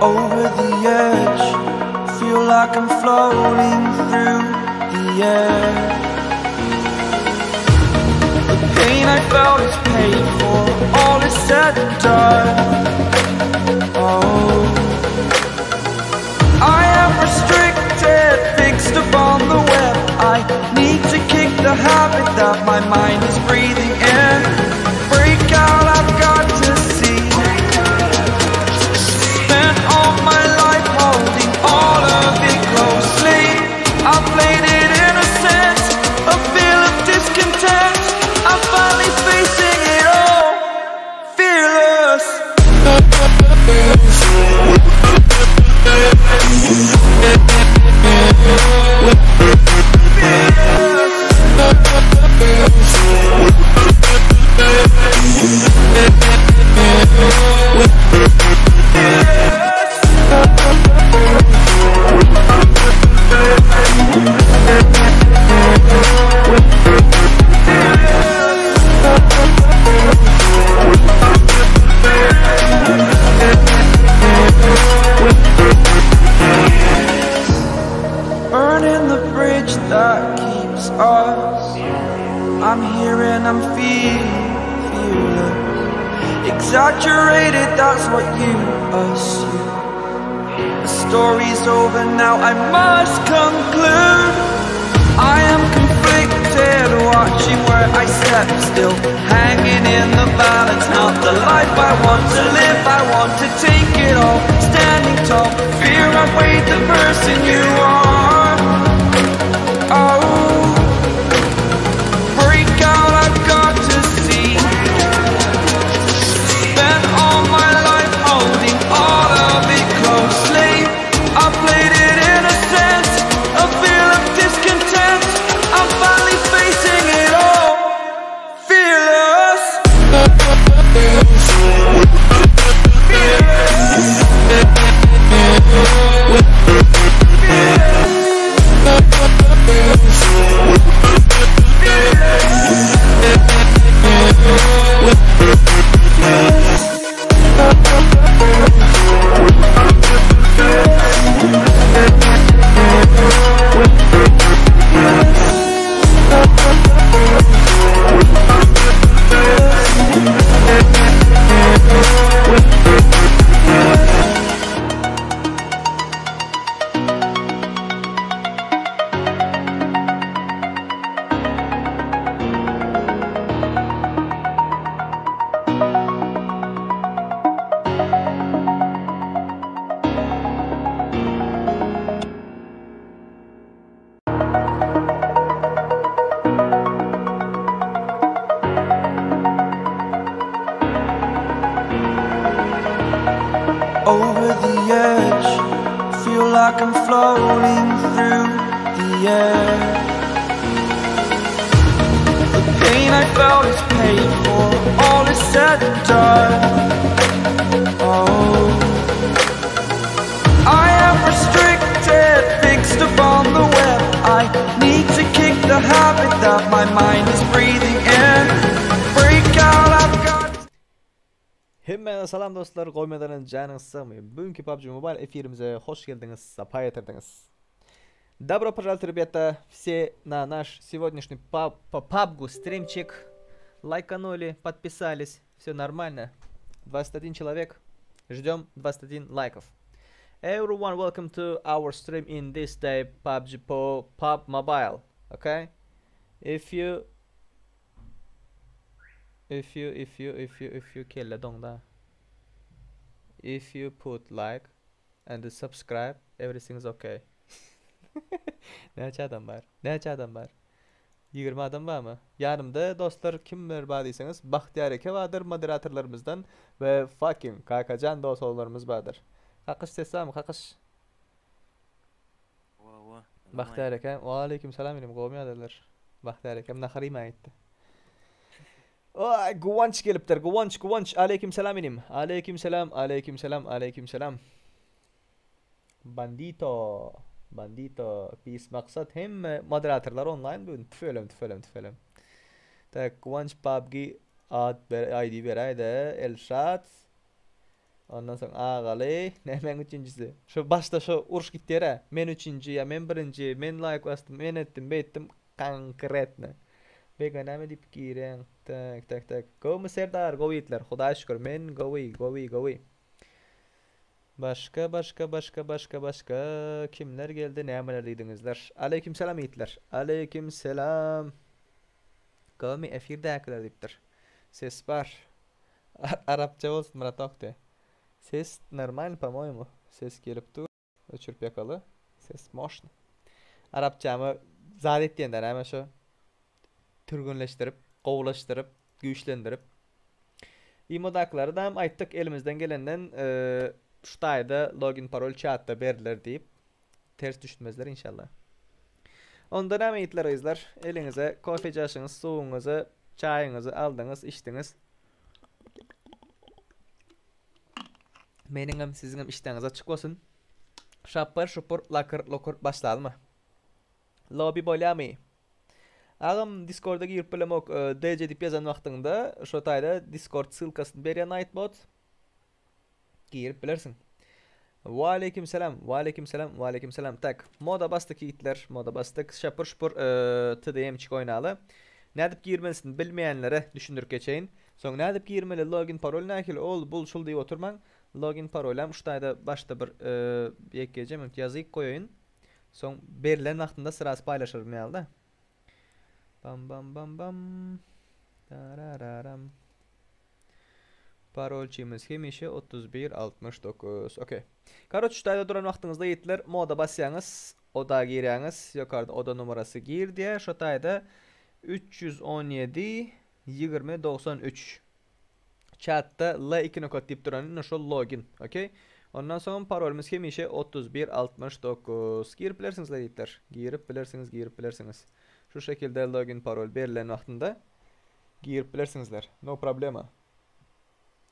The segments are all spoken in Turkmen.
Over the edge, feel like I'm floating through the air. The pain I felt is paid for, all is said and done. Oh, I am restricted, fixed upon the web. I need to kick the habit that my mind is breathing in. Break out, I've got to see. Spent all my life holding all of it closely. I played it innocent, a feel of discontent. I'm finally facing it all, fearless. Burning the bridge that keeps us. I'm here and I'm feeling fearless. Exaggerated, that's what you assume. The story's over now, I must conclude. I am conflicted, watching where I step still, hanging in the balance. Not the life I want to live, I want to take it all. Standing tall, fear outweighed the person you are. Oh, break out, I've got to see. Spent all my life holding all of it closely. I played it innocent, a feel of discontent. I'm finally facing it all, fearless. Over the edge, feel like I'm floating through the air. The pain I felt is paid for, all is said and done. Oh, I am restricted, fixed upon the web. I need to kick the habit that my mind is breathing in. Break out, I've got. Hemmäňize salam dostlar, goýmadan janyňyz sagmy? Bugünki PUBG Mobile efirimize hoş geldiňiz, sapa getirdiňiz. Добро пожаловать, ребята, все на наш сегодняшний по PUBG стримчик. Лайканули, подписались, все нормально. 21 человек, ждем 21 лайков. Everyone, welcome to our stream in this day PUBG po PUB Mobile. Okay? If you if you if you if you if you kelle doňda. If you put like and subscribe, everything's okay. Näçe adam bar? Näçe adam bar? 20 adam barmy? Ýanymda dostlar kimler bar diýseňiz, Bagtyýar eke bardyr moderatorlarymyzdan we fucking Kakajan dostlarymyz bardyr. Kakyş ses barmy? Kakyş. Hawa. Bagtyýar eke. Wa aleýkum salam inim, gowmy ýagdaýlar? Bagtyýar ekem nahar iýmäge gitdi. Oý, Guwanç gelipdir. Guwanç, Guwanç. Aleýkum salam inim. Aleýkum salam, aleýkum salam, aleýkum salam. Bandito, Bandito, Pis Maksat hemme moderatorlar onlaýn bugün. Tüfelem, tüfelem, tüfelem. Tak, Guwanç PUBG ad ber ID beräýde. Elşat. Ondan soň Agaly, nämäň üçünjisi? Şo başda şo uruş gitýär-ä. Men üçünji ýa men birinji, men laýk basdym, men etdim, beýtdim. Konkretno. Bega näme diýip girýäň? Tak, tak, tak. Gowmy Serdar, gowy ýigitler. Hudaýa şükür, men gowy, gowy, gowy. Başga, başga, başga, başga, başga kimler geldi, nämeler diýdiňizler? Aleýkim salam ýigitler. Aleýkim salam. Gowmy efirdäkiler diýipdir. Ses bar. Arapça bolsun bratok diýe. Ses normalny po-moýemu. Ses gelip dur. Öçürip ýakaly. Ses moşny. Arapçamy zat etýän-dä näme şo. Türgenleşdirip, gowulaşdyryp, güýçlendirip. Imodakylaradam aýtdyk elimizden gelenden şu taýda login parol çatda berdiler diýip. Ters düşmezler inşallah. Onda näme ýigitler gyzlar eliňize kofe jaşyňyz suwuňyzy çaýyňyzy aldyňyz içdiňiz. Meniňem siziňem işdäňiz açyk bolsun. Şapyr şupur lakyr lukur başlalymy? Lobby bolýamy? Agam discorda girip bilemok DJ diýip ýazan wagtyňda şo taýda discord ssylkasyny berýär Nightbot. Girip bilersiň. Waleýkim salam, waleýkim salam, waleýkim salam. Tak, moda basdyk ýigitler, moda basdyk. Şapur şupur TDM-çik oýnaly. Nädip girmelisini bilmeýänlere düşündirip geçeýin. Soň nädip girmeli, login parol nähili, ol, bul, şul diýip oturmaň. Login parolam şu taýda başda bir ýekeje minut ýazyp goýaýyn. Soň berlen wagtynda sraz paýlaşarym ýaly-da. Bam bam bam bam. Darararam. Parolçymyz hemişe 31 69. Okey. Karoç şu taýda duran wagtyňyzda ýigitler moda basýaňyz, oda girýäňiz, ýokarda oda numarasy gir diýýär. Şo taýda 317 20 93 Çatda L 2 nokat diýip duran ine şol login. Okey. Ondan soň parolymyz hemişe 31 69. Girip bilersiňiz ýigitler. Girip bilersiňiz, girip bilersiňiz. Şu şekilde login parol berlen wagtynda Girip bilersiňizler. No problema.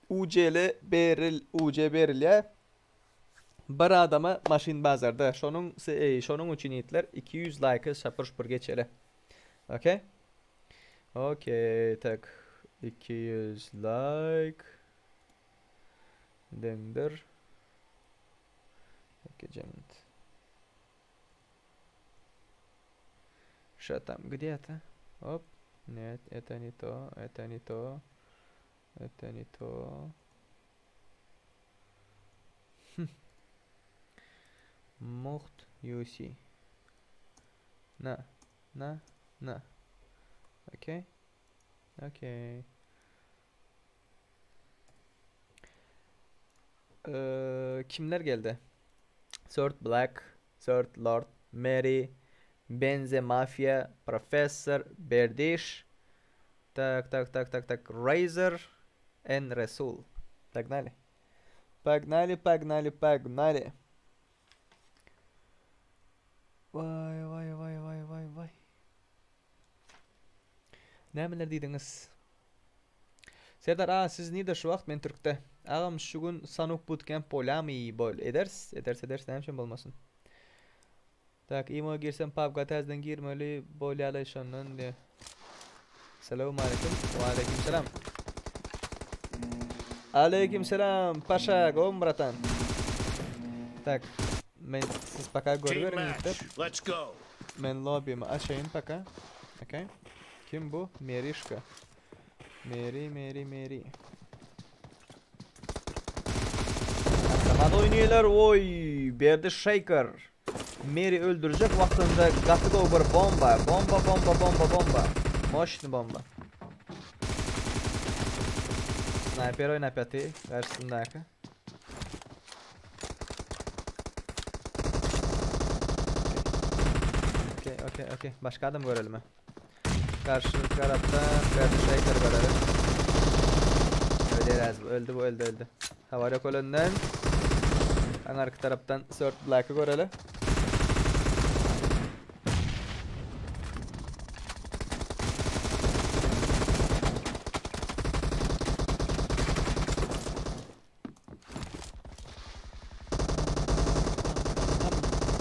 UCL beril UC berilýär. Bir adama maşyn bazarda. Şonuň şonuň üçin ýigitler 200 laýka şapur şupur geçeli. Okey. Okey, tak 200 laýk deňdir. Okey, Что там, где это? Оп. Нет, это не то, это не то, это не то. Хм. Мохт UC. На, на, на. Окей. Okey. Ee, kimler geldi? Third Black, Third Lord, Mary, Benze Mafia, Professor, Berdiş, tak tak tak tak tak Razer and Resul. Погнали. Погнали, погнали, погнали. Vay vay vay vay vay vay. Nämeler diýdiňiz? Serdar aga siz nirde şu wagt men türkde. Agam şu gün Sanuk bootcamp bolýamy bol ederis ederis ederis näme üçin bolmasyn. Tak imo girsem pubga täzeden girmeli bolýalaý şondan diýe. Salowmaleýkim. Waleýkim salam. Aleýkim salam Paşa gowmy bratan. Tak men siz paka görüberiň ýigitler. Men lobbymy açaýyn paka. Okey. Kim bu? Merişka. Meri, Meri, Meri. Avtomat oýnaýarlar. Oý, berdi Shaker. Meri öldürjek wagtynda gaty gowy bir bomba. Bomba, bomba, bomba, bomba. Moşny bomba. Sniper oýnap ýaty garşysyndaky. Okey, okey, okey. Başga adam görelimi? Garşy tarapdan Berdi Shaker görelim. Ölýär az bu. Öldü bu öldü öldü. Habar yok ölenden. Aňarky tarapdan Third Black'ı göreli.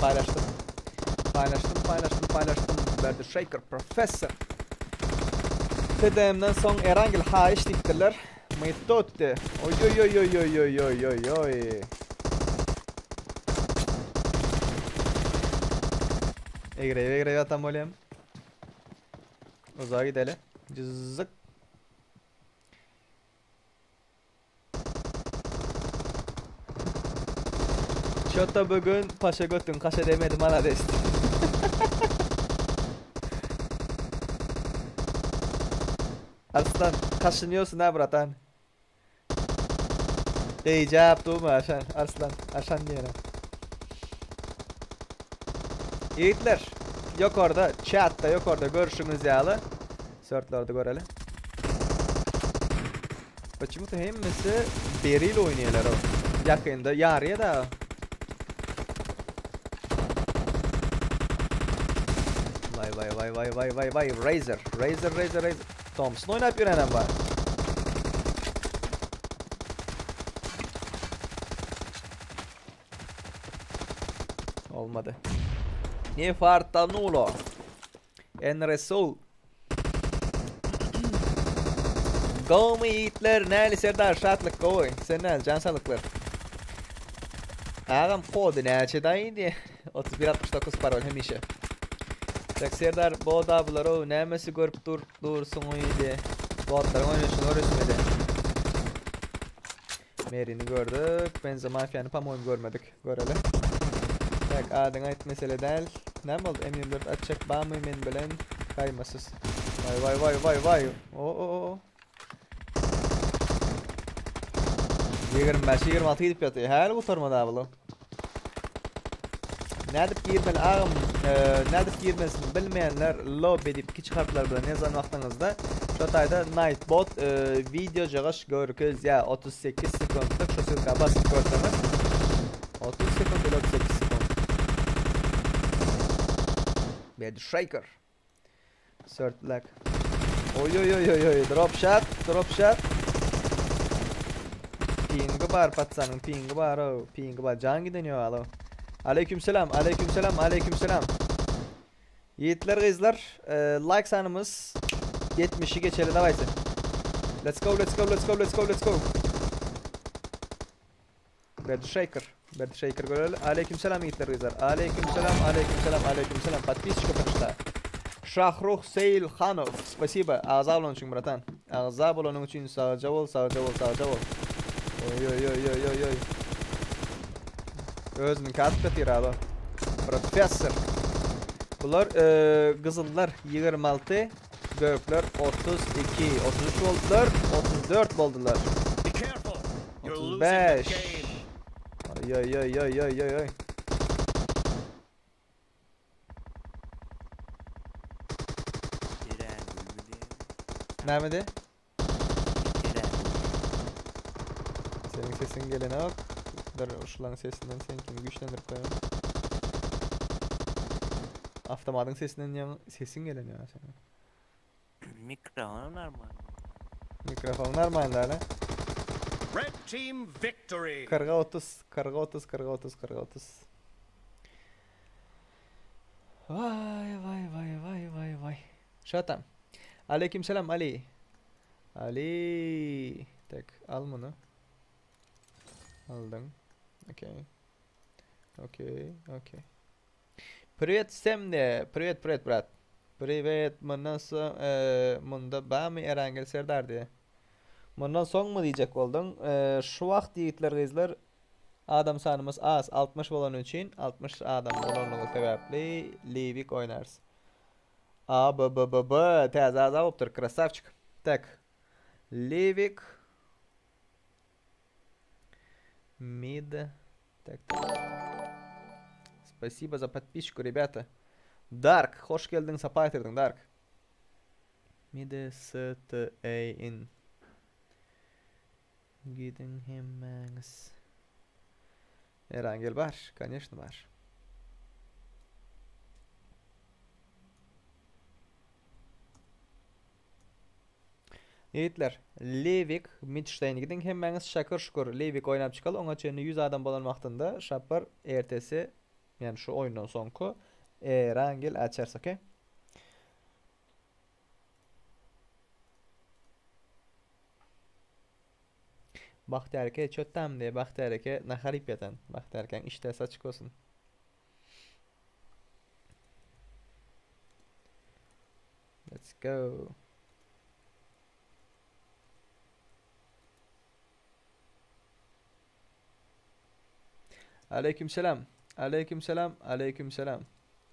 Paylaştım. Paylaştım, paylaştım, paylaştım. Berdi Shaker Professor. TDM-den soň Erangel haýyş diýipdirler. Мы тут. Oý-oý-oý-oý-oý-oý-oý-oý. Egreye egreye atan bolýam. Uzağa gideli. Jyzyk. Çota bugün paşa götün kaşa demedi malades. Arslan kaşınıyorsun ha bratan. Diyeceğim durma Aşan Arslan Aşan diyelim. Yiğitler yok orada chatta yok orada görüşümüz yağlı. Sörtlerde görelim. Почему-то hemmesi Beril oynuyorlar o. Yakında yarıya da. Vay vay vay vay vay vay vay Razer Razer Razer Razer Thompson oynap ýörenem bar. Olmady. Ne fartanulo. En Resul. Gowmy ýigitler näli Serdar şatlyk gowy. Sen näli jan saglyklar. Agam kody näçe daýy diýe. 3169 parol hemişe. Tak Serdar boda bular o nämesi görüp dur dursuň diýe. Botlaryň oýnaşyny görüsmedi. Meri'ni gördük. Benzo Mafia'ny по-моему görmedik. Göreli. Tak adyňy aýt mesele däl. Näme boldy? M24 açjak bamy men bilen gaýmasyz. Vay vay vay vay vay. O o o. 25 26 gidip ýatyr. Häli gutarmady abla. Nädip girmeli agam, e, nädip girmesini bilmeýänler lobby diýip kiçi harplar bilen ýazan wagtyňyzda şu taýda Nightbot e, video jygyş görkezýär. 38 sekundlyk şu ssylka basyp görseňiz 30 sekund ile 38 sekund. Bed Shaker. Third Black. Oy oy oy oy oy. Drop shot, drop shot. Pingi bar patsanyň pingi bar o. Pingi bar. Jan giden ýok alo. Aleykümselam, aleykümselam, aleykümselam. Ýigitler gyzlar, e, like sanymyz 70-i geçeli dawayse. Let's go, let's go, let's go, let's go, let's go. Bad Shaker. Bad Shaker göreli. Aleykümselam ýigitler gyzlar. Aleykümselam, aleykümselam, aleykümselam. Подписчика пришла. Şahruh Seýilhanow. Spasibo. Agza bolanyň üçin bratan. Agza bolanyň üçin sagja bol, sagja bol, sagja bol. Oý oý oý oý oý oý. Özüniňki atyp ýatyr alo. Professor. Bular e, gyzyllar 26, gökler 32, 33 boldular, 34 boldular. Be careful. You're losing the 35. game. Oý oý oý oý oý oý oý. Eren Bülbül'ü. Nämedi? Eren. Seniň sesiň gelenok. Dur, şularyň sesinden seniňkini güýçlendirip goýaýyn. Awtomatyň sesinden ýaňy sesiň gelenok seniň. Mikrofon normal. Mikrofon normal däl. Red team victory. 40 30 40 30 40 30 40 30. Vay vay vay vay vay vay. Şo tam. Aleykümselam Ali. Ali. Tak al bunu. Aldyň. Okey. Okey, okey. Privet всем de. Privet, privet brat. Privet mundan soň e, munda bamy Erangel Serdar diýe. Mundan soňmy diýjek bolduň. E, şu wagt ýigitler gyzlar adam sanymyz az 60 bolany üçin 60 adam bolanlygy sebäpli Livik oýnarys. A B B B B täze agza bolupdyr krasavçik. Tak. Livik Mid. Tak, tak. Спасибо за подписчику, ребята. Dark, hoş geldiň, sapa getirdiň Dark. Mid S T A N. Gidiň hemmäňiz. Erangel bar, конечно bar. Ýigitler, Lewik, Midstein gidiň hemmäňiz şakir şukur Lewik oýnap çykaly, oňa çenli 100 adam bolan wagtynda şapar ertesi, ýani şu oýundan soňky Erangel açarys, okey? Bagtyýar eke çö tam diýe Bagtyýar eke nahar iýip ýatan. Bagtyýar ekäň işdäsi açyk bolsun. Let's go. Aleyküm selam. Aleyküm selam. Aleyküm selam.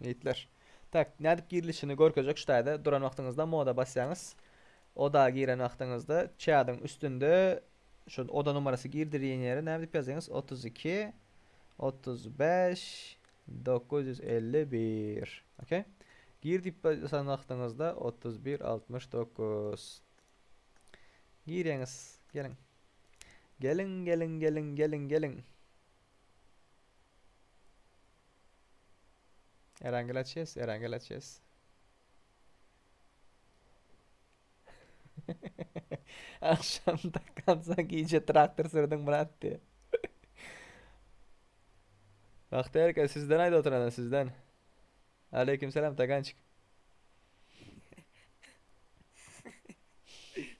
Ýigitler. Tak, nädip girilişini görkezjek şu taýda duran wagtyňyzda moda basýaňyz. Oda giren wagtyňyzda çadyň üstünde şu oda numarasy girdirýän ýere näme diýip ýazýaňyz? 32 35 951. Okey. Gir diýip basan wagtyňyzda 31 69. Girýäňiz. Geliň. Geliň, geliň, geliň, geliň, geliň. Erangel açýas, Erangel açýas. Akşam takansa gije traktor sürdüň brat diye. Bagtyýar eke sizden aýda oturana sizden. Aleyküm selam Tagançik.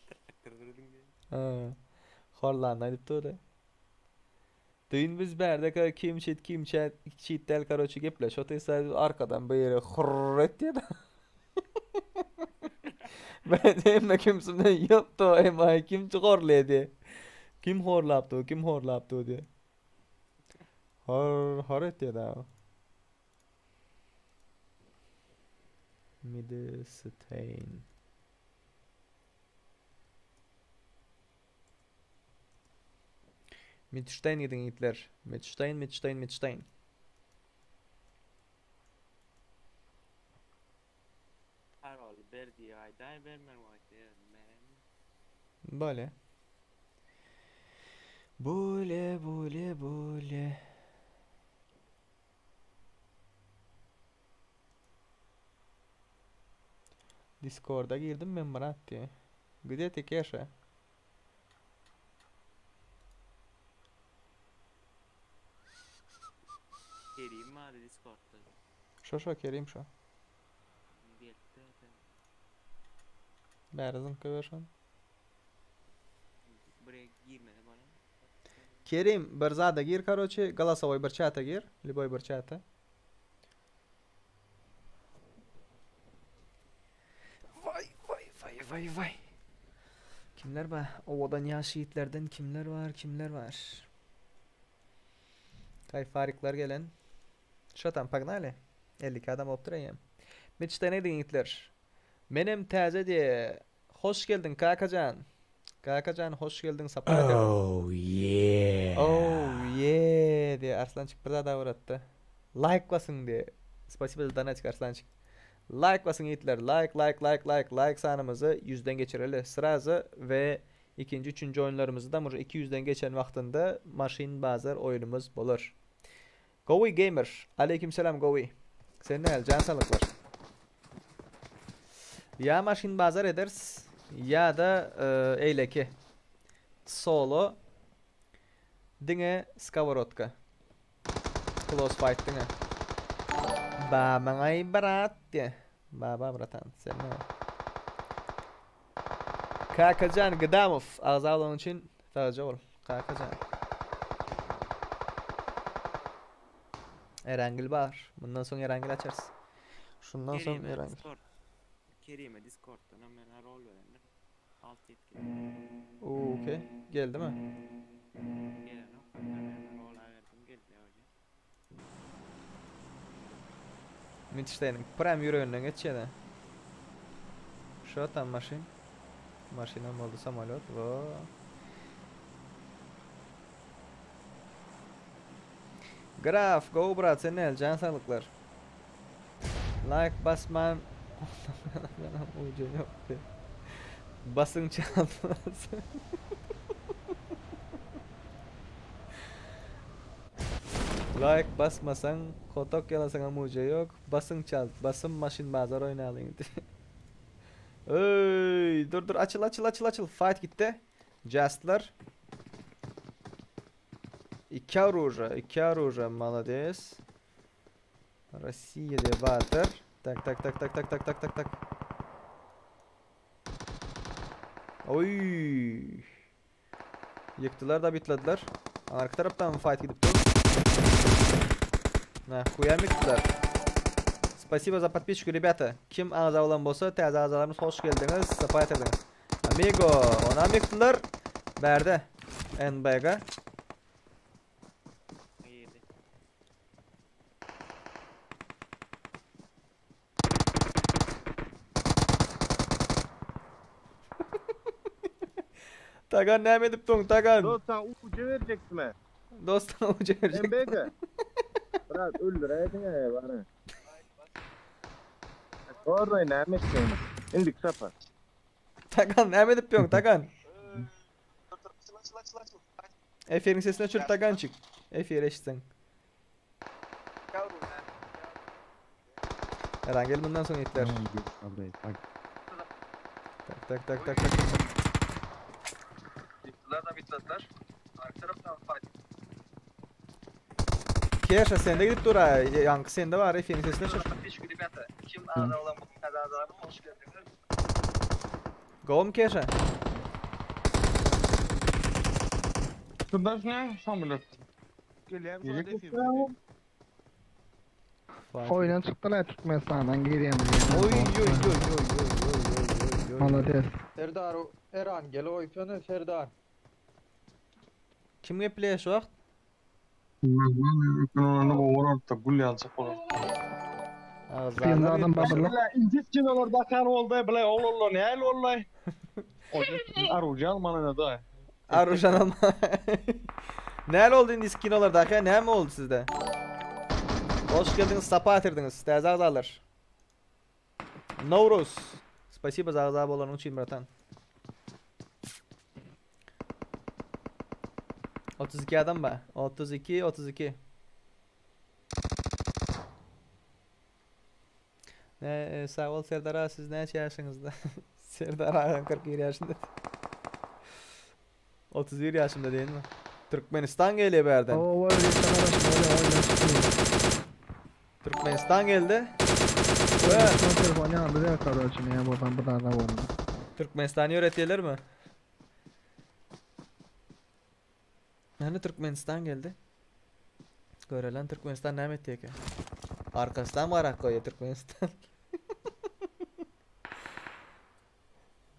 Traktor sürdüň diye. Ha. Horlanda aýdyp durdy. Düýn biz bärde kim çit kim çet çit däl karoçi gepleşip otyrsa arkadan biri hurr etýär. Ben hemme kimsimden ýokdy emaý kim horlaýar diýe. Kim horlapdy kim horlapdy diýe. Hor hor etýär da. Midstein. Midstein gidin ýigitler. Midstein, Midstein, Midstein. Parol ber diýip aýdaý bermen wagty ýerine beremmi? Bolýa. Bolýa, bolýa, bolýa. Discorda girdim men Myrat diýe. Gde ty Keşa? Kerim bardy Discordda. Şo şo Kerim şo. Gelipdi zaten. Bäri zyňk goýber şony. Buraya girmedi bana. Kerim bir zada gir karoçi golosowoý bir çata gir lýuboý bir çata. Vay vay vay vay vay. Kimler bar? Owadan ýaş ýigitlerden kimler bar, kimler bar? Kayfarikler gelen. Şo tam pognaly. 52 adam bolupdyr eýýäm. Meçden ediň ýigitler. Menem täze diýe. Hoş geldiň Kakajan. Kakajan hoş geldiň sapa getirdiň. Oh yeah. Oh yeah diýe Arslançyk bir zat awratdy. Like basyň diýe. Spasibo za donatik Arslançyk. Like basyň ýigitler. Like like like like like sanymyzy 100-den geçireli srazy we ikinji üçünji oýunlarymyzy da уже 200-den geçen wagtynda maşyn bazar oýunymyz bolar. Gowy gamer. Aleyküm selam gowy. Sen näl jan saglyklar. Ýa maşyn bazar ederiz ýa-da eýleki solo diňe skoworotka. Close fight diňe. Babaňaý brat diýe. Baba bratan sen näme? Kakajan Gydamow agza bolanyň üçin sagja bol Kakajan. Erangil bar. Mundan soň Erangil açarys. Şundan soň Kerime Erangil. Discord. Kerime Discord'dan hem men rol berendir. Alt yetki. Okey. Geldi mi? Gelen ok. Ben rol verdim geldi hoca. Mitşteýniň prem ýüreginden geçýär-de. Şu tam maşyn. Maşynam boldy samolýot. Wo. Graf, go brat, sen näl, jan saglyklar. Like basman ucu ýokdy. Basyň çalmaz. Like basmasaň, kotok ýalasaňam uja ýok. Basyň çalt, basym maşyn bazar oýnalyň. Öý, dur dur açyl açyl açyl açyl. Fight gitdi. Justlar. Iki oruža, iki oruža, молодец. Rossiýa diýe batyr. Tak tak tak tak tak tak tak tak tak. Oý. Ýykdylar da bitlediler. Arka tarapdan fight gidip dur. Na, huýam ýykdylar. Спасибо за подписчику, ребята. Kim agza bolan bolsa, täze agzalarymyz hoş geldiňiz, sapa getirdiňiz. Amigo, onam ýykdylar. Bärde NBG. Girdi. Tagan näme edip duň, Tagan? Dost sana ucu verecektim he. Dost sana ucu verecek. MBG. Bırak öldüreydin he bana. Orada näme etsin? Indik sapa. Tagan näme edip duň, Tagan? Eferiň sesini öçür Tagançyk. Efer eşitsin. Eren gel bundan soň itler. Tak tak tak tak tak. Keşa sende gidip dur ha. Yankı sende var. Efe'nin sesini öçür. Gowmy Keşa? Şundan ne? Samylet. Gelýän Oýundan çykdylar Türkmenistandan girýän. Oý oý oý oý oý oý oý oý. Malades. Serdar Eran gel oýsana Serdar. Kim gepleýär şu wagt? Onu gowarardy, gül ýaljak bolar. Spinlardan babyrlyk. Intis kinolar dakan oldy, bile oglanlar näl oldy? Arujan alman da. Arujan alma. Näl oldy indi kinolardaki? Näme oldy sizde? Hoş geldiňiz, sapa getirdiňiz. Täze agzalar. Nowruz. Spasibo za agza bolanyň üçin bratan. 32 adam ba. 32 32. Ne e, sag bol Serdar aga siz näçe ýaşyňyzda? Serdar agam 41 ýaşynda. 31 ýaşymda diýenmi? Türkmenistan gelýär bu ýerden. Oo, öyle çakalaşma, öyle oyundan çıktı. Türkmenistan geldi. Son telefon yandı ya kardeşim ya buradan buradan da oldu. Türkmenistany ýöretýärlermi? Ýani Türkmenistan geldi. Görelen Türkmenistan näme etdi eken? Arkasyndan barak goýýar Türkmenistan.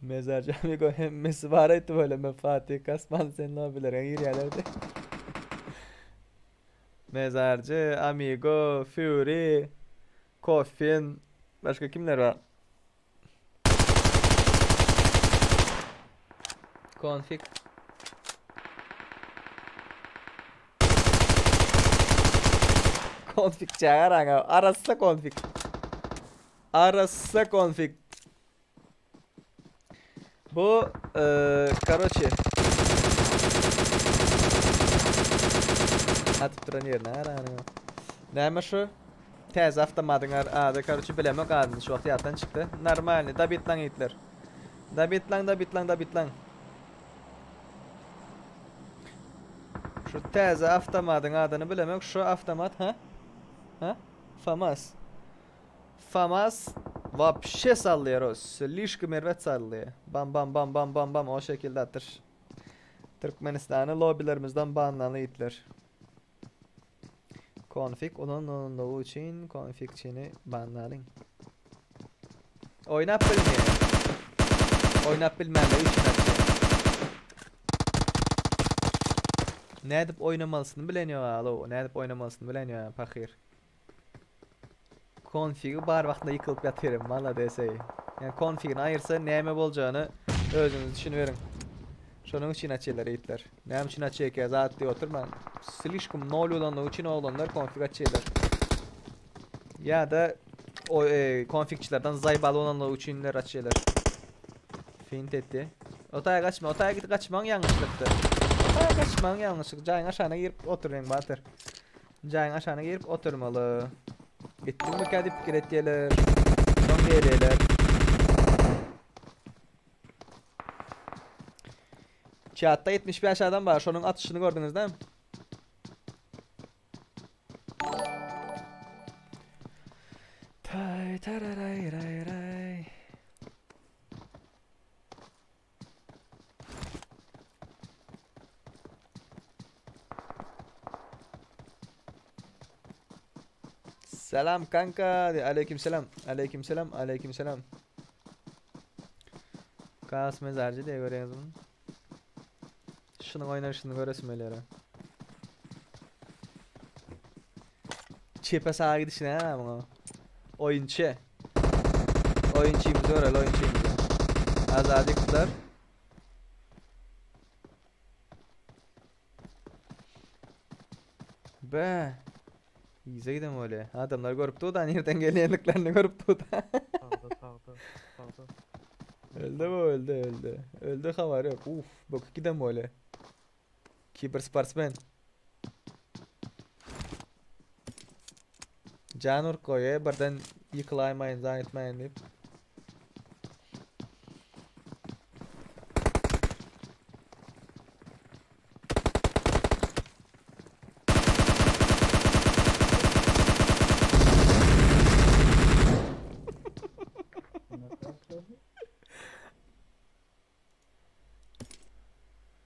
Mezarcı amigo hemmesi bar etdi böyle me Fatih Kasman senin abilere girýärlerdi. Mezarcı, Amigo, Fury, Coffin, başka kimler var? Config. Config çağıran arassa config. Arassa config. Bu eee karoçi. Atyp duran ýerine garanyň. Näme şu? Täze awtomatyň ady karoçi bilemok adyny şu wagt ýatdan çykdy. Normalny dabitlaň ýigitler. Dabitlaň dabitlaň dabitlaň. Şu täze awtomatyň adyny bilemok. Şu awtomat ha? Ha? Famas. Famas Vapşe sallaýar o. Slişkom erbet sallaýar. Bam bam bam bam bam bam o şekilde atyr. Türkmenistany lobbylerimizden banlanly ýigitler. Konfig ulanylmagy üçin konfigçini banlalyň. Oýnap bilmeýär. Oýnap bilmänligi üçin atýar. Nädip oýnamalysyny bilen ýok alo, nädip oýnamalysyny bilen ýok pahyr. Konfigi bar wagtynda ýykylyp ýatyr, malades eý. Ýani konfigini aýyrsa näme boljagyny özüňiz düşüniberiň. Şonuň üçin açýarlar ýigitler. Näme üçin açýarka zat diýip oturmaň. Slişkom nol bolanlygy üçin oglanlar konfig açýarlar. Ýa-da o e, konfigçilerden zaýbaly bolanlygy üçinler açýarlar. Fint etdi. Otaýa gaçma, otaýa git gaçmaň ýalňyşlykdy. Otaýa gaçmaň ýalňyşlyk. Jaýyň aşagyna girip oturmaň batyr. Jaýyň aşagyna girip oturmaly. Gitdiňmikä diýip pikir etýärler. Soň gelýärler. Çatda 75 adam bar. Şonuň atyşyny gördüňiz dämi? Tay tararay ray ray. Salam kanka. Aleyküm selam. Aleyküm selam. Aleyküm selam. Kaos mezarcı diye görüyorsunuz bunu. Şunu oynar şunu göresim öyle. Çepe sağa gidişine ha bunu. Oyunçu. Oyunçuyumuz göreli oyunçuyumuz. Azadikler. Be. Ýüze giden bolýar. Adamlar görüp dur da nereden gelýänliklerini görüp dur da. Sağda sağda sağda. Öldü bu öldü öldü. Öldü haber yok. Uf bak giden böyle. Kiber sportsmen. Can urup goýýar birden ýykylaýmaýyn zan etmäýin diýip.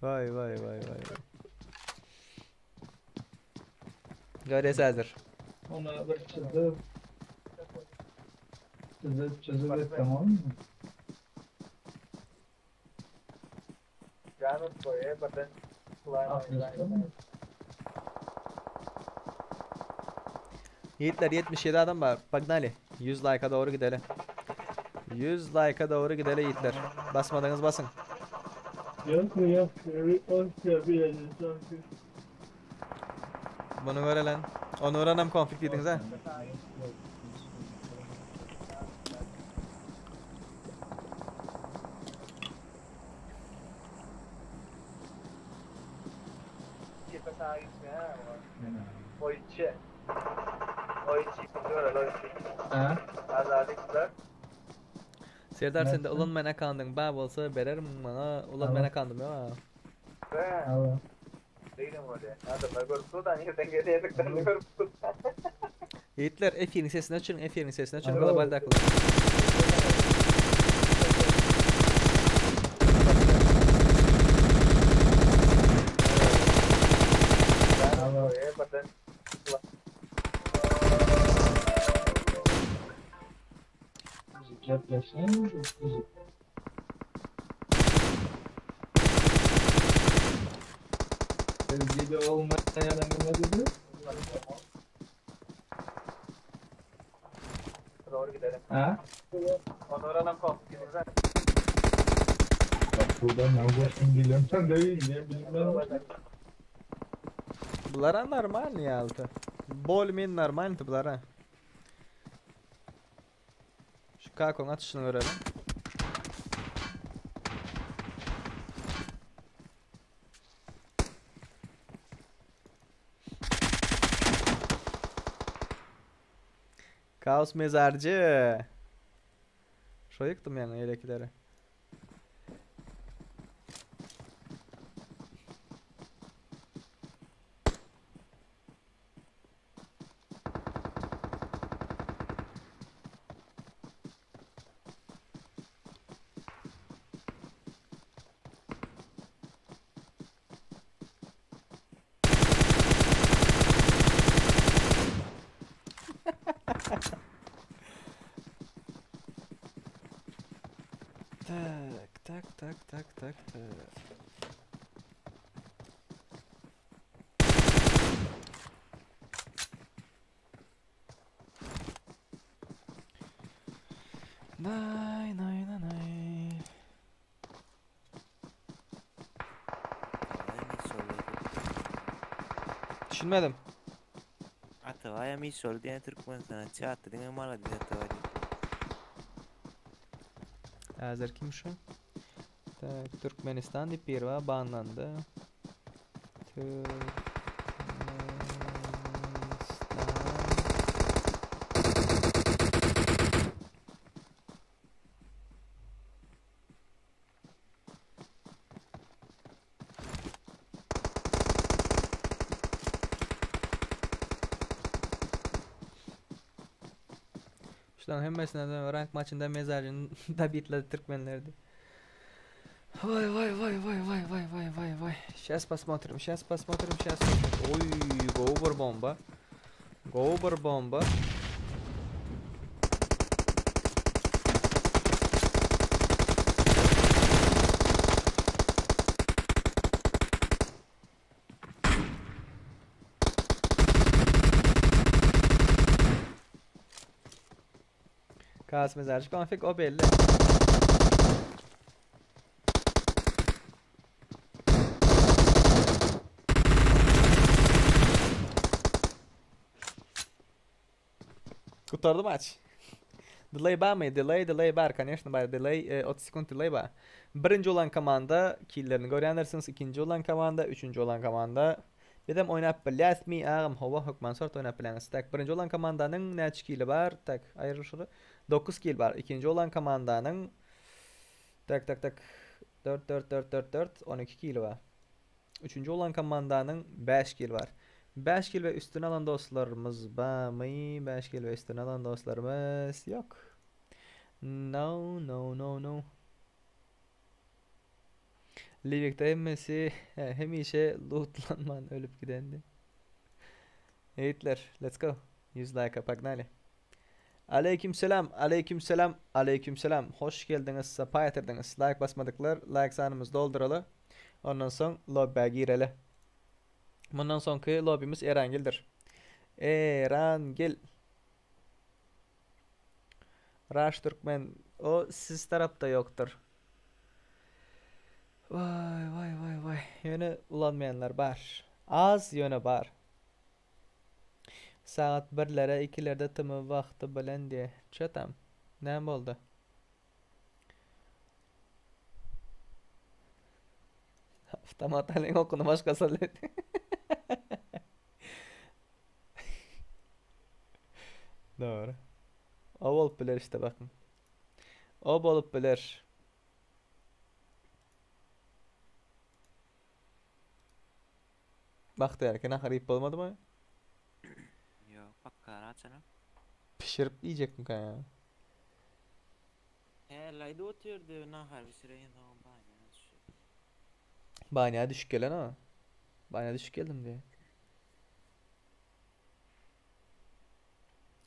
Vay vay vay vay. Görýäs häzir. Ona bir çyzyp çyzyp çyzyp etsem olmuyor mu? Yiğitler 77 adam var. Pagnali. 100 like'a doğru gidelim. 100 like'a doğru gidelim yiğitler. Basmadınız basın. Yok mu yok. Bunu göre lan. Onu öğrenem konfig dediniz ha. Ha? Serdar sen de ulan mena kandyň ba bolsa bererim bana ulan mena kandym ya. Allah. Yiğitler F7'nin sesini açın, F7'nin sesini açın. Global dakıl. Gepleşen müzik. Sevgili olmayan ne dedi? Ha? Bak buradan ne boşun biliyorum sen de ne bilmem. Bulara normal ýalydy. Bol men normaldy bulara. Şu kakon atyşyny görelim. Kaos mezarcı. Şo ýykdym ýaňy elekileri. Tak, tak, tak, tak, tak, tak. Nay nay nay nay. Düşünmedim. Atavaya mi sol diýen Türkmenistana çatdy diňe malady Atavaya. Häzir kim şu? Tak, Türkmenistan diýip bir bar banlandy. Türkmenistan. Şulan hemmesinden rank maçında mezarcının da Türkmenlerdi. Vay vay vay vay vay vay vay vay vay. Сейчас посмотрим, сейчас посмотрим, сейчас посмотрим. Oy, gober bomba. Gober bomba. Kas mezarçy konfig o belli. Gutardy maç. Delay barmy? Delay, delay bar, конечно bar. Delay, e, 30 sekund delay bar. Birinji bolan komanda killerini görýändirsiňiz, ikinji bolan komanda, üçünji bolan komanda. Bizem oýnap bilýäsmi agam? Hawa, hökman sort oýnap bilýäňiz. Tak, birinji bolan komandanyň näçe kili bar? Tak, aýryl şuny. 9 kil bar. Ikinji bolan komandanyň Tak, tak, tak. 4 4 4 4 4 12 kili bar. Üçünji bolan komandanyň 5 kil bar. 5 kil we üstüne alan dostlarymyz barmy? 5 kil we üstüne alan dostlarymyz ýok. No, no, no, no. Livikde hemmesi hemişe lootlanman ölüp gidendi. Ýigitler, let's go. 100 like pogнали. Aleyküm selam, aleyküm selam, aleyküm selam. Hoş geldiňiz, sapa getirdiňiz. Like basmadyklar, like sanymyzy dolduraly. Ondan soň lobbä gireli. Mundan soňky lobbimiz Erangildir. Erangil. Raş Türkmen. O siz tarapda ýokdur. Waý waý waý waý. Ýöne ulanmaýanlar bar. Az ýöne bar. Sagat birlere ikilerde tymy wagty bilen diýe. Ço tam? Näme boldy? Awtomat alyň okuny başga saldy. Dogry. O bolup biler işte bakın. O bolup biler. Bagtyýar eken nahar iýip bolmadymy? Ýok, pakgar açanok. Pişirip iýjekmikä ýa? Häli aýdyp otyrdy, nahar bişireýin soňam banýa düşjek. Banýa düşüp gelen o. Banýa düşüp geldim diýýär.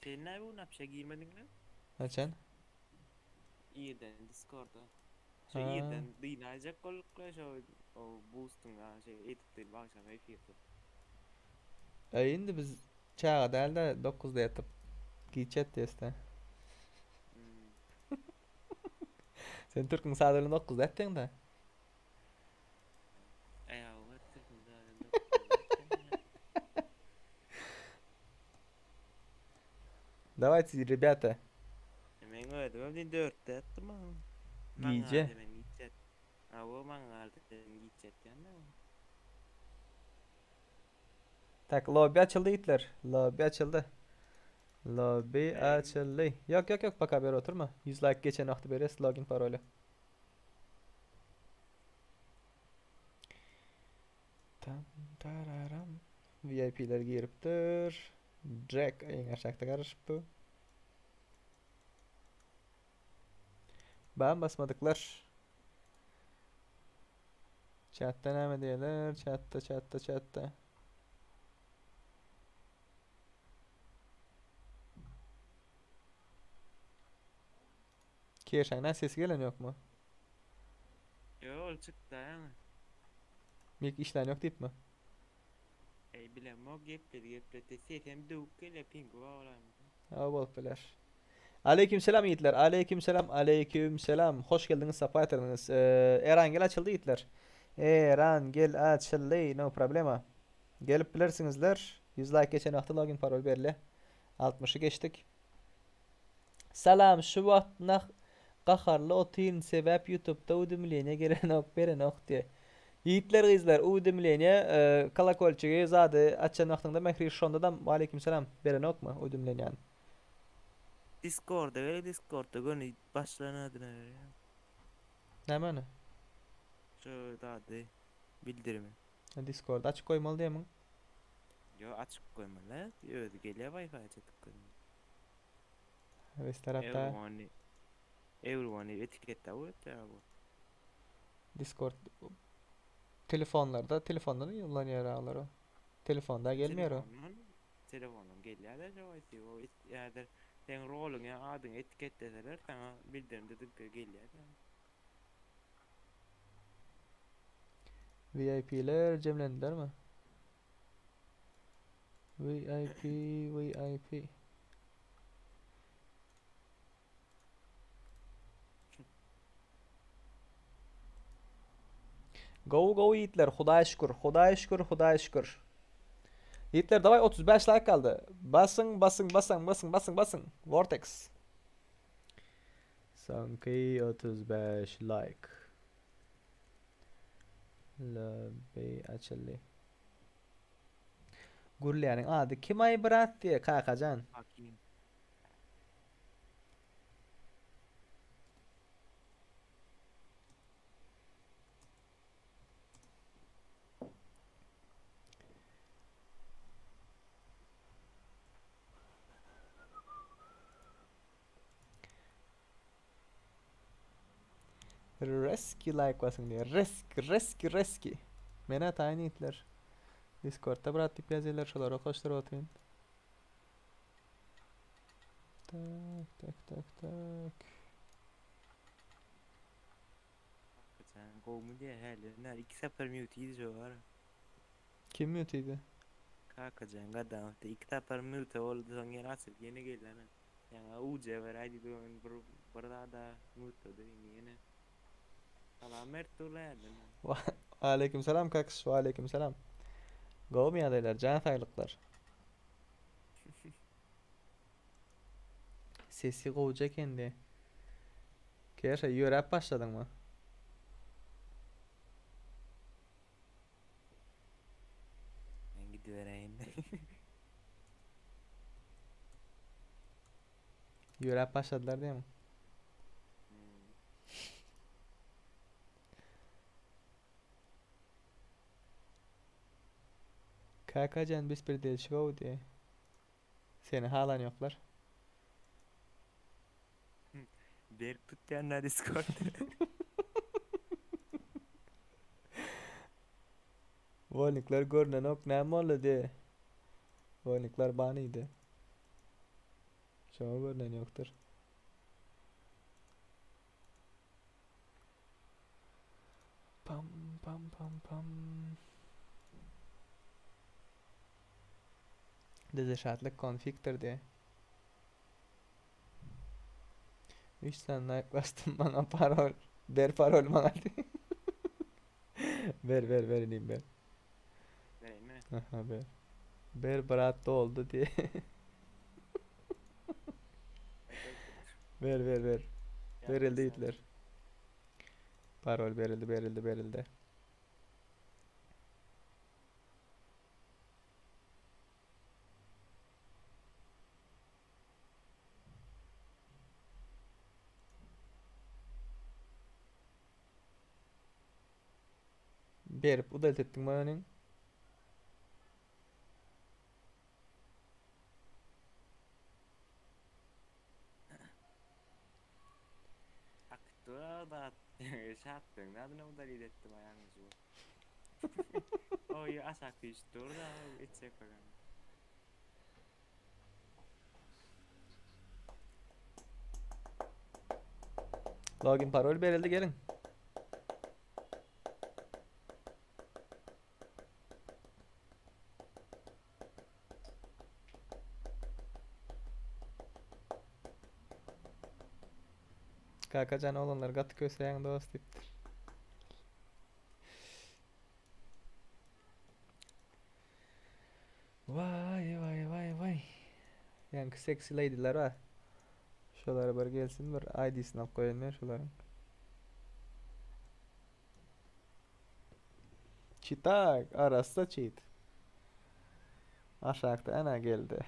Sen näme bu napşa girmediňmi? Haçan? Irden Discord'a. Şu irden dynaýjak boldukla şo o boostyň a şey edip değil agşam efirde. E indi biz çaga däl-de 9-da ýatyp giç ýatýas-da. Hmm. Sen türküň saat bilen 9-da ýatýaň-da. Eýa, türküň saat bilen 9-da ýatýan. Давайте, ребята. Men özüm hem dörtde ýatdym ha. Gije. Men giç ýat. Awa maňa men giç ýatýan da. Tak, lobby açyldy ýigitler. Lobby açyldy. Lobby açyldy. Yok yok yok bak haber oturma. 100 like geçen wagty berýäs login paroly. Tam tararam. VIP'ler giripdir. Jack iň aşakda garaşypdy. Ben basmadyklar. Chatda näme diýerler? Chatda, chatda, chatda. Kirşenden sesi gelen yok mu? Ýok, ol çykdy ýaňy. Mik işlän yok diýip mi? Ey bilemok gepledi gepledi. Sesem döwük gelýär pingi baglaýmy. Ha bolup biler. Aleyküm selam ýigitler. Aleyküm selam, aleyküm selam. Hoş geldiňiz, sapa getirdiňiz. Ee, Erangel açyldy ýigitler. Erangel açyldy, no problema. Gelip bilersiňizler. 100 like geçen wagty login parol berilýär. 60-y geçdik. Salam, şu wagt nah gaharly otyryn sebäp ýutubda uwdumleniýe gelenok berenok diýe. Ýigitler gyzlar uwdumleniýe kolokolçigi zady açan wagtyňda mähri şondadam waleýkim salam berenokmy uwdumleniýany. Discorda gerek Discordda göni başlan adyna berýär. Nämeni? Şu zady bildirimi. Discord açyk goýmaly diýemiň? Ýok açyk goýmaly. Özi gelýär Wi-Fi çekip goýmaly. Biz tarapda Everyone Everyone etiketde bu bu. Discord telefonlarda telefondan ýollanýar aglar o. Telefonda gelmeýär o. Telefondan telefondan gelýär de şu aýty o ýa-da sen roluň ýa adyňy etiketleseler sana bildirim dedik gelýär. VIP'ler jemlendilermi? VIP VIP. Gowy gowy ýigitler Hudaýa şükür Hudaýa şükür Hudaýa şükür. Ýigitler daway 35 like galdy. Basyň basyň basyň basyň basyň basyň. Vortex. Soňky 35 like. Lobby açyldy. Gürleýäniň ady kim-aý brat diýe Kakajan. Hakim. Reski like basyň diýýär. Reski, reski, reski. Menä taýyn ýigitler. Discordda brat diýip ýazýarlar, şolara okaşdyryp otyryn. Tak, tak, tak, tak. Sen gowmy diýe häli. Näl iki sapar mute iýdi şo bar. Kim mute iýdi? Kakajan Gadamowda iki sapar mute boldy soň ýene açyp ýene geldi ana. Ýaňa UC beräý diýdi ony bir bir zada mutlady indi ýene. Salam berip durlar ýerden. Aleyküm selam kakyş, aleyküm selam. Gowmy ýagdaýlar, jan saglyklar. Sesi gowja ekendi. Keşe ýöräp başladyňmy? Men gidibereýin. Ýöräp başladylar diýemi? Hmm. Kakajan bespredel şow diýe. Seni halan ýoklar. Berk tutýanlar Discord. Wolnikler görnenok näme boldy diýe. Wolnikler banydy. Şoňa görnen ýokdur. Pam pam pam pam. Dede şatlyk konfiktir diýe. 3 sany like bastym maňa parol. Ber parol maňa diýe. Ber ber ber inim ber. Bereýinmi? Aha ber. Ber brat doldy diýe. Ber ber ber. Berildi ýigitler. Parol berildi berildi berildi. Berip udalit etdiň bana oniň. Akdyr da şatdyň adyna udalit etdim aýagyň şu. Oý aşak düşüp dur da etjek bakalım. Login parol berildi geliň. Kakajan oglanlar gaty köseýäň dost diýipdir. Waý waý waý waý. Ýaňky seksi ladylar bar. Şolar bir gelsin bir ID-sini alyp goýaýyn men şolaryň. Çitak, arassa çit. Aşakda ana geldi.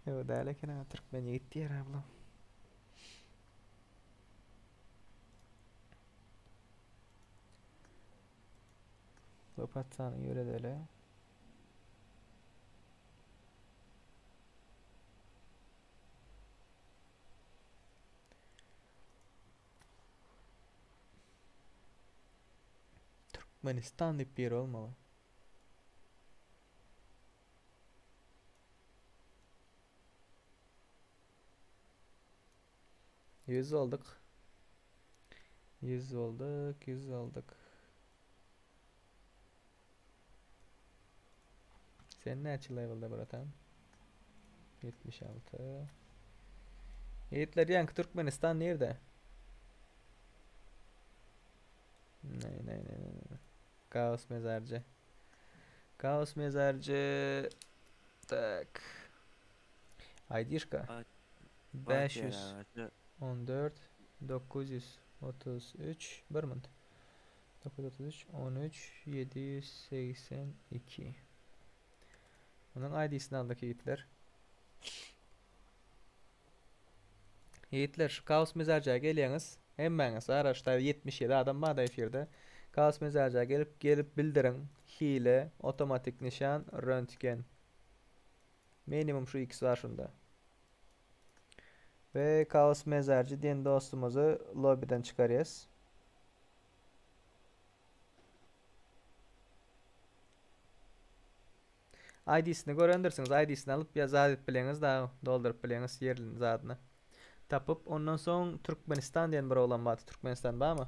Ýok däl eken ha türkmen ýigit diýer ablam. Bu patsany ýöredeli. Türkmenistan diýip biri bolmaly. Yüz olduk. Yüz olduk, yüz olduk. Sen näçe levelda bratan? 76. Ýigitler ýaňky Türkmenistan nirde? Ne ne ne ne. Kaos mezarcı. Kaos mezarcı. Tak. ID'şka. 514 933 bir minut. 933 13 782. Munuň ID'sini aldyk ýigitler. Ýigitler şu Kaos mezarja gelýäňiz. Hemmäňiz araşda 77 adam bar da efirde. Kaos mezarja gelip gelip bildiriň. Hile, otomatik nişan, röntgen. Minimum şu ikisi bar şunda. We Kaos mezarjy diýen dostumyzy lobbyden çykarýas. ID'sini görendirsiňiz, ID'sini alyp ýa zat edip bileňiz dagy, dolduryp bileňiz ýerlini zadyny. Tapyp, ondan soň Türkmenistan diýen bir oglan bardy. Türkmenistan barmy?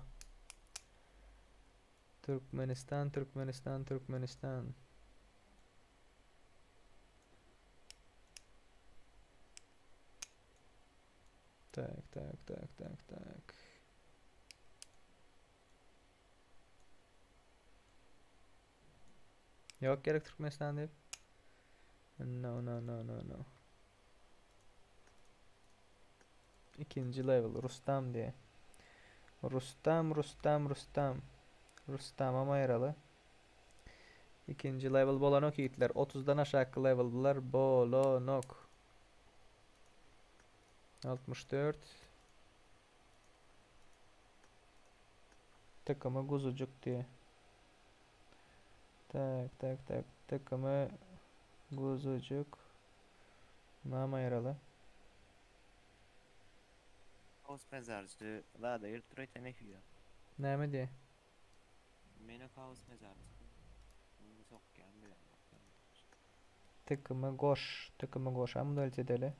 Türkmenistan, Türkmenistan, Türkmenistan. Tak, tak, tak, tak, tak. Ýok gerek Türkmenistan diýip. No, no, no, no, no. Ikinji level Rustam diýe. Rustam, Rustam, Rustam. Rustama maýraly. Ikinji level bolanok ýigitler. 30-dan aşaky leveller bolanok. 64 Takımı guzucuk diye. Tak tak tak takımı guzucuk. Nama ýaraly. Kaos mezarcı zada girip dur aytan efire. Näme diye? Mene kaos mezarcı. Onu sokýan bilen. Takımı goş. Takımı goş. Am da edeli.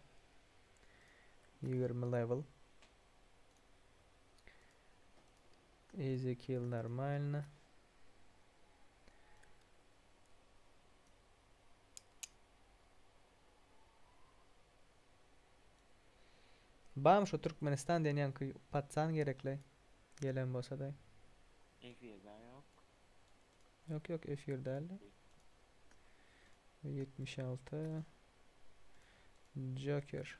20 level. Easy kill нормально. Bam şu Türkmenistan diýen ýaňky patsan gerekli. Gelen bolsa da. Efirde yok. Yok yok efir däl. 76 Joker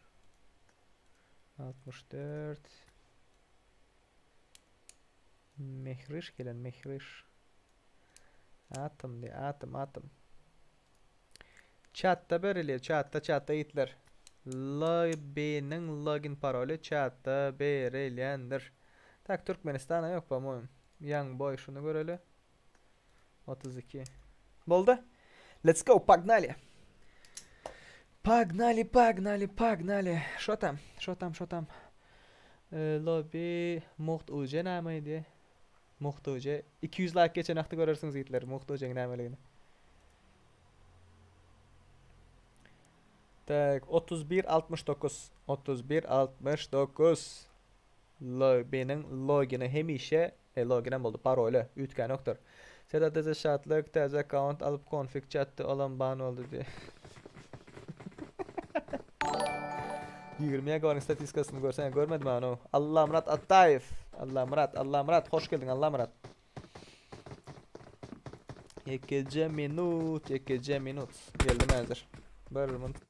64 Mehriş gelen Mehriş. Atom diye atom atom. Chatda berilýär. Chatda chatda ýigitler. Lobby'nin login paroly chatda berilýändir. Tak Türkmenistana yok по-моему. Young boy şunu göreli. 32. Boldy. Let's go, погнали. Погнали, погнали, погнали. Şo tam? Şo tam, şo tam. Lobby Muht UC näme Muht UC. 200 like geçen wagty görersiňiz ýigitler Muht UC-niň nämeligini. Tak 31 69 31 69 Lobby'nin logini hemişe e, loginem boldy paroly üýtgän ýokdur. Sedat Teze şatlyk täze account alyp konfig chatda olan ban boldy diýe. 20 ýa statistikasyny görsen görmedim onu. Allamyrat Attaýew. Allamyrat, Allamyrat hoş geldiň Allamyrat. Ýekeje minut, ýekeje minut. Geldim häzir. Bir minut.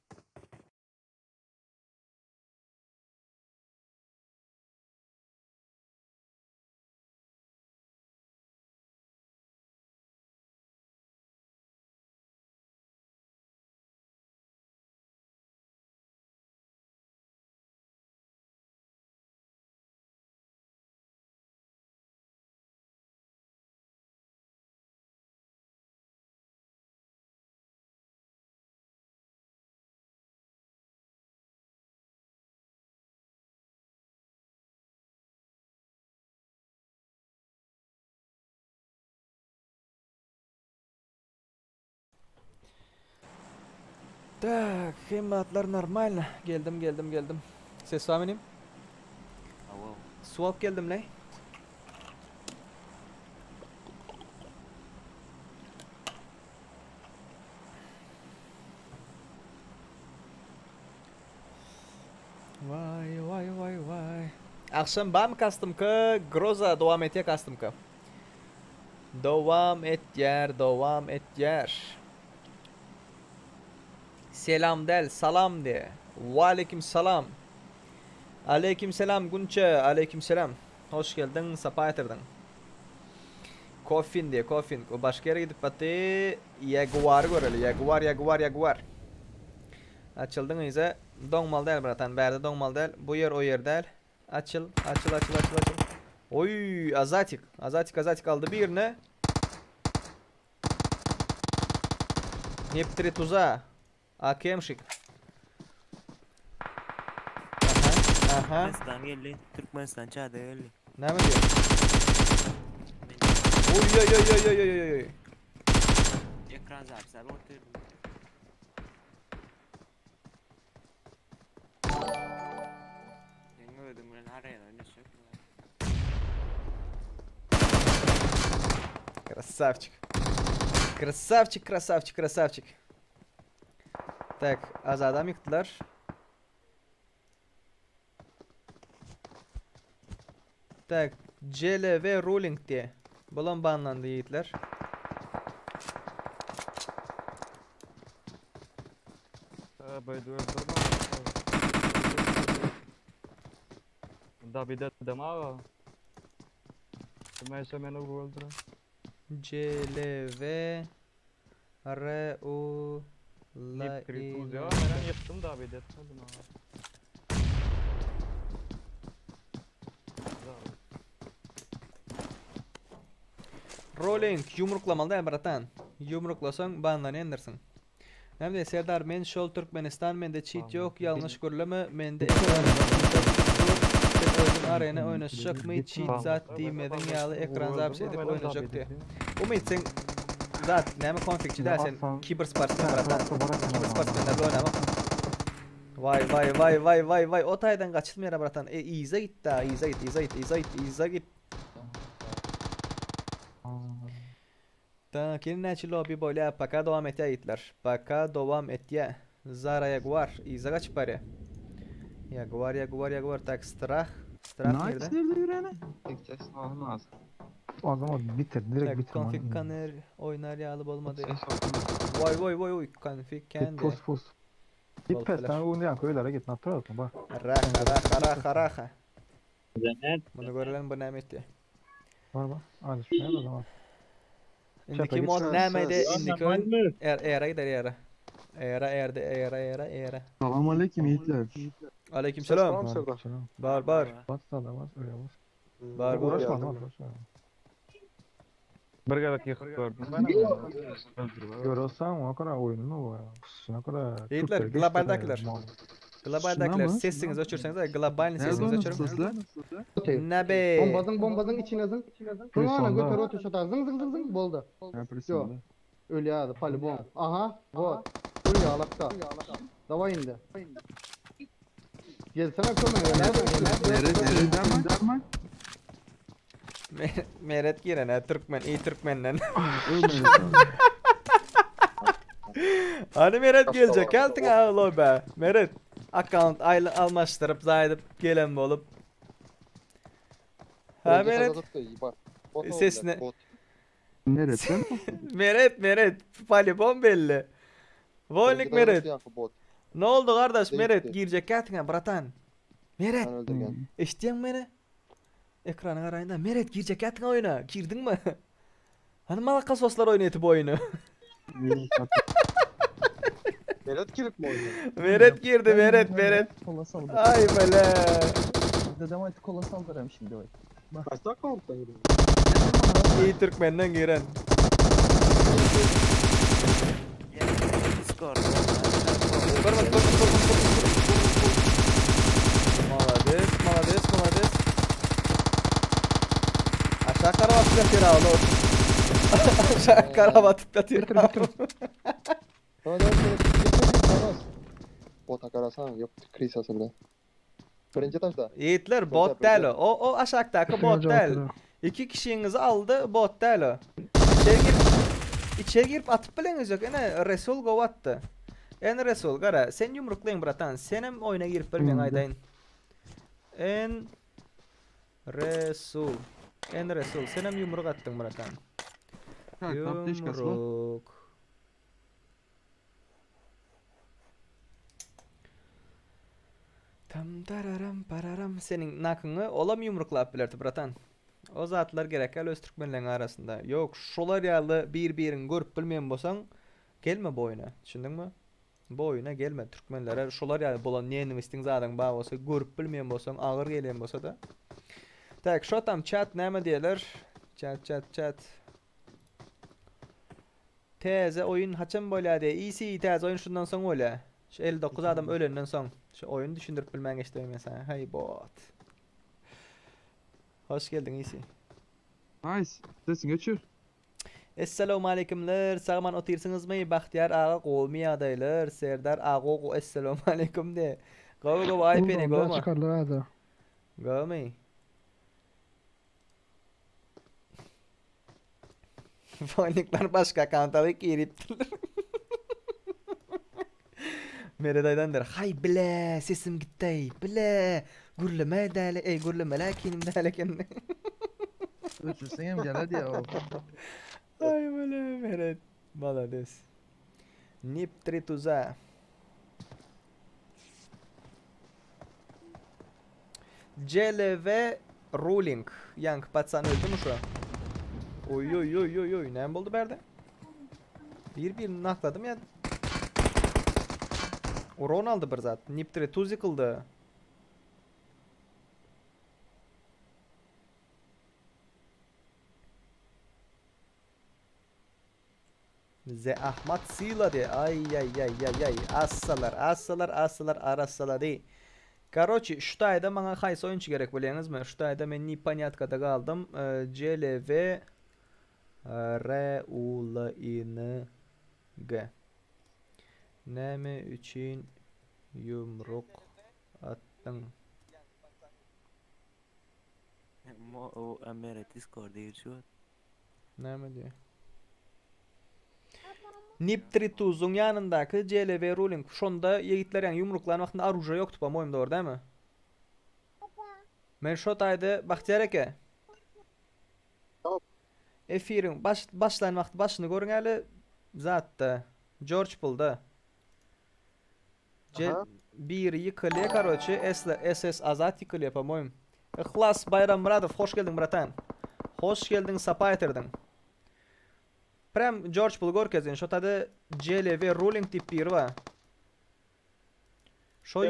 Tak, hemmatlar normal. Geldim, geldim, geldim. Ses var benim? Awa. Su alyp geldim le. Vay vay vay vay. Akşam bam kastım ka Groza dowam etýär kastım ka. Dowam etýär, dowam etýär. Selam däl, salam de. Waleýkim salam. Aleýkim selam Gunça, aleýkim selam. Hoş geldiň, sapa getirdiň. Kofin diýe, kofin. O başga ýere gidip batdy. Jaguary göreli. Jaguar, Jaguar, Jaguar. Açyldyň yza. Doňmaly däl bratan, bärde doňmaly däl. Bu ýer o ýer däl. Açyl, açyl, açyl, açyl, açyl. Oý, Azatik. Azatik, Azatik aldy birine. Neptri tuza. Akemşik. Aha, aha. Türkmenistan geldi. Türkmenistan çada geldi. Näme diýýär? Oý, oý, oý, oý, oý, oý, oý. Ekran zapis alyp oturdym. Seň özüň bilen arena oýnaşjak. Красавчик. Красавчик, красавчик, красавчик. Tak, Azadam ýykdylar. Tak, CLV ruling diye. Bulam banlandy ýigitler. CLV R U L I N. Rolling ýumruklamaly däl bratan. Ýumruklasaň banlanýandyrsyň. Näme diýýär Serdar men şol Türkmenistan mende çit ýok ýalňyş gürleme mende ekran dur sen özüň arena oýnaşjakmy çit zat diýmeziň ýaly ekran zapis edip oýnajak diýýär. Umyt sen zat näme konfigçi däl sen kibersportsmen bratan. Kibersportsmenler bilen oýnamok. Waý waý waý waý waý waý o taýdan gaçylmaýar bratan. E yza git da yza git yza git yza git yza git. Tak ýene näçe lobby bolýar paka dowam etýär ýigitler. Paka dowam etýär. Zara Jaguar yza gaçyp barýar. Jaguar Jaguar Jaguar tak strah. Strah nirde? Nice nerede ýöreni? O zaman bitir direkt Tak bitir. konfig kaner oýnar ýaly bolmady. Waý waý waý waý konfig Git kendi. pus pus. Git Bolup pes biler. sen onu yan köylere git. Ne yapıyorsun bak. Raha raha raha raha. Muny görelen bu näme etdi? Var bak. Hadi şuraya o zaman. Indiki Çepe mod git. nämeydi? Indiki oyun er era gider era. Era erde era era era. Salam aleyküm yiğitler. Aleykümselam. Aleykümselam. Bar bar. Bas sana bas oraya bas. Bar bar. Uğraşma lan uğraşma. Bir gezek ýykyp gördüm ben. Görürsen o kadar oyununu o. Pusuna kadar. Yiğitler, Türkler globaldakiler. geçti. Globaldakiler Şuna mı? sesinizi öçürseniz global Nerede sesinizi onun öçürün. sesler? Nabe. Bombazın bombazın içine zın. Şuna Prisonda. götür otur şota zın zın zın zın boldu. Ha, prisonda. Ölüyordu polibon. Aha вот. Ölüyor alakta. Davay indi. Gelsene kömeğe. Nere, nereden mi? Meret giren ha Türkmen, iyi Türkmenden. Ölmedi abi. Hani Meret gelecek geldin ha lo be. Meret account almaştırıp zaydıp gelen bolup. Ha Meret sesini Nereden? Meret Meret polibon belli. Volnik Meret. Ne oldu kardeş Meret girecek geldin ha bratan. Meret eşitýäň meni? Ekranyň arayında Meret girecek geldin oyuna. Girdin mi? Hani malaka soslar oýnaýty bu oyunu. Meret girip mi oyuna? Meret girdi Meret Meret. Kola saldır. Ay bele. Dedem artık kola saldırıyorum şimdi oy. Kaç dakika oldu sen girdin? İyi Türkmenden giren. Discord. Görmez görmez görmez görmez. Молодец, молодец, молодец. Aşağı kara batıp yatıyor ha oğlum. Aşağı kara batıp yatıyor. Bitir bitir. Tamam tamam tamam. Bota karasana yok krisası bile. Birinci taşda. Yiğitler bot değil o. O, o aşağıdaki bot değil. İki kişinizi aldı bot değil o. İçeri girip içeri girip atıp bileniz yok. Ene Resul go attı. En Resul gara sen yumruklayın bratan. Senem oyuna girip bilmeyen aydayın. En Resul. En Resul senem yumruk attın bratan. Tak, apteçkasy bar. Ýumruk. Tam tararam pararam seniň nakyňy olam ýumruklap bilerdi bratan. O zatlar gerek däl öz türkmenleň arasynda. Ýok şolar ýaly bir biriňi görüp bilmeýän bolsaň gelme bu oýuna düşündiňmi? Bu oýuna gelme türkmenlere şolar ýaly bolan nenawistiň zadyň bar bolsa görüp bilmeýän bolsaň agyr gelýän bolsada. Tak şo tam çat näme diýerler? Çat çat çat. Täze oýun haçan bolýar diýýär. Easy täze oýun şundan soň bolýar. Şu 59 adam ölenden soň. Şu oýuny düşündirip bilmän geçdim men sana. Hey bot. Hoş geldiň Easy. Nice. Sesiňi öçür. Essalawmaleýkimler sagman otyrsyňyzmy Bagtyýar aga gowumy ýagdaýlar Serdar agogo essalawmaleýkum de gowy gowy aý peni Ulan gowmy çykarlar häzir. gowmy Fonikler başga akkaunt alyp giripdirler. Meret aýdandyr, Haý bile, sesim gitdi, bile, gürleme däl, eý gürlemeli ekenim däl eken. Öçürseňem geler diýýär o. Aý bile, Meret, malades. Nip tri tuza. CLV ruling. Ýaňky patsan öldümi şu? Oý oý oý oý oý näme boldy bärde? Bir birini nakladym ya. Uron aldy bir zat. Niptre tuz ýykyldy. Ze Ahmat sylady. Aý aý aý aý aý. Assalar, assalar, assalar arassalady. Karoçi, şu taýda maňa haýsy oýunçy gerek bilýäňizmi? Şu taýda men niponýatkada galdym. C L V R U L I N G. Näme üçin ýumruk atdyň? Mo o Meret Discord'a girişi Näme diýýär? Nip Trituzuň ýanyndaky CLV ruling. Şonda ýigitler ýaňy ýumruklan wagtynda oruža ýokdy po-moýym dogry dälmi? Men şo taýda Bagtyýar eke. Efiriň baş başlan wagty başyny görüň äli zatda Jorj pulda. C biri ýykylýa karoçe S SS Azat ýykylýa po-moýym. Yhlas Baýrammyradow hoş geldiň bratan. Hoş geldiň sapa getirdiň. Prem George puly görkezgin şo tada CLV ruling diýip biri bar. Şo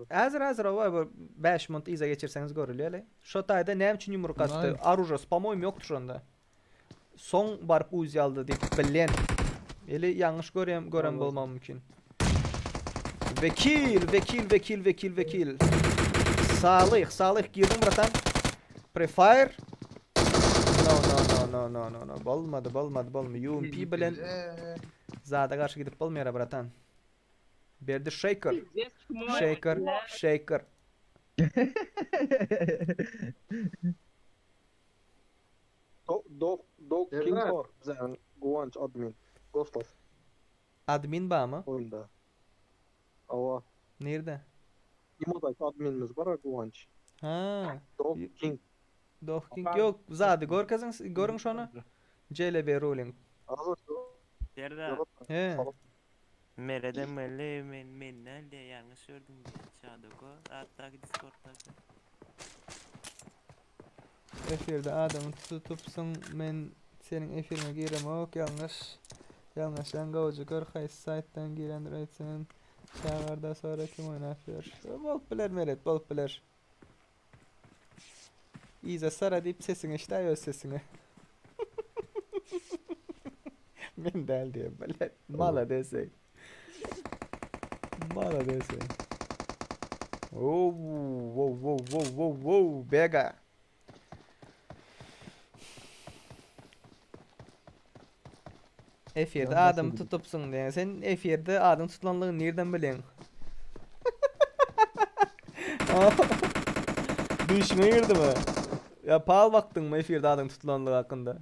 Häzir häzir owa bir 5 minut yza geçirseňiz görülýär. Şo taýda näme üçin ýumruk atdy? Oružasy po-moýym ýokdy şonda. Soň baryp uzi aldy diýip bilýän. Eli ýalňyş görýän gören bolmagym mümkin. Wekil, wekil, wekil, wekil, wekil. Salyh, Salyh girdiň bratan. Prefire. No, no, no, no, no, no, no. Bolmady, bolmady, bolmady. UMP bilen zada garşy gidip bolmaýar bratan. Berdi Shaker. Shaker, Shaker. Dog Dog King bar bizäniň Guwanç admin. Dostlar. Admin barmy? Oýunda. Hawa. Nirde? Imodaky adminimiz bar Guwanç. Ha. Dog King. Dog King ýok, zady görkeziň, görüň şony. CLB ruling. Serdar. He. Meredem belli men men däl diýe ýalňyş gördüm diýe. Şadoko atdaky Discorddaky. Efirde adamy tutupsyň men seniň efiriňe giremok ýalňyş ýalňyşan gowja gör haýsy saýtdan girendir öýtsenem çagarda sonra kim oýnap ýör bolup biler Meret bolup biler Yza sara diýip sesiňi eşidäý öz sesiňi men däl diýe bile malades eý malades eý Wow wow wow wow wow wow bega Efirde adam tutupsyň diýen. Sen efirde adam tutulanlygyny nirden bilýäň? Düýşüňe girdimi? Ýa pal bakdyňmy efirde adam tutulanlygy hakynda?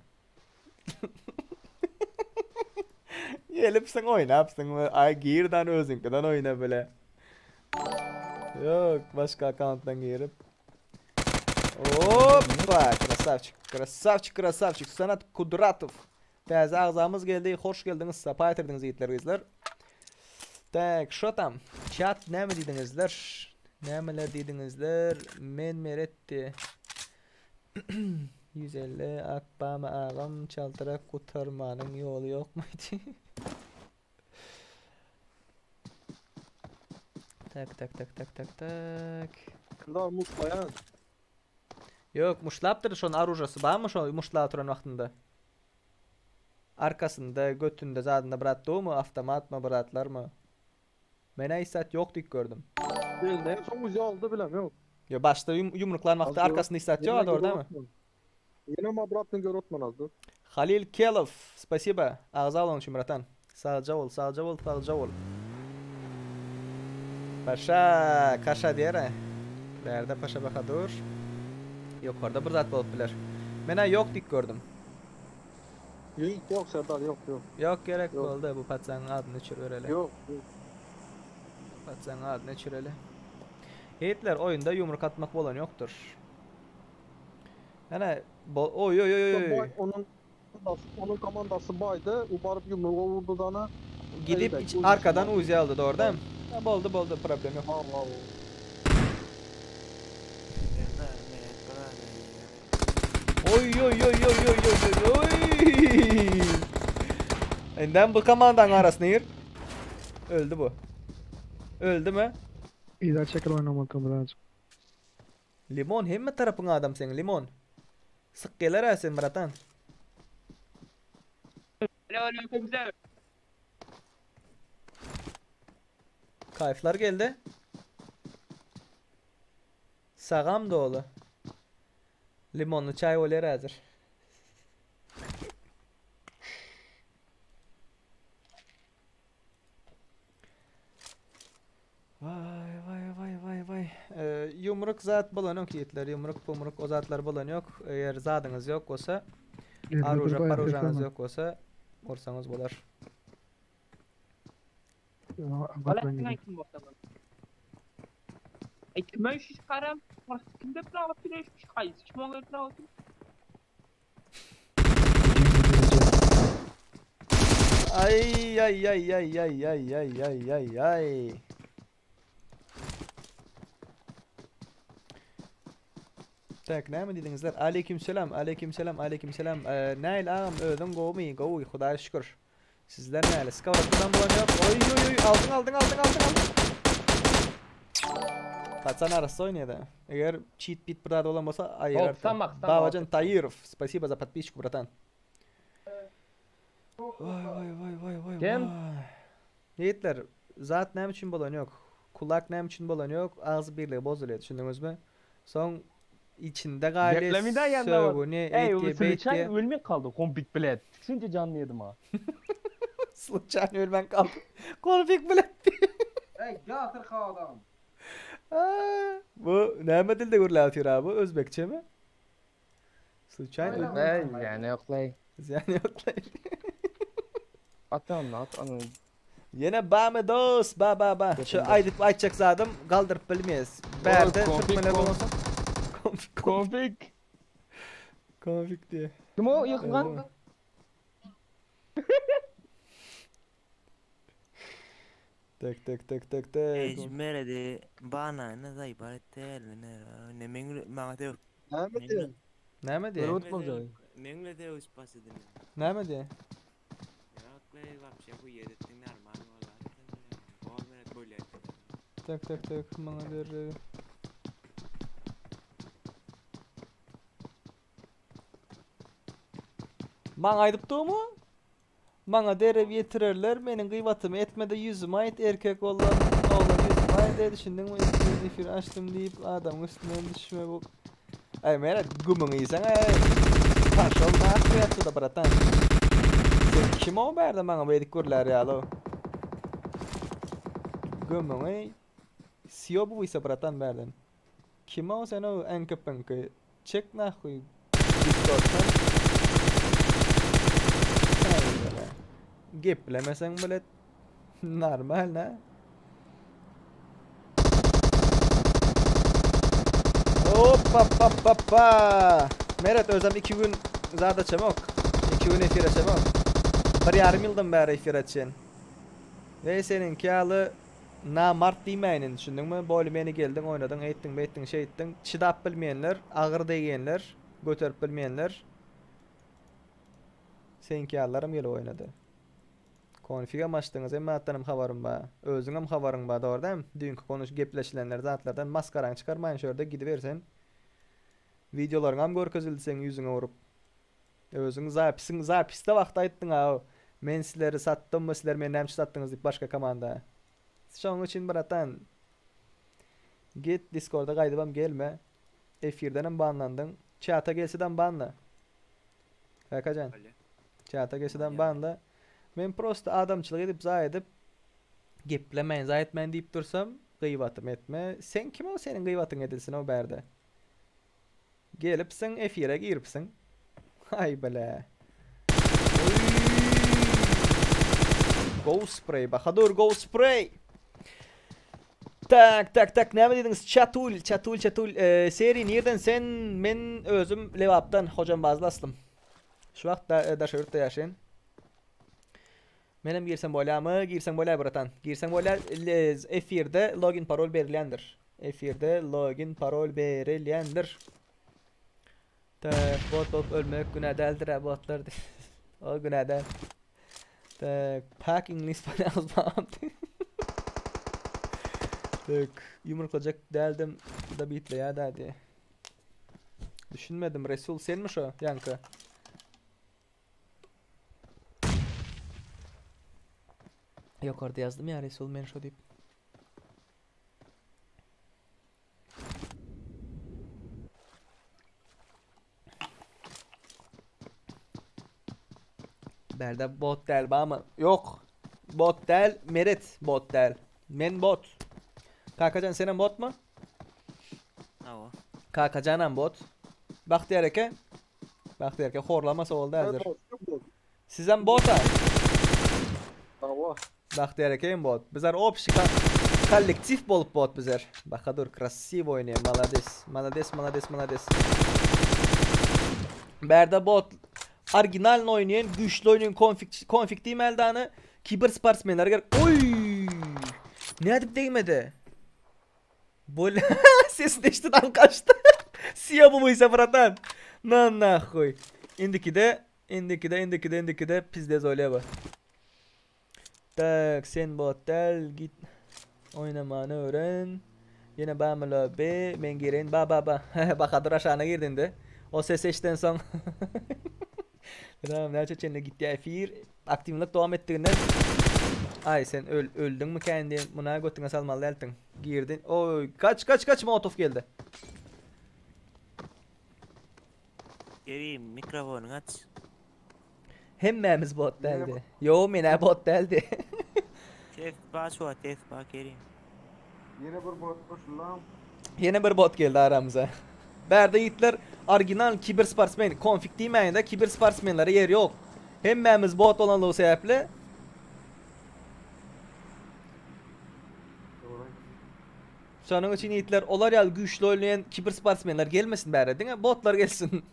Gelipsiň oýnapsyň we aý girdan özüňkiden oýna bile. Ýok, başga akkauntdan girip. Hoppa, krasavçik. Krasavçik. Krasavçik, krasavçik. Sanat Kudratow. Täze agzamyz geldi. Hoş geldiňiz. Sapa getirdiňiz ýigitler, gyzlar. Tak, şo tam. Chat näme diýdiňizler? Nämeler diýdiňizler? Men Meretdi. 150 akbamy agam çaltrak gutarmanyň ýoly ýokmydy? Tak tak tak tak tak tak. Serdar mutlaýan. Ýok, muşlapdyr şoň aružasy barmy şo muşlap duran wagtynda? Arkasynda, götünde zadynda bir zat durmy, awtomatmy, bir zatlarmy? Menä hiç zat ýok diýip gördüm. Elinde en soň uzi aldy bilem ýok. Ýok, başda ýumruklan wagty arkasynda hiç zat ýok dogry dälmi? Ýene obratny görüp otman az dur. Halil Kelow, spasiba, agza bolanyň üçin bratan. Sagja bol, sagja bol, sagja bol. Paşa, kaşa diýer-ä. Bärde Paşa Bahadur. Ýokarda bir zat bolup biler. Men-ä ýok diýip gördüm. Ýok, ýok Serdar, ýok, ýok. Ýok gerek boldy, bu paçagyň adyny öçüribereli. Ýok, ýok. Paçagyň adyny öçüreli. Ýigitler, oýunda ýumruk atmak bolan ýokdur. Ene, oý oý oý oý. Onuň Onuň komandasy baýdy, u baryp ýumruga urdy dana. Gidip iç arkadan uzi aldy dogry dämi? Ha boldy boldy problem ýok. Oý oý oý oý oý oý oý oý. Indem bu komandaň arasyna gir. Öldü bu. Öldü mü? Yza çekil oýnamakam birazjyk. Limon hemme tarapyň adam seň limon. Syk geler-ä sen bratan. Kaýflar geldi. Sagam doly. Limonly çaý bolýar häzir. Vay vay vay vay vay. Ee, yumruk zat bolan yok yiğitler. Yumruk pumruk o zatlar bolan yok. Eğer zadyňyz yok bolsa, aruja parujaňyz yok bolsa, ursaňyz bolar. Ey kime iş çıkaram? Kimde plan atıyor? Hayır, kim ona plan atıyor? Ay ay ay ay ay ay ay ay ay ay. Tak näme diýdiňizler? Aleyküm selam, aleyküm selam, aleyküm selam. Ee, Nail agam özüň gowmy? Gowy, Hudaýa şükür. Sizler näle? Skowrodkadan bulan ýok. Oý oý oý, aldyň aldyň aldyň aldyň aldyň. Pacan arassa oýnaýar. Eger cheat bit bir zat bolan bolsa aýyrardy. Babajan Taýyrow, spasibo za podpisku, bratan. Waý waý waý waý waý. Kim? Ýigitler, zat näme üçin bolan ýok? Kulak näme üçin bolan ýok? Agzy birligi bozulýar, düşündiňizmi? Soň içinde galýar, Geplemida ýanda bar. sögüni Ey, eýtýär, Sluçaýny beýtýär. ölmek kaldy. Kompik bilet. Tiksince janly yedim ha. Sluçaýny ölmän kaldy. Konfig bilet. Ey gatyr adam. Bu näme dilde gürläp otyr abi? Özbekçemi? Sluçaýny ölmän Ey, ýany ýoklaý. Zyýany ýoklaý. Atan at ony. Ýene bamy dos ba ba ba. Şu aýdyp aýtjak zadym galdyryp bilmeýäs. Bärde türkmenler bolmasa. Konfig konfig. Konfig diýe. Kim o ýykylan? Tek tek tek tek tek. Ejmeredi bana ne zay bar etdi ne ne meň maňa döw. Näme diýen? Näme diýen? Meňle döw spasy diýen. Näme diýen? Ýokly wapşe bu ýedetdiň normal bolar. Gol meret bolýar. Tek tek tek maňa derrew. Maňa aýdyp durmy? Maňa derrew ýetirerler, meniň gyýbatymy etmede ýüzüme aýt, erkek oglan oglan ýüzüme aýt, eý düşündiňmi, ilki efir açdym diýip adamyň üstünden düşme bu. Eý Meret gümüňi iýseň eý. Paşol nahuý otsuda bratan. Sen kim o bärde maňa beýdip gürlär ýaly. Gümüňi sýobuwysa bratan bärden. Kim o sen o eňki-piňki. Çek nahhuý Discorddan. Haýdala. Geplemeseň bilet normal na. Hoppa pa pa pa. Meret özem 2 gün zat açamok. 2 gün efir açamok. Bir ýarym ýyldan bäri efir açýan. We seniňki ýaly namart diýmäýin indi düşündiňmi? Boly meni geldiň oýnadyň eýtdiň beýtdiň şeýtdiň. Çydap bilmeýänler, agyr degýänler, göterip bilmeýänler. Seňki ýalylaram gelip oýnady. Konfigam açdyňyz hemme zatdanam habarym bar. Özüňem habaryň bar dogry dämi? Düýnki konuş gepleşilenler zatlardan maskaraňy çykarmaýyn şu ýerde gidiber sen. Wideolaryňam görkezildi seň ýüzüňe urup. Özüň zapisiň zapisde wagty aýtdyň a men sizleri satdymmy sizler meni näme üçin satdyňyz diýip başga komanda. Şoň üçin bratan git diskorda gaýdybam gelme. Efirdenem banlandyň. Çata gelsedem banla. Kakajan. Çata gelsedem banla. Men prosta adamçylyk edip zaý edip geplemäýin zaý etmäýin diýip dursam gyýbatym etme. Sen kim ol seniň gyýbatyň edilsin o bärde. Gelipsiň efire giripsiň. Aý bile. Go spray Bahadur go spray. Tak tak tak näme diýdiňiz çatul çatul çatul e, seri nirden sen men özüm Lebapdan Hojambazly aslym. Şu wagt da, e, daşary ýurtda ýaşaýan. Menem girsem bolýamy? Girseň bolýar bratan. Girseň bolýar. Efirde login parol berilýändir. Efirde login parol berilýändir. Tak, bot bolup ölmek günä däldir ha botlar. O günä däl. Tak, pak iňlis bolýaňyz babam. Tak, ýumruklajak däldim da bitleýär da diýe. Düşünmedim Resul senmi şo ýaňky? Ýokarda ýazdym ýa Resul men şo diýip. Bärde bot däl bamy? Ýok. Bot däl, Meret bot däl. Men bot. Kakajan senem botmy? Hawa. Kakajanam bot. Bagtyýar eke. Bagtyýar eke horlamasa boldy häzir. Sizem bota. Hawa. Bagtyýar ekeýim bot. Bizler obşi kollektiw bolup bot bizler. Bahadur krasiw oýnaýar. Malades. Malades, malades, malades. Bärde bot originalny oýnaýan, güýçli oýnaýan konfig konfig diýmäli dany. Kiber sportsmenler gerek. Oý! Nädip degmedi? Bol sesini eşitdi kaçtı. Siyabımıysa bratan. Na nahuy. Indikide, indikide, indikide, indikide pizdez oýlaya bu. Tak, sen bot däl, git oýnamany öwren. Ýene bamyla be, men gireýin. Ba ba ba. Bahadur aşagyna girdi indi. O sesi eşiden soň. Tamam, näçe çenli gitdi efir? Aktiwlik dowam etdiginden Aý sen öl öldüňmikä indi muna götüňe salmaly däldiň. Girdin. Oý, kaç kaç kaç Molotov geldi. Kerim mikrofonyňy aç. Hemmämiz bot däldi. Ýo, men-ä bot däldi. Ses bar şu wagt ses bar Kerim. Ýene bir bot goşuldy. Ýene bir bot geldi aramyza. Bärde ýigitler original kibersportsmen, konfig diýmäýin-de kibersportsmenlere ýer ýok. Hemmämiz bot bolanlygy sebäpli Şonuň üçin ýigitler olar ýaly güýçli oýnaýan kibersportsmenler gelmesin bäre, diňe botlar gelsin.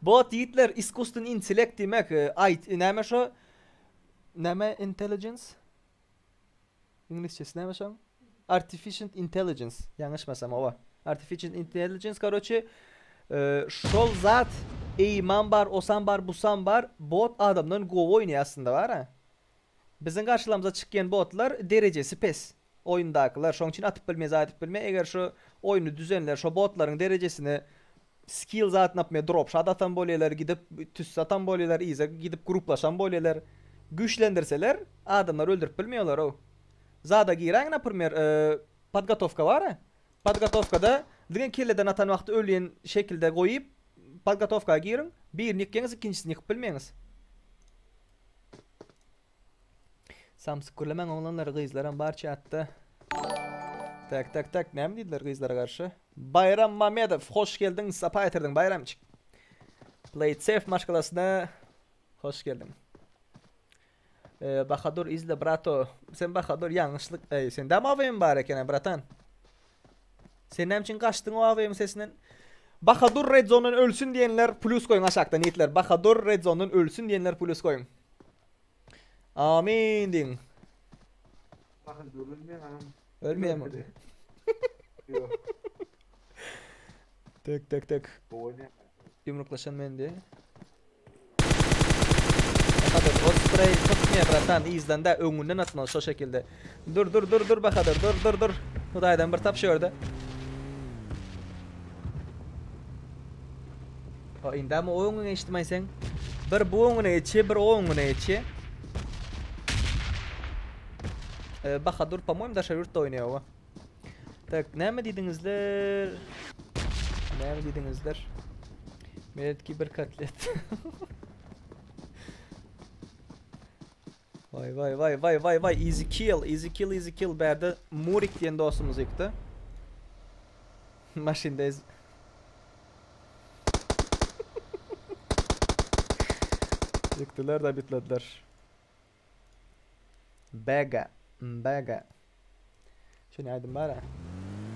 Bot ýigitler iskusstweniý intellekt diýmek, IT näme şo? Näme intelligence? Iňlisçesi näme şoň? Artificial intelligence, ýalňyşmasam hawa. Artificial intelligence karoçe şol zat eýmam bar, osam bar, busam bar, bot adamdan gowy oýnaýar aslynda bar-a. Biziň garşylamyza çykýan botlar derejesi pes oýundakylar, şoň üçin atyp bilmeýär, zat edip bilmeýär. Eger şu oýny düzenler şo botlaryň derejesini skill zat naprimýer drop şat atan bolýarlar, gidip tüsse atan bolýarlar, yza gidip gruplaşan bolýarlar. Güýçlendirseler adamlar öldürip bilmeýärler-ow. Zada giräň naprimýer podgotowka bar-a. Podgotowkada diňe kelleden atan wagty ölýän şekilde goýup podgotowka giriň. Birini ýykýaňyz, ikinjisini ýykyp bilmeýäňiz. Samsyk gürlemäň oglanlar gyzlaram bar çatda. Tak tak tak näme diýdiler gyzlara garşy? Baýram Mamedow hoş geldiň sapa getirdiň Baýramjyk. Play it safe maşgalasyna hoş geldiň. Ee, Bahadur izle brato. Sen Bahadur ýalňyşlyk. Eý, sende hem AWM bar eken bratan. Sen näme üçin gaçdyň o AWM sesinden? Bahadur Red Zone'dan ölsün diýenler plus goýuň aşakdan ýigitler. Bahadur Red Zone'dan ölsün diýenler plus goýuň. Amin diýiň. Bahadur ölmeýär agam. Ölmeýärmi? Ýok. Tek tek tek. Gowy oýnaýar. Ýumruklaşan mendi. Bahadur o sprey tutmaýar bratan yzdan da öňünden atmaly şo şekilde. Dur dur dur dur Bahadur dur dur dur. Hudaýdan bir tap şu ýerde. O indem o öňüne geçdim sen. Bir bu öňüne geçi, bir o öňüne geçi. Ee, Bahadur по-моему daşary ýurtda oýnaýar o. Tak, näme diýdiňizler? Näme diýdiňizler? Meretki bir kotlet. Vay vay vay vay vay vay easy kill, easy kill, easy kill bärde Murik diýen dostumyz ýykdy. Maşynda ez Ýykdylar da bitlediler. Bega, Bega. Şuny aýdym bar-a.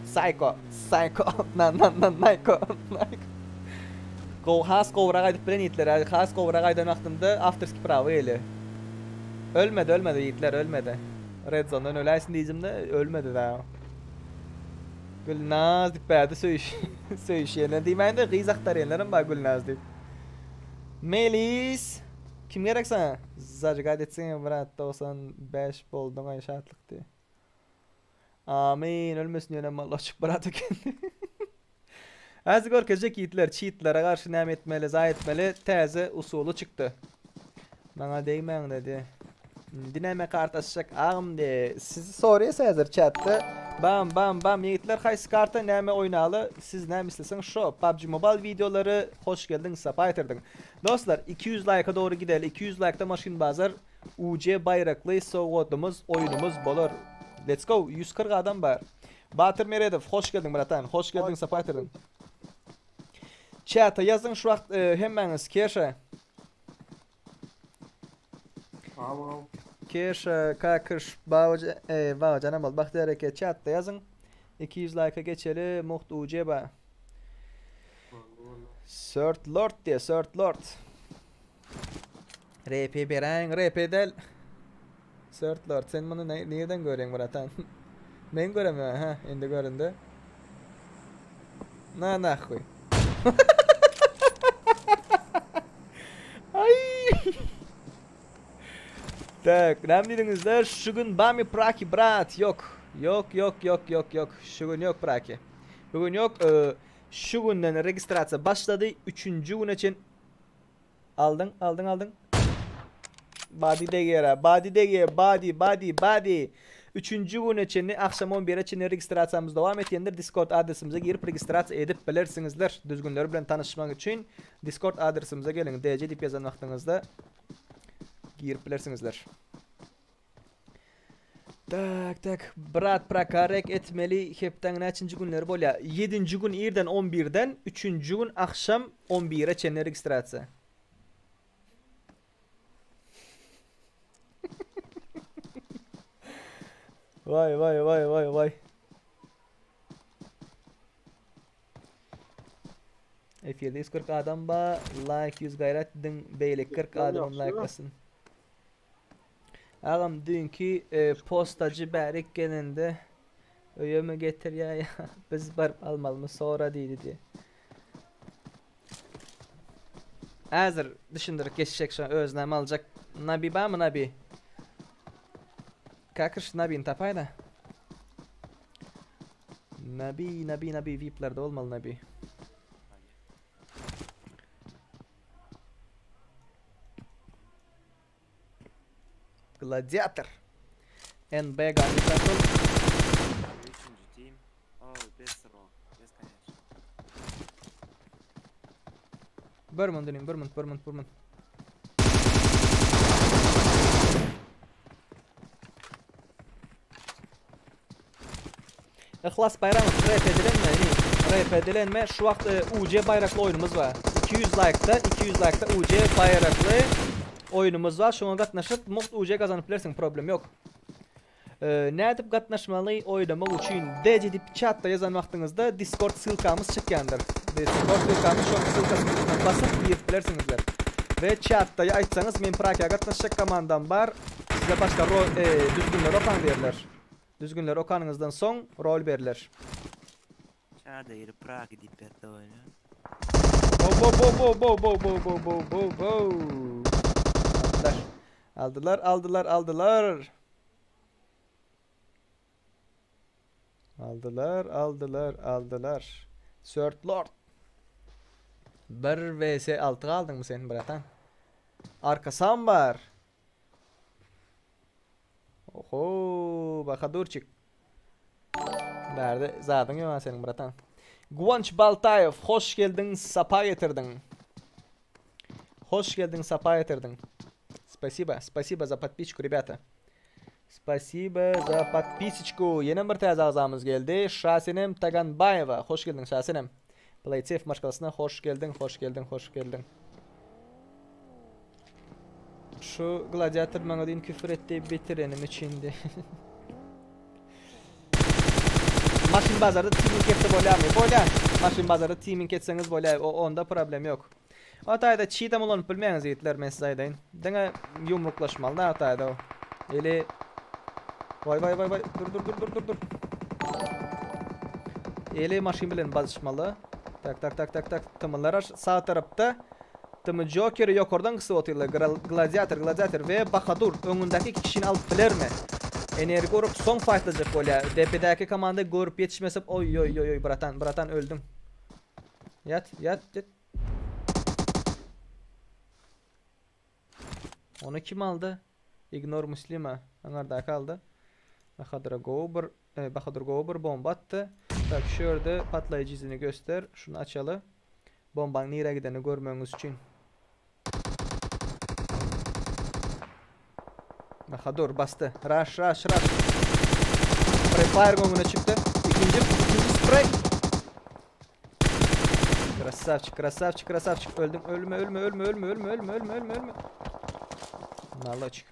Psycho, Psycho, na na na Nike, Nike. Gowy, has gowurak aýdyp bilen ýigitler. Häzir has gowurak aýdan wagtymda awtorskiý prawa gelýär. Ölmedi, ölmedi ýigitler, ölmedi. Red Zone-dan öläýsin diýjimde ölmedi dagy. Gülnaz diýip bärde söýüş söýüşýänler diýmäýin-de gyz agtarýanlaram bar Gülnaz diýip. Melis! Kim gerek saňa? Zajigad etseňe brat 95 bolduňaý şatlyk diý. Amin ölmesin ýöne moloçik brat eken. Häzir görkezjek ýigitler çitlere garşy näme etmeli zaý etmeli täze usuly çykdy. Maňa degmäň dedi. Indi näme karta açjak agam de. Sizi soraýas häzir çatda. Bam bam bam ýigitler haýsy karta näme oýnaly siz näme isleseň şo PUBG Mobile wideolary hoş geldiň sapa getirdiň. Dostlar 200 laýka dogry gideli 200 laýkda maşyn bazar UC baýrakly sowgadymyz oýunymyz bolar. Let's go 140 adam bar. Batyr Meredow hoş geldiň bratan hoş geldiň sapa getirdiň. Çata ýazyň şu wagt e, hemmäňiz Keşa. Keşa Kakyş Babajan e, Babajanam bol Bagtyýar eke çatda ýazyň. 200 laýka geçeli mugt UC ba. Sört Lord diye Sört Lord. RP beräýiň RP däl. Sört Lord sen muny ne, nirden görýäň bratan? Men göremýän ha indi göründi. Na nahhuy. Ay. Tak, näme diýdiňizler? Şu gün bamy praki brat? Yok. Yok yok yok yok yok. Şu gün yok praki. Bugün yok. Ee, şu günden registrasiýa başlady. Üçünji güne çen Aldyň, aldyň, aldyň. Body degýär, body degýär, body, body, body. Üçünji güne çenli akşam 11-e çenli registrasiýamyz dowam etýändir. Discord adresimize girip registrasiýa edip bilersiňizler. Düzgünler bilen tanyşmak üçin Discord adresimize geliň. DC diýip ýazan wagtyňyzda girip bilersiňizler. Tak, tak. Brat prokarek etmeli hepdäň näçinji günleri bolýar? 7-nji gün irden 11-den 3-nji gün akşam 11-e çenli registrasiýa. Vay vay vay vay vay. Efirde 140 adam ba, like 100 gaýrat ediň, beýleki 40 adamam like basyn. Agam düýnki e, postajy bärik gelende öýe getirýär ýa biz baryp almalymy sora diýdi diýe. Häzir düşündirip geçjek şo özüne aljak. Nabi barmy Nabi? Kakyrş Nabini tapaýda. Nabi, Nabi, Nabi VIP'lerde olmaly Nabi. Gladiator. NB Garnizon. Üçünji team. Oh, besro. Bes конечно. Bir minut inim, bir minut, bir minut, bir minut. Ihlas Bayramow rap edilenme ini. Rap edilenme şu wagt e, UC baýrakly oýnumyz bar. 200 like'da, 200 like'da UC baýrakly oýnumyz bar. Şoňa gatnaşyp mugt UC gazanyp bilersiň, problem ýok. E, nädip gatnaşmaly oýnamak üçin DC diýip chatda ýazan wagtyňyzda Discord ssylkamyz çykýandyr. Discord ssylkamyz şoň ssylkasynyň üstüne basyp girip bilersiňizler. We çatda aýtsaňyz men Prakiýa gatnaşjak komandam bar. Size başda rol e, düzgünleri okaň diýerler. Düzgünleri okanyňyzdan soň rol berler. Çada girip Praki diýip ýatsa bolýar. Bo bo bo bo bo bo bo bo bo bo bo. Aldylar. Aldylar, aldylar, aldylar. Aldylar, aldylar, aldylar. Sört Lord. 1 vs 6 galdyňmy sen, bratan? Arkasam bar. Oho, Bahadurçik. Bärde zadyň ýok seniň, bratan. Guwanç Baltaýew, hoş geldiň, sapa getirdiň. Hoş geldiň, sapa getirdiň. Spasiba, spasiba za podpisku, rебята. Spasiba za podpisku. Ýene bir täze agzamyz geldi. Şasenem Taganbaýewa. Hoş geldiň Şasenem. Playsafe maşgalasyna hoş geldiň, hoş geldiň, hoş geldiň. Şu gladiator maňa düýn küfür etdi bitirenim üçindi. Maşyn bazarda teaming etse bolýarmy? Bolýar. Maşyn bazarda teaming etseňiz bolýar. O onda problem ýok. O taýda çitem ulanyp bilmeýäňiz ýigitler men size aýdaýyn. Diňe ýumruklaşmaly da o taýda. Eli Waý waý waý waý dur dur dur dur dur dur. Eli maşyn bilen bazyşmaly. Tak tak tak tak tak. Tymylar sag tarapda. Tymy Jokeri ýokardan gysyp otyrlar. Gladiator, Gladiator we Bahadur öňündäki iki kişini alyp bilermi? Energi urup soň faýtlajak bolýar. Depedäki komanda görüp ýetişmese oý oý oý oý bratan bratan öldüň. Ýat ýat ýat. Ony kim aldy? Ignore Muslima. Aňardaky aldy. Bahadyra gowy bir e, Bahadur gowy bir bomba atdy. Tak, şu ýerde patlaýjy izini göster. Şuny açaly. Bombaň nirä gidenini görmegiňiz üçin. Bahadur basdy. Rush, rush, rush. Spray fire öňüne çykdy. Ikinji, ikinji spray. Krasavçik, krasavçik, krasavçik. Öldüm, ölme, ölme, ölme, ölme, ölme, ölme, ölme, ölme, ölme. Maloçik.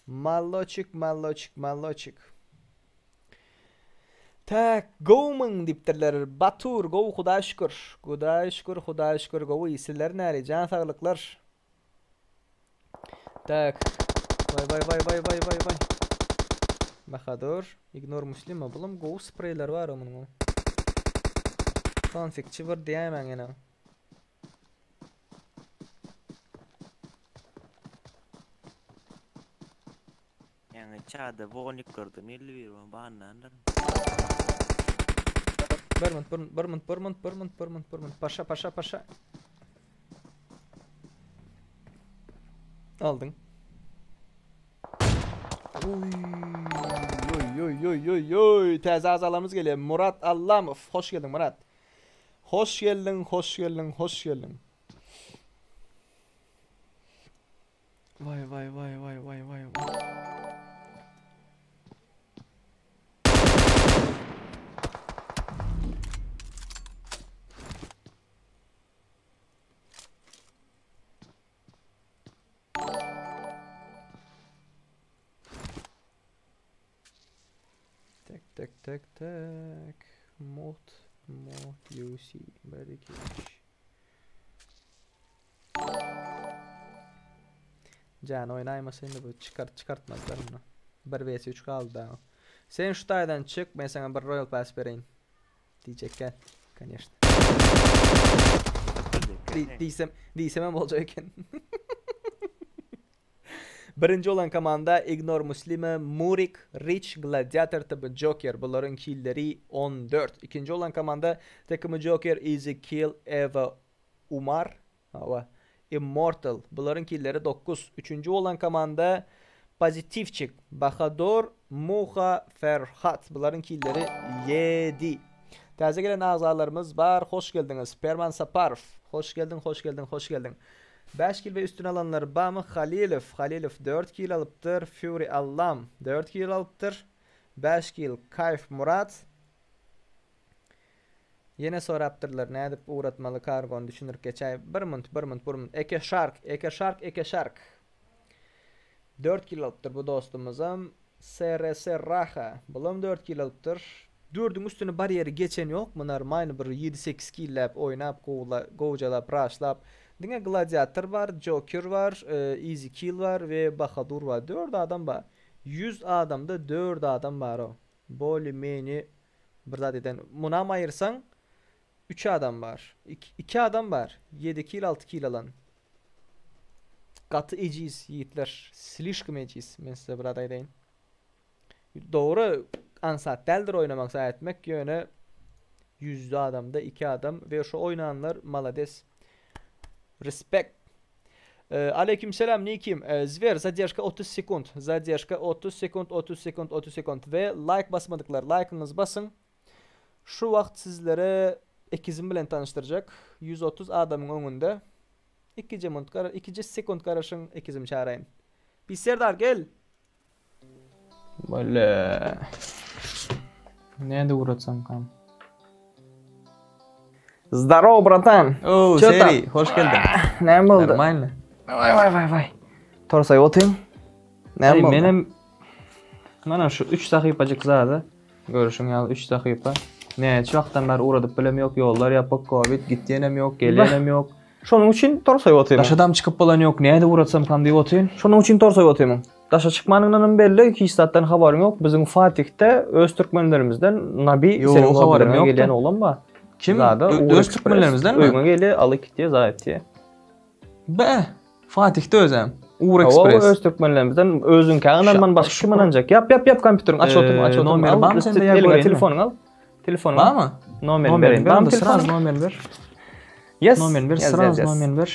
Maloçik, maloçik, maloçik. Tak, gowmyň diýipdirler. Batur, gowy Hudaýa şükür. Hudaýa şükür, Hudaýa şükür gowy. Sizler näli? Jan saglyklar. Tak. Vay vay vay vay vay vay vay. Bahadur, ignore muslima. Bulam gowy spreyler bar munuň. Konfikçi bir diýäýmäň ýene. Ýaňy çada woniklerden 51 bar banlandyr. Bir minut, bir minut, bir minut, bir minut, bir minut, bir minut, bir minut. Paşa, paşa, paşa. Aldyň. Oý, oý, oý, oý, oý, oý. Täze agzalarymyz gelýär. Murat Allamow. Hoş geldiň, Murat. Hoş geldiň, hoş geldiň, hoş geldiň. Vay vay vay vay vay vay vay. Tek tek tek tek. Mod mod UC 1 2 3. Jan oýnaýmasa indi bu çykart çykartmazlar muny. 1 vs 3 galdy da. Sen şu taýdan çyk, men sana bir Royal Pass bereýin. Diýjekkä, конечно. Diýsem, diýsem hem boljak eken. Birinji bolan komanda Ignor Muslima, Murik, Rich, Gladiator, TB Joker. Bularyň killeri 14. Ikinji bolan komanda TKM Joker, Easy Kill, Eva Umar, hawa, Immortal. Bularyň killeri 9. Üçünji bolan komanda Pozitivçik, Bahadur, Muha, Ferhat. Bularyň killeri 7. Täze gelen agzalarymyz bar. Hoş geldiňiz. Perman Saparow. Hoş geldiň, hoş geldiň, hoş geldiň. 5 kil we üstüne alanlar barmy? Halilow. Halilow 4 kil alypdyr. Fury Allam 4 kil alypdyr. 5 kil Kaýf Murat. Ýene sorapdyrlar, nädip ugratmaly kargony düşündirip geçäý. Bir munt, bir munt, bir munt. Eke Shark, Eke Shark, Eke Shark. 4 kil alypdyr bu dostumyzam. SRS Raha. Bulam 4 kil alypdyr. Dördüň üstüne barýeri geçen ýokmy normalny bir ýedi-sekiz killäp oýnap gowula gowjalap raşlap. Diňe Gladiator bar, Joker bar, Easy Kill bar we Bahadur bar. Dört adam bar. Ýüz adamda dört adam bar-ow. Bolly meni bir zat eden. Munam aýyrsaň üç adam bar. Iki adam bar. Ýedi kill alty kill alan. Gaty ejiz ýigitler. Slişkom ejiz. Men size bir zat aýdaýyn. Dogry aňsat däldir oýnamak zaýa etmek ýöne ýüzde adamda iki adam we şo oýnanlar malades. Respect. Aleyküm selam Nikim. Zwer zadержка 30 sekund. Zadержка 30 sekund 30 sekund 30 sekund we like basmadyklar like'yňyzy basyň. Şu wagt sizlere ekizim bilen tanyşdyrjak 130 adamyň öňünde. Ikije munt gara ikije sekund garaşyň ekizimi çagyrayyn. Bi Serdar gel. Bole. Näde uğratsamkam? Zdorow bratan. Oo, Ço tam? Seri, hoş geldin. Näme boldy? Normalny. Vay vay vay vay. Torsay otyň. Näme Ey, boldy? menem Mana şu 3 sahypajyk zady. Görüşüň ýaly 3 sahypa. Näçe wagtdan bäri ugradyp bilem ýok, ýollar ýapyk, covid gitýänem ýok, gelýänem ýok. Şonuň üçin torsaý otyrmyň? Daşadam çykyp bolan ýok, nädip ugratsamkam diýip otyryn. Şonuň üçin torsaý otyrmyň? Daşa çykmanyňdanam belli, hiç zatdan habaryň ýok. Biziň Fatihde öz türkmenlerimizden Nabi Ýok, seniň habarym lobbyňa ýokdy. gelýän oglan bar. Kim? Zada, Ö- Ugur öz Express. türkmenlerimizdenmi? Öýüňe gelýär, alyp gitýär, zat etýär. Be, Fatihde özem. Ugur Hawa, Express. öz türkmenlerimizden özüňkä ynanman başga kim ynanjak? Ýap, ýap, ýap kompýuteriňi aç otur, aç otur. Nomeri Al, barmy sende ýa eliňe göreyinmi? telefonyňy al. Telefonyňy al. Barmy? Nomerini Nomerini bereýin. ber Barmy onda, sraz telefonyň? nomerini ber. Yes. Nomerini ber, Yes, sraz yes, yes. nomerini ber.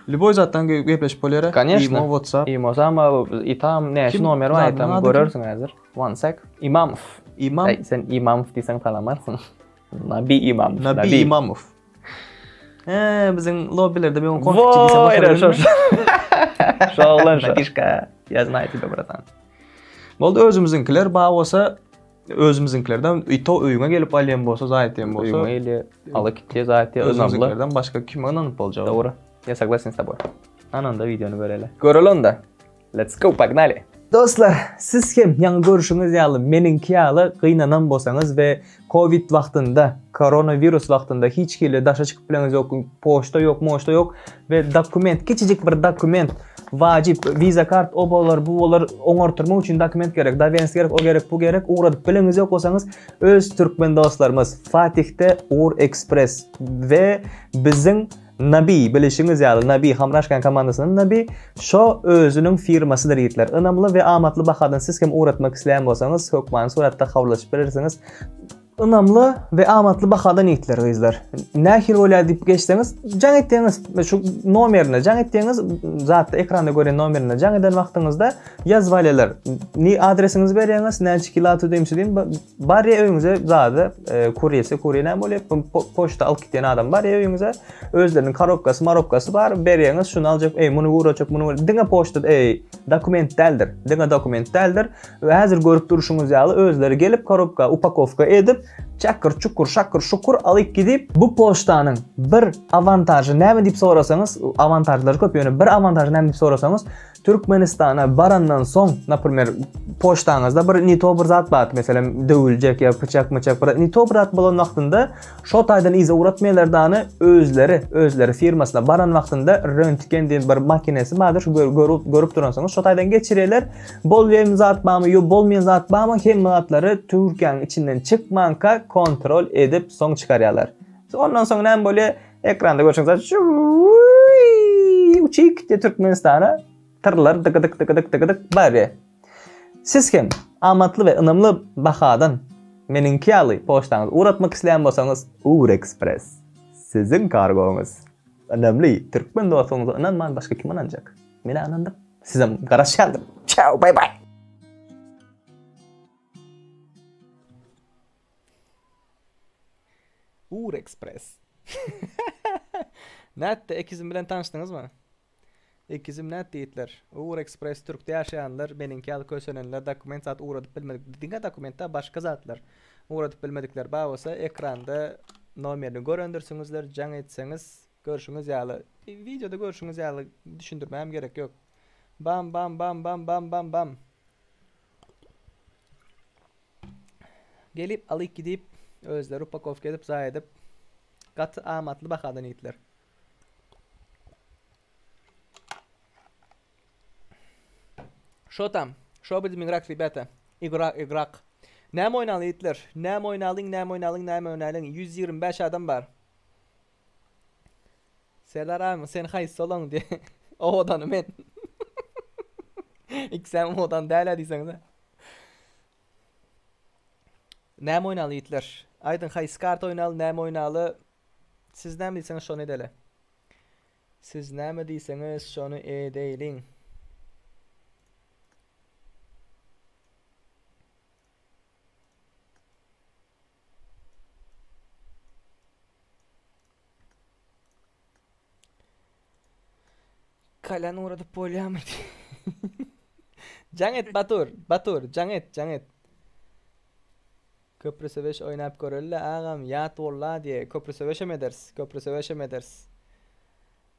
Lýuboý zatdan ge- gepleşip bolýar. Конечно. Imo, WhatsApp. Imo, sama, itam, näçe Kim? nomer bar, Zadyň itam ady kim? görersiň häzir. One sec. Imamow. Imam? Aý, sen Imamow diýseň tanamarsyň. Nabi Imamow. Nabi Imamow. He, biziň lobbilerde men ony konfetçi diýsem Voý, başa şo, bilmedim. şo. Şo oglan şo. Nabişka, я знаю тебя, братан. Boldy özümiziňkiler bar bolsa, özümiziňkilerden ito öýüňe gelip alýan bolsa, zaýat diýen bolsa. Öýüňe gelýär, alyp gitýär, zaýat diýýär, ynamly. Özümiziňkilerden başga kime ynanyp boljak? Dogry. Я согласен с тобой. Ana onda wideony göreli. Göreli onda. Let's go, pognaly. Dostlar, siz hem ýaňy görüşiňiz ýaly meniňki ýaly gynanan bolsaňyz we covid wagtynda, koronawirus wagtynda hiç hili daşa çykyp bileňiz ýok, poçta ýok, moçta ýok we dokument, kiçijik bir dokument wajyp, visa kart o bolar, bu bolar, oňartyrmak üçin dokument gerek, dowernost gerek, o gerek, bu gerek, ugradyp bileňiz ýok bolsaňyz, öz türkmen dostlarymyz Fatihde Ugur Express we biziň Nabi, bilişiňiz ýaly, Nabi, Hamraşkan komandasynyň Nabi, şo özüniň firmasydyr ýigitler. Ynamly we amatly bahadan siz hem ugratmak isleýän bolsaňyz, hökmany suratda habarlaşyp bilersiňiz. Ynamly we amatly bahadan ýigitler, gyzlar. Nähili bolýar diýip geçseňiz, jaň etseňiz, şu nomerine jaň etseňiz, zatda ekranda görýän nomerine jaň eden wagtyňyzda ýazwalýarlar. Ni adresiňizi berýäňiz, näçe kilo tüdemsi diýip, Barýa öýüňize zady kurýesi kurýe näme bolýar poçta alyp gitýän adam barýa öýüňize özleriniň korobkasy marobkasy bar berýäňiz şuny aljak eý muny ugrajak muny diňe poçta eý dokument däldir diňe dokument däldir we häzir görüp durşuňyz ýaly özleri gelip korobka upakowka edip çakyr çukur şakyr şukur alyp gidip bu poçtanyň bir awantažy näme diýip sorasaňyz awantažlary köp ýöne bir awantažy näme diýip sorasaňyz Türkmenistana barandan soň, naprimer, poçtaňyzda bir ne to bir zat bar, meselem, döwüljek ýa pyçak-myçak bir ne to bir zat bolan wagtynda şo taýdan yza ugratmaýarlar dany özleri, özleri firmasyna baran wagtynda röntgen diýen bir makinesi bardyr, şu görüp, görüp duransyňyz, şo taýdan geçirýärler. Bolýan zat barmy, ýok bolmaýan zat barmy, hemme zatlary Türkiýäniň içinden çykmanka kontrol edip soň çykarýarlar. Ondan soň näme bolýar? Ekranda görşüňiz ýaly uçup gitýär Türkmenistana. Tyrlar dykydyk dykydyk dykydyk barýar. Siz hem amatly we ynamly bahadan meniňki ýaly poçtaňyzy ugratmak isleýän bolsaňyz Ugur Express siziň kargoňyz. Ynamly türkmen dostuňyza ynanman başga kim ynanjak? Men-ä ynandym. Sizem garaşýandym. Çao bay bay. Ugur Express. Nätdi ekizim bilen tanyşdyňyzmy? Ekizim nätdi ýigitler? Ugur Express Türkde ýaşaýanlar meniňki ýaly kösenenler dokument zat ugradyp bilmedik diňe dokumentda başga zatlar ugradyp bilmedikler bar bolsa ekranda nomerini görendirsiňizler jaň etseňiz görşüňiz ýaly wideoda görşüňiz ýaly düşündirmäm gerek ýok bam bam bam bam bam bam bam. Gelip alyp gidip özleri upakowka edip zaý edip gaty amatly bahadan ýigitler. Şo tam, şo bizim igrak rебята. Igra igrak. Näme oýnaly ýigitler? Näme oýnalyň, näme oýnalyň, näme oýnalyň? 125 adam bar. Serdar abim sen haýsy olaň diye. Owadany men. Ikisem owadan däl-ä diýseňiz-ä. Näme oýnaly ýigitler? Aýdyň haýsy karta oýnaly, näme oýnaly? Siz näme diýseňiz şony edeli. Siz näme diýseňiz şony edeýliň. Kalany ugradyp bolýarmy? Jaň et Batur, Batur, jaň et, jaň et. Köprü söweş oýnap göreli agam, ýat walla diýe, köprü söweşem ederis, köprü söweşem ederis.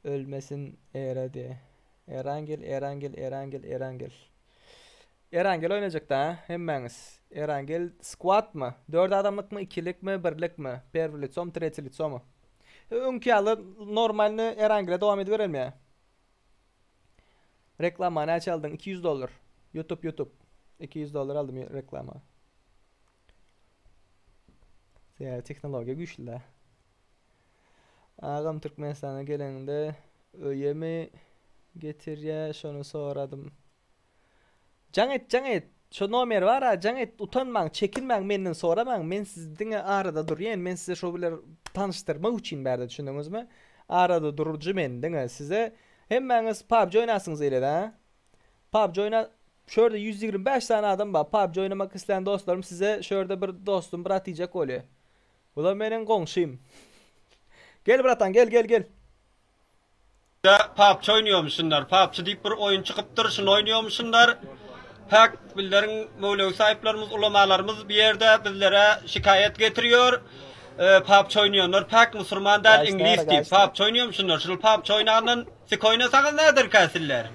Ölmesin Era diýe. Erangel, Erangel, Erangel, Erangel. Erangel oýnajakda ha hemmäňiz. Erangel squadmy? Dört adamlykmy, ikilikmi, birlikmi? Perwy litsomy, tretýi litsomy? Öňki ýaly normalny Erangele dowam ediberelmi ýa? Reklama näçe aldyň? 200 dollar. YouTube YouTube. 200 dollar aldym reklama. Sebäbi tehnologiýa güýçli-dä. Agam Türkmenistana geleňde öýemi getirýä şony soradym. Jaň et jaň et şo nomer bara jaň et utanmaň çekinmäň menden soramaň men siz diňe arada durýan men size şo biler tanyşdyrmak üçin bärde düşündiňizmi arada durujy men diňe size hemmäňiz pubg oýnasyňyz gelýär a pubg oýna şu ýerde 125 sany adam bar pubg oýnamak islän dostlarym size şu ýerde bir dostum brat diýjek bolýar bu da meniň goňşym gel bratan gel gel gel Pubg oýnaýamyşynlar. Pubg diýip bir oýun çykypdyr, şuny oýnaýamyşynlar. Päk bizleriň möwlewi saýyplarymyz, ulamalarymyz bu ýerde bizlere şikaýat getirýär. Pubg oýnaýanlar päk musurman däl, iňlis diýip. Pubg oýnaýamyşynlar. Şul pubg oýnandan sik oýnasaňyz näderkä siller?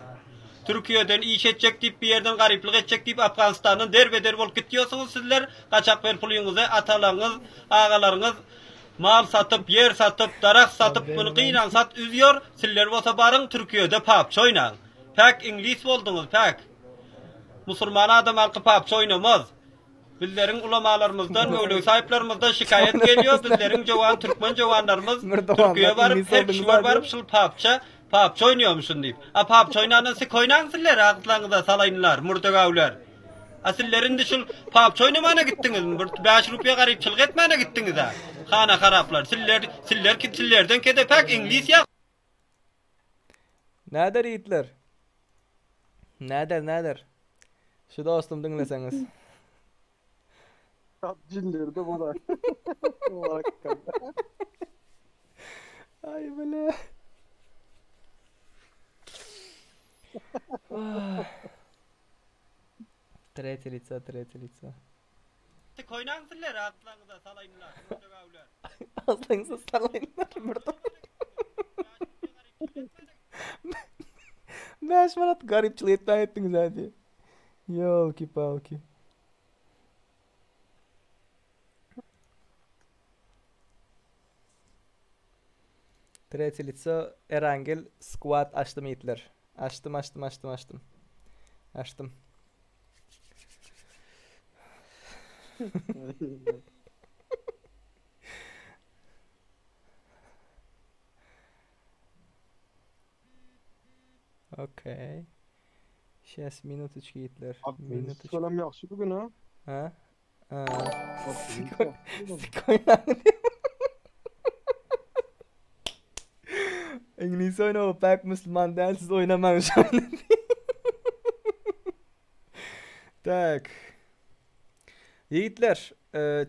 Türkiýeden iş etjek diýip, bir ýerden garyplyk etjek diýip Afganistandan derbe-der bolup gitýärsiňiz sizler. Gaçak ber pulyňyzy atalaryňyz, agalaryňyz Mal satyp, ýer satyp, daragt satyp muny gynaň sat üzýor, siller bolsa baryň Türkiýede papç oýnaň. Päk iňlis bolduňyz päk. Musurman adam halky papç oýnamaz. Bizleriň ulamalarymyzdan, möwlewi saýyplarymyzdan şikaýat gelýor, bizleriň jowan türkmen jowanlarymyz Türkiýe baryp, her kişi bar baryp şul papça, papç oýnaýamyşyn diýip. A papç oýnandan sik oýnaň siller agzlaňyza salaýynlar, murdegawler. A sizler indi şul PUBG oýnamana gitdiňizmi? Bir 5 rupiýa garypçylyk etmäne gitdiňiz-ä. Hana haraplar. Sizler, sizler kim sizlerden kede päk iňlis ýa. Näder ýigitler? Näder, näder? Şu dostum diňleseňiz. Cinlerdi bu da. Aý bile. Tretýe lico, tretýe lico. Tik oýnaň sizler agzlaňyza salaýynlar, mürtegawler. Agzlaňyza salaýynlar, mürte. Bäş manat garypçylyk etmän etdiňiz hä diýip. Ýolki-palki. Tretýe lico Erangel squad açdym ýigitler. Açdym açdym açdym açdym. Açdym. Okey. Сейчас minutочки ýigitler. Minutочки. Selam ýagşy bugün ha. Ha? Ha. Sikoýnaň. Iňlis oýnawy päk musulman däl siz oýnamaň şony. Tak. Ýigitler, e,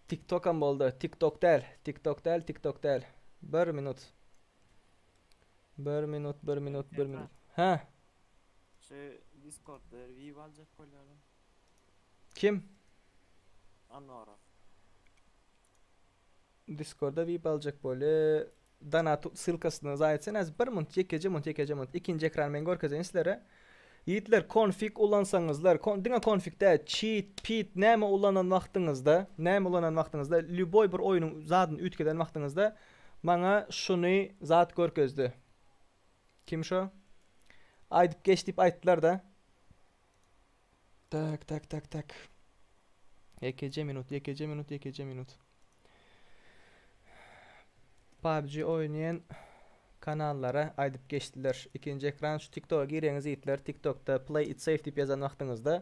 TikTokam boldy. TikTok däl, TikTok däl, TikTok däl. Bir minut. Bir minut, bir minut, bir minut. Ha, Şu Discord'da view aljak bolýarlar. kim? Anora. Discord'a VIP aljak bolýa. Donat ssylkasyny zaý etsene az bir minut, ýekeje minut, ýekeje minut. Ikinji ekran men görkezeýin sizlere. Ýigitler konfig ulansaňyzlar, kon diňe konfig däl, çit, pit näme ulanan wagtyňyzda, näme ulanan wagtyňyzda, lýuboý bir oýnuň zadyny üýtgeden wagtyňyzda maňa şuny zat görkezdi. Kim şo? Aýdyp geç diýip aýtdylar-da. Tak, tak, tak, tak. Ýekeje minut, ýekeje minut, ýekeje minut. PUBG oýnaýan kanallara aýdyp geçdiler. Ikinji ekran şu TikToka gireňiz ýigitler, TikTokda Play it safe diýip ýazan wagtyňyzda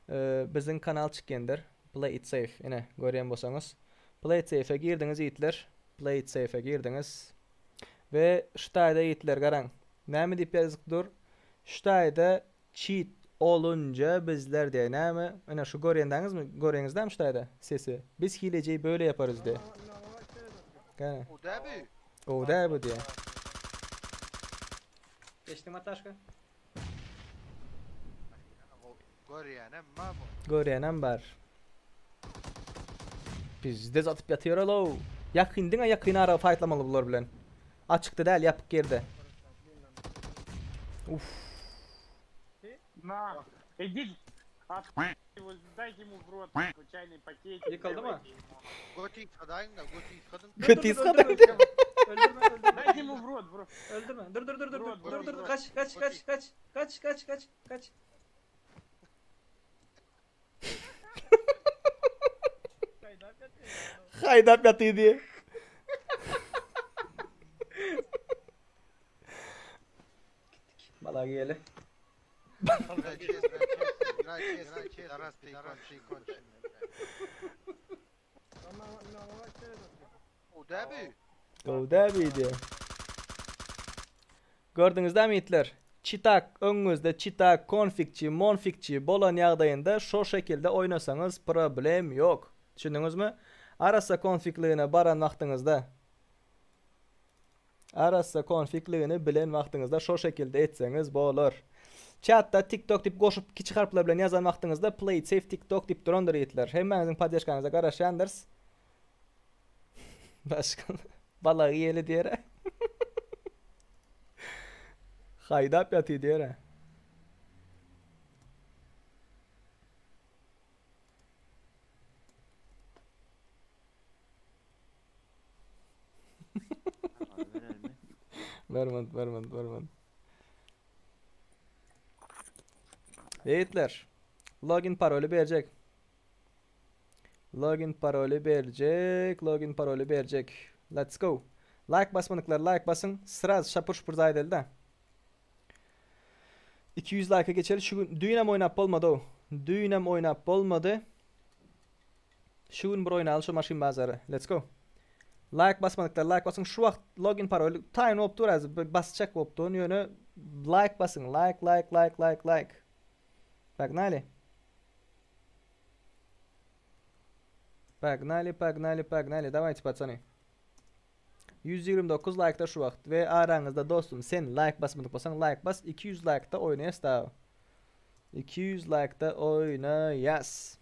e, biziň kanal çykýandyr. Play it safe. Ine, görýän bolsaňyz. Play it safe-e girdiňiz ýigitler. Play it safe-e girdiňiz. We şu taýda ýigitler garaň. Näme diýip ýazyk dur? Şu taýda Çit olunca bizler diýe näme? Ine şu görýändaňyzmy? Görýäňizdämi şu taýda sesi? Biz hileceyi böyle yaparız diýe. Gene. O da bu diýe. Geçdiňmi Ataşka? Görýänem bar bu. Görýänem bar. Pizde atyp ýatyr alo. Ýakyn diňe ýakyn ara faýtlamaly bular bilen. Açykda däl ýapyk ýerde. Uff. На, иди, от его, дайте ему в рот нахуй, чайный пакетик. Ýykyldymy? давайте ему. Göti yıkadayın da göti yıkadın. Göti yıkadın. Öldürme, öldürme. Дайте ему в рот, в рот. Öldürme. Dur dur dur dur Rot, dur rot, dur dur rot. kaç kaç kaç kaç kaç kaç kaç kaç. Haýdap ýatyr diýe. Bala geli. Gowy diýe. Gördüňizdämi ýigitler? Çitak öňüňizde çitak, konfikçi, monfikçi bolan ýagdaýynda şo şekilde oýnasaňyz problem ýok. Düşündiňizmi? Arassa konfikligine baran wagtyňyzda arassa konfikligini bilen wagtyňyzda şo şekilde etseňiz bolar. Çatda TikTok diýip goşup kiçi harplar bilen ýazan wagtyňyzda play it safe TikTok diýip durandyr ýigitler. Hemmäňiziň poddežkaňyza garaşýandyrys. Başga balagy ýeli diýer. Haýdap ýatyr diýer. Vermedi, vermedi, vermedi. Ýigitler, login paroly berjek. Login paroly berjek, login paroly berjek. Let's go. Like basmadyklar like basyň. Sraz şapur şupur zaýdaly da. 200 like-a geçeli. Şu gün düýnem oýnap bolmady. Düýnem oýnap bolmady. Şu gün bir oýnaly şu maşyn bazary. Let's go. Like basmadyklar like basyň. Şu wagt login paroly taýyn bolup dur häzir. Basjak bolup dur. Ýöne like basyň. Like like like like like. Погнали. Погнали, погнали, погнали. Давайте, пацаны. 129 like-da şu wagt we araňyzda dostum sen like basmadyk bolsaň like bas 200 like-da oýnaýas da. 200 like-da oýnaýas.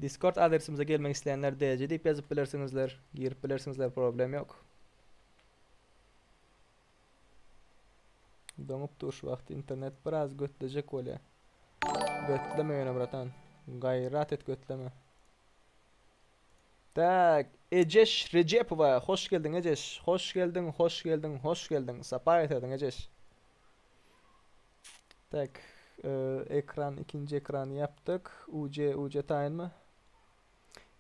Discord adresimize gelmek isleýänler DC diýip ýazyp bilersiňizler, girip bilersiňizler problem ýok. Doňup dur şu wagt internet biraz götlejek bolýar. Götleme ýöne bratan. Gaýrat et götleme. Tak, Ejeş Rejepowa, hoş geldiň Ejeş. Hoş geldiň, hoş geldiň, hoş geldiň. Sapa getirdiň Ejeş. Tak, e, ekran ikinji ekrany ýapdyk. UC, UC taýynmy?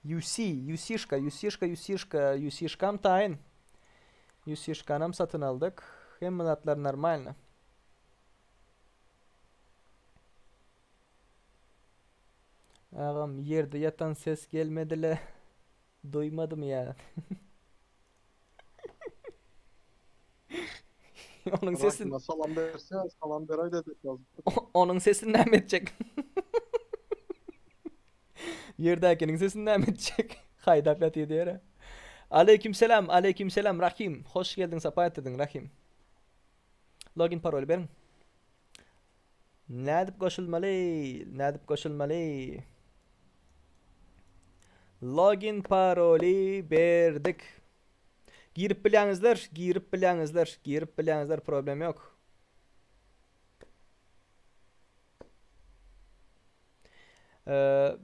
UC, UC-şka, UC-şka, UC-şka, UC-şkam taýyn. UC-şkanam satyn aldyk. Hemme zatlar normalny. Agam ýerde ýatan ses gelmedile. Duýmadym ýa. Onuň sesini Salam berse, salam beräý dedik lazym. Onuň sesini näme etjek? Ýerdäkiniň sesini näme etjek? Haýdap ýatyr diýere. Aleyküm selam, aleyküm selam Rahim. Hoş geldiň, sapa getirdiň Rahim. Login paroly beriň. Nädip goşulmaly? Nädip goşulmaly? Login paroly berdik. Girip bilýäňizler, girip bilýäňizler, girip bilýäňizler problem ýok.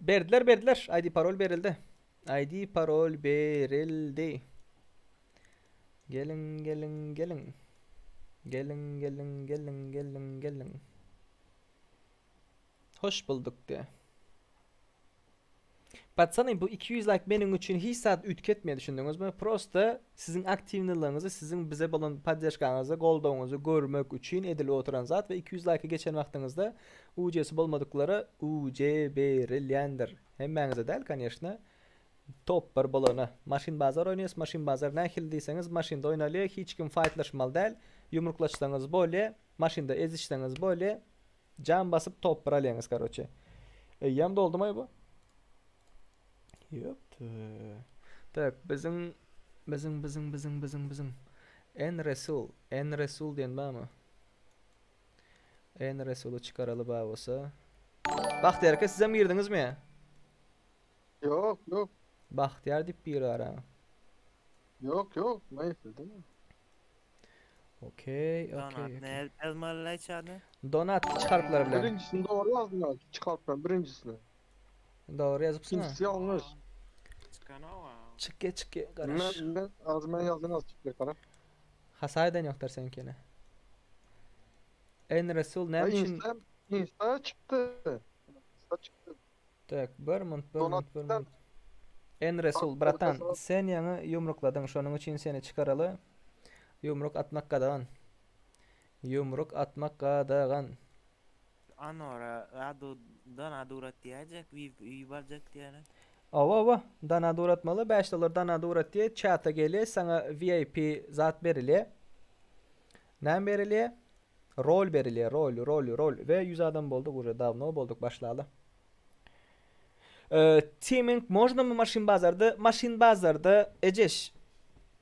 Berdiler berdiler ID parol berildi. ID parol berildi. Geliň geliň geliň. Geliň geliň geliň geliň geliň. Hoş bulduk diýe. Patsany bu 200 like meniň üçin hiç zat üýtgetmeýär düşündiňizmi? Prosta siziň aktiwnylygyňyzy, siziň bize bolan poddežkaňyzy, goldawyňyzy görmek üçin edilip oturan zat we 200 like geçen wagtyňyzda UC-si bolmadyklara UC berilýändir. Hemmäňize däl koneşna. Top bir bolana. Maşyn bazar oýnaýas, maşyn bazar nähili diýseňiz maşynda oýnalýar, hiç kim faýtlaşmaly däl. Ýumruklaşsaňyz bolýar, maşynda ezişseňiz bolýar. Jam basyp top bir alýaňyz karoçe. Eýýäm doldumaý bu? Ýokdy. Tak, biziň biziň biziň biziň biziň biziň En Resul, En Resul diýen barmy? En Resuly çykaraly bar bolsa. Bagtyýar aka sizem girdiňizmi? Ýok, ýok. Bagtyýar diýip biri bar ha. Ýok, ýok, men efirde. Okey, okey. Donat ne ýazmaly içeride? Donat kiçi harplar bilen. Birinjisini dogry ýazdyň ha, kiçi harp bilen birinjisini. Dogry ýazypsyň ha. İkincisi ýalňyş. Çykanok ha. Çykýa çykýa garaş. Men men az men ýazdan az çykýa gara. Hata eden ýokdyr seňkini. En Resul näme üçin? Insta Insta çykdy. Insta çykdy. Tak, bir minut, bir minut, bir Donatdan minut. En Resul, bratan, sen ýaňy ýumrukladyň, şonuň üçin seni çykaraly. Ýumruk atmak gadagan. Ýumruk atmak gadagan. Anora adu dana durat diýäýjek, vip aljak diýýäne. Hawa, hawa, dana duratmaly, 5 dollar dana durat diýe, çata gelýär, saňa VIP zat berilýär. Näme berilýär? Rol berilýär, rol, rol, rol. We 100 adam bolduk uje, dawno bolduk başlaly. Teaming можно my maşyn bazarda? Maşyn bazarda ejeş.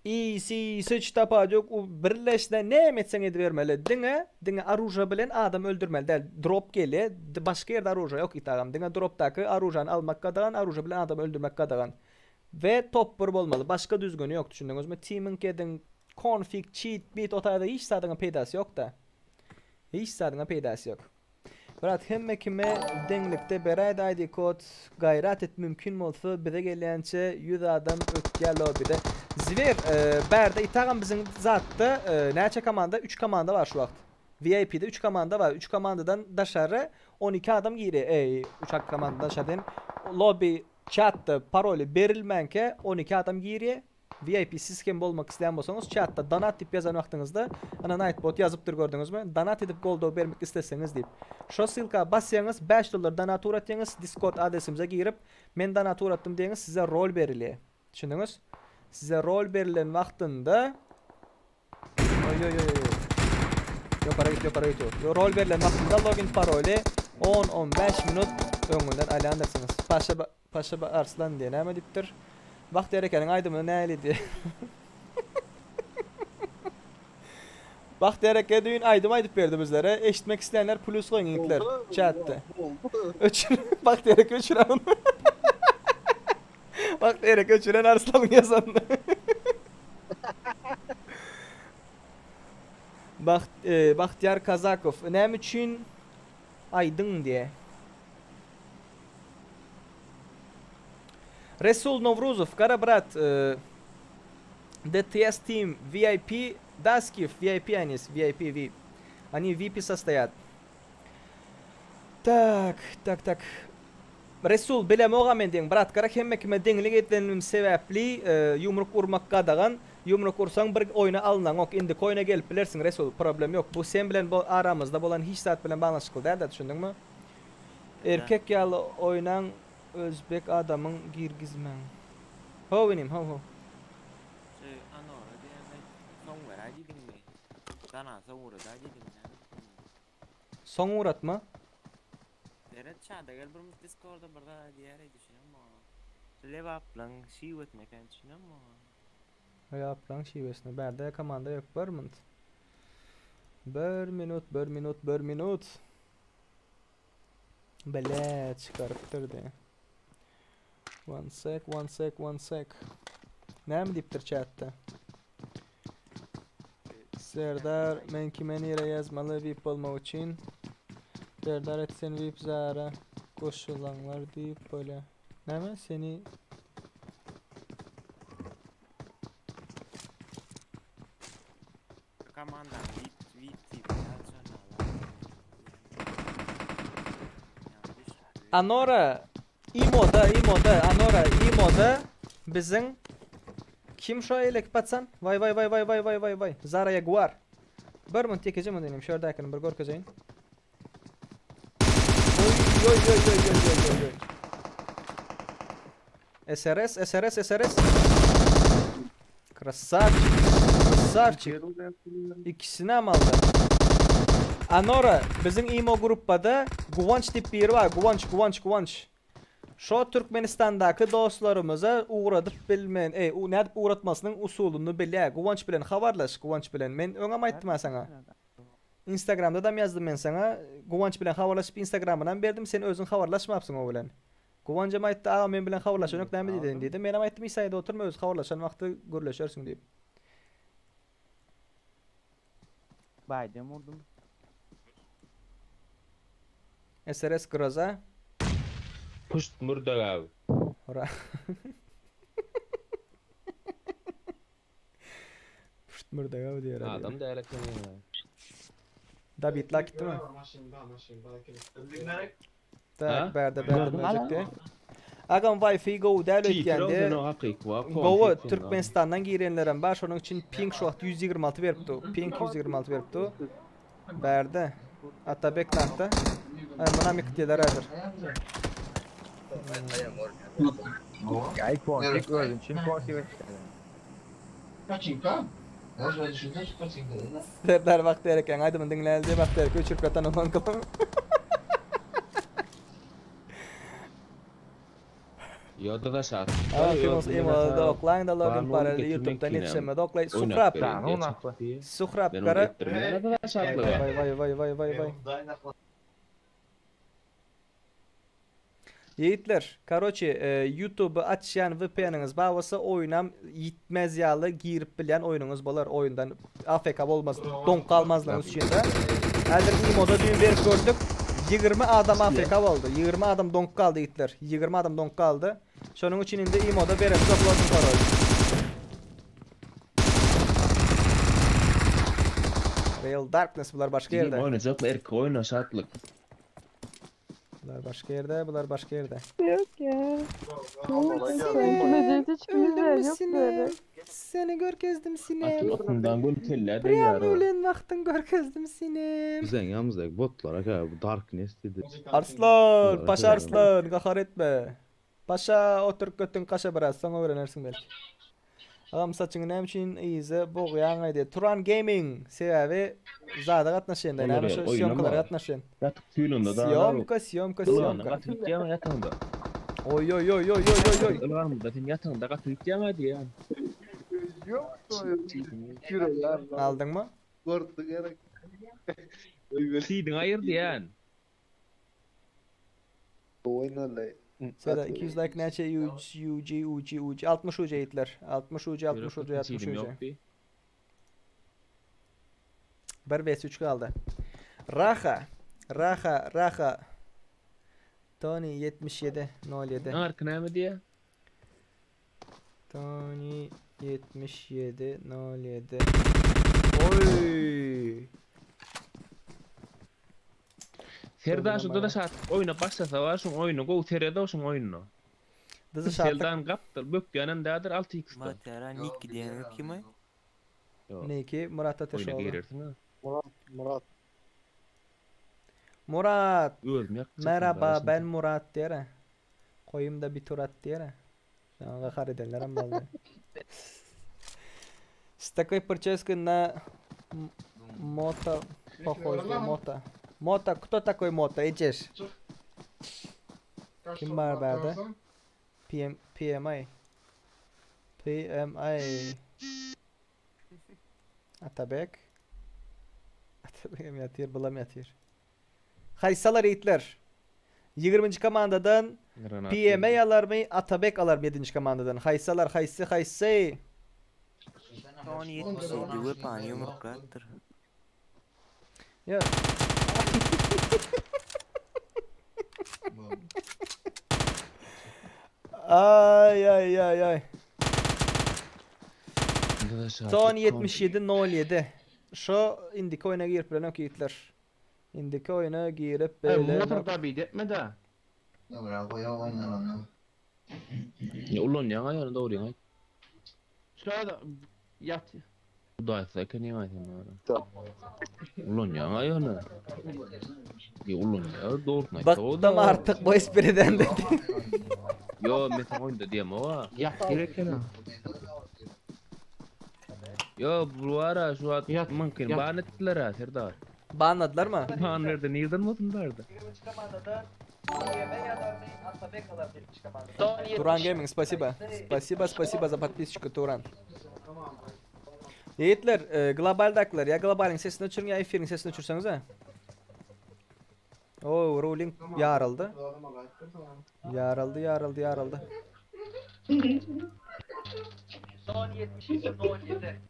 I, C, S tapawut ýok. U birleşde näme etseň edibermeli. Diňe, diňe oruža bilen adam öldürmeli däl. Drop gelýär. Başga ýerde oruža ýok it agam. Diňe dropdaky oružany almak gadagan, oruža bilen adam öldürmek gadagan. We top bir bolmaly. Başga düzgüni ýok düşündiňizmi? Teaming ediň, konfig, cheat, bit o taýda hiç zadyňa peýdasy ýokda. Hiç zadyňa peýdasy ýok. Brat hemme kime deňlikde beräýdi ID kod gaýrat et mümkin bolsa bize gelýänçe 100 adam ötýä lobide. Zwer bärde itagam biziň zatda näçe komanda 3 komanda bar şu wagt. VIP-de 3 komanda bar. 3 komandadan daşary 12 adam girýär. Eý 3 komandadan daşary diýen lobby Çatda paroly berilmänkä 12 adam girýär. VIP siz hem bolmak isleýän bolsaňyz çatda donat diýip ýazan wagtyňyzda ana Nightbot ýazypdyr gördüňizmi? Donat edip goldaw bermek isleseňiz diýip. Şo ssylka basýaňyz 5 dollar donat ugratýaňyz Discord adresimize girip men donat ugratdym diýeňiz size rol berilýär. Düşündiňiz? Size rol berilen wagtynda Oý oý oý oý. Ýokara git, ýokara git. Yo, rol berlen wagtynda login paroly 10-15 minut öňünden alýandyrsyňyz. Paşa Paşa Arslan diýe näme diýipdir? Bagtyýar ekeniň aýdymyny näli diýe. Bagtyýar eke düýn aýdym aýdyp berdi bizlere. Eşitmek isleýänler plus goýuň ýigitler çatda. Öçür Bagtyýar eke öçüren ony. Bagtyýar eke öçüren Arslanyň ýazanyny. Bagt e, Bagtyýar Kazakow näme üçin aýdyň diýe. Resul Nowruzow, Gara brat, e, DTS Team, VIP, Daskiv, VIP они, VIP, V. Они VIP состоят. Tak, tak, tak. Resul, bilemogam men diýen, brat, gara hemme kime deňlik edenim sebäpli e, ýumruk urmak gadagan. Ýumruk ursaň bir oýna alynaňok. Indiki oýna gelip bilersiň Resul, problem ýok. Bu sen bilen bu aramyzda bolan hiç zat bilen baglanyşykly däl-de, düşündiňmi? Erkek ýaly oýnaň özbek adamyň girgizmäň. How inim, how how. Şu Anora diýende soň beräý diýdiňmi? Dana soň ugradaý diýdiňmi? Näme diýdiň? Soň ugratma. Seret çada gel bir mut discorda bir zat diýer düşünemok oňa. Şu lebaplaň şiwesine eken düşünemok oňa. Lebaplaň şiwesine bärde komanda ýok bir minut. Bir minut bir minut bir minut. Bile çykarypdyr diýe. One sec one sec one sec. Näme diýipdir chatda? Serdar men kime nire ýazmaly vip bolmak üçin Serdar et sen vip zara goşulaňlar diýip bolýa. Näme seni Komanda vip vip diýip ýazjana. Anora Imoda imoda Anora imoda biziň kim şo eýleki paçan waý waý waý waý waý waý waý waý Zara Jaguar bir munt ýekeje munt inim şu ýerdäkini bir görkezeýin Oý oý oý oý oý oý oý oý SRS SRS SRS Krasavçik krasavçik Ikisinem aldy Anora biziň imo gruppada Guwanç diýip biri bar Guwanç Guwanç Guwanç Şo Türkmenistandaky dostlarymyza ugradyp bilmen eý nädip ugratmasynyň usulyny bilýä Guwanç bilen habarlaş Guwanç bilen men öňem aýtdym-a saňa Instagramdadam ýazdym men saňa Guwanç bilen habarlaşyp instagramynam berdim sen özüň habarlaşmapsyň o bilen Guwanjam aýtdy agam men bilen habarlaşanok näme diýdeýin diýdi menem aýtdym isaýda oturma özi habarlaşan wagty gürleşersiň diýip. Baýdem vurdum. SRS Groza. Puşt mürdegäw. Hurra. Puşt mürdegäw diýer. Adam däl ekeni. Dabitla gitdimi? Tak, bärde bärde möjekdi. Agam Wi-Fi gowy däl öýtýände. Gowy Türkmenistandan girenlerem bar, şonuň üçin ping şu wagt 126 beripdi. Ping 126 beripdi. Bärde. Atabek nakda. Ay munam ýykdylar häzir. Ay konfig özün üçin konfig Serdar Bagtyýar eken aýdymyny diňläli diýip Bagtyýar köçürip ýatan ondan Ýoda da şat. Aa, Imoda oklaň da login parolly YouTube'dan ýetişemez oklaý. Suhrap. Suhrap gara. Waý waý waý waý waý waý. Ýigitler, karoçe, YouTube açýan VPN-iňiz bar bolsa oýunam ýitmez ýaly girip bilýän oýnuňyz bolar oýundan AFK bolmaz, doňup galmazlygyňyz üçin-de. Häzir imoda düýn berip gördük. 20 adam AFK boldy. 20 adam doňup galdy ýigitler. 20 adam doňup galdy. Şonuň üçin indi imoda beremzok login parol. Real Darkness bular başga ýerde. Oýnajaklar erkek oýna şatlyk. Bular başga ýerde, bular başga ýerde. Yok ya. Hiç kimse yok böyle. Seni görkezdim sinem. Atyl okundan gön kellä Priyam degýär o. ölen wagtyň görkezdim sinem. Biziň ýanymyzdaky botlar aka bu Darkness diýdi. Arslan, Paşa Arslan, gahar etme. Paşa otur götüň kaşa biraz, soň öwrenersiň belki. Agam saçyňy näme üçin yza bogýaňaý diýýär. Turan Gaming sebäbi zada gatnaşýan da, näme şo sýomkalara gatnaşýan. Ýatyp süýnende da. Sýomka, sýomka, sýomka. Gaty gitýäň ýatagyňda. Oý oý oý oý oý oý oý. Ylgamda sen ýatagyňda gaty gitýäň diýýän. Aldyňmy? Gorkdy gerek. Sidiň aýyr diýýän. Oýnaly. Seda 200 like näçe UG UG UG 60 UG ýigitler. 60 UG 60 UG 60 UG. 1 vs 3 galdy. Raha. Raha, Raha. Tony 77 07. Arky näme diýýär? Tony 77 07. Oy. Serdar şunda da şat oýna başlasa bar şuň oýny gowy serede şuň oýnyna. Dyzy şatlyk. Seldan gapdyr bökýänem dädir 6 x-da. Matera Niki diýen kim ay? Niki Murat Oýna Ateşoğlu. girersiň ha. Murat, Murat. Murat. Özüm ýakjak. Merhaba ben Murat diýer. Koyum da bir tur at diýer. Şoňa gahar edenler hem boldy. С такой прической на мото похож, мото. Мото, кто такой мото? Ejir. Kim bar bärde? PM PMI. PMI. Atabek. Atabek hem ýatyr, bulam ýatyr. Haýsalar ýigitler? 20-nji komandadan PMA alarmy, Atabek alarmy 7-nji komandadan? Haýsalar, haýsy, haýsy? Tony 77 wepany ýumruklapdyr. Ýa. Ay ay ay ay. Tony 77 07. Şo indiki oýuna girip bilenok ýigitler. Indiki oýuna girip Ay bilenok. motor da bit etme da. Dobra, goýa oýnalanam. Ya ulanýaň aýany dogryňy aýt. Şurada ýat. Hudaýsyz ekeniň aý sen ara. Ulanýaň aýany. Ya ulanýar dogrusyny aýtsa o Bıktım artık bu espriden dedi. Yo men saňa oýunda diýemok a. Ýat gerek eken. Yo bu ara şu wagt mümkin ban etdiler ha Serdar. Banladylar mı? Ban nerede nirden bolsun bardy. Turan Gaming спасибо. Спасибо, спасибо за подписочку Turan. Ýigitler, e, globaldakylar ýa globalyň sesini öçüriň ýa efiriň sesini öçürseňiz ha. Oo, ruling ýaryldy. Ýaryldy, ýaryldy, ýaryldy. Son 77 07.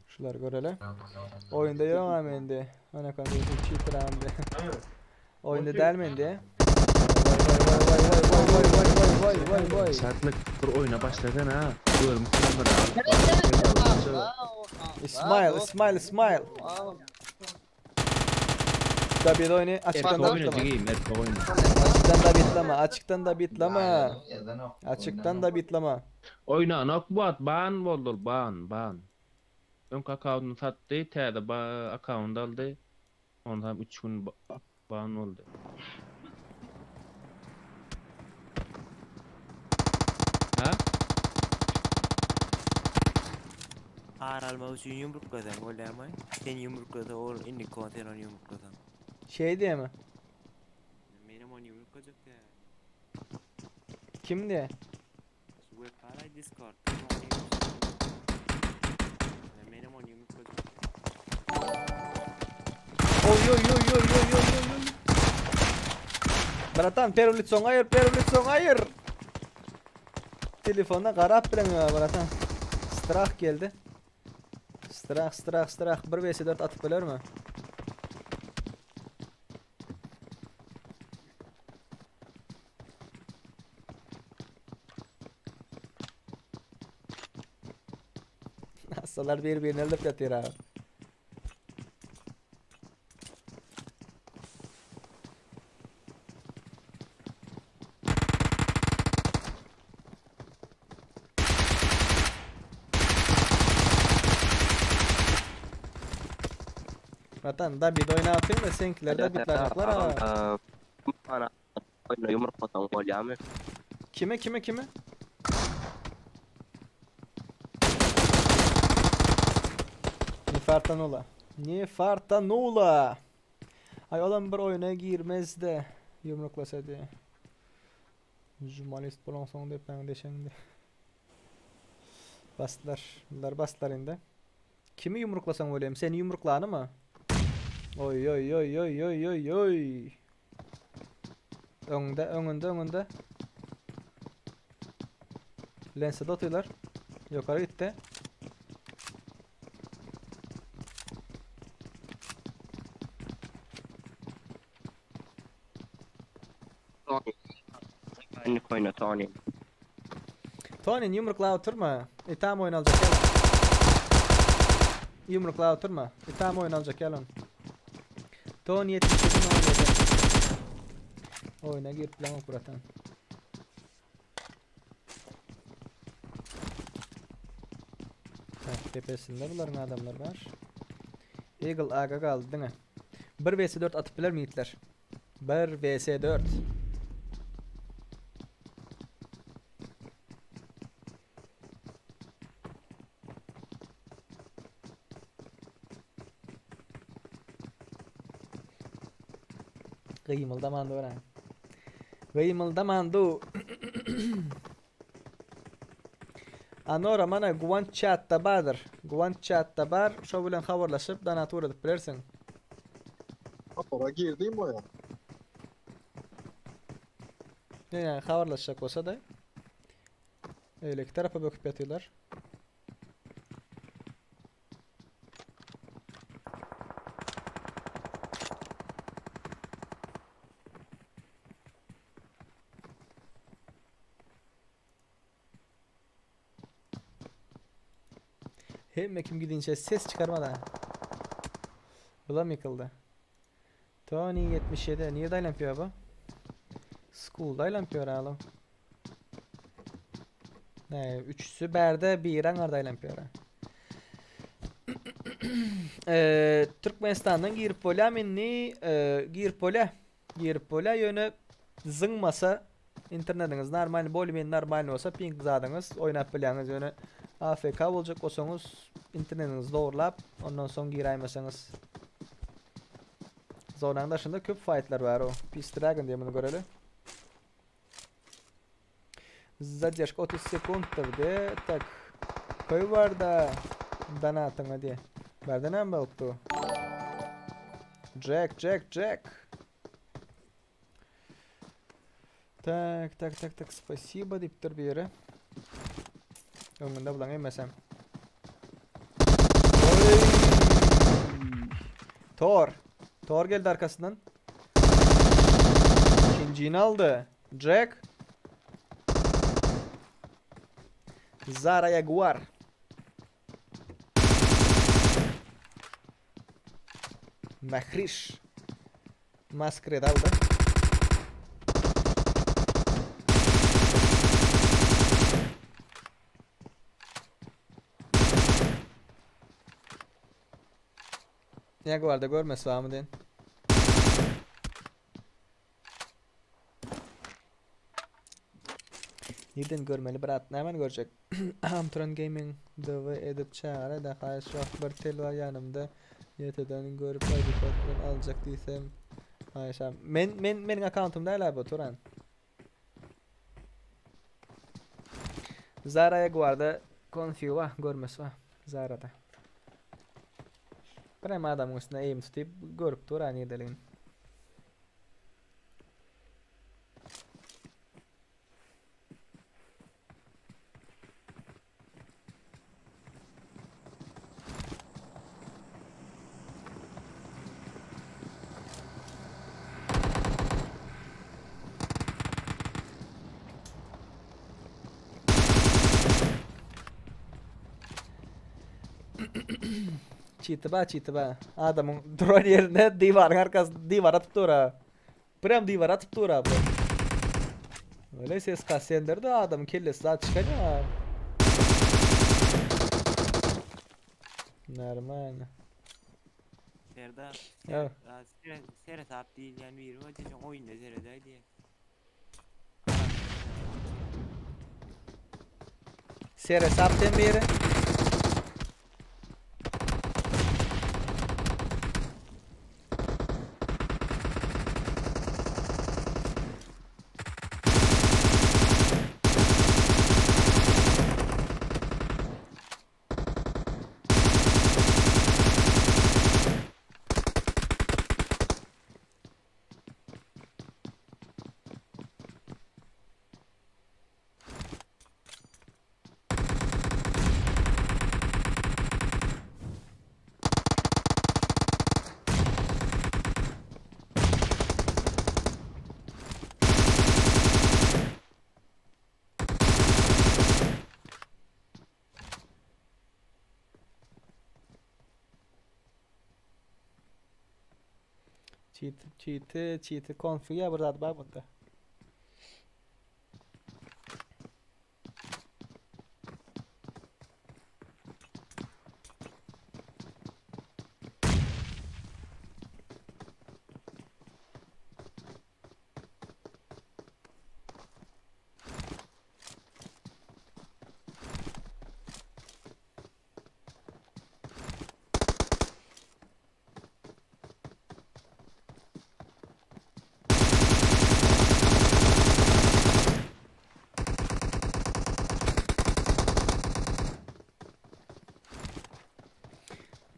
Şular göreli. Oyunda yok ama indi. Ana kan cheater amdi. Oyunda däl mi indi? Vay vay vay vay vay vay vay vay vay vay. Şatlyk bir oýuna başlasan ha. Görüm kamera. İsmail, İsmail, İsmail. Da bir oyunu açıktan da Oyunu bitlama. giyim, erkek oyunu. Açıktan da bitlama, açıktan da bitlama. Açıktan da bitlama. Oýna nok bu at ban boldy ban ban. Öňki akkauntyny satdy, täze ba akkaunt aldy. Ondan 3 gün ba- ban boldy. Ha? Ar almak üçin ýumruklasaň bolýarmy? Sen ýumruklasa ol indi kon sen ony ýumruklasaň. Şey diye mi? Menem ony ýumruklajak ya. Kim diye? Şu web Discord. Menem ony ýumruklajak. Oy oy oy oy oy oy oy oy. Bratan первым лицом ayır, первым лицом ayır. Telefona garap bilen ya bratan. Strah geldi. Strah, strah, strah. 1 vs 4 atyp biler mi? Hastalar bir-birini öldürüp ýatyr abi. Vatan da bir oyna atayım da seninkiler de bitlenecekler ha. Ana oyna yumruklasaň bolýarmy? Kime kime kime? Nifartanula. Nifartanula. Ay olam bir oyuna girmez de yumruklasa diye. Jurmalist bolan soň depäň deşeňde. Basdylar. Bunlar basdylar indi. Kimi yumruklasaň bolýar? Seni yumruklany mı? Oy oy oy oy oy oy oy. Öňde, öňünde, öňünde. Lense atıyorlar. Yukarı gitti. Tony. Oyna Tony. Tony yumrukla oturma. E tam oyun alacak gel. Yumrukla oturma. E tam oyun alacak gel on. Tony 77 17. Oyuna gir plan kuratan. Tepesinde buların adamlar var. Eagle aga kaldı değil mi? 1 vs 4 atıp biler mi yiğitler? 1 vs 4. Gıymıldamandı ora. Gıymıldamandı. Anora mana Guvan chatda bardyr. Guvan chatda bar. Şo bilen habarlaşyp donat uğradyp bilersiň. Ora girdim o ya. Yani habarlaşjak bolsa da Eýleki tarapa böküp ýatyrlar. Hemme kim gidinçe ses çıkarmadan. Bulam yıkıldı. Tony 77. Niye aýlanyp ýör bu? School'da aýlanyp ýör alam. Ne, üçüsü bärde, biri aňarda aýlanyp ýör. Eee, Türkmenistandan girip bolýarmy indi? Eee, girip bolýar. Girip bolýar, ýöne zyňmasa internetiňiz normalny, bolýa-men normalny bolsa ping zadyňyz oýnap bilýäňiz, ýöne AFK boljak bolsaňyz internetiňizi dogrulap, ondan soň giräýmeseňiz. Zonanyň daşynda köp faýtlar bar o. Peace Dragon diýe muny göreli. Zadержка 30 sekunddyr de. Tak. Koý barda donatyňy diýe. Barda näme bolupdy? Jack, Jack, Jack. Tak, tak, tak, tak. Spasibo diýipdir biri. Öňünde bulaň hemmesem. Oý! Tor. Tor geldi arkasyndan. İkincini aldy. Jack. Zara Jaguar. Mahriş. Maskred aldy. Jaguarda görmesi barmy diýen. Nirden görmeli brat nämeni görjek. Amtron Gaming DW edip çagyra-da haýyş şu wagt bir tel bar ýanymda ýeteden görüp ID kod bilen aljak diýsem haýyşam. Men men meniň akkauntym däl bu Turan. Zara Jaguarda konfig bar görmesi bar Zarada. Birem adamyň üstüne eým tutyp görüp dur ha nirdeligini. Çiti ba, çiti ba. Adamyň duran ýerinde diwaryň arkasy diwar atyp dur ha. Prям diwar atyp dur ha bu. Öyle ses kasýandyr da adamyň kellesi zat çykan ýa. Normalno. Serdar, Ýa. Seresap diýilýän biri bar diýseň oýunda seredäý diýýär. Seresap diýen biri. Cheat, cheat, cheat, konfig bir zat bar bunda.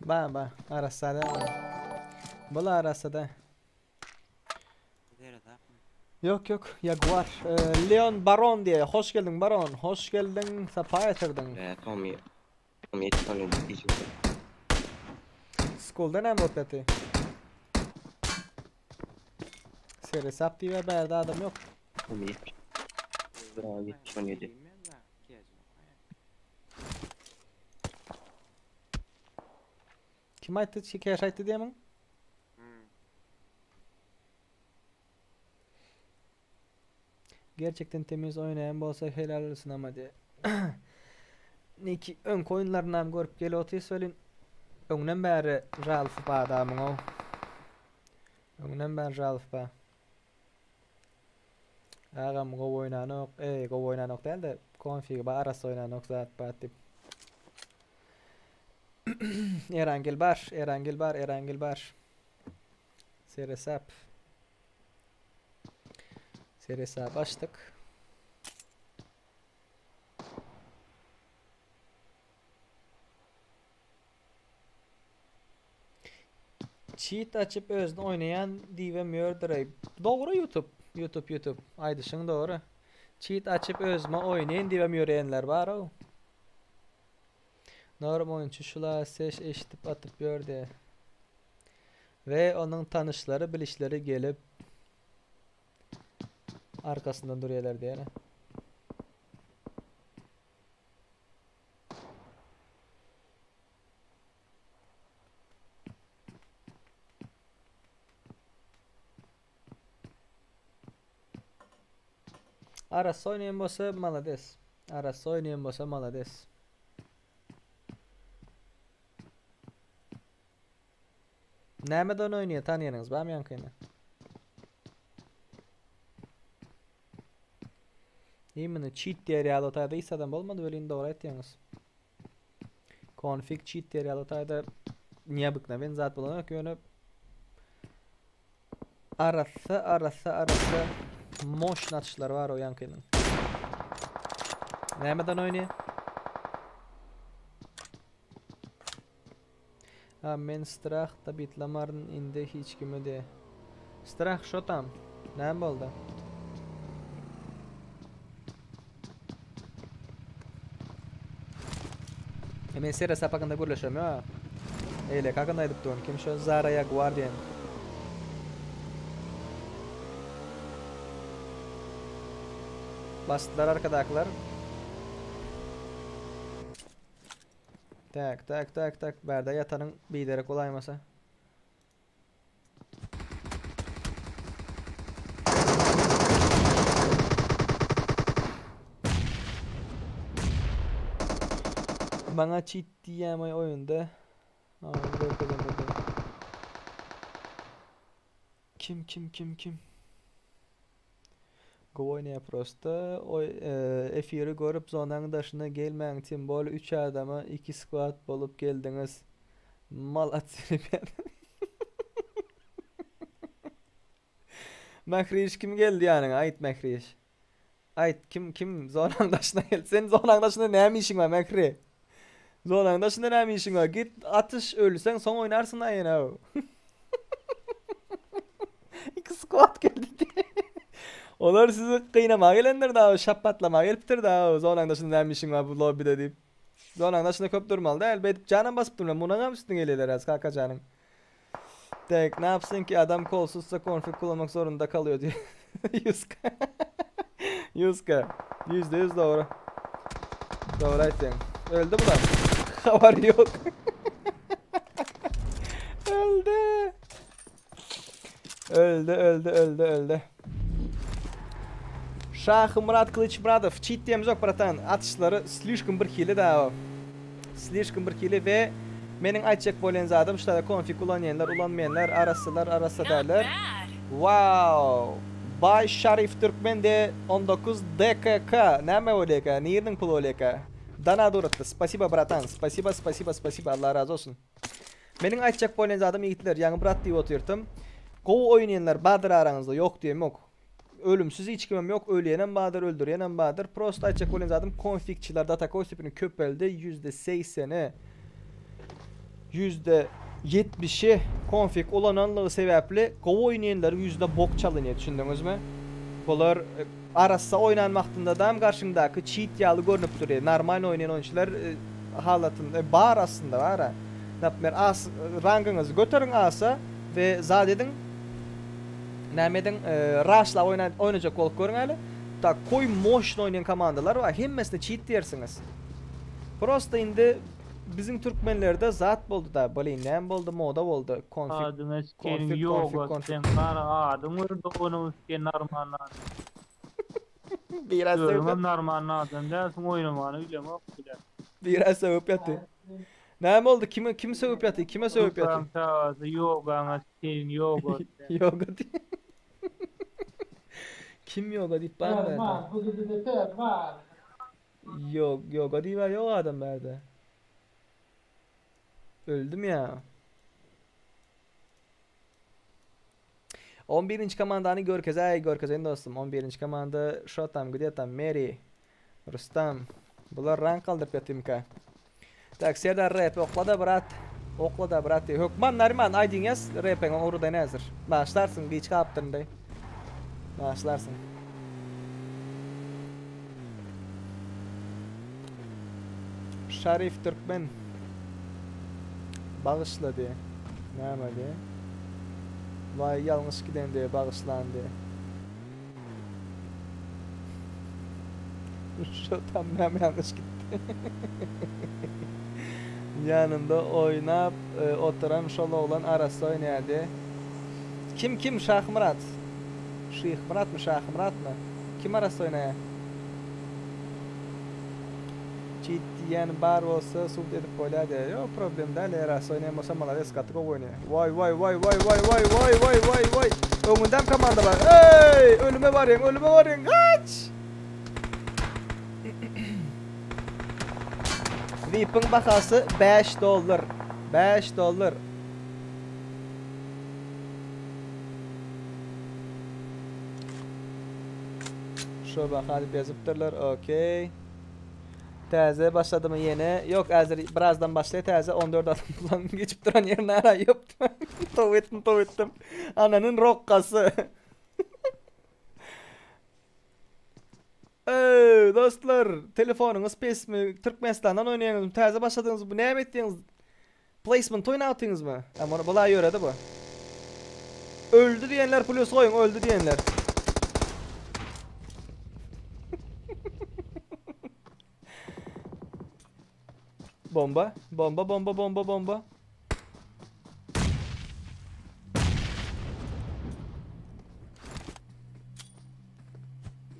Ba ba arasada. Bula arasada. Yok yok Jaguar. Ee, Leon Baron diye. Hoş geldin Baron. Hoş geldin. Sapa getirdin. Ee, Tommy. Tommy Tommy diyeceğim. Skulda näme bolup ýaty? Seresap diýip bärde adam ýok. Tommy 77. Kim aýtdy? Çikeş aýtdy diýemiň? Gerçekten temiz oýnaýan bolsa helal olsun ama diýe. Niki öňki oýunlarynam görüp gelip otyrys welin öňden bäri Ralf ba adamyň-ow. Öňden bäri Ralf ba. Agam gowy oýnanok, eý gowy oýnanok däl-de konfigi ba arassa oýnanok zat bat diýip. Erangel bar, Erangel bar, Erangel bar. Seresap. Seresap açdyk. Cheat açyp özüni oýnaýan diýibem ýördüreý. Dogry YouTube. YouTube YouTube. Aýdyşyň dogry. Cheat açyp özüme oýnaýyn diýibem ýöreýänler bar-ow. Norm oýunçy şula ses eşidip atyp ýördi. We onuň tanyşlary bilişleri gelip arkasyndan durýarlar diýene. Arassa oýnaýan bolsa malades. Arassa oýnaýan bolsa malades. Nämeden oýnaýar tanýanyňyz barmy ýaňkyny? Imенно cheat diýer ýaly otaýda hiç adam bolmady welin dogry aýtýaňyz. Config cheat diýer ýaly otaýda neobyknowen zat bolanok ýöne arassa arassa arassa moşny atyşlar bar o ýaňkynyň. Nämeden oýnaýar? A men strah tabitlamaryn indi hiç kime de. Strah şo tam. Näme boldy? E men seresap hakynda gürleşem ýok. Eýleki hakynda aýdyp durun. Kim şo Zara Jaguar diýen. Basdylar arkadakylar. Tak tak tak tak bärde ýatanyň biderek bolaýmasa. Maňa cheat diýýämi oýunda? Kim kim kim kim? Gowy oýnaýar prosta. Oý efiri görüp zonaň daşyna gelmäň tim bol 3 adama 2 squad bolup geldiňiz. Malac rебята. Mähriş kim geldi ýanyňa aýt Mähriş. Aýt kim kim zonaň daşyna geldi. Sen zonaň daşynda näme işiň bar Mähri? Zonaň daşynda näme işiň bar? Git atyş ölseň soň oýnarsyň da ýene. Iki squad geldi. Olar sizi gynamaga gelendir da, şapbatlamaga gelipdir da, zonaň daşynda näme işiň bar bu lobbide diýip. Zonaň daşynda köp durmaly däl, beýdip janam basyp durma, munuňam üstüne gelýärler az kakajanyň. Tek, ne yapsın ki adam kolsuzsa konfig kullanmak zorunda kalıyor diyor. 100k. 100k. %100 doğru. Doğru aýtdyň. Öldü bular. Habary yok. Öldü. Öldü, öldü, öldü, öldü. Şahymyrat Kılıçmyradow, cheat diýemzok bratan, atyşlary slişkom bir hili da o. Slişkom bir hili we meniň aýtjak bolýan zadym şu taýda konfig ulanýanlar, ulanmaýanlar, arassalar, arassa däller. Wow! Baý Şarif Türkmen de 19 DKK näme bolýaka, niriniň puly bolýaka? Dana duratdy. Spasiba bratan, spasiba, spasiba, spasiba, Allah razy bolsun. Meniň aýtjak bolýan zadym ýigitler, ýaňy brat diýip otyrtym. Gowy oýnaýanlar bardyr araňyzda, ýok diýemok. Ölümsiz hiç kimem ýok, ölýänem bardyr, öldürýänem bardyr. Prosto aýtjak bolýan zadym konfigçiler data kostipini köpeldi, %80-i, %70-i konfig ulananlygy sebäpli gowy oýnaýanlaryň ýüzüne bok çalynýar, düşündiňizmi? Bular arassa oýnan wagtyndadam garşyňdaky çit ýaly görnüp durýar. Normal oýnaýan oýunçylar halatynda bar aslynda bara. Naprimýer as rangyňyzy göteriň asa we zat ediň. Näme ediň raşlap oýna oýnajak bolup görüň häli. Takoý moşny oýnaýan komandalar bar. Hemmesine çit diýersiňiz. Prosta indi biziň türkmenlerde zat boldy da blin näme boldy moda boldy konfig Adyňa sikerim konfig konfig ýoga konfig. sen gara adyň bir doganyňy siken narman adam. Biraz sögüp Özüňem narman adam dälsiň oýnamany bileňok bile. Biraz sögüp ýaty. Näme boldy kime kim sögüp ýaty kime sögüp ýaty. Ýogaň çagasy ýogaňa sikeýin ýoga sen. Ýoga diý. Kim ýoga diýip barmy bärde. Perman bu gidide perman. Ýok, ýoga diýibä ýok adam bärde. Öldüm ýa. 11-nji komandany görkezäý, görkezeýin dostum. 11-nji komanda şo tam, gde tam, Meri, Rustam. Bular rank galdyryp ýatymka. Tak, Serdar rap oklada brat. Oklada brat diý. Hökman Nariman aýdyň ýaz, repeňi ugrudaýyn häzir. Başlarsyň, giç galypdyryn deý. Başlarsyň. Şarif Türkmen bagyşla diý. Näme diý? Waý ýalňyş giden diý, bagyşlan diý. Şu tam näme ýalňyş gitdi. Ýanynda oýnap e, oturan şol oglan arassa oýnaýardy. Kim kim Şahmyrat? Şyhmyratmy Şahmyratmy? Kim arassa oýnaýar? Çit diýýän bar bolsa sud edip bolýar diýýär. Ýok problem däl eger arassa oýnaýan bolsa malades gaty gowy oýnaýar. Waý waý waý waý waý waý waý waý waý waý. Öňündem komanda bar. Eý ölüme barýaň ölüme barýaň gaç. Vip'iň bahasy 5 dollar. 5 dollar. Şu baha diýip ýazypdyrlar. Okey. Täze başladymy ýene? Ýok, häzir birazdan başlaýar täze 14 adam bilen geçip duran ýerine araýyp. Tow etdim, tow etdim. Ananyn rokkasy. Eý, dostlar, telefonyňyz pesmi? Türkmenistandan oýnaýaňyzmy? Täze başladyňyzmy? Bu näme etdiňiz? Placement oýnapdyňyzmy? Ha, muny bula ýöredi bu. Öldi diýenler plus goýuň, öldi diýenler. Bomba, bomba, bomba, bomba, bomba.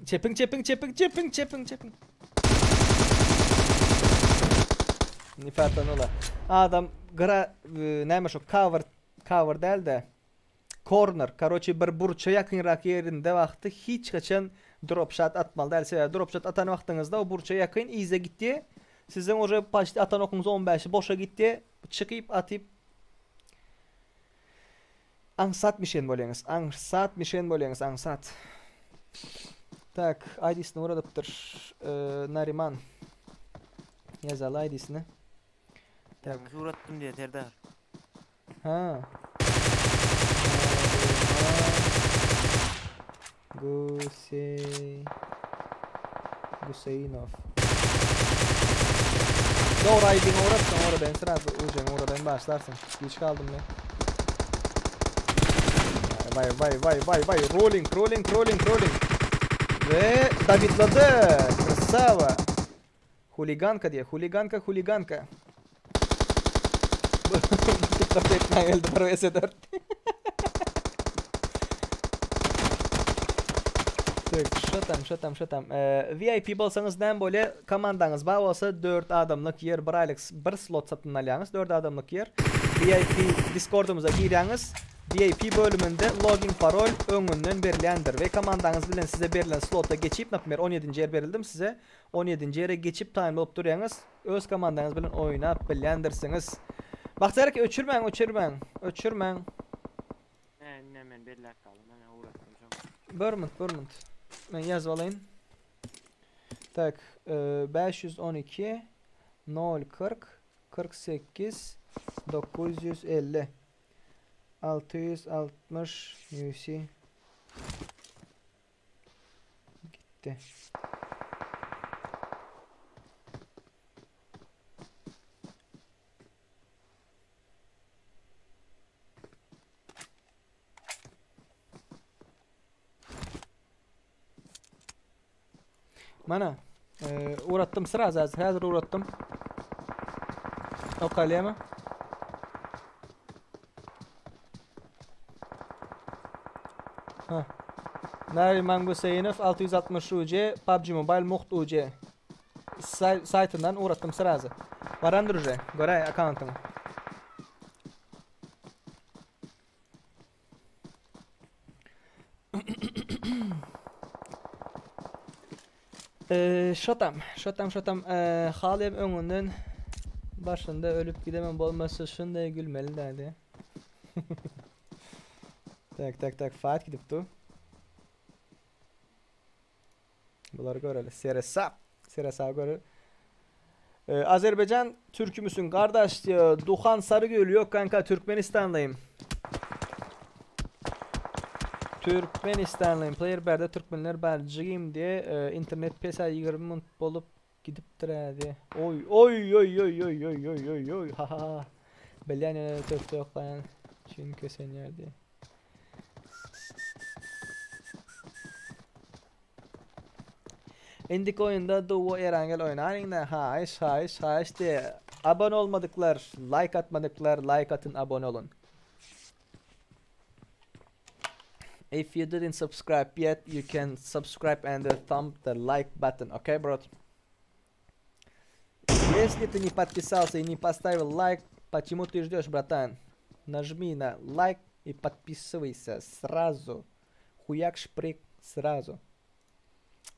Çepiň, çepiň, çepiň, çepiň, çepiň, çepiň. Nifartan ola. Adam gyra e, näme şu cover cover däl-de corner. Karoçi bir burça ýakynrak ýerinde wagty hiç haçan drop shot atmaly däl. Sebäbi drop shot atan wagtyňyzda o burça ýakyn yza gitdi. Siziň uje paçti atan okuňyz 15-i boşa gitdi. Çykyp atyp Aňsat mişen bolýaňyz. Aňsat mişen bolýaňyz, aňsat. Tak, ID-sini ugradypdyr. Nariman. Ýazaly ID-sini. Tak. Ugrattym diýe Serdar. Ha. Gusey Guseynov. Dogry aýdyň ugratsaň ugradaýyn srazu ujeň ugradaýyn başlarsyň. Giç galdym men. Vay vay vay vay vay rolling rolling rolling rolling. Ve Davidlady. Krasava. Huliganka diýe huliganka huliganka. TikTok etmän geldi 1 vs 4. Tak, şo tam, şo tam, şo tam. VIP bolsaňyz näme bolýar? Komandaňyz bar bolsa 4 adamlyk ýer bir aýlyk bir slot satyn alýaňyz, 4 adamlyk ýer. VIP Discordymyza girýäňiz. VIP bölüminde login parol öňünden berilýändir we komandaňyz bilen size berlen slota geçip, naprimýer 17-nji ýer berildim size, 17-nji ýere geçip taýyn bolup durýaňyz. Öz komandaňyz bilen oýnap bilýändirsiňiz. Bagtyýar aka öçürmäň öçürmäň öçürmäň. He indi men belläp galdym men ugratdym şoň. Bir minut bir minut. Men ýazyp alaýyn. Tak 512 0 40 48 950 660 UC. Gitdi. Mana, e, uğrattım sırası hazır, hazır uğrattım. O kaleme. Ha. Nariman Guseynov 660 UC PUBG Mobile muht UC Say saýtyndan ugratdym srazy. Barandyr uje. Göräý akkauntyňy. Eee, şotam, şotam, şotam. Eee, Halyam öňünden başynda ölüp gidemem bolmasa şunday gülmeli dädi. Tak, tak, tak, fight gidip dur. Bulary göreli. Seresap. Seresap göreli. Ee, Azerbaycan Türkü müsün kardeş diyor. Duhan Sarıgül yok kanka Türkmenistanlıyım. Türkmenistanlıyım. Player berde Türkmenler barjigim diye e, internet pesa 20 minut bolup gidipdir diye. Oy oy oy oy oy oy oy oy oy ha ha ha. Bilýän ýöne tökde oklaýan üçin kösenýär diye. Indiki oýunda Duo Erangel oýnaýyňda haýyş haýyş haýyş diye abone olmadyklar like atmadyklar like atyn abone olun. If you didn't subscribe yet you can subscribe and thumb the like button okay bro? Если ты не подписался и не поставил лайк, почему ты ждешь, братан? Нажми на лайк и подписывайся сразу. Хуяк шприк сразу.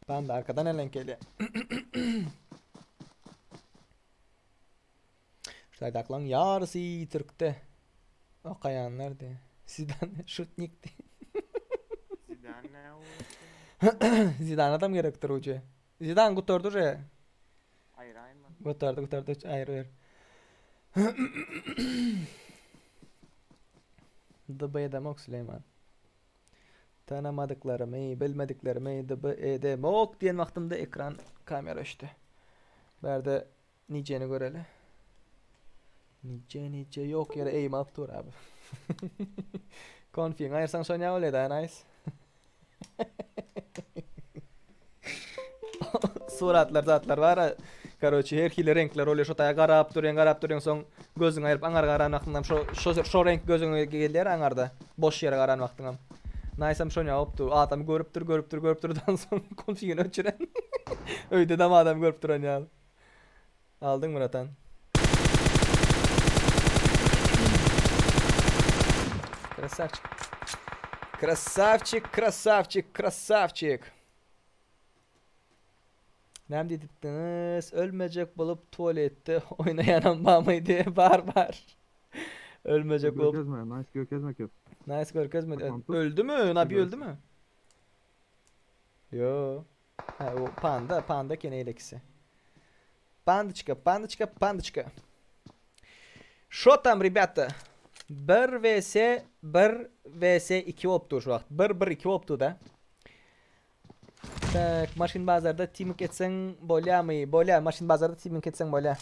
Panda arkadan elen gelýär. Şu aýdaklaň ýarysy türkde. Okaýanlar diýe. Zidan şutnik diýe. Zidan ne o? Zidan adam gerekdir uje. Zidan gutardy uje. Aýraýma. Gutardy gutardy aýry ber. DB edemok Süleýman. Tanamadyklarymy, bilmediklerimi DB edemok diýen wagtymda ekran kamera öçdi. Bärde nijeni göreli. Nije nije ýok ýere eým alyp dur abi. Konfiňi aýyrsaň şonýa bolýa da nice. Suratlar zatlar bar. Karoçi her hili reňkler bolýar şo taýa garap durýaň garap durýaň soň gözüňi aýryp aňar garan wagtyňam şo şo şo reňk gözüňe gelýär aňarda boş ýere garan wagtyňam. Naýsam şonýa bolupdy adam görüp dur görüp dur görüp dur dan soň konfigini öçüren. Öýdedem adam görüp duran ýaly. Aldyň bratan. Krasavçik. Krasavçik, krasavçik, krasavçik. Näme diýdipdiňiz? Ölmejek bolup tualetde oýnaýanam barmydy? Bar, bar. Ölmejek bolup. Görkezme, nice görkezme köp. Nice görkezme. Öldümi? Nabi öldümi? Yo. Ha, o panda, panda eken eýlekisi. Pandaçka, pandaçka, pandaçka. Şo tam rебята. 1 vs 1 vs 2 bolup dur şu wagt. 1 1 2 bolup dur da. Tak, maşyn bazarda teaming etseň bolýamy? Bolýa, maşyn bazarda teaming etseň bolýa.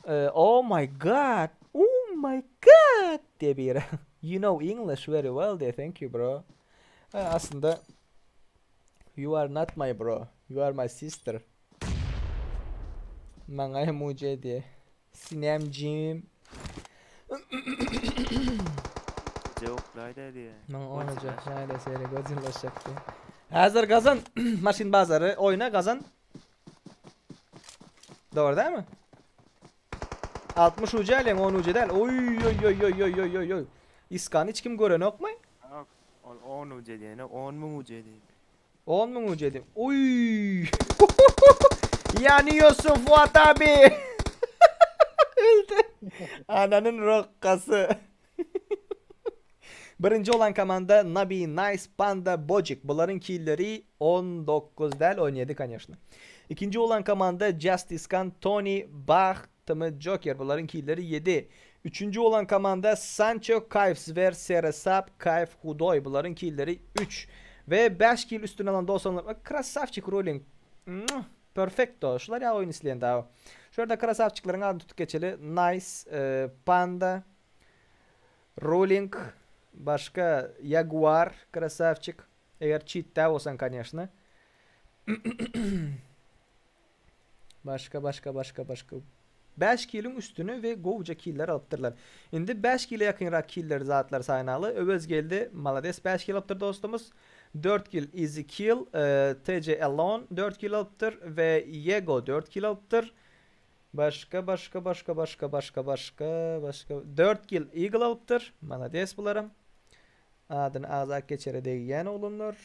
Ee, oh my god. Oh my god diye biri. You know English very well diye. Thank you bro. Ha, aslynda You are not my bro. You are my sister. Maňa hem uje diye. Sinemjim. Cevaplayda diye. Maňa oňaja şaýda seri gözüňlaşjak diye. Häzir gazan maşyn bazary oýna gazan. Dogry dälmi? 60 uje alýaň 10 uje däl. Oý oý oý oý oý oý oý oý. Iskany hiç kim görenokmy? Ýok. Ol 10 uje diýene 10 müň uje diýdi. 10 müň uje diýdim. Oý. Ýanýosun Fuat abi. Öldi. Ananyn rokkasy. Birinji bolan komanda Nabi, Nice, Panda, Bojik. Bularyň killeri 19 däl, 17 koneşno. Ikinji bolan komanda Just Iskan, Tony, Bah, Tm Joker. Bularyň killeri 7. Üçünji bolan komanda Sancho, Kayf Zwer, Seresap, Kayf Hudoy. Bularyň killeri 3. We 5 kill üstün alan dosanlar. Krasavçik rolling. Perfecto. Şular ýaly oýun isleýän dagy. Şu ýerde krasavçikleriň adyny tutup geçeli. Nice, e, Panda, Rolling, başga Jaguar, krasavçik. Eger çitde bolsaň, koneşno. Başga, başga, başga, başga. 5 kiliň üstüni we gowuja killer alypdyrlar. Indi 5 kile ýakynrak killer zatlar saýnaly. Öwez geldi. Malades 5 kill alypdyr dostumyz. 4 kill Easy Kill, e, TC Alone 4 kill alypdyr we Yego 4 kill alypdyr. Başga, başga, başga, başga, başga, başga, başga 4 kill Eagle alypdyr. Malades bularam. Adyny agzap geçere degýän oglanlar.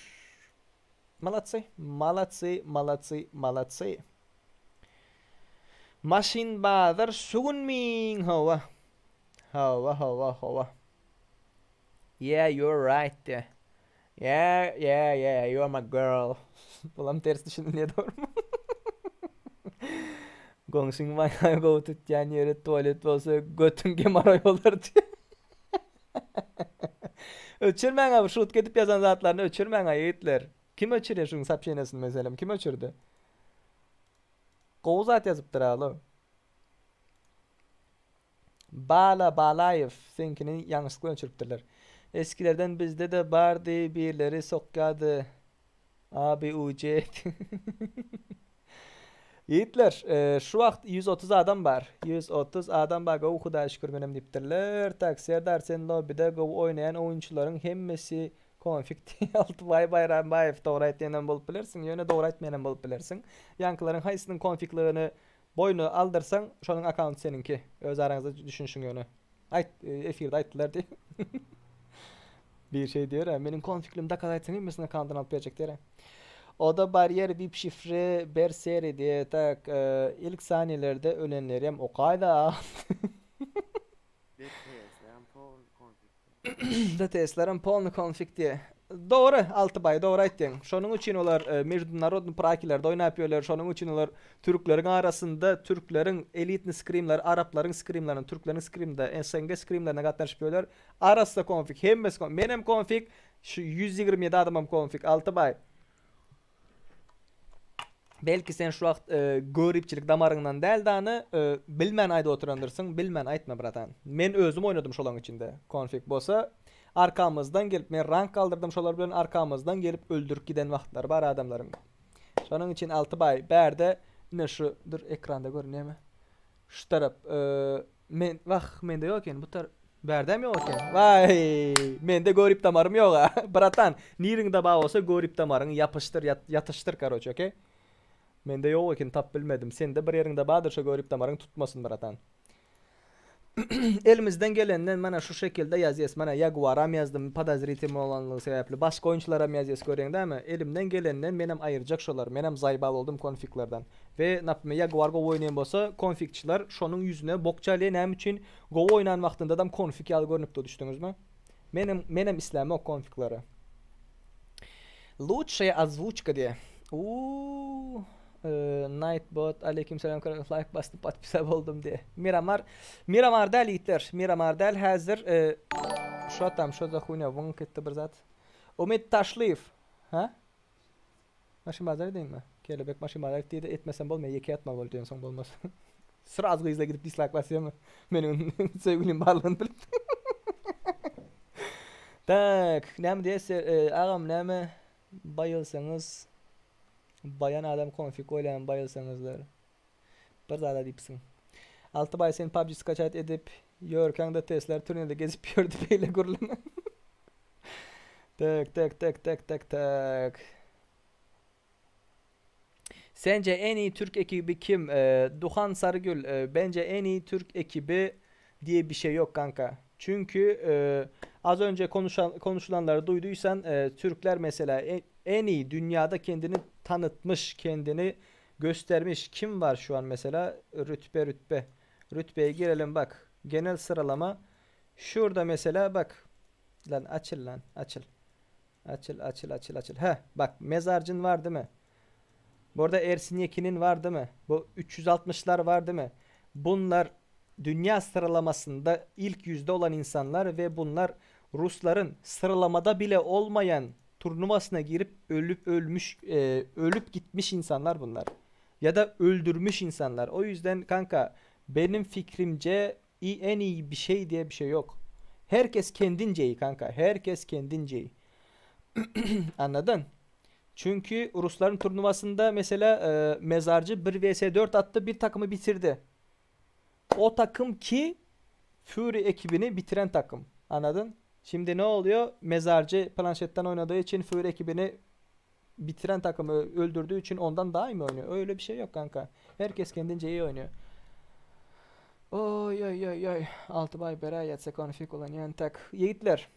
Malatsy, malatsy, malatsy, malatsy. Maşyn bazar şu günmiň hawa. Hawa, hawa, hawa. Yeah, you're right diýä. Yeah, yeah, yeah, you are my girl. Bulam ters düşünilýär dogrymy? Goňşyň baýagy gowy tutýan ýeri tualet bolsa götüň gemoroý bolar diýä. Öçürmäň abi şutka edip ýazan zatlaryny öçürmäň a ýigitler. Kim öçürýär şuň sopşeniýasyny meselem kim öçürdi? Gowy zat ýazypdyr alo. Bala Balaýew seňkini ýalňyşlykla öçüripdirler. Eskilerden bizde-de bardy birleri sokýady Abi UC Ýigitler şu wagt 130 adam bar. 130 adam bar gowy hudaýa şükür menem diýipdirler. Tak Serdar sen lobbyda gowy oýnaýan oýunçylaryň hemmesi konfig diýip Altybaý Baýrambaýew dogry aýtýanam bolup bilersiň ýöne dogry aýtmaýanam bolup bilersiň. Ýaňkylaryň haýsynyň konfigligini Boýuna aldyrsaň şonuň akkaunty seniňki. Öz araňyzda düşünişiň ýöne. Aýt efirde aýtdylar diý. Bir şey diýer-ä, meniň konfiklimi dokaz aýtsaň hemmesini akkauntyny alyp berjek diýer-ä. Oda barýer vip şifre ber seri diýe tak ilk saniýelerde ölenlerem okaýda. DTS-lerem polny konfig. DTS-lerem polny konfig diýe. Dogry, Altybaý, dogry aýtdyň. Şonuň üçin olar meždunarodny prakilerde oýnap ýörler, şonuň üçin olar türkleriň arasynda türkleriň elitny skrimleri, araplaryň skrimlerine, türkleriň skrimde, SNG skrimlerine gatnaşyp ýörler. Arassa konfig, hemmesi konfig. Menem konfig, şu 127 adamam konfig, Altybaý. Belki sen şu wagt e, göripçilik damaryňdan däl dany e, bilmän aýdyp oturandyrsyň, bilmän aýtma bratan. Men özüm oýnadym şolaň içinde. Konfig bolsa arkamyzdan gelip men rank galdyrdym şolar bilen arkamyzdan gelip öldürip giden wagtlary bar adamlaryň. Şonuň üçin Altybaý bärde ine şu dur ekranda görünýärmi? Şu tarap e, Men wah mende ýok eken bu tar bärdem ýok eken. Waý mende görip damarym ýoga. Bratan niriňde bar bolsa görip damaryňy ýapyşdyr ýatyşdyr karoçe okey. Mende ýok eken tap bilmedim. Sende bir ýeriňde bardyr şo görip damaryň tutmasyn bratan. Elimizden gelenden mana şu şekilde ýazýas. Mana Jaguaram ýazdym podozritel bolanlygy sebäpli. Başga oýunçylaram ýazýas görýäň dämi? Elimden gelenden menem aýyrjak şolary. Menem zaýbal boldum konfiklerden. We naprimýer Jaguar gowy oýnaýan bolsa konfikçiler şonuň ýüzüne bok çalýa näme üçin gowy oýnan wagtyndadam konfik ýaly görnüpdi düşdüňizmi? Menem menem islämok konfiklary. Lutşaya ozwuçka diýe. Uuu Nightbot aleýkim salam laýk basdym podpisa boldum diýe. Miramar Miramar däl ýigitler Miramar däl häzir şo tam şo za huýnýa wyňk etdi bir zat. Umyt Taşlyýew ha? Maşyn bazar edeýinmi? Kelebek maşyn bazar et diýdi, etmesem bolmaýar, ýeke ýatmaly boldy diýensoň bolmaz. Sraz gyzla gidip dislike basýarmy? Meniň söýgülim barlygyny bilip. Tak, näme diýýär? E, agam näme baýylsaňyz baýan adam konfig goýlaýan baýylsaňyzlar. Bir zada diýipsiň. Altybaý sen PUBG skaçat edip ýörkäň DTS-ler turnirde gezip ýördi beýle gürleme. Tak tak tak tak tak tak. Sence en iyi Türk ekibi kim? Ee, Duhan Sarıgül e, bence en iyi Türk ekibi diye bir şey yok kanka. Çünkü e, az önce konuşan, konuşulanları duyduysan e, Türkler mesela en, en iyi dünyada kendini tanıtmış, kendini göstermiş. Kim var şu an mesela? Rütbe rütbe. Rütbeye girelim bak. Genel sıralama. Şurada mesela bak. Lan açıl lan açıl. Açıl açıl açıl açıl. Heh bak mezarcın var değil mi? Bu arada Ersin Yekin'in var değil mi? Bu 360'lar var değil mi? Bunlar dünya sıralamasında ilk yüzde olan insanlar ve bunlar Rusların sıralamada bile olmayan turnuwasyna girip ölüp ölmüş e, ölüp gitmiş insanlar bunlar. Ya da öldürmüş insanlar. O yüzden kanka benim fikrimce iyi, en iyi bir şey diye bir şey yok. Herkes kendince iyi kanka. Herkes kendince iyi. Anladın? Çünkü Rusların turnuvasında mesela e, mezarcı 1 vs 4 attı bir takımı bitirdi. O takım ki Fury ekibini bitiren takım. Anladın? Şimdi ne oluyor? Mezarcı planşetten oynadığı için Fury ekibini bitiren takımı öldürdüğü için ondan daha iyi mi oynuyor? Öyle bir şey yok kanka. Herkes kendince iyi oynuyor. Oy oy oy oy. Altıbay berayetse konfig olan yani tak. Yiğitler.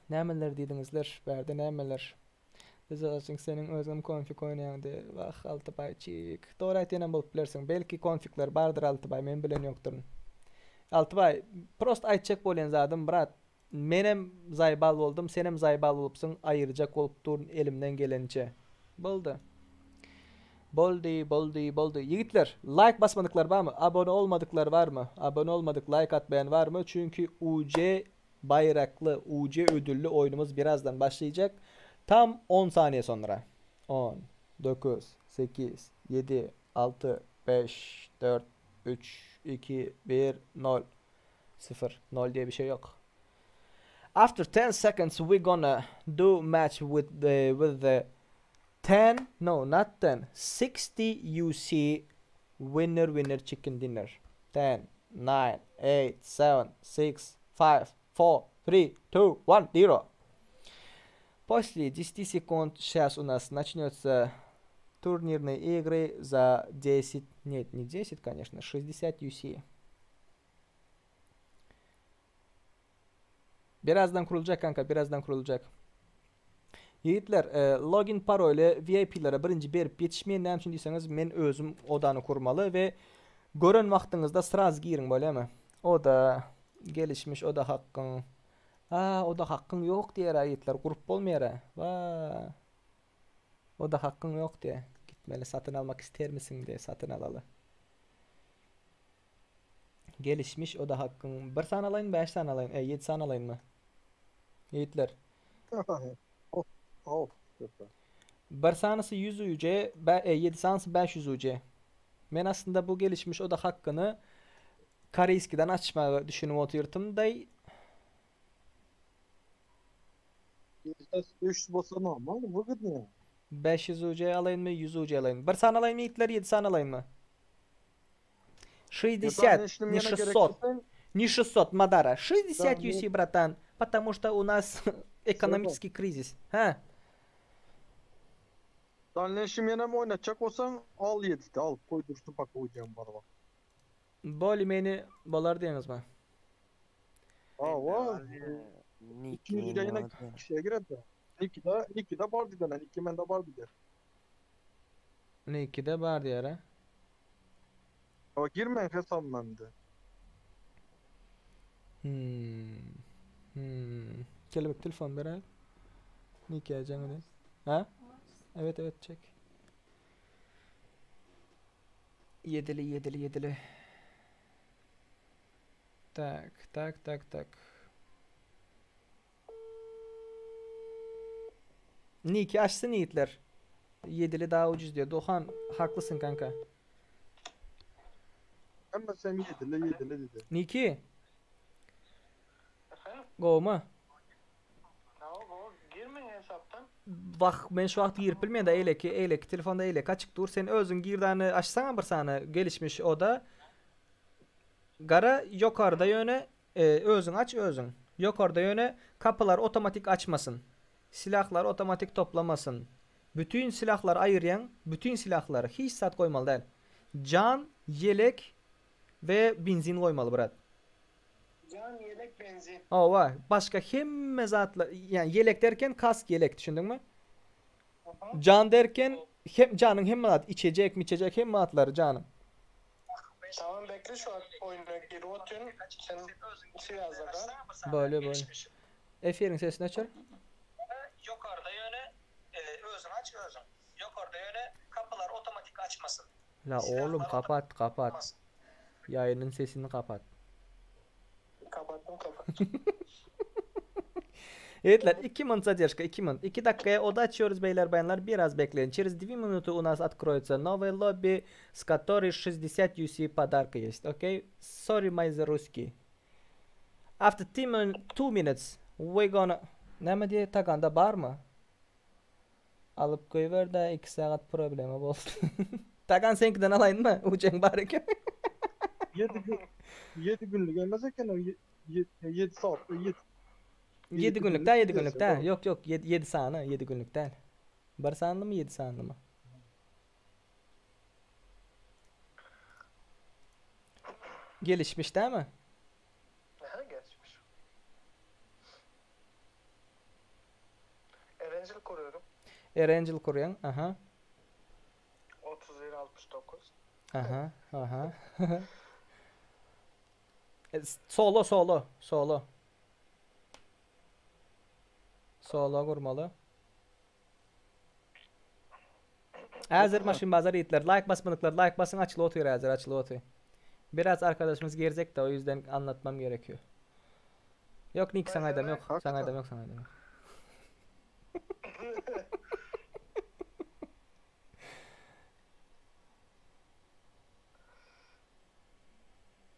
Nämeler diýdiňizler? Bärde nämeler? Biz açyň seniň özüň konfig oýnaýaň diýe. Wah Altybaýçyk. Dogry aýtýanam bolup bilersiň. Belki konfigler bardyr Altybaý men bilen ýokduryn. Altybaý, prost aýtjak bolýan zadym brat, menem zaýbal boldum, senem zaýbal bolupsyň, aýyrjak bolup durun elimden geleniçe. Boldy. Boldy, boldy, boldy. Ýigitler, like basmadyklar barmy? Abone olmadyklar barmy? Abone olmadyk, like atmaýan barmy? Çünki UC Baýrakly, UC ödülli oýnumyz birazdan başlaýjak. Tam on saniýe sonra. On, dokuz, sekiz, ýedi, alty, beş, dört, üç, iki, bir, nol. Syfyr. Nol diýe bir şey ýok. After ten seconds we gonna do match with the with the ten no not ten sixty UC winner winner chicken dinner. Ten, nine, eight, seven, six, five, four, three, two, one, zero. После 10 секунд сейчас у нас начнется турнирные игры за 10, нет, не 10, конечно, 60 UC. Birazdan kuruljak kanka, birazdan kuruljak. Ýigitler, e, login paroly VIP-lere birinji berip ýetişmeýän näme üçin diýseňiz, men özüm odany kurmaly we gören wagtyňyzda sraz giriň bolýamy? Oda gelişmiş oda hakkyň. A, oda hakkyň ýok diýer-ä ýigitler, gurup bolmaýar-a. Wa. Oda hakkyň ýok diýer. Gitmeli satyn almak istermisiň diýe satyn alaly. Gelişmiş oda hakkyň. Bir sany alaýyn, bäş sany alaýyn, e, ýedi sany alaýynmy? Ýigitler. Bir sanysy 100 UC, e, 7 sanysy 500 UC. Men aslynda bu gelişmiş oda hakkyny koreýskiden açmagy düşünip otyrtym daý. 500 bolsa normal, wygodny. 500 UC alaýynmy, 100 UC alaýyn? Bir sany alaýynmy ýigitler, 7 sany alaýynmy? 60, не 600. Не 600, Мадара. 60 UC, братан. Потому что у нас экономический кризис. Ha? Dalneşim ýenem oýnatjak bolsaň al ýedide al goý dursun paka uýdýan bar bak. Boli meni bolar diýeňizmi? Hawa. 200 ýene kişiye giredi. Nikida, Nikida bar diýdi, Niki mende bar diýdi. Nikide bar diýer ha. Hawa girmeň hesabym mende. Hmm. Hmm. Kelebek telefon beräý. Nikiýe jaň edeyim. Ha? Evet evet çek. Ýedili ýedili ýedili. Tak tak tak tak. Niki açsyn ýigitler. Ýedili daha ucuz diýýär. Dohan haklysyn kanka. Hemme sen ýedili ýedili diýdi. Niki. Gowmy? Wah men şu wagt girip bilmeýän da eýleki eýleki telefonda eýleki açyk dur. Sen özüň girdany açsaňa bir sany gelişmiş oda. Gara ýokarda ýöne Özüň aç özüň. Ýokarda ýöne kapylar otomatik açmasyn. Silahlary otomatik toplamasyn. Bütin silahlary aýyrýaň, bütin silahlary, hiç zat goýmaly däl. Jan, ýelek we benzin goýmaly brat. Jan, ýelek, benzin. Hawa, başga hemme zatlar, ýani ýelek derken kask ýelek düşündiňmi? Jan derken hem janyň hemme zat, içejek, miçejek hemme zatlary janyň. Tamam bekle şu an oyuna girip otyryn sen swýazda gal. Bolýa bolýa. Efiriň sesini öçür. Ýokarda ýöne özüň aç özüň. Ýokarda ýöne kapylar otomatik açmasyn. La oglum kapat kapat. Ýaýynyň sesini kapat. Kapatdym kapatdym. Ýigitler, 2 minut zadержка, 2 minut. 2 dakikaya oda açıyoruz beyler bayanlar. Biraz bekleyin. Через 2 минуты у нас откроется новое лобби, с которой 60 UC подарка есть. Окей? Sorry, my the русский. After 2 minutes, we gonna... Näme diýe taganda barmy? Alyp goýber-dä 2 sagat problema bolsun. Tagan seňkiden alaýynmy? Ujeň bar eken. 7 gün 7 günlük gelmez eken o 7 saatda 7 7 günlük däl 7 günlük däl. Ýok ýok 7 sany 7 günlük däl. Bir sanlymy 7 sanlymy? Gelişmiş dälmi? Aha gelişmiş. Erencil kuruyorum. Erencil kurýaň, aha. 31 69. Aha, aha. Solo solo, solo. Solo gurmaly. Häzir maşyn bazar ýigitler like basmadyklar like basyň açylyp otyr häzir açylyp otyr. Biraz arkadaşymyz girecek de o yüzden anlatmam gerekiyor. Yok Nick saňa aýdam yok. Saňa aýdam yok saňa aýdam yok.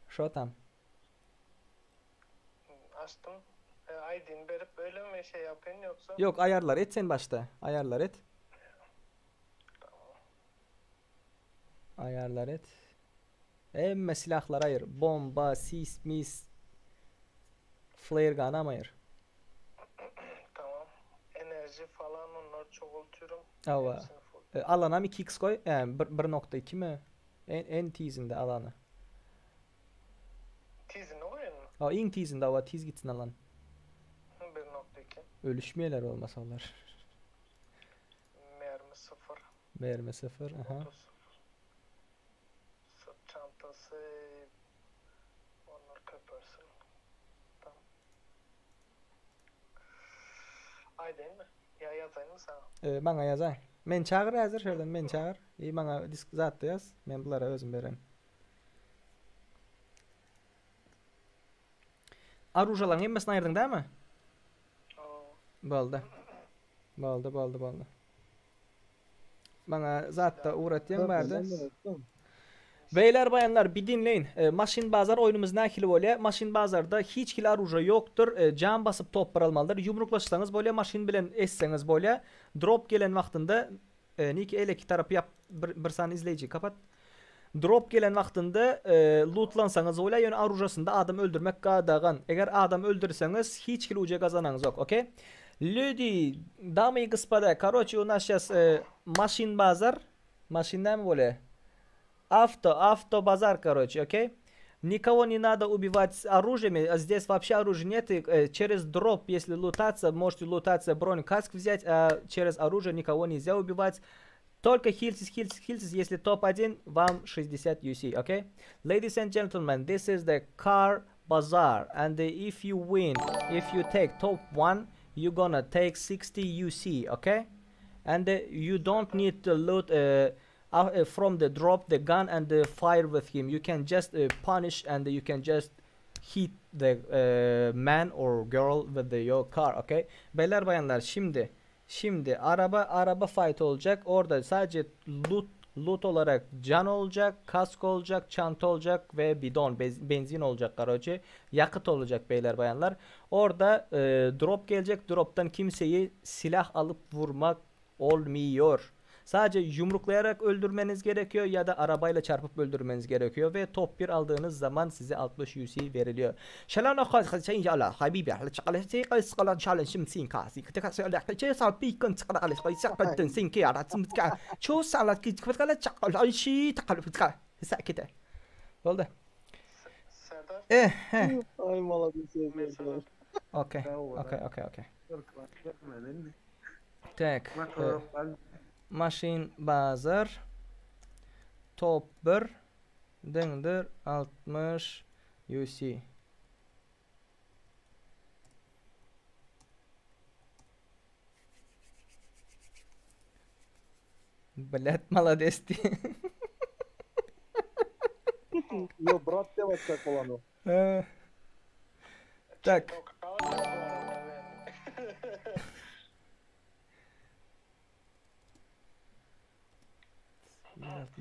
Şo tam. Açtım. E, ID'ni berip öyle mi şey yapayım yoksa? Yok ayarlar et sen başta. Ayarlar et. Ayarlar et. Hemme silahlar ayır. Bomba, sis, mis. Flare gun ayır. Tamam. Enerji falan onları çoğaltıyorum. Hawa. E, alanam 2x koy. E, 1.2 mi? En, en tizinde alany. Tizini koyayım mı? Ha, iň tizinde hawa tiz gitsin alan. 1.2. Ölüşmeýärler bolmasa olar. Mermi 0. Mermi 0, aha. Sırt çantası onlar köpürsün. Tamam. Aydın mı? Ya yazayım mı sana? E, maňa ýazaý. Men çagyr häzir şerden men çagyr. I maňa disk zatda ýaz. Men bulara özüm bererin. Aružalaryň hemmesini aýyrdyň dämi? Boldy. Boldy, boldy, boldy. Maňa zatda ugratýaň bardy. Beýler baýanlar bir diňleýin. E, maşyn bazar oýnumyz nähili bolýar? Maşyn bazarda hiç hili aruža ýokdur. E, jam basyp top bir almalydyr. Ýumruklaşsaňyz bolýar, maşyn bilen esseňiz bolýar. Drop gelen wagtynda e, Niki eleki tarapy ýap bir, bir sany izleýji kapat. Drop gelen wagtynda e, lootlansaňyz bolýar, ýöne aružasynda adam öldürmek gadagan. Eger adam öldürseňiz hiç hili uje gazanaňyzok, okey? Люди, дамы и господа, короче, у нас сейчас э, машин базар. Машин näme bolýar? Авто, автобазар, короче, окей? Никого не надо убивать с оружиями, а здесь вообще оружия нет, и, э, через дроп, если лутаться, можете лутаться, бронь, каск взять, а через оружие никого нельзя убивать. Только хильтесь, хильтесь, хильтесь, если топ-1, вам 60 UC, окей? Ladies and gentlemen, this is the car bazaar, and if you win, if you take top 1, you're gonna take 60 UC, okay? And uh, you don't need to loot uh, uh, from the drop the gun and uh, fire with him. You can just uh, punish and you can just hit the uh, man or girl with the, your car, okay? Beyler bayanlar şimdi şimdi araba araba fight olacak. Orada sadece loot loot olarak can olacak, kask olacak, çanta olacak ve bidon bez, benzin olacak karoçi. Yakıt olacak beyler bayanlar. Orada e, drop gelecek. Drop'tan kimseyi silah alıp vurmak olmuyor. Sadece yumruklayarak öldürmeniz gerekiyor ya da arabayla çarpıp öldürmeniz gerekiyor ve top 1 aldığınız zaman size 60 UC veriliyor. Boldy. Eh, eh. Ay malades. Okey. Okey, okey, okey. Tak. Maşyn bazar. Top 1 deňdir 60 UC. Блять, молодец ты. Yo brat diýip atjak bolan o. Tak.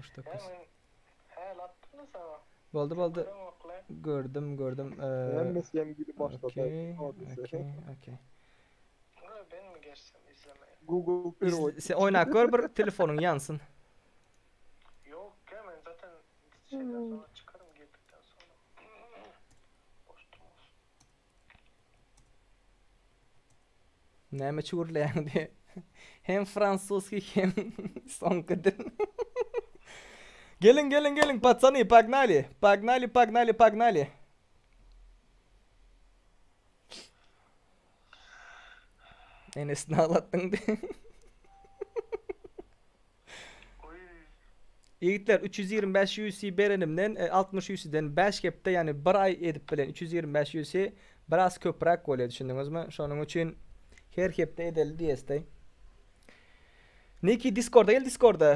69. Boldy boldy. Gördüm gördüm. Hemmesi hem gülüp başladı. Okey okey okey. Google Iz, sen oýnap gör bir telefonyň ýansyn. Näme çüwürleýäň diýe. Hem fransuskiý hem soňky dil. Geliň geliň geliň patsany pagnali. Pagnali pagnali pagnali. Enesini aglatdyň diýe. Ýigitler 325 UC berenimden 60 UC-den 5 hepde ýagny bir aý edip bilen 325 UC biraz köpräk bolýar düşündiňizmi? Şonuň üçin her hepde edeli diýesdi. Niki Discorda gel Discorda.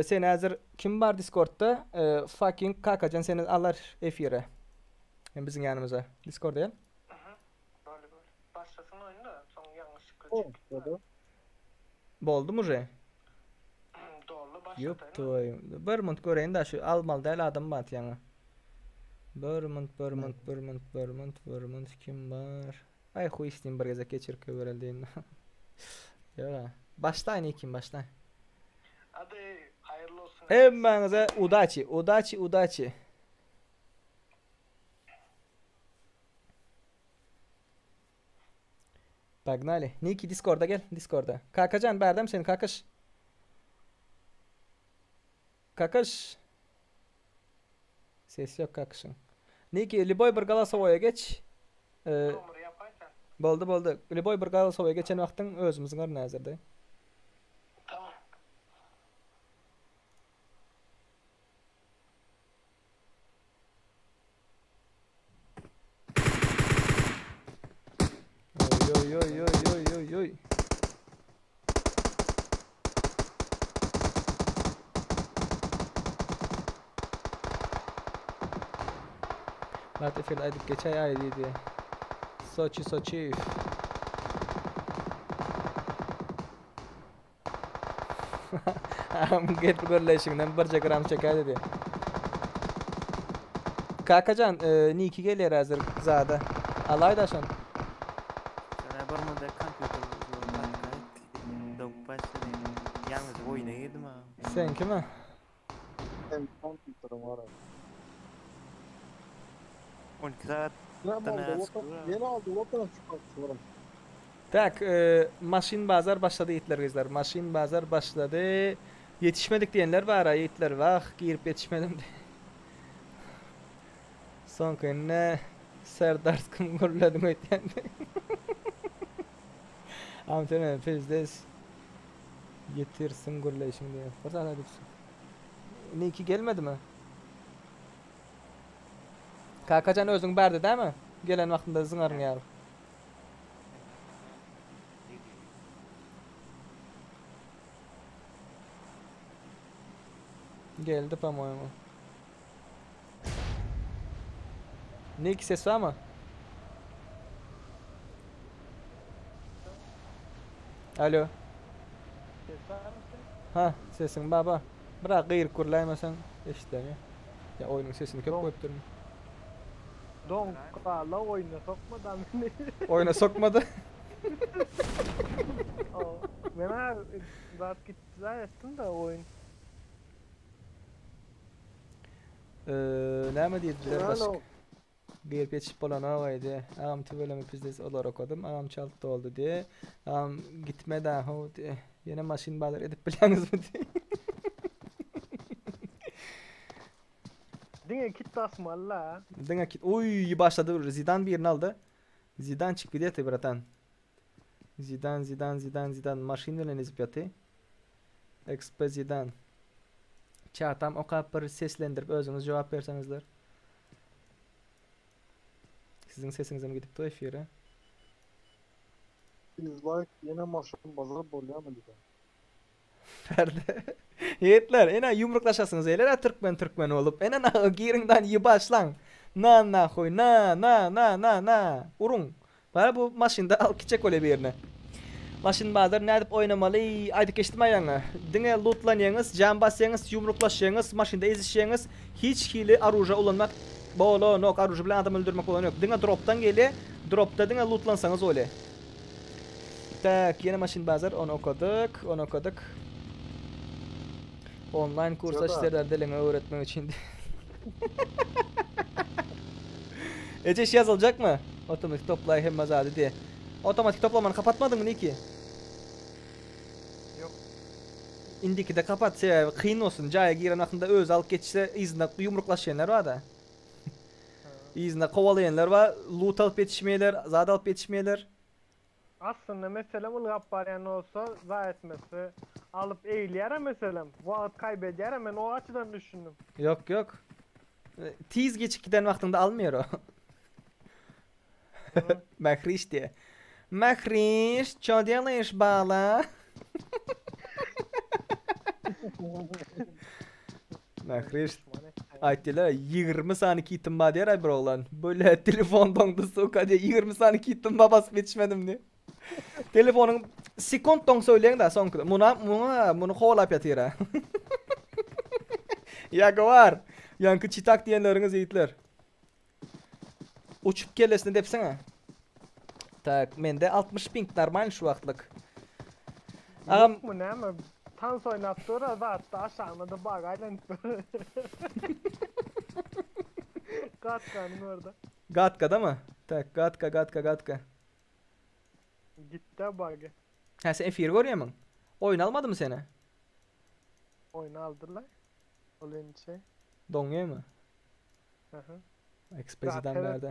Sen häzir kim bar Discordda? Fucking Kakajan seni alar efire. Hem biziň ýanymyza. Discorda gel. Boldumy uje? Ýok toý. Bir munt göreýin da şu almaly däl adam bar ýaňy. Bir munt, bir munt, bir munt, bir munt, bir munt kim bar? Aý huý istim bir gezek geçirip goýbereli diýin. Ýok. Başlaýyn kim başlaý. Hemmäňize udaçi, udaçi, udaçi. Pagnali. Niki Discord'a gel. Discord'a. Kakajan bärdem sen kakyş. Kakyş. Ses yok kakyşyň. Niki liboý bir galasowoýa geç. Ee, boldy boldy. Liboý bir galasowoýa geçen wagtyň özümiziň ar näzirde. Oý oý oý oý oý oý oý. Lat efirde aýdyp geçäý aý diýdi. Soçi Soçiýew. Agam gelip gürleşiňden birje gram çekäý dedi. Kakajan, e, Niki gelýär häzir zada. Alaý-da şony. Sana bir munda kompýuter Dok başlady. Ýalňyz oýuna girdim ha. Seňkimi? Sen kompýuteriň bar. 12 sagat Ýene aldy, watan çykartdy. Tak, e, maşyn bazar başlady ýigitler gyzlar. Maşyn bazar başlady. Ýetişmedik diýenler bar, ýigitler. Wah, girip ýetişmedim. Soňky ine Serdar kim gürlediň öýtýän. Amtene pizdes ýetirsin gürleýşiň diýen. Bir zat aýdypsyň. Niki gelmedimi? Kakajan özüň bärde dämi? Gelen wagtynda zyňaryň ýaly. Geldi po-moýemu. Niki ses barmy? Alo. Ha, sesiň baba. Biraz gyryp gürläýmeseň eşidilýär. Ýa oýnuň sesini köp goýup durmy? Doň gala oýuna sokmada meni. Oýuna sokmady. Men ha zat gitdi zat etdim da oýun. Eee, näme diýdiler başga? Girip ýetişip bolanok aýdy. Agam tüweleme pizdes olar okadym. Agam çalt doldy diýe. Agam gitme da how diýe. Ýene maşyn bazar edip bilýäňizmi diýe. Diňe kit basmaly la. Diňe kit. Uý başlady Zidan birini aldy. Zidançik gde ty bratan? Zidan Zidan Zidan Zidan maşyn bilen ezip ýaty. XP Zidan. Çatam okap bir seslendirip özüňiz jogap berseňizler. Siziň sesiňizem gidipdi efire. Dislike ýene maşyn bazar bolýamy diýdi. Perde. Ýigitler, ene ýumruklaşasyňyz geler a türkmen türkmen bolup. Ene na giriň dan ýybaşlaň. Na nahuý na na na na na. Uruň. Bara bu maşynda alyp gitjek bolýa birine. Maşyn bazar nädip oýnamaly aýdyp geçdim aýaňa. Diňe lootlanýaňyz, jam basýaňyz, ýumruklaşýaňyz, maşynda ezişýäňiz, hiç hili oruža ulanmak bolanok, oruža bilen adam öldürmek bolanok. Diňe dropdan gelýä, dropda diňe lootlansaňyz bolýa. Tak, ýene maşyn bazar, ony okadyk, ony okadyk. Onlaýn kurs aç Serdar diliňi öwretmek üçin. Ejeş ýazyljakmy? Otomatik toplaý hemme zady diýe. Otomatik toplamany kapatmadyňmy Niki? Ýok. Indikide kapat sebäbi kyn bolsun jaýa giren wagtynda özi alyp geçse yzynda ýumruklaşýanlar barda. Yzynda kowalaýanlar bar, loot alyp ýetişmeýärler, zat alyp ýetişmeýärler. Aslynda meselem ylgap barýan bolsa zaý etmese alyp egilýärä meselem wagt kaýbedýärä men o açydan düşündim. Ýok ýok. Tiz geçip giden wagtyňda almaýar o. Mähriş diýe. Mähriş, ço delaýyş bala? Mähriş aýtdylar 20 sany kitim bar diýer bir oglan. Böyle telefon doňdy suka diýe 20 sany kitim bar basyp ýetişmedim diýe. Telefonyň sekund doň söýleň da soňky. Muna muňa muny kowalap ýatyr ha. Jaguar. Ýaňky çitak diýenleriňiz ýigitler. Uçup kellesine depseňe. Tak, mende 60 ping normal şu wagtlyk. Agam Ýokmy näme? Tans oýnap dur a zatda aşagynda-da bag aýlanyp dur. Gatkanyň orda. Gatkadamy? Tak, gatka, gatka, gatka. Gitdä bagy. Hä sen efiri görýärmiň? Oýun almadymy seni? Oýun aldylar. Ol inçe. Doňýarmy? Aha. Ekspezidan bärde.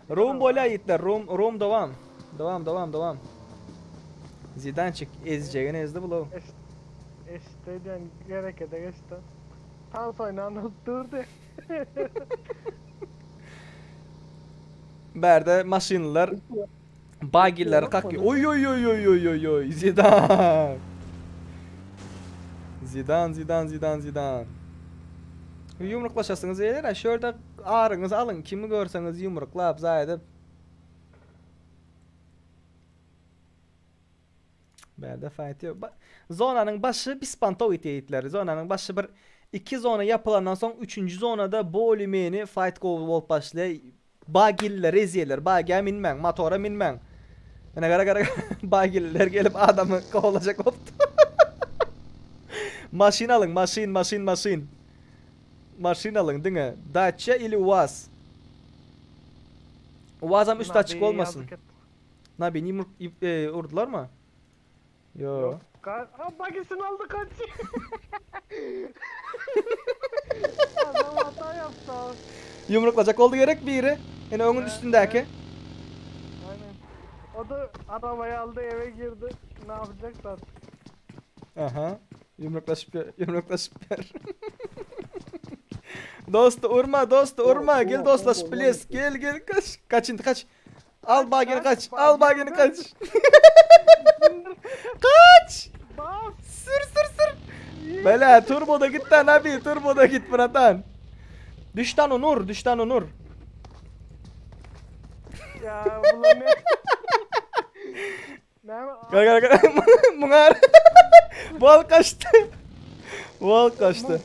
Rum bolýa ýigitler, rum, rum dowam. Dowam, dowam, dowam. Zidançik ezjegini ezdi bu low. Eşitdi diýen gerekede geçdi. Tans oýnan bolup durdy. Bärde maşynlar bagilleri kakýar. Oý oý oý oý oý oý oý Zidan. Zidan Zidan Zidan Zidan. Ýumruklaşasyňyz geler, şu ýerde aryňyzy alyň, kimi görseňiz ýumruklap, zaý edip. Bärde fight ýok. Zonanyň başy bispantowy diýipler. Zonanyň başy bir iki zona ýapylandan soň üçünji zonada bolymeni fight gowy bolup başlaýar. Bagiller ezýärler. Bagä minmäň, motora minmäň. Ine gara gara bagiller gelip adamy kowalajak bolupdy. Maşyn alyň, maşyn, maşyn, maşyn. Maşyn alyň diňe. Dacia ili UAZ. UAZ-am üsti açyk bolmasyn. Nabini ýumruk e, urdularmy? Ýo. Ka bagisini aldy kaç. Adam hata yaptı. Ýumruklajak boldy gerek biri. Ene öňün üstündäki. Aynen. O da arabayı aldı eve girdi. Ne yapacak artık? Aha. Ýumruklaşyp ýumruklaşyp ber. Dost urma dost urma gel dostlaşyp biles gel gel kaç kaç indi kaç. Al bagini kaç. Al bagini kaç. kaç. Sür sür sür. Bela turboda git lan abi turboda git bratan. Düş lan Onur düş lan Onur. Ya bunlar ne? Gel gel gel. Bunlar. Bal kaçtı. Bal kaçtı.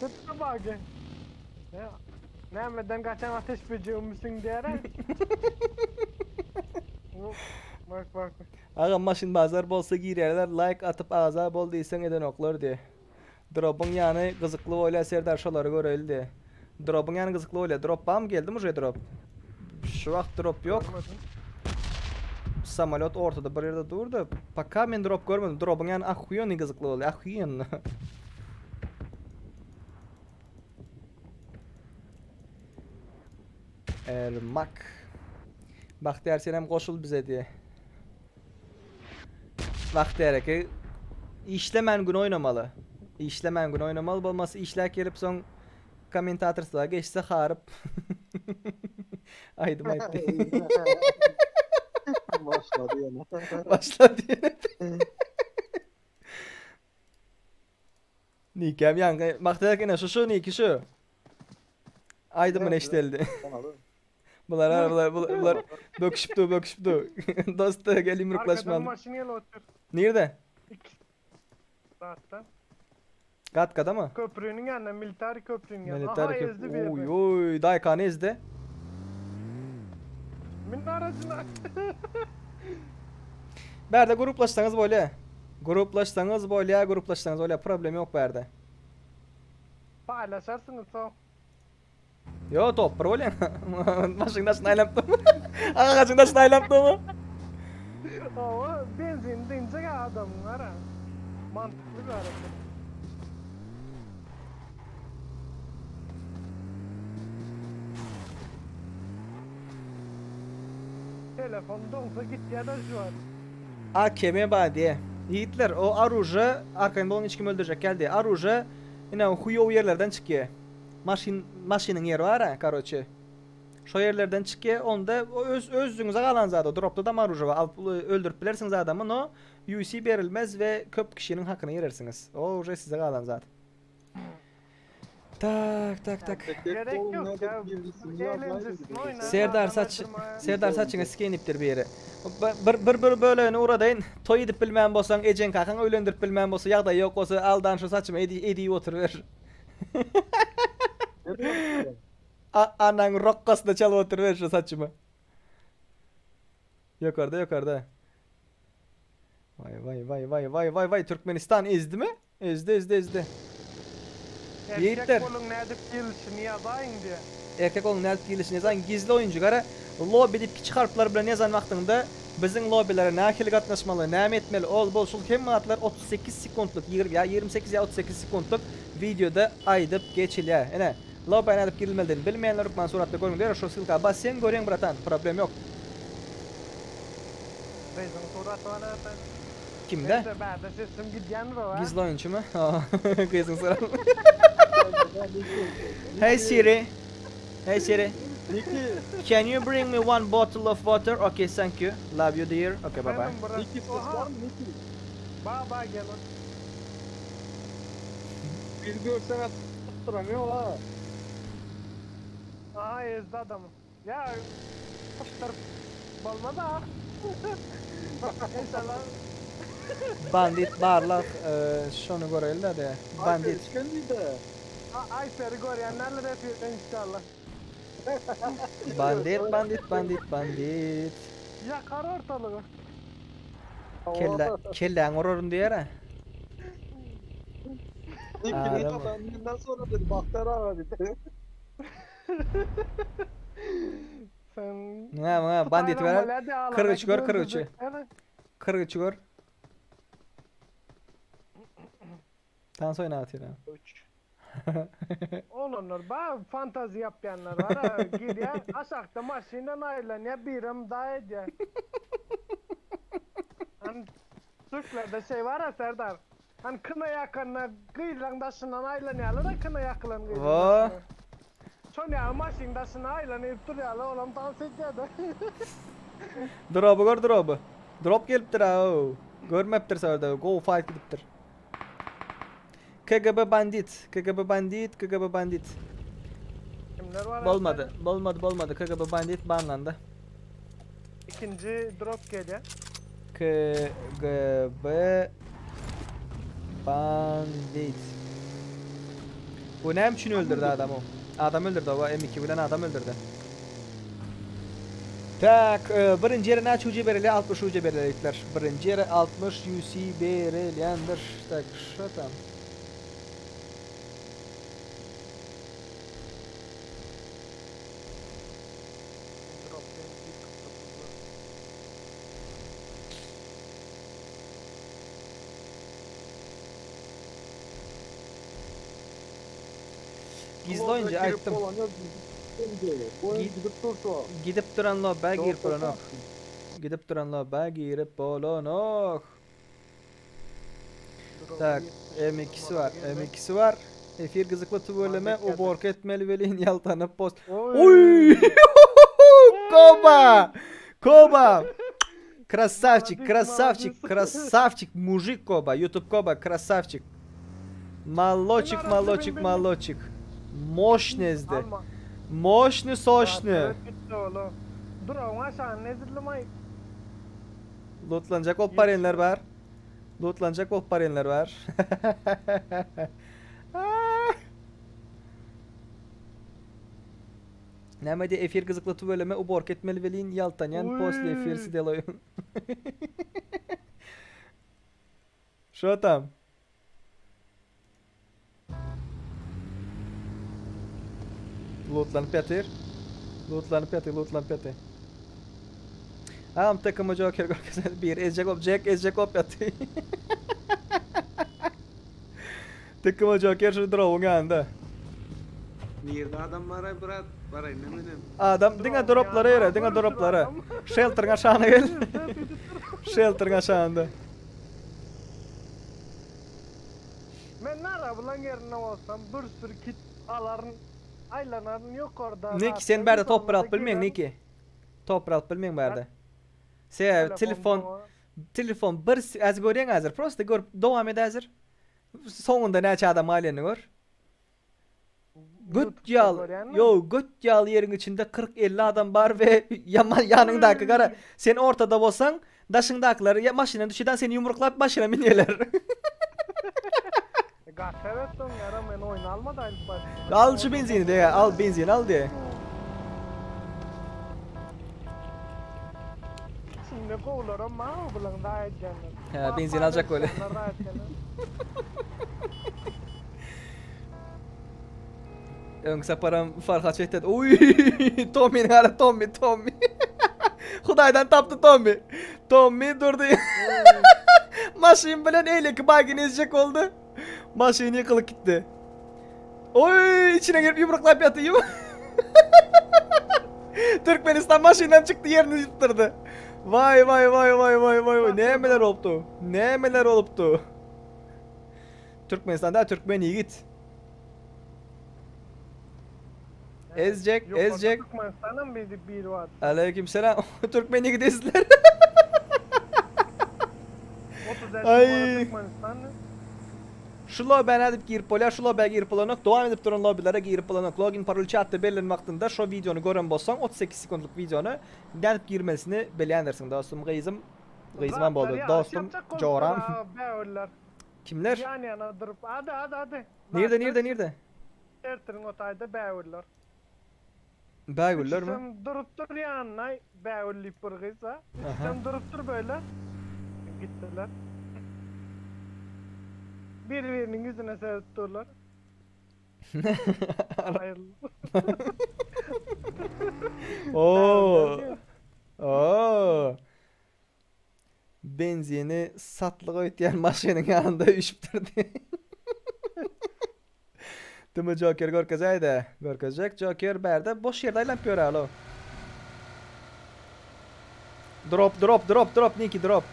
Nämeden gaçan ateş böceğimsin diýere. Bak bak. Agam maşyn bazar bolsa girýärler like atyp agza bol diýseň edenoklar diý. Dropyň ýany gyzykly bolýa Serdar şolary göreli diý. Dropyň ýany gyzykly bolýa. Drop barmy geldimi uje drop? Şu wagt drop ýok. Samolýot ortada bir ýerde durdy. Paka men drop görmedim. Dropyň ýany ahuýenny gyzykly bolýa. Ahuýenny. Ermak. Bagtyýar senem goşul bize diýe. Bagtyýar eke işlemän gün oýnamaly. Işlemän gün oýnamaly bolmasa işläp gelip soň kommentatorstwa geçse haryp. Aýdym aýtdy. Başlady ýene. Başlady ýene. Nikem ýaňky Bagtyýar ene şu şu niki şu. Aýdymyny eşdeldi. Bular bular bular, bular böküşip dur böküşip dur. Dost gel Arkadan yumruklaşmayalım. maşyn gelip otyr. Nirde? Zatdan. Gatkada mı? Köprüniň ýanynda, military köprüniň ýanynda. Military Aha, köp. ezdi bir Oy ýerde. oy Daykan'ı ezdi. Min aracına. Bärde gruplaşsaňyz bolýa. Gruplaşsaňyz bolýa, gruplaşsaňyz bolýa. Problem ýok bärde. Paýlaşarsyňyz soň. Yo top bir bolýa. Maşyň daşyna aýlanyp durma. Agajyň daşyna aýlanyp durma. Hawa, benzin dynjak adamyň gara. Mantykly bir hareket. Telefon doňsa gitýä-de şu wagt. AKM bar diýe. Ýigitler, o aruže arkaýyn boluň hiç kim öldürjek geldi. Aruže ine huýow ýerlerden çykýa. Maşyn maşynyň ýeri bar-a, karoçe. Şo ýerlerden çykýa, onda öz özüňize galan zat o dropda dam aruže bar. Alyp öldürip bilersiňiz adamy, no UC berilmez we köp kişiniň hakyna girersiňiz. O uje size galan zat. Tak tak tak. Gerek ýok ya. Eğlencesine oýna. Serdar saç Serdar saçyňa skin ipdir bir ýere. Bir bir bir bölegini ugradaýyn. Toý edip bilmän bolsaň, ejeň kakaň öýlendirip bilmän bolsa, ýagdaýy ýok bolsa, aldan şu saçymy edi edip oturyber. A anaň rokgasyna çalyp oturyber şu saçymy. Ýokarda ýokarda. Vay vay vay vay vay vay vay Türkmenistan ezdimi? Ezdi ezdi ezdi. Erkek Ýigitler. boluň nädip gelişini ýazaýyň diýä. Erkek boluň nädip gelişini ýazaýyň gizli oýunjy gara lobby diýip kiçi harplar bilen ýazan wagtyňda biziň lobbilere nähili gatnaşmaly näme etmeli ol bul şul hemme zatlar 38 sekuntlyk ýigrimi ýa 28 ýa 38 sekuntlyk wideoda aýdyp geçilýär ine lobbä nädip girilmelidigini bilmeýänler hökman suratda görüň diýer şo ssylka bas sen görýäň bratan problem ýok. Gyzyň suraty bar zaten. Kimde? Neyse bärde sesim gidýändir o a. Gizli oýunçymy? Gyzyň suraty. Hey Siri. Hey Siri. Can you bring me one bottle of water? Okay, thank you. Love you dear. Okay, bye bye. Niki ses barmy Niki? Ba ba gel. Bir görsen atyp ýok ha. Aha ezdi adamy. Ýa tutduryp bolmaz a. Inşallah. Bandit barlak şony göreli de bandit. Aýseri görýänlerle de inşallah. Bandit bandit bandit bandit. Ýakar ortalygy. Kelle kelläňi uraryn diýer-ä. Nikini Adam. kazandığından sonra dedi Bahtiyar aga dedi. Sen Muňa muňa bandit Tutaýlan berer. bolýa diýe, alana 43 gör gidip 43-ü. öldürecekler. 43 gör. Tans oýnap otyr. Olanlar ba fantazi yapýanlar var ha girýär aşakda maşyndan aýlanýar birem da edýär. Hani Türklerde şey var ya Serdar. Hani kına yakanlar gyzlaň daşyndan aýlanýarlar da kına ýakylan gyzyň Wo. daşyndan. Şon ýaly maşyn daşyna aýlanyp durýarlar olam tans edýär-de. Dropy gör dropy. Drop gelipdir au. Görmepdir serde. Go fight gidipdir. KGB bandit. KGB bandit. KGB bandit. Kimler var Bolmady. efendim? Bolmady bolmady. KGB bandit banlandy. Ikinji drop gelýär. KGB bandit. Bu näme üçin öldürdi adamy? Adam öldürdi o M2 bilen adam öldürdi. Tak, e, birinji ýere näçe UC berilýär? 60 UC berilýär ýigitler. Birinji ýere 60 UC berilýändir. Tak, şo tam. Gizli oýunjy aýtdym. Gidip duran lobba girip bolanok. Gidip duran lobba girip bolanok. Tak, M2'si var. M2'si var. Efir gyzykly tüweleme uborka etmeli welin ýaltanyp post. Oý! Koba! Koba! Красавчик, красавчик, красавчик, мужик Коба, YouTube Коба, красавчик. Молодчик, молодчик, молодчик. Мощный ezdi. Moşny soşny. Dur oňa şan nezildim ay. Lootlanjak bolup barýanlar bar. Lootlanjak bolup barýanlar bar. Näme diýe efir gyzykly tüweleme uborka etmeli welin ýaltanýan posle efir sdeloýu. Şo tam. Lootlanyp ýatyr. Lootlanyp ýatyr, lootlanyp ýatyr. Agam TKM Joker görkezmedi. Bir ezjek bolup, Jack ezjek bolup ýatyr. TKM Joker şu drowyň ýanynda. Nirde adam bar-aý brat? Baraýyn-da menem. Adam diňe droplara ýöre, diňe droplara. Şelteriň aşagyna gel. Şelteriň aşagynda. Men nara bulan ýerinde bolsam bir sürü kit alaryn, aýlanaryn ýokarda. Niki sen bärde top bir alyp bilmeň Niki. Top bir alyp bilmeň bärde. Sebäbi telefon telefon bir az görýäň häzir prosta görüp dowam et häzir. Soňunda näçe adam galýanyny gör. Göt ýaly, ýo göt ýaly ýeriň içinde 40-50 adam bar we ýaman ýanyňdaky gara. Sen ortada bolsaň, daşyňdakylar ýa maşyndan düşeden seni ýumruklap maşyna münýärler. Gaty evet soň ýara men oýun almady aýlyp başda. Al şu benzini diýe, al benzini al diýe. Şimdi gowularam mawy bilen daý edýänler. Hä, benzin aljak bolýar. Öňki saparam Farhat şeýtdi. Uý, Tommy gara Tommy, Tommy. Hudaýdan tapdy Tommy. Tommy durdy. Maşyn bilen eýleki bagini ezjek boldy. Maşyn ýykylyp gitdi. Oý, içine girip ýumruklap ýaty. Türkmenistan maşyndan çykdy, ýerini ýypdyrdy. Waý, waý, waý, waý, waý, waý, waý. Nämeler bolupdy? Nämeler bolupdy? Türkmenistanda türkmen ýigit. Ezjek, ezjek. Türkmenistanam bir bir var. Aleyküm selam. Türkmen ýigit ezdiler. Ay. Şu lobby nädip girip bolýar? Şu lobby'e girip bolanok. Dowam edip duran lobbilere girip bolanok. Login parol chatda berlen wagtynda şu videony gören bolsaň 38 sekundlyk videony nädip girmelisini bilýändirsiň dostum gyzym. Gyzymam boldy. Dostum, joram. Kimler? Yan yana durup. Hadi hadi hadi. Nirde nirde nirde? Ertiriň o taýda bägüller. Bägüller mi? Üçüsem durup dur yanına bägüllip bir gyz ha. Üçüsem durup dur böyle. Gittiler. Bir-birinin yüzüne seredip durlar. Ayrıldı. Oo. Oo. Benzini satlyk öýtýän maşynyň ýanynda üýşüpdir. Tüme Joker görkezäýdä. Görkezjek Joker bärde boş ýerde aýlanyp ýör alo. Drop drop drop drop Niki drop.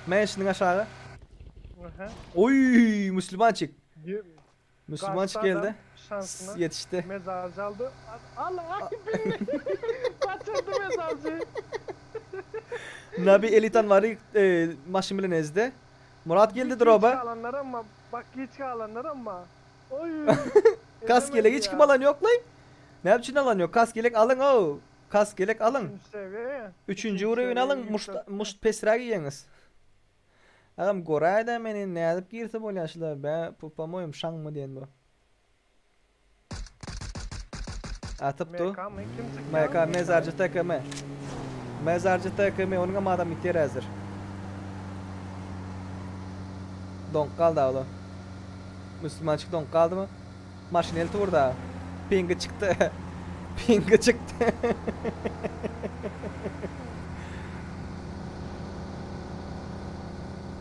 Mansion'yň aşagy. Aha. Oý, musulmançyk. Musulmançyk geldi. Şansına. Ýetişdi. Mezarcı aldı. Al ay bindi. Kaçırdı mezarcıyı. Nabi Elitan var e, maşyn bilen ezdi. Murat geldi droba. Geç kalanlar ama bak geç kalanlar ama. Oy. Kask yelek hiç kim alan yok lan. Ne için alan yok? Kask yelek alın o. Kask yelek alın. Seviye. Üçüncü uruýun alın. Muşt, muşt pesräk iýeňiz. Agam goraýda meni nädip girse bolýar şular be, po-moýum şaňmy diýen bu. Atyp du. MK mı? Kim çıktı? MK mezarcı TKM. Mezarcı TKM onuň hem adam iter häzir. Donk galdy awla. Müslümançyk donk galdymy? Maşyn elti vurdu. Pingi çykdy. Pingi çykdy.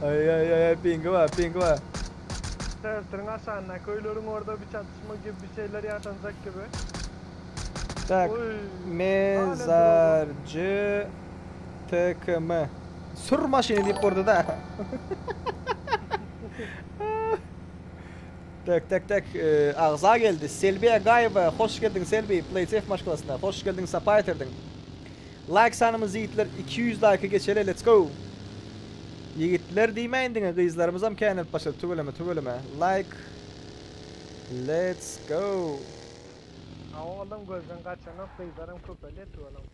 Ay ay ay ay pingi var, pingi var. Sertlerin aşağına köylerin orada bir çatışma gibi bir şeyler yaşanacak gibi. Tak. Oy. Mezarcı TKM. Sür maşyny diýip durdy da. Tak tak tak e, agza geldi. Selbi Agaýewa hoş geldiň Selbi PlaySafe maşgalasyna. Hoş geldiň sapa getirdiň. Like sanymyz ýigitler 200 like geçeli let's go. Ýigitler diýmäýin diňe gyzlarymyzam känelip başlady tüweleme tüweleme. Like Let's go. Hawa olam gözden gaçanok gyzlaram köpelýär tüweleme.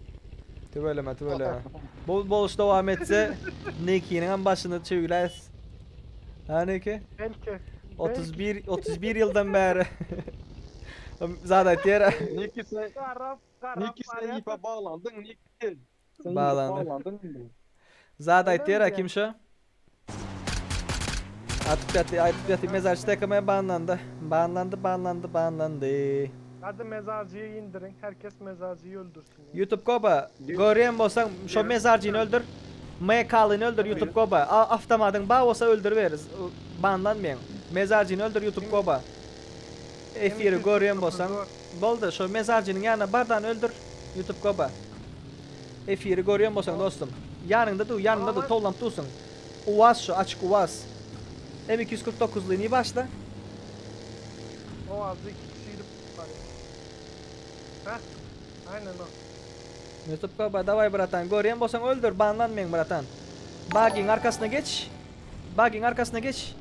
Tüweleme tüweleme. Bu boluş dowam etse Nikiniňem başyny çüwläs. Ha Niki? Belki. 31 31 ýyldan bäri. Zat aýtýar. Niki sen Garap garap Niki sen barýar. ipe baglandyň Niki. Sen ipe Baglandy. baglandyň indi. Zat aýtýar Öyle kim şo? Atyp ýaty, aýtyp ýaty mezarçy TKM banlandy. Banlandy, banlandy, banlandy. Hadi mezarcıyı indirin. Herkes mezarcıyı öldürsün. ya. YouTube Koba, görýän bolsaň şo mezarjyny öldür. MK-lyny öldür YouTube Koba. A avtomatyň bar bolsa öldüriberiz. Banlanmaň. Mezarjyny öldür YouTube Koba. Efiri görýän bolsaň, boldy şo mezarjynyň ýanyna bardan öldür YouTube Koba. Efiri görýän bolsaň dostum. Ýanyňda dur, ýanyňda dur, towlanyp dursuň. Uaz şu, açyk Uaz. M249-lyny başla. O azı iki kişi gidip barýar. Heh. Aynen o. YouTube Koba, daway bratan. Görýän bolsaň öldür, banlanmaň bratan. Bagiň arkasyna geç. Bagiň arkasyna geç.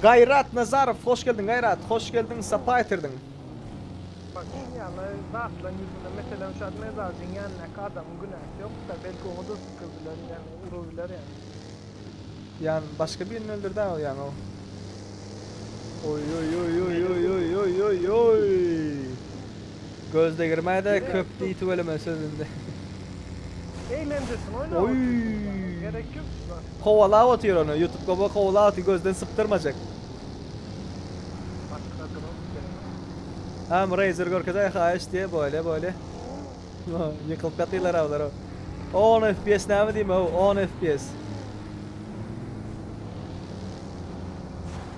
Gaýrat Nazarow, hoş geldiň Gaýrat, hoş geldiň, sapa getirdiň. Bak şun ýaly zatlaryň ýüzüne meselem şu mezarcıyň ýanyndaky adamyň günäsi ýok da belki oňa da sykybiler ýani urabiler ýani. Ýan başga birini öldürdi o ýan o. Oy oy oy oy oy oy oy oy oy. Göz degirmäý de köp diý tüweleme sözünde. Eğlencesin oyna. Oy. Gerek yok. Kowalap otyr ony YouTube goba kowalap otyr gözden sypdyrmajak. Başga drop gerek. Hem Razer görkezäý haýyş diýe böyle böyle. Ýykylyp ýatyrlar awlar. 10 FPS näme diýme o 10 FPS.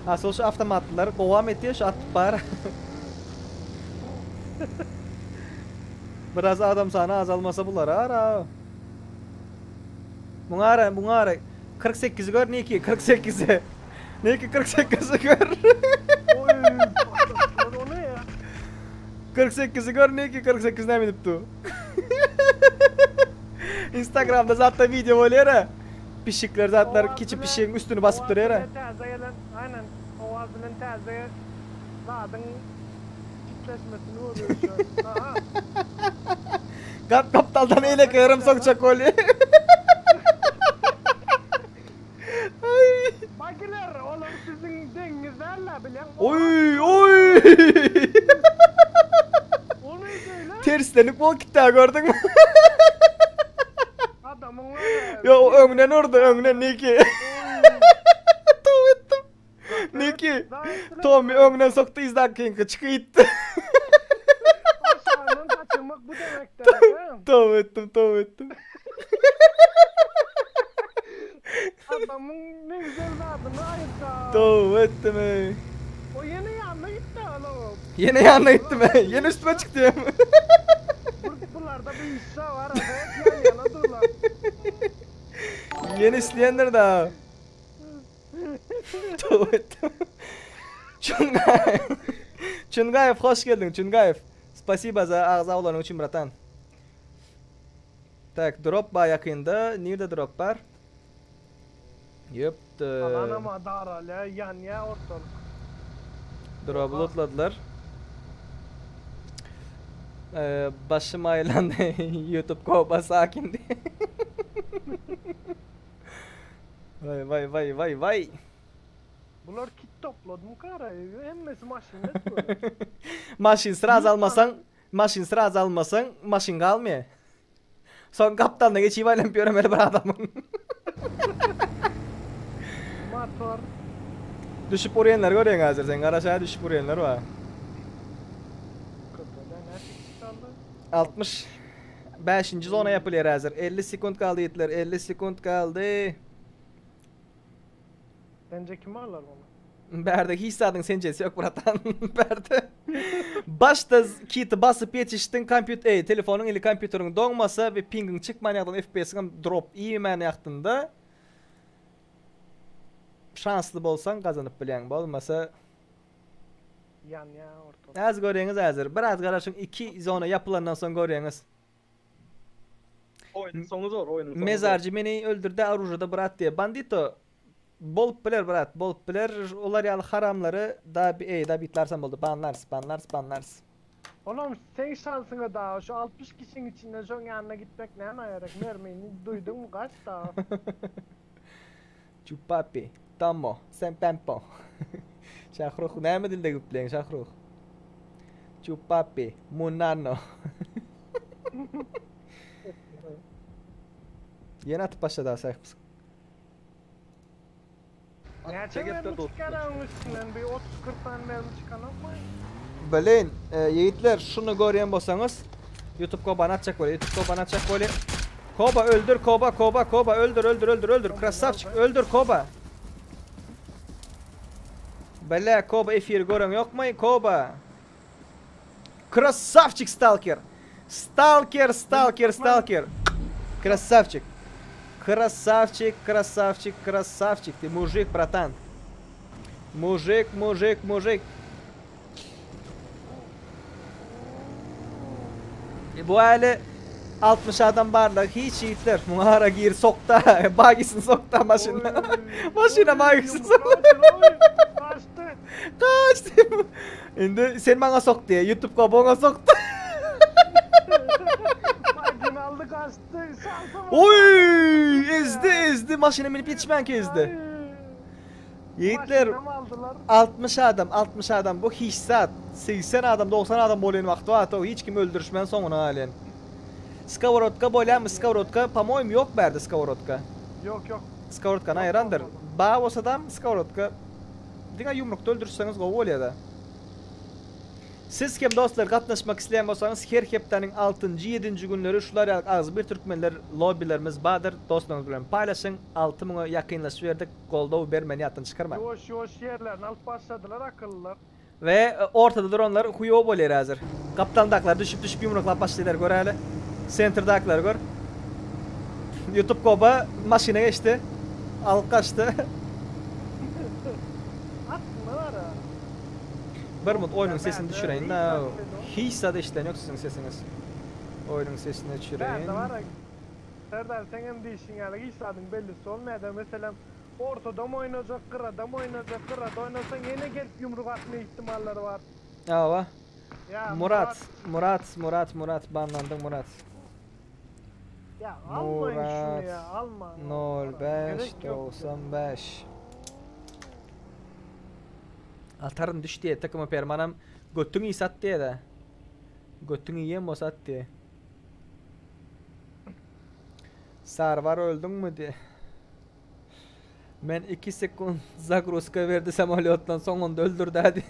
Asyl şu awtomatlar gowam etýär şu atyp bar. Biraz adam sany azalmasa bular ara. Muňa ara, muňa ara. 48-i gör Niki, 48-i. Niki 48-i gör. Oy patlatdylar o ne ya? 48-i gör Niki, 48 näme edip dur. Instagramda zatda video bolýar ha. Pişikler zatlar kiçi pişigiň üstüni basyp durýar ha. Owaz bilen täze gelen, aynen. Owaz bilen täze zadyň kitleşmesini görüyoruz şu an. Aha. Gap gapdaldan eýle kyrym sokjak bolýar. Bagiler, olar siziň deňiňiz däl-le bilen. Oý, oý. O neydi öyle? Terslenip bol gitdi gördüňmi? Adamyň var ya. Yo öňden urdy, öňden Niki. Tow etdim. Niki, Tommy öňden sokdy yzdan kinki çykyp gitdi. Aşağıdan kaçırmak bu demek demek. Tow etdim, tow etdim. Adamın ne güzel zadını ayırdı. Tow etdim ey. O yine yanına gitti oğlum. Ýene ýanyna gitdim ey. Ýene üstüme çykdy. Bularda bir işe var. Hep yan yana durlar. Ýene isleýändir da. Tow etdim. Çungaýew. Çungaýew hoş geldiň Çungaýew. Spasibo za agza bolanyň üçin bratan. Tak, drop bar ýakynda. Nirde drop bar? Ýöpdi. Alan ama daralýar, ýanýar ortalyk. Drop'y lootladylar. Ee, başym aýlandy. YouTube koba sakin diýip. Vay vay vay vay vay. Bular kit topladymy kara? Hemmesi maşynda böyle. Maşyn sraz almasaň, maşyn sraz almasaň, maşyn galmaýar. Soň gapdalyna geçip aýlanyp ýöremeli bir adamyň. Motor. Düşüp urýanlary görýäň häzir sen garaşa düşüp urýanlar bar. Köpeden näçe kişi kaldy? 65. zona ýapylýar häzir. 50 sekund galdy ýigitler, 50 sekund galdy. Sence kim alar onu? Bärde hiç zadyň senjesi ýok bratan. Bärde. Başda kiti basyp ýetişdiň kompýuter, ey, telefonyň ili kompýuteriň doňmasa we pingiň çykman ýagdan FPS-iň drop iýmän ýagtynda şansly bolsaň gazanyp bilýäň. Bolmasa Ýanýar ortalyk. Az görýäňiz häzir. Biraz garaşyň 2 zona ýapylandan soň görýäňiz. Oýnuň soňy zor, oýnuň soňy zor. Mezarjy meni öldürdi orujada brat diýe. Bandito bolup biler brat, bolup biler. Olar ýaly haramlary da ey da bitlarsam boldy. Banlarys, banlarys, banlarys. Olam seň şansyňa dagy şu 60 kişiň içinden şoň ýanyna gitmek nämä gerek mermini duýduňmy gaç dagy. Çupapi, Tomo, sen pempo. Şahruh näme dilde gepleýäň Şahruh? Çupapi, Munano. Ýene atyp başlady Asaýyp. Näçe mermi çykýar onuň üstünden bir 30-40 sany mermi çykanokmy? Blin, e, ýigitler şuny görýän bolsaňyz YouTube Kobany atjak bolýar. YouTube Kobany atjak bolýar. Koba öldür, Koba, Koba, Koba öldür, öldür, öldür, öldür. Krasavçik öldür Koba. Bele Koba efiri gören ýokmy? Koba. Krasavçik stalker. Stalker, stalker, stalker. Krasavçik. Krasavçik, krasavçik, krasavçik. Ты мужик, братан. Мужик, мужик, мужик. E, bu aile 60 adam barlar hiç yiğitler. Muňa ara gir sokta, bagisini sokta maşyna. Maşyna bagisini sokta. Kaçtı. Kaçtı. Indi sen maňa sok diye YouTube goboňa sokdy. Bagini aldy kaçtı. Şansa bak. Oy, ezdi ezdi maşyna minip ýetişmänkä ezdi. Ýigitler Maşynam aldylar. 60 adam 60 adam bu hiç zat. 80 adam 90 adam bolýan wagty bar to hiç kim öldürişmän soňuna galýan. Skowrodka bolýarmy skowrodka? Po-moýemu ýok bärde skowrodka. Yok yok. Skowrodkany aýyrandyr. Bar bolsadam skowrodka diňe ýumrukda öldürseňiz gowy bolýada. Siz hem dostlar gatnaşmak isleýän bolsaňyz her hepdäniň altynjy ýedinji günleri şular ýaly agzybir türkmenler lobbilerimiz bardyr dostlaryňyz bilen paýlaşyň 6000-a ýakynlaşyp berdik goldaw bermeni ýatdan çykarmaň. Ýuwaş ýuwaş ýerlerini alyp başladylar akyllylar. We ortada duranlar huýow bolýar häzir. Gapdaldakylar düşüp düşüp ýumruklap başlaýlar göräli. Sentrdakylar gör. Youtube Koba maşyna geçdi. Alyp gaçdy. Aslynda bar a. Bir mut oýnuň sesini düşüreýin da. Hiç zat eşidilen ýok siziň sesiňiz. Oýnuň sesini öçüreýin. Bärde bar a. Serdar seňem diýşiň ýaly hiç zadyň bellisi bolmaýada meselem ortadam oýnajak gyradam oýnajak gyrada oýnasaň ýene gelip ýumruk atma ihtimallary bar. Hawa. Ýa Murat, Murat, Murat, Murat banlandyň Murat. Ýa almaýyn şuny Murat ýa almaň almaň 05 gerek ýok. 95 Ataryn düş diýe takıma permanam götüň iýse at diýe de. Götüň iýen bolsa at diýe. Sarwar öldüňmi diýe. Men 2 sekund zagruzka berdi samolýotdan soň onda öldürdi hadi.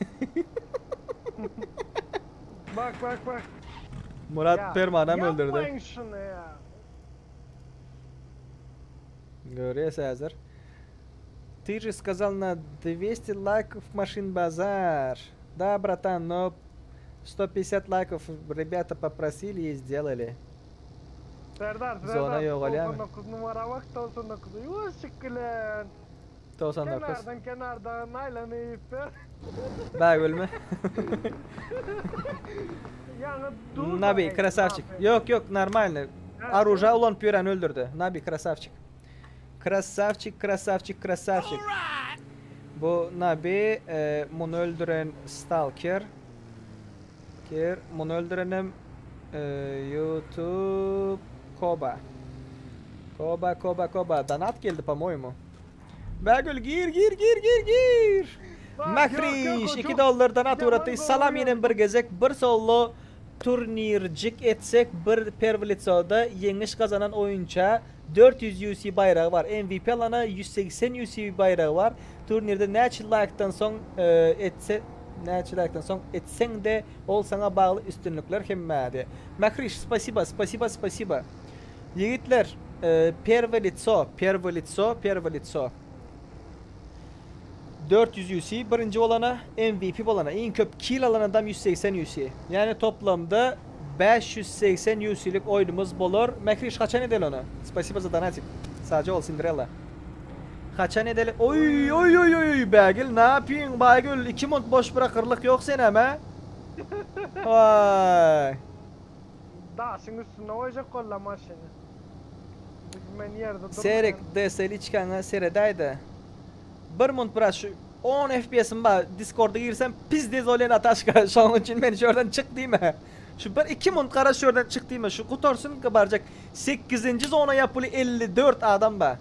Bak bak bak. Murat Ýa Permanam öldürdi. Ýapmaýyn şuny ýa. Görýäs häzir. Ты же сказал на 200 лайков машин базар. Да, братан, но 150 лайков ребята попросили и сделали. Serdar Zona Serdar ýok alýamy? 99 numara bak 99 ýuwaşjyk bilen. 99. Kenardan kenardan aýlanyp ber. Bäý ölme. Ýaňy dur. Nabi красавчик. Ýok ýok нормально. Оружие ulanyp ýören öldürdi. Nabi красавчик. Красавчик, красавчик, красавчик. Bu Nabi e, muny öldüren Stalker. Ker, muny öldürenem e, YouTube Koba. Koba, Koba, Koba. Donat geldi по-моему. Bägül gir gir gir gir gir. Mahriş 2 dollar donat uğratdy. Salam ýene bir gezek bir solo turnirjik etsek bir pervlitsoda ýeňiş gazanan oýunça 400 UC baýragy bar. MVP alana 180 UC baýragy bar. Turnirde näçe like'dan soň e, etse näçe like'dan soň etseň de ol saňa bagly üstünlikler hemmädi. Mahriş спасибо, спасибо, спасибо. Ýigitler, e, первое лицо, первое лицо, первое лицо. 400 UC birinji bolana MVP bolana iň köp kill alan adam 180 UC. Ýani toplamda 580 UC'lik oýnumyz bolar. Mehriş haçan edeli onu? Спасибо за донатик. Sagja bol Cinderella. Haçan edeli? Oy oy oy oy Bägül ne yapıyorsun Bägül? 2 mont boş bırakırlık yok sen ama. Vay. Daşyň üstüne goýjak golla maşyny. Men ýerde durmaýan. Serek DSL içkana seredaydı. Bir mont biraz şu. 10 FPS-im bar. Discorda girsem pizdez bolýan ataşka. Şonuň üçin men şu ýerden çyk diýme. Şu bir 2 minut gara şu ýerden çyk diýme. Şu gutarsyn barjak. 8-nji zona ýapyly 54 adam bar.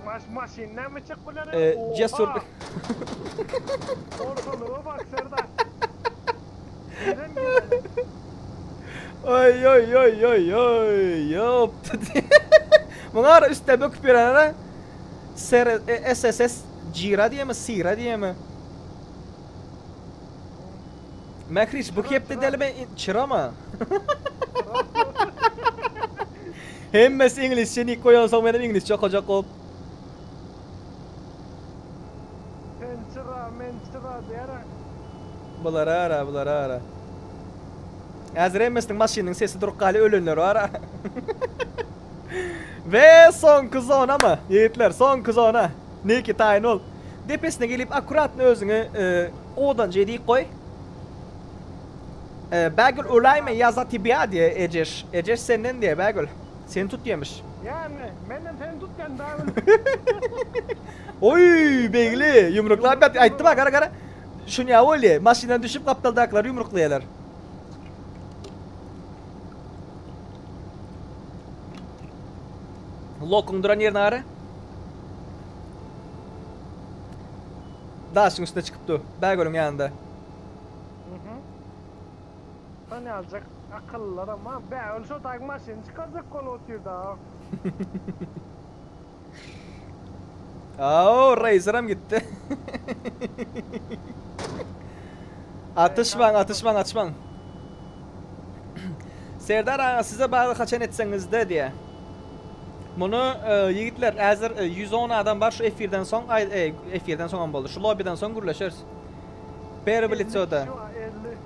Maş maşyn näme çek bilen? E, cesur. Ortalığa bak Serdar. Giren girene. Oý oý oý oý oý. Ýop. Muňa ara üstde böküp ýören ara. SR SSS Jira diýemi, Sira diýemi? Mähriş bu hepde delime çyrama. Hemmesi iňlisçe nik goýansoň menem iňlisçe okajak bolup. Sen çyra, men çyra diýer-ä. Bular ara, bular ara. Häzir hemmesiniň maşynynyň sesi durup galýar, ölenler bar. We soňky zonamy? Ýigitler, soňky zona. Niki taýyn bol. Depesine gelip akkuratny özüňi e, owadanja edip goý. E, Bägül öläýme ýa za tebýa diýe Ejeş. Ejeş senden diýe Bägül. Seni tut diýemiş. Ýani, menden seni tutýan Bägül. Oý, begli, ýumruklap ýat. Aýtdym ha, gara gara. Şunýa bolýa. Maşyndan düşüp gapdaldakylary ýumruklaýarlar. Lokuň duran ýerine gara. Daşyň üstüne çykyp dur. Bägölüň ýanynda. Mhm. Sen ýaljak akyllylar ama Bägül şo taýyk maşyny çykarjak bolup otyr da. Aw, Razer-am gitdi. Atyşmaň, atyşmaň, atyşmaň. Serdar aga size bagly haçan etseňizde diýä. Muny e, ýigitler häzir 110 e, adam bar şu efirden soň aý e, efirden soň hem boldy. Şu lobbydan soň gürleşeris. Perblicoda.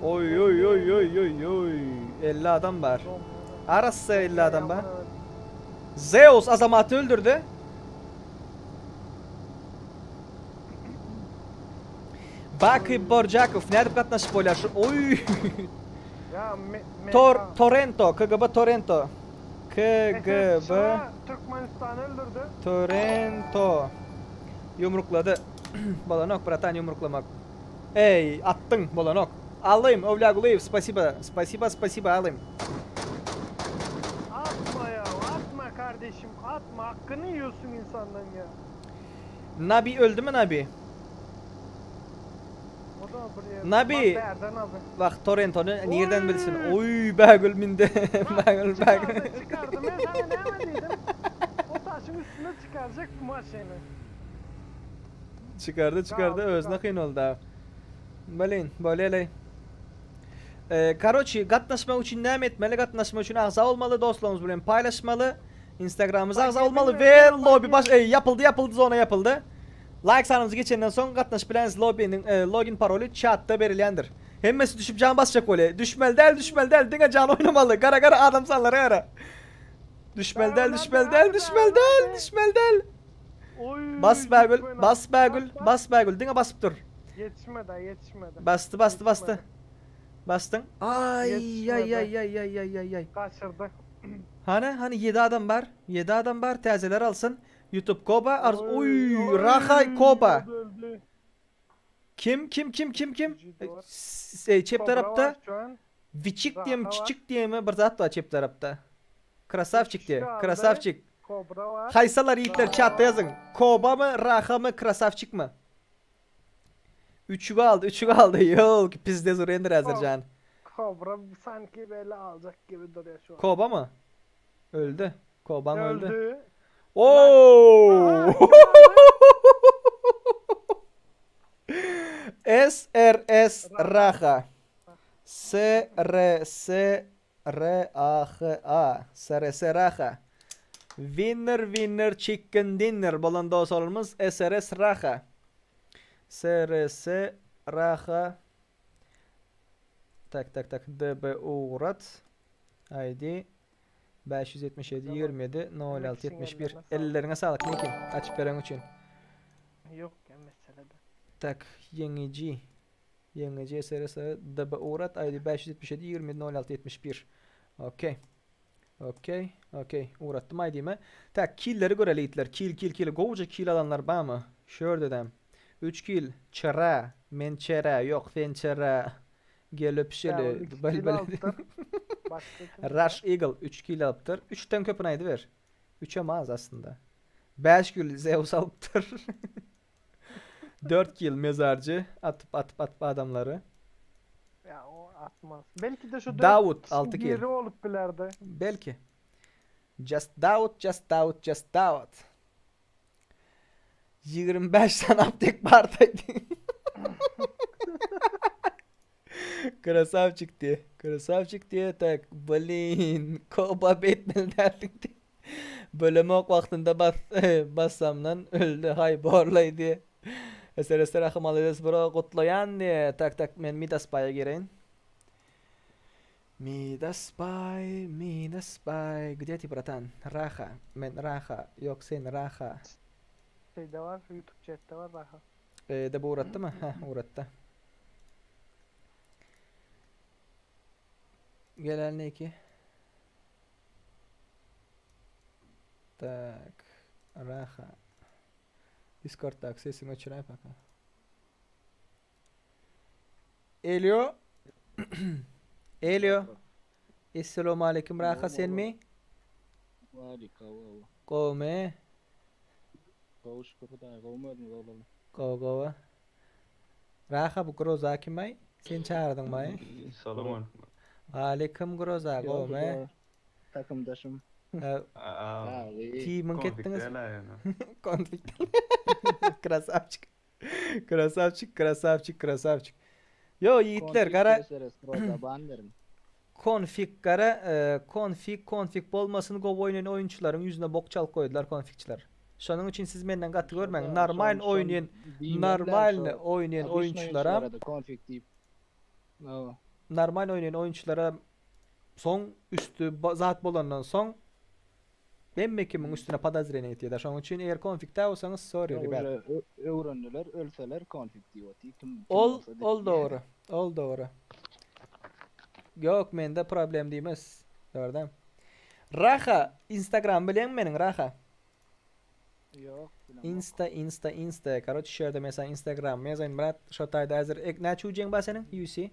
Oý oý oý oý oý oý. 50 adam bar. Arassa 50 adam bar. Zeus Azamaty öldürdi. Baky Borjakow nädip gatnaşyp bolýar şu oý. Ya me, me Tor Torrento KGB Torrento KGB Türkmenistany öldürdü. Torrento Ýumruklady. Bolanok bratan ýumruklamak. Eý, atdyň bolanok. Alym Öwlýagulyýew spasiba spasiba spasiba Alym. Atma ya atma kardeşim atma hakkını yiyorsun insanların ya. Nabi öldümi Nabi? O da bir yer. Nabi. Bak bärden abi. Bak Torrentony nirden bilsin? Oý Bägül mindi. Bägül Bägül. Çıkardı ben sana näme diýdim? O taşyň üstüne çıkaracak bu maşyny. Çykardy çykardy özüne kyn boldy a. Blin bolýalaý. Karoçi gatnaşmak üçin näme etmeli gatnaşmak üçin agza bolmaly dostlaryňyz bilen paýlaşmaly instagramymyza agza bolmaly we lobby baş eý ýapyldy ýapyldy zona ýapyldy laýk sanymyzy geçenden soň gatnaşyp biläňiz lobbyniň login paroly çatda berilýändir hemmesi düşüp jan basjak bolýa düşmeli däl düşmeli däl diňe jan oýnamaly gara gara adam sanlary gara düşmeli däl düşmeli däl düşmeli däl düşmeli däl Bas Bägül, bas Bägül, bas Bägül, diňe basyp dur. Ýetişmedi, ýetişmedi. Basdy, basdy, basdy. Basdyň. Aý, aý, aý, aý, aý, aý, aý, aý. Gaçyrdy. Hany, hany 7 adam bar. 7 adam bar, täzeler alsyn. YouTube Koba, arz, oý, Rahay Koba. Kim, kim, kim, kim, kim? E, çep tarapda. Wiçik diýemi, çiçik diýemi bir zat bar çep tarapda. Krasawçik diýe, krasawçik. Kobra bar. Haýsalar ýigitler çatda ýazyň. Kobamy, Rahamy, krasawçikmi? Üçi galdy, üçi galdy. Ýok, pizdez urýandyr häzir jan. Kobra sanki beli aljak gibi durýar şu an. Kobamy? Öldi. Kobaň öldi. Öldi. Oo! SRS Raha. S R S R A H A SRS Raha Winner winner chicken dinner bolan dostlarymyz SRS Raha SRS Raha Tak tak tak DB Ugrat ID 577 27 06 71 Elleriňe saglyk Niki açyp bereniň üçin. Ýok ya meselede. Tak ýeňiji Ýeňiji SRS DB Ugrat ID 577 27 06 71. Okey. Okey. Okey. Ugratdym ID-me. Tak, killeri göreli ýigitler. Kil, kil, kil. Gowuja kil alanlar barmy? Şu ýerde-de. 3 kill Çyra, men çera, ýok sen çyra. Gel öpüşeli. Ol 2 kill alypdyr. Başga kim bar? Rush Eagle 3 kill alypdyr. 3-den köpüni aýdyber. 3-em az aslynda. 5 kill Zeus alypdyr. 4 kill Mezarjy atyp atyp atyp adamlary. Ya o atmaz. Belki de şu 4 Davut kişinin 6 kill. biri olup bilerdi. Belki. Just Davut, just Davut, just Davut. 25 sany aptek bardaýdy. Krasavçik diye. Krasavçik diye tak. Blin. Koba betmeli däldik diye. Bölemok wagtynda bas bassamdan öldi hay borlaý diye. SRSR ahy malades bro gutlaýan diye. Tak tak men Midas baýa gireýin. Midas bay, Midas bay. Gde ti bratan? Raha. Men Raha. Ýok sen Raha. Şeyde var, YouTube chat'te var daha. Ee, de bu uğrattı mı? Heh uğrattı. Gelen ne ki? Tak. Raha. Discord'da sesini öçüreyim baka. Elio. Elio. Esselamu aleyküm Raha sen mi? Gowmy? Gowy şükür Hudaýa gowmy özüňiz oglanlar. Gowy gowy. Raha bu Groza kimaý? Sen çagyrdyňmaý? Salam aleyküm. Aleyküm Groza gowmy? Takymdaşym. Teamyň ketdiňiz. Konflikt. Krasavçik. Krasavçik, krasavçik, krasavçik. Yo ýigitler gara Konfig gara konfig konfig bolmasyn gowy oýnaýan oýunçylaryň ýüzüne bok çalyp goýdular konfigçiler. Şonuň üçin siz menden gaty görmäň normal oýnaýan normal oýnaýan oýunçylara normal oýnaýan oýunçylara soň üsti zat bolandan soň hemme kimiň üstüne podozreniýe etýärler. Şonuň üçin eger konfigde bolsaňyz sorry rебят. Öwrendiler ölseler konfig diýip otyr kim Ol ol dogry. Ol dogry. Ýok mende problem diýmez. Dogrudan. Raha instagram bileňmi meniň Raha? Ýok bilemok. Insta insta insta karoç şu ýerde men sana instagramymy ýazaýyn brat şo taýda häzir ek näçe ujeň bar seniň UC?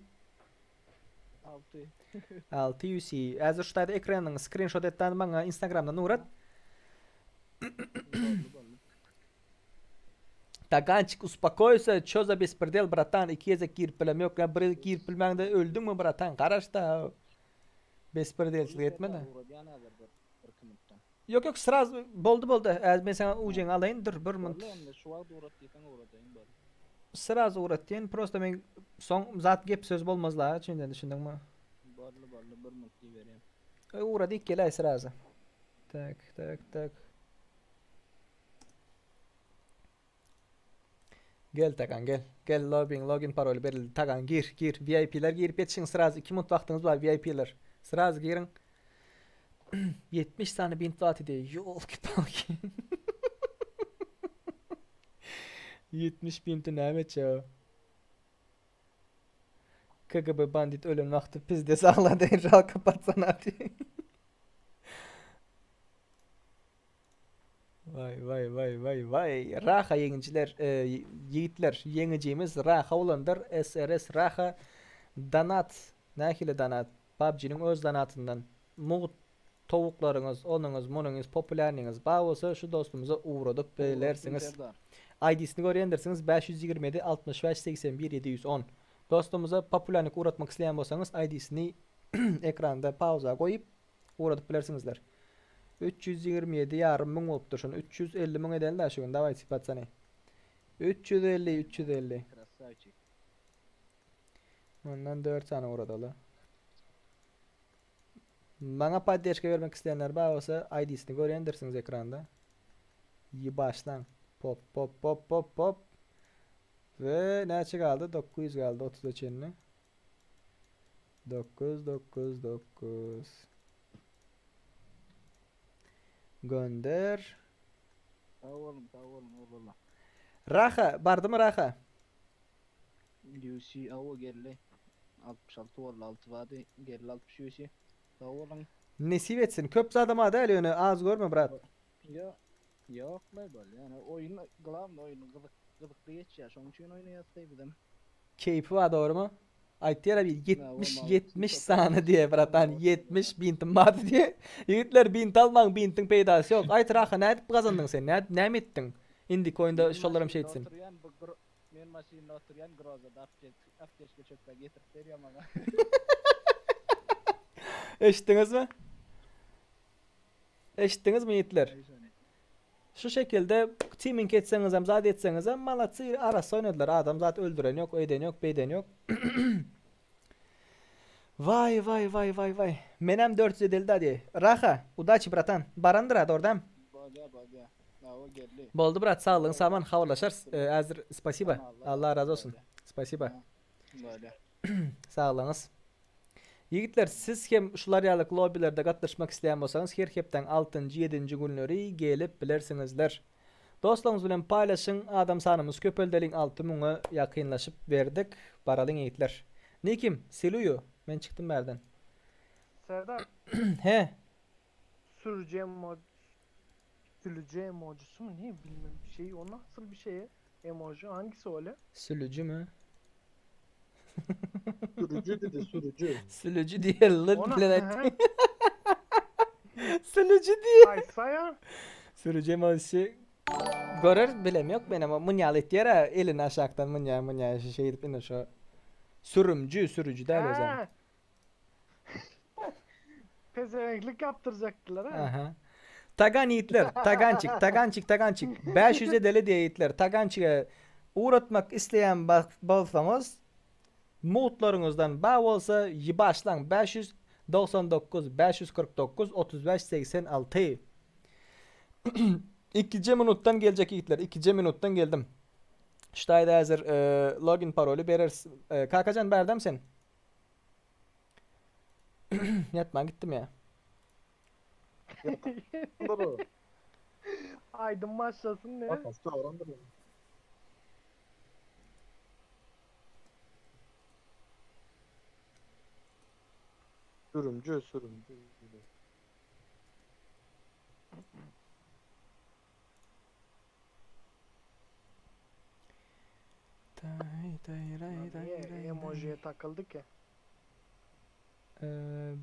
6. 6 UC. Häzir şu taýda ekranyňy skrinşot et dan maňa instagramdan ugrat. Tagançik uspokойся, ço za bespredel bratan, iki gezek girip bilem ýok, ýa bir girip bilmäňde öldüňmi bratan, garaşda. Bespredelçilik etme-de. Ýok ýok sraz boldy boldy. Häzir men saňa ujeňi alaýyn dur bir munt. Boldy indi şu wagt ugrat diýseň ugradaýyn boldy. Sraz ugrat diýen prosta men soň zat gep söz bolmazla içinden düşündiňmi? Boldy boldy bir munt diýiberýän. Ugra diýip geläý srazy. Tak tak tak. Gel Tagan gel. Gel login login paroly berildi. Tagan gir gir. VIP'ler girip ýetişiň srazy 2 minut wagtyňyz bar VIP'ler. Srazy giriň. 70 sany bint bar diýdi. Ýolki palki. 70 binti näme etjek o? KGB bandit ölen wagty pizde saglady. Žalko patsana diýdi. Waý waý waý waý waý Raha ýeňijiler ýigitler ýeňijimiz Raha bolandyr SRS Raha Donat nähili donat PUBG-niň öz donatyndan mugt towuklaryňyz onyňyz munyňyz populýarnyňyz bar bolsa şu dostumyza ugradyp bilersiňiz ID-sini görýändirsiňiz 527 65 81 710 dostumyza populýarnik ugratmak isleýän bolsaňyz ID-sini ekranda pauza goýup Ugradyp bilersiňizler. 327 ýarym müň bolupdyr şony 350 müň edeli-dä şu gün dawayçy patsany. 350 350. Krasawçik. Mundan 4 sany ugradaly. Maňa poddeşka bermek isleýänler bar bolsa ID-sini görýändirsiňiz ekranda. Ýybaşlaň. Pop pop pop pop pop. We näçe galdy? 900 galdy 30-a çenli. 9 9 9 Gönder. Sag boluň, sag boluň oglanlar. Raha, bardymy Raha? UC awa geldi. 66 boldy, 6 bady, geldi 60 UC. Sag boluň. Nesip etsin. Köp zadam a däl ýöne az görme brat. Ýok, ýok-la bolýar. Oýun, glawny oýun gyzyk. Gyzykly geçýär, şoň üçin oýnaýas diý bizem. Keýpi bar dogrymy? Aýtýara bir 70 70 sany diýe bratan 70 bintim bardy diýe. Ýigitler bint almaň bintiň peýdasy ýok. Aýt Raha nädip gazandyň sen? Nädip näme etdiň? Indiki oýunda şolaram şeýtsin. Men maşynda oturýan grozada apteçka çöpläp getirip berýär maňa. Eşitdiňizmi? Eşitdiňizmi ýigitler? Şu şekilde teaming etseňizem zat etseňizem malatsy arassa oýnadylar adam zat öldüren ýok öýden ýok beýden ýok. Waý waý waý waý waý menem 400 edeli da diý. Raha udaçi bratan barandyr a dordam. Bolýa bolýa. Hawa geldi. Boldy brat saglygyň saman habarlaşarys äzir spasiba Allah razy bolsun spasiba. Bolýa. Saglygyňyz. Ýigitler siz hem şular ýaly lobbilerde gatnaşmak isleýän bolsaňyz her hepdäň altynjy ýedinji günleri gelip bilersiňizler. Dostlaryňyz bilen paýlaşyň adam sanymyzy köpeldeliň alty müňe ýakynlaşyp berdik baralyň ýigitler. Nikim seluýu men çykdym bärden. Serdar. He. Sürüji emo sülüji emojisi mi ne bilmem bir şey o nasıl bir şey emoji hangisi öyle? Sülüji mi? Sürücü dedi sürücü. Sülücü diye lıt Ona bilen he. aytdy. Sülücü diye. Aýtsaýa. Sürüji emojisi görer bilem yok men ama mınyaly etýär ha elini aşakdan mınýa mınýa şeýdip ine şo sürümji sürüji däl özem. He. Pezevenklik yaptıracaktılar ha. Aha. Tagan ýigitler, tagançik, tagançik, tagançik. 500 edeli diýe ýigitler. Tagançige ugratmak isleýän bolsaňyz, mutlaryňyzdan ba bolsa ýybaşlaň 599 549 35 86. Ikije minutdan geljek ýigitler, ikije minutdan geldim. Ştaýda häzir login paroly bereris. Kakajan bärdem sen? Ýatman gitdim ýa. Aýdym başlasyn ne? Sürümcü sürümcü. Tay tay ray ray Niye ray. emojiye takıldı ki? Ee,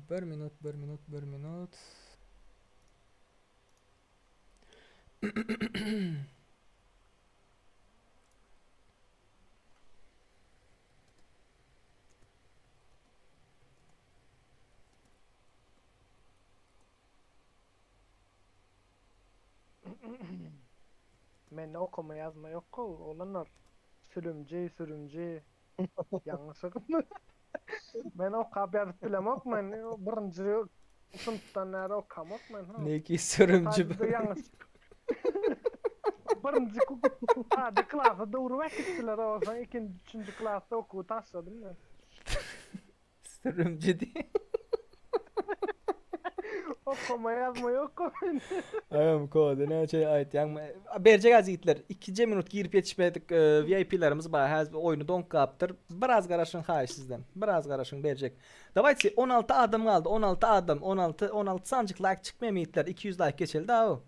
bir minut, bir minut, bir minut. Men okuma yazma yok olanlar. Sürümcü sürümcü. Yanlış okudum. Men okap ýazyp bilemok men birinji synpdan bäri okamok men. ha. Neki sürümcü. Sadece ýalňyş. Birinji hadi klasa dogry äkitdiler olsa ikinji üçünji klasda okuwy taşladym men. Sürümcü diye. Okuma ýazma ýok men. Aýam kody näçe aýtýaň? Berjek az ýigitler. 2 minut girip ýetişmedik e, VIP-lerimiz bar. Häzir oýny donk gapdyr. Biraz garaşyň haýyş sizden. Biraz garaşyň berjek. Dawayçy 16 adam galdy. 16 adam. 16 16 sanjyk like çykmaýar ýigitler. 200 like geçeli da.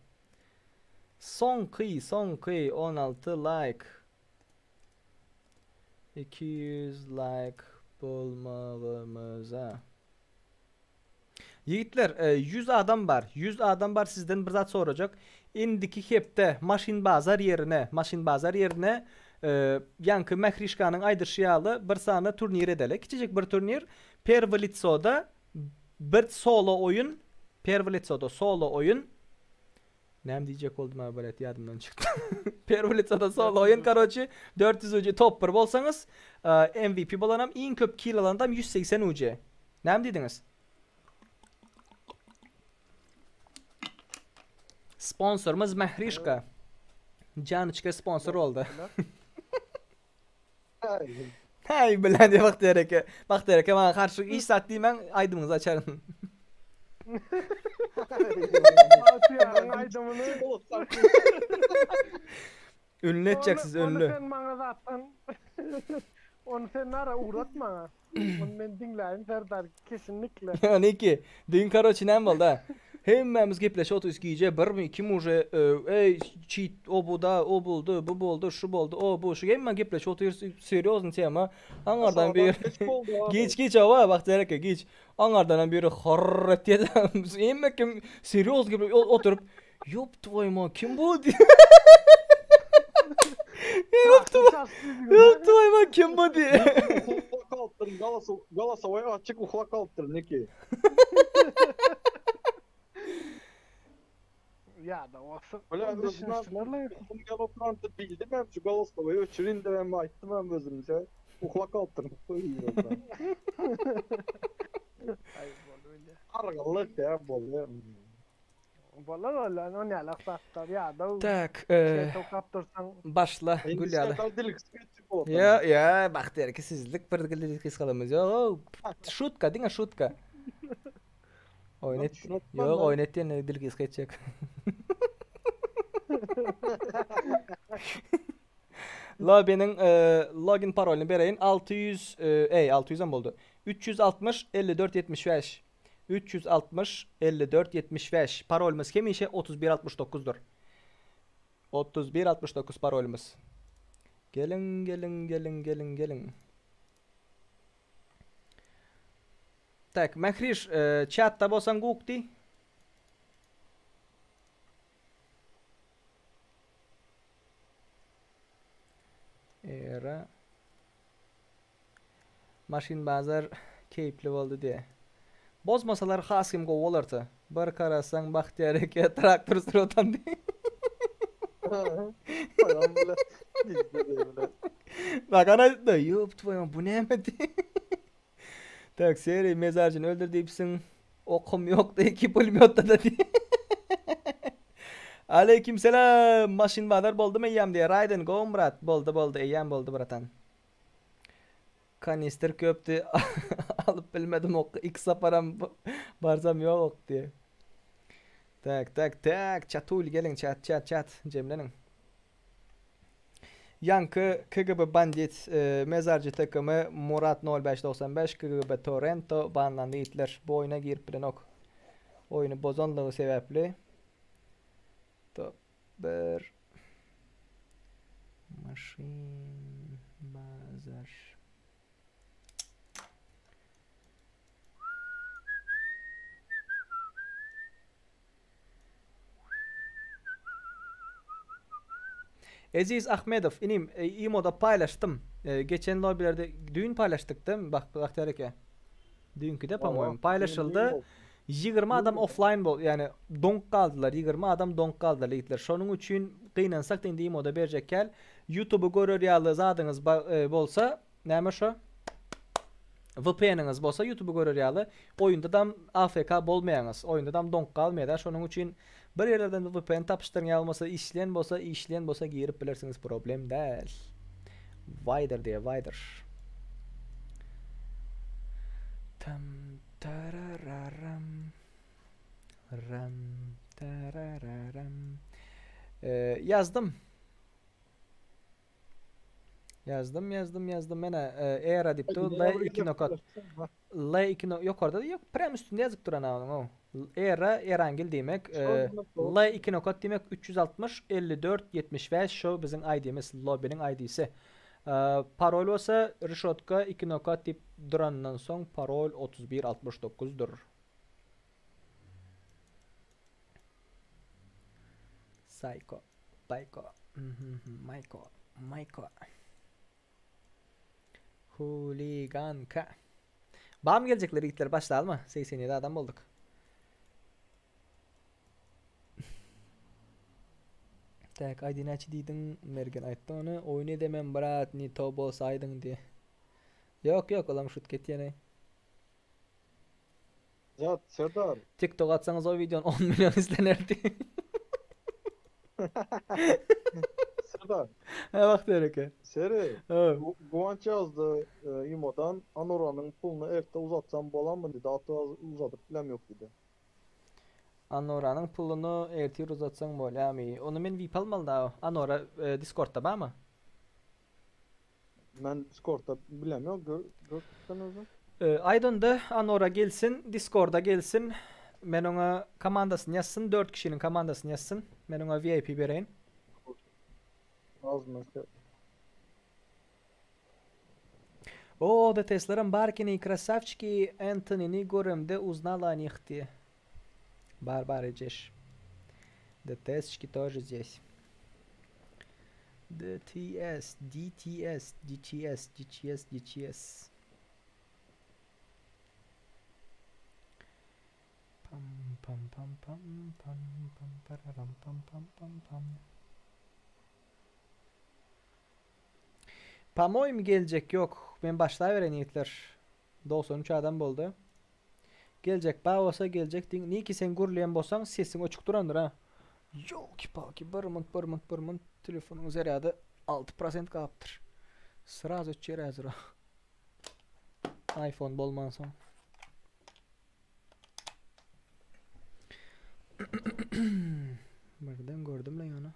Soňky, soňky 16 like. 200 like bolmagymyza. Ýigitler, 100 adam bar. 100 adam bar sizden bir zat sorajak. Indiki hepde maşyn bazar ýerine, maşyn bazar ýerine e, ýaňky Mährişkanyň aýdyşy ýaly bir sany turnir edeli. Kiçijik bir turnir. Pervlitsoda bir solo oýun, Pervlitsoda solo oýun. Näme diýjek boldum ha bilet ýadymdan çykdy. Pervlitsoda solo oýun karoçi 400 UC top 1 bolsaňyz, e, MVP bolanam iň köp kill alandam 180 UC. Näme diýdiňiz? Sponsorymyz Mährişka. Janyçka sponsor oldy. Hey bilen diye bak dereke. Bak dereke bana karşı iş saat diýmäň aýdymyňyzy açaryn. Atýaryň aýdymyny. Ünlü etjeksiz Onu ünlü. sen maňa zatdan Onu sen nara ugrat maňa. Onu men diňläýin Serdar kesinlikle. Oniki. Düýn karoçi näme boldy ha? Hemmämiz gepleşip otyrys gije birmi ikimi uje eý çit o buda o buldy bu boldy şu boldy o bu şu hemme gepleşip otyrys serýozny tema aňardan bir giç giç hawa Bagtyýar eke giç aňardanam biri horr etýär hemme kim serýozny gepleşip oturyp Ýop twoý ma kim bu diýip. Ýop Ýop twoý ma kim bu diýip. Uhlak alypdyryn, galasowoý açyk uhlak alypdyryn Niki. Ýa-da bolsa düşünişdilerle. Gel oturan bildim hem şu galasowoý öçürin diýip hem aýtdym hem özümçe. Uhlak alypdyryn. Argynlyk ýa bolýar. Bolar bolar on ýalak zatlar ýadaw. Tak, Şey tokap dursaň. Başla gül ýaly. Ýa, ýa, Bagtyýar eke sizlik bir dil gysgalymyz ýok. Şutka, diňe şutka. Oýun et. Ýok, oýun et diýende dil gysga etjek. Lobby'niň login parolyny bereýin. 600, eý, 600 hem boldy. 360 54 75. 360 54 75 parolymyz hemişe 31 69 dyr. 31 69 parolymyz. Geliň geliň geliň geliň geliň. Tak, Mähriş, e, çatda bolsaň guk diý. Era. Maşyn bazar keýpli boldy diýe. Bozmasalar has hem gowy bolardy. Bir garasaň Bagtyýar eke traktor sürüp otan diý. Bak ana aýtdy, ýop twoýa bu näme diý. Tak seri mezarjyny öldür diýipsiň. Okum ýok diý ki pulemýotda da diý. Aleýkim selam. Maşyn bazar boldumy eýýäm diýe. Raýden gowmy brat? Boldy boldy eýýäm boldy bratan. Kanister köpdi alyp bilmedim ok iki saparam barsam ýok ok diýe. Tak tak tak çatul geliň çat çat çat jemleniň. Ýaňky KGB bandit e, mezarjy takamy Murat 0595 KGB Torrento banlandy itler. Bu oýuna girip bilenok. Oýuny bozanlygy sebäpli. Top Bir maşyn bazar. Eziz Ahmedow inim e, imoda paýlaşdym. E, geçen lobbilerde düýn paýlaşdyk da bak Bagtyýar eke. Düýnkide po-moýemu paýlaşyldy. 20 adam offline bol, ýani doňup galdylar. 20 adam doňup galdylar ýigitler. Şonuň üçin gynansak-da indi imoda berjek ýaly. YouTube-y görer ýaly zadyňyz bolsa, näme şo? VPN-iňiz bolsa YouTube-y görer ýaly, oýunda-dam AFK bolmaýaňyz. Oýunda-dam doňup galmaýar-da. Şonuň üçin bir ýerlerden VPN tapyşdyryň ýa bolmasa işleýän bolsa, işleýän bolsa girip bilersiňiz, problem däl. Waýdyr diýýär, waýdyr. Tam tarararam ram tarararam. Ee, ýazdym. Ýazdym, ýazdym, ýazdym. Mena e, era diýip dur. L 2 nokat. L 2 no ýokarda ýok, prem üstünde ýazyp duran onuň o. Era Erangil diýmek. E, L 2 nokat diýmek 360 54 75 şo biziň ID-miz, lobby'niň ID-si. Parol bolsa rişotka 2 nokat diýip durandan soň parol 31 69 dyr. Saýko, Baýko, Maýko, Maýko. Huliganka. Bam geljekler ýigitler başlalymy? 87 adam bolduk. Tak, aýdy näçe diýdiň? Mergen aýtdy ony. Oýun edemem brat, ni to bolsa aýdyň diýe. Ýok, ýok, olam şut ketýäni. Zat, Serdar. TikTok atsaňyz o wideony 10 million izlenerdi. Serdar. Hä, Bagtyýar eke. Seri, Hä. Guwanç ýazdy imodan, Anoranyň puluny erte uzatsam bolanmy diýdi, ata uzadyp bilem ýok diýdi. Anoranyň puluny ertir uzatsaň bolýamy? Ony men vip almaly da. Anora e, Discordda barmy? Men Discordda bilem ýok, gör, gör sen özüň. E, aýt onda Anora gelsin, Discorda gelsin. Men oňa komandasyny ýazsyn, 4 kişiniň komandasyny ýazsyn. Men oňa VIP bereýin. Azmy? O, DTS-lerem bar ekeni, krasavçiki, Anthonyny göremde uznala o них diýe. Bar, bar, Ejeş. DTS-çiki тоже здесь. DTS, DTS, DTS, DTS, DTS. Pam pam pam pam pam pam pararam pam pam pam pam. Pamoým geljek ýok. Men başlaýbereýin ýigitler. 93 adam boldy. Geljek bar bolsa geljek diň. Niki sen gürleýän bolsaň sesiň öçük durandyr ha. Ýolki palki bir munt bir munt bir munt telefonyň zarýady 6% galypdyr. Sraz öçýär häzir o. iPhone bolmansoň. Birden gördüm le ýöne.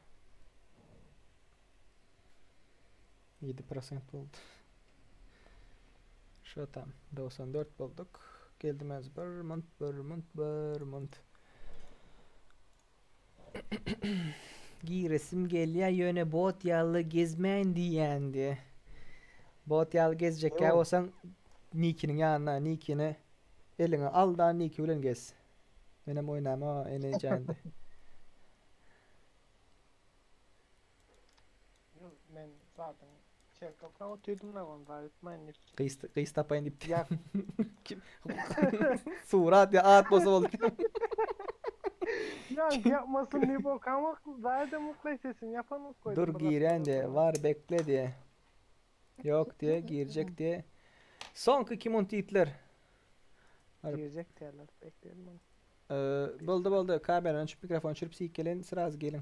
7% boldy. Şu tam 94 bolduk. Geldim az bir munt bir munt bir munt. Giresim gelýär ýöne bot ýaly gezmäýin diýýän diýe. Bot ýaly gezjek ýa bolsaň Nikiniň ýanyna Nikini eliňe al da Niki bilen gez. Menem oýnama enejan diýe. Men zaten çerkapda oturdum da onu da etmeyin. Gyz gyz tapaýyn diýip. Ya. Kim? Surat ya at bolsa boldy. Ya yapmasın diye bokamak zaten mutlay sesini yapan koydum. Dur giren diye var bekle diye. Yok diye girecek diye. Soňky 2 munt ýigitler. Girecek diyorlar bekleyelim onu. Ee, boldy boldy. Kamerany açyp mikrofon çürüp sik gelen sraz gelin.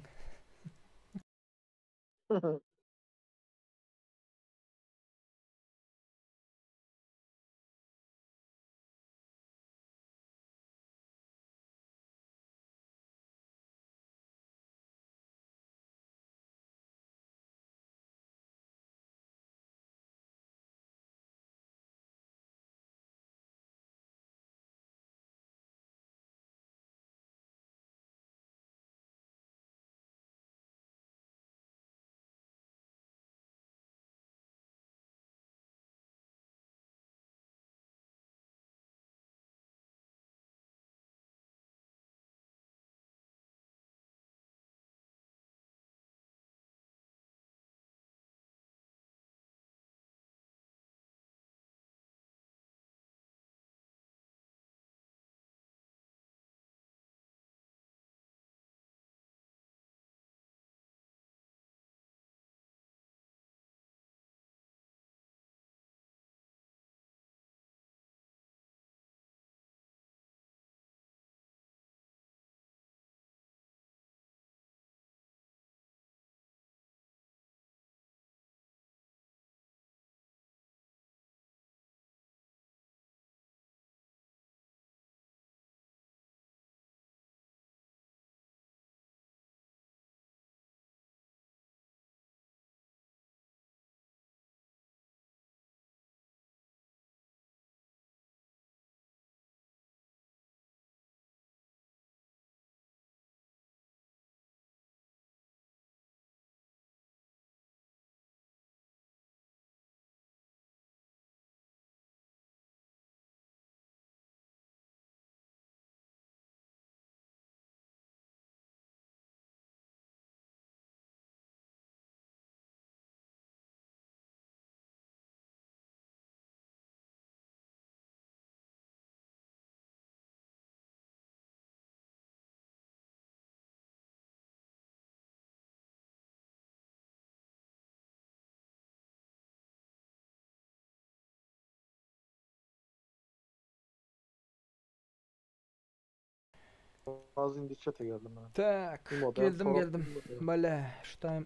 Az indi çete geldim ben. Tak, Imo'da geldim sorap geldim. Bale, şu time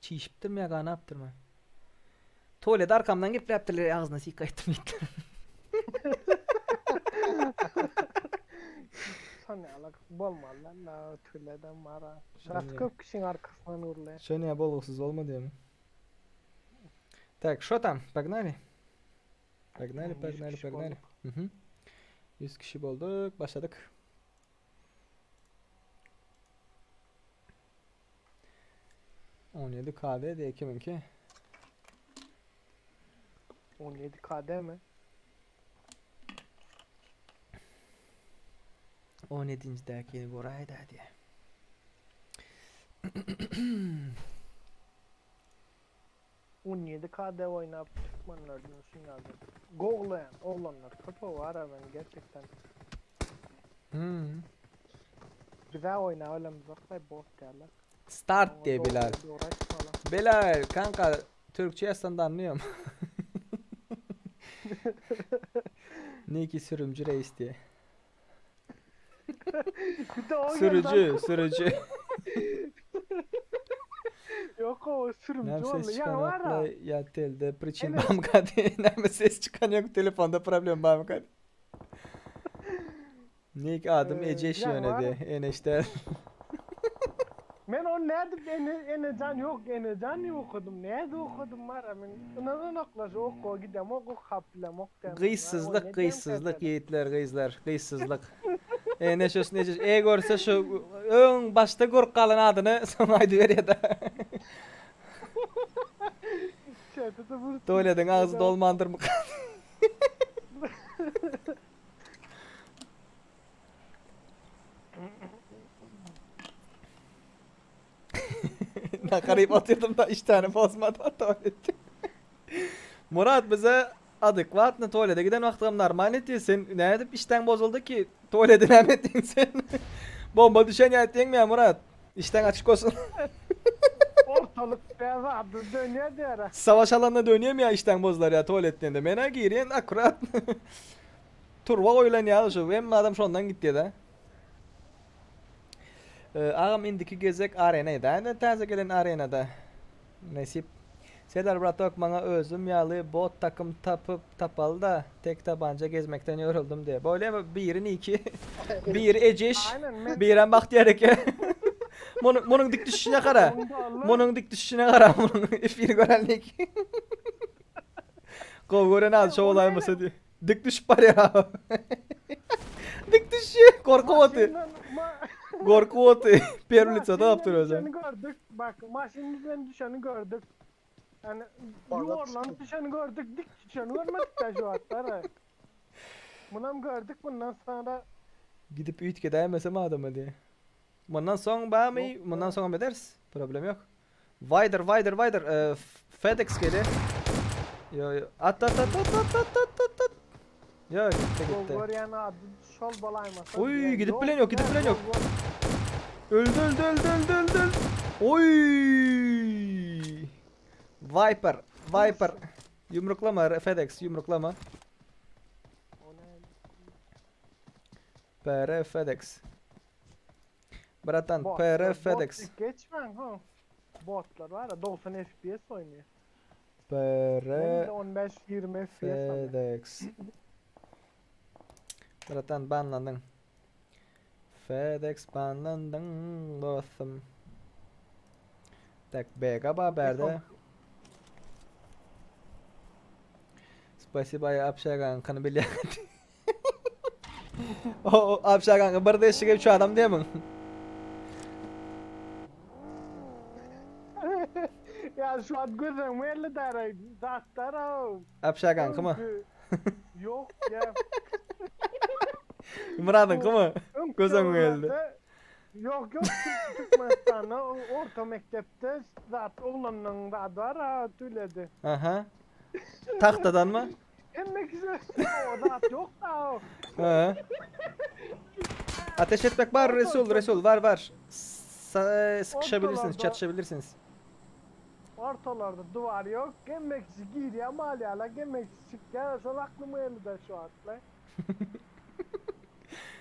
çişipdim ya ganaptır mı? Tuvalet arkamdan gepläpdirler agzyna sik gaýtdym gitdim. Son alak bolmalı lan la tüyleden mara. Şurası köp kişinin arkasından urlu. Şo ne bolgusyz bolma diýemi? Так, что там? Погнали? Погнали, 100 погнали, kişi погнали. bolduk. Mhm. 100 kişi bolduk. Başladık. 17 KD diye kiminki? 17 KD mi? 17. däkini göräýdä diye. 17 KD oýnap türkmenlerden şunlardan. Goglaýan oglanlar köp bar men gerçekten. Hmm. Bize oýnap bilemizok bot diýerler. Start diye Bilal. Bilal kanka Türkçe yazsan da anlıyorum. Niki sürümcü reis diye. Bir de o Sürücü, sürücü. Yok o sürümcü Nem oldu. ses Ya çıkan var yok ha. ya telde priçin Evet. bamkadi. Nem ses çıkan yok telefonda problem bamkadi. Nick adım Ee, Eceş ya var. yönedi. Eneşter. Men on nerede ene enecan yok enecan yok okudum. Nerede okudum var ha men. İnanın oklaş oku gidem oku kaplam ok dem. Gıyssızlık, gıyssızlık yiğitler, gıyzlar, gıyssızlık. E ne şu ne şu e görse şu ön başta görüp kalan adını sonra aydı veriyor da. Tuvaletin ağzı dolmandır mı? Nakarayıp atıyordum da üç tane bozmadan tuvalette. Murat bize adekvatno tuvalete giden wagtym normal etdi. Sen ne edip işten bozuldu ki? Tuvalete näme etdiň sen? Bomba düşen ýa etdiňmi ya Murat? İşten açık olsun. Ortalık beyaz adı dönüyor diyor. Savaş alanına dönüyor mu ya işten bozular ya tuvaletten de? Mena girýän akurat. Turba goýlan ýa şu. Hem adam şondan gitdi da. Ee, agam indiki gezek arenada. Yani täze gelen arenada. Nesip. Serdar Bratok maňa özüm ýaly bot takım tapyp tapaly da tek tabanca gezmekden yoruldum diye. Böyle mi? Birin iki. Bir Eceş. Aynen, men- Biren Bahtiyar eke. Bunun, bunun dik düşüşüne kara. Bunun dik düşüşüne kara. Bunun efiri görenlik. Kov gören az şov olaymasa diye. Dik düşüp var ya. dik düşüyor. Korku otu. Korku otu. Первый лицо da yaptır o zaman. Düşeni gördük. Bak maşının üzerine düşeni gördük. Yani yuvarlanıp düşeni gördük, dik düşeni görmedik de şu atları. Bunam gördük bundan sonra Gidip üytke daýmasam adama diye. Bundan soň bamy, bundan soň ederiz. Problem yok. Vaydır, vaydır, vaydır. Ee, FedEx geliyor. Yo yo. At at at at at at at at at. Yo gitti gitti. Golgoryan adı şol bolaymasa. Oy gidip bilen yok, gidip bilen yok. Öldü öldü öldü öldü öldü. öldü. Oy! Viper, Viper. Yumruklama FedEx, yumruklama. PR FedEx. Bratan PR FedEx. Bot geçmen ha. Botlar var ya 90 FPS oynuyor. Ben PR de 15-20 FPS alıyorum. FedEx. Bratan banlandın. FedEx banlandın dostum. Tak BG berde. Spasiba ya apşagan kanı bilýän. O apşagan bir deşige şu adam diýemiň. Ya şu an gözüm öyle der. Zatlar o. Apşagan kımı? Yok ya. Muradın kımı? Gözüm geldi. Yok yok Türk- Türkmenistan'da o orta mektepte zat oğlanın da var ha tüledi. Aha. Tahtadan mı? Emmek o zat yok da o. Ha. Ateş etmek var Resul Resul var var. Sa- sıkışabilirsiniz, Ortalarda- çatışabilirsiniz. Ortalarda duvar yok. Gemekçi giriyor malyala gemekçi çıkıyor. Şol aklıma geldi de şu atla.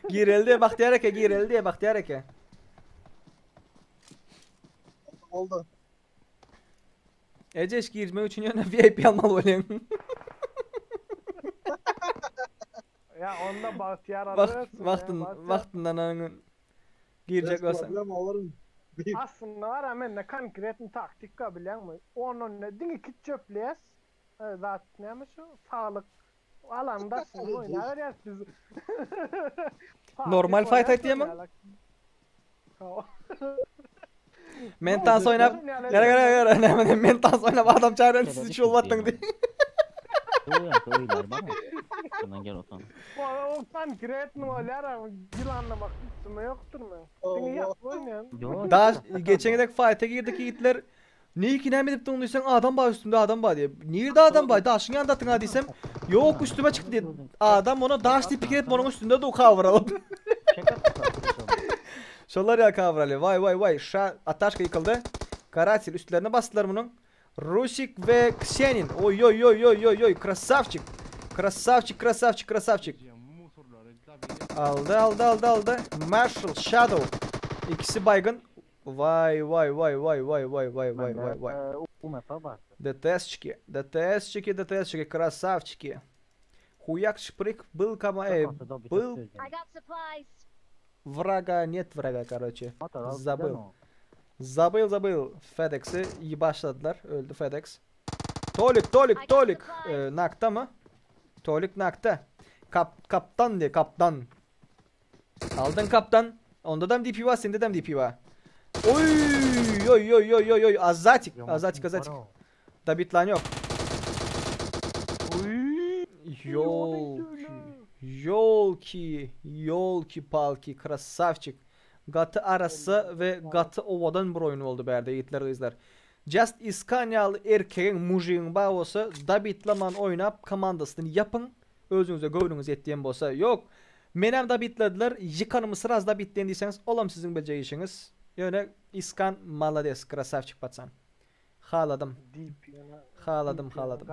Girildi Bahtiyar eke girildi Bahtiyar eke. Oldu. Eceş girme üçün ýöne VIP almaly bolýan. Ya onda Bahtiyar Vakt alırsın ya, wagtyn Bahtiyar. wagtyndan aňyn girjek bolsa. Problem alırım. Aslında var ya men konkret taktik biliyor musun? Onun ne diňe iki çöpleýäs. Zat näme şu? Sağlık alanda oynar ya biz. Normal fight aýtýarmyň? Men tans oýnap, gara gara gara, näme diýen, men tans oýnap adam çagyran siz üç bolup atdyň diý. Şundan gel otan. O konkretno bolýar, ýylanlamak üstüme ýokdur men. Diňe ýatyp oýnaýan. Daş geçen gezek faýta girdik ýigitler. Niki näme edip durun diýseň adam bar üstümde adam bar diýip. Nirde adam bar? Daşyň ýanynda atyň ha diýsem, ýok üstüme çykdy diýip. Adam ona daş diýip pikir edip onuň üstünde dur cover alyp. Şolar ýa cover alýar. Waý waý waý şa ataşka ýykyldy. Karatil üstlerine basdylar munuň. Rusik we Ksenin. Oý oý oý oý oý oý krasavçik. Krasavçik krasavçik krasavçik. Aldy aldy aldy aldy. Marshall Shadow. İkisi baygın. Vay vay vay vay vay vay vay vay vay vay. DTS-çiki, DTS-çiki, DTS-çiki, krasavçiki. Huyak şprik был kama, ey, был врага, нет врага, короче. Забыл. Забыл, забыл. FedEx'i iyi başladılar. Öldü FedEx. Tolik, Tolik, Tolik. Ee, nakta mı? Tolik nakta. Kap, kaptan diye, kaptan. Aldın kaptan. Onda da DP var, sende de DP var. Oy, oy, oy, oy, oy, oy. Azatik, azatik, azatik. Dabit lan yok. Yol, yolki, yolki palki, krasavçik. Gaty arassa we gaty owadan bir oýun boldy bärde ýigitler gyzlar. Just iskan ýaly erkegiň mužigiň bar bolsa dabitlaman oýnap komandasyny ýapyň özüňize göwnüňiz ýetýän bolsa ýok menem dabitlediler ýykanymy sraz dabitleýin diýseňiz olam siziň biljek işiňiz ýöne iskan malades krasavçik pacan haladym haladym haladym.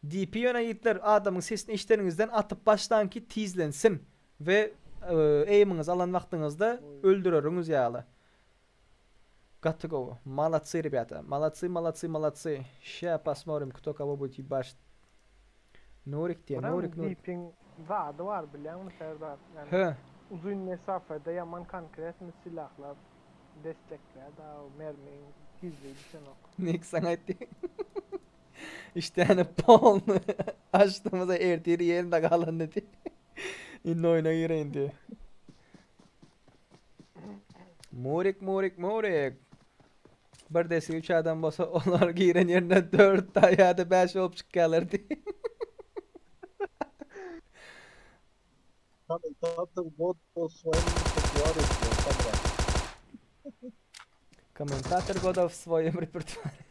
DP ýöne ýigitler adamyň sesini eşideniňizden atyp başlaňki tizlensin we aimyňyzy alan wagtyňyzda öldüreriňiz ýaly. Gaty gowy. Malatsy rebýata. Malatsy malatsy malatsy. Şä pasmorym kto kogo будет ýebaşit. Nurik diýe Nurik Nurik. DP-iň zady bar bilýäňmi Serdar? Ýani Hö. uzyn mesafede ýaman konkretny silahlar destekleýär da mermiň tizligi düşenok. Nik saňa aýtdy. Işdäni polny açdymyza ertir ýerinde galan diýdi. Indi oýna gireýin diýdi. Murik murik murik. Bir desi 3 adam bolsa olar giren ýerine 4 ýa-da 5 bolup çykýarlar diýdi. Kommentator god o swoim repertuarze kamera. Kommentator goda w swoim repertuarze.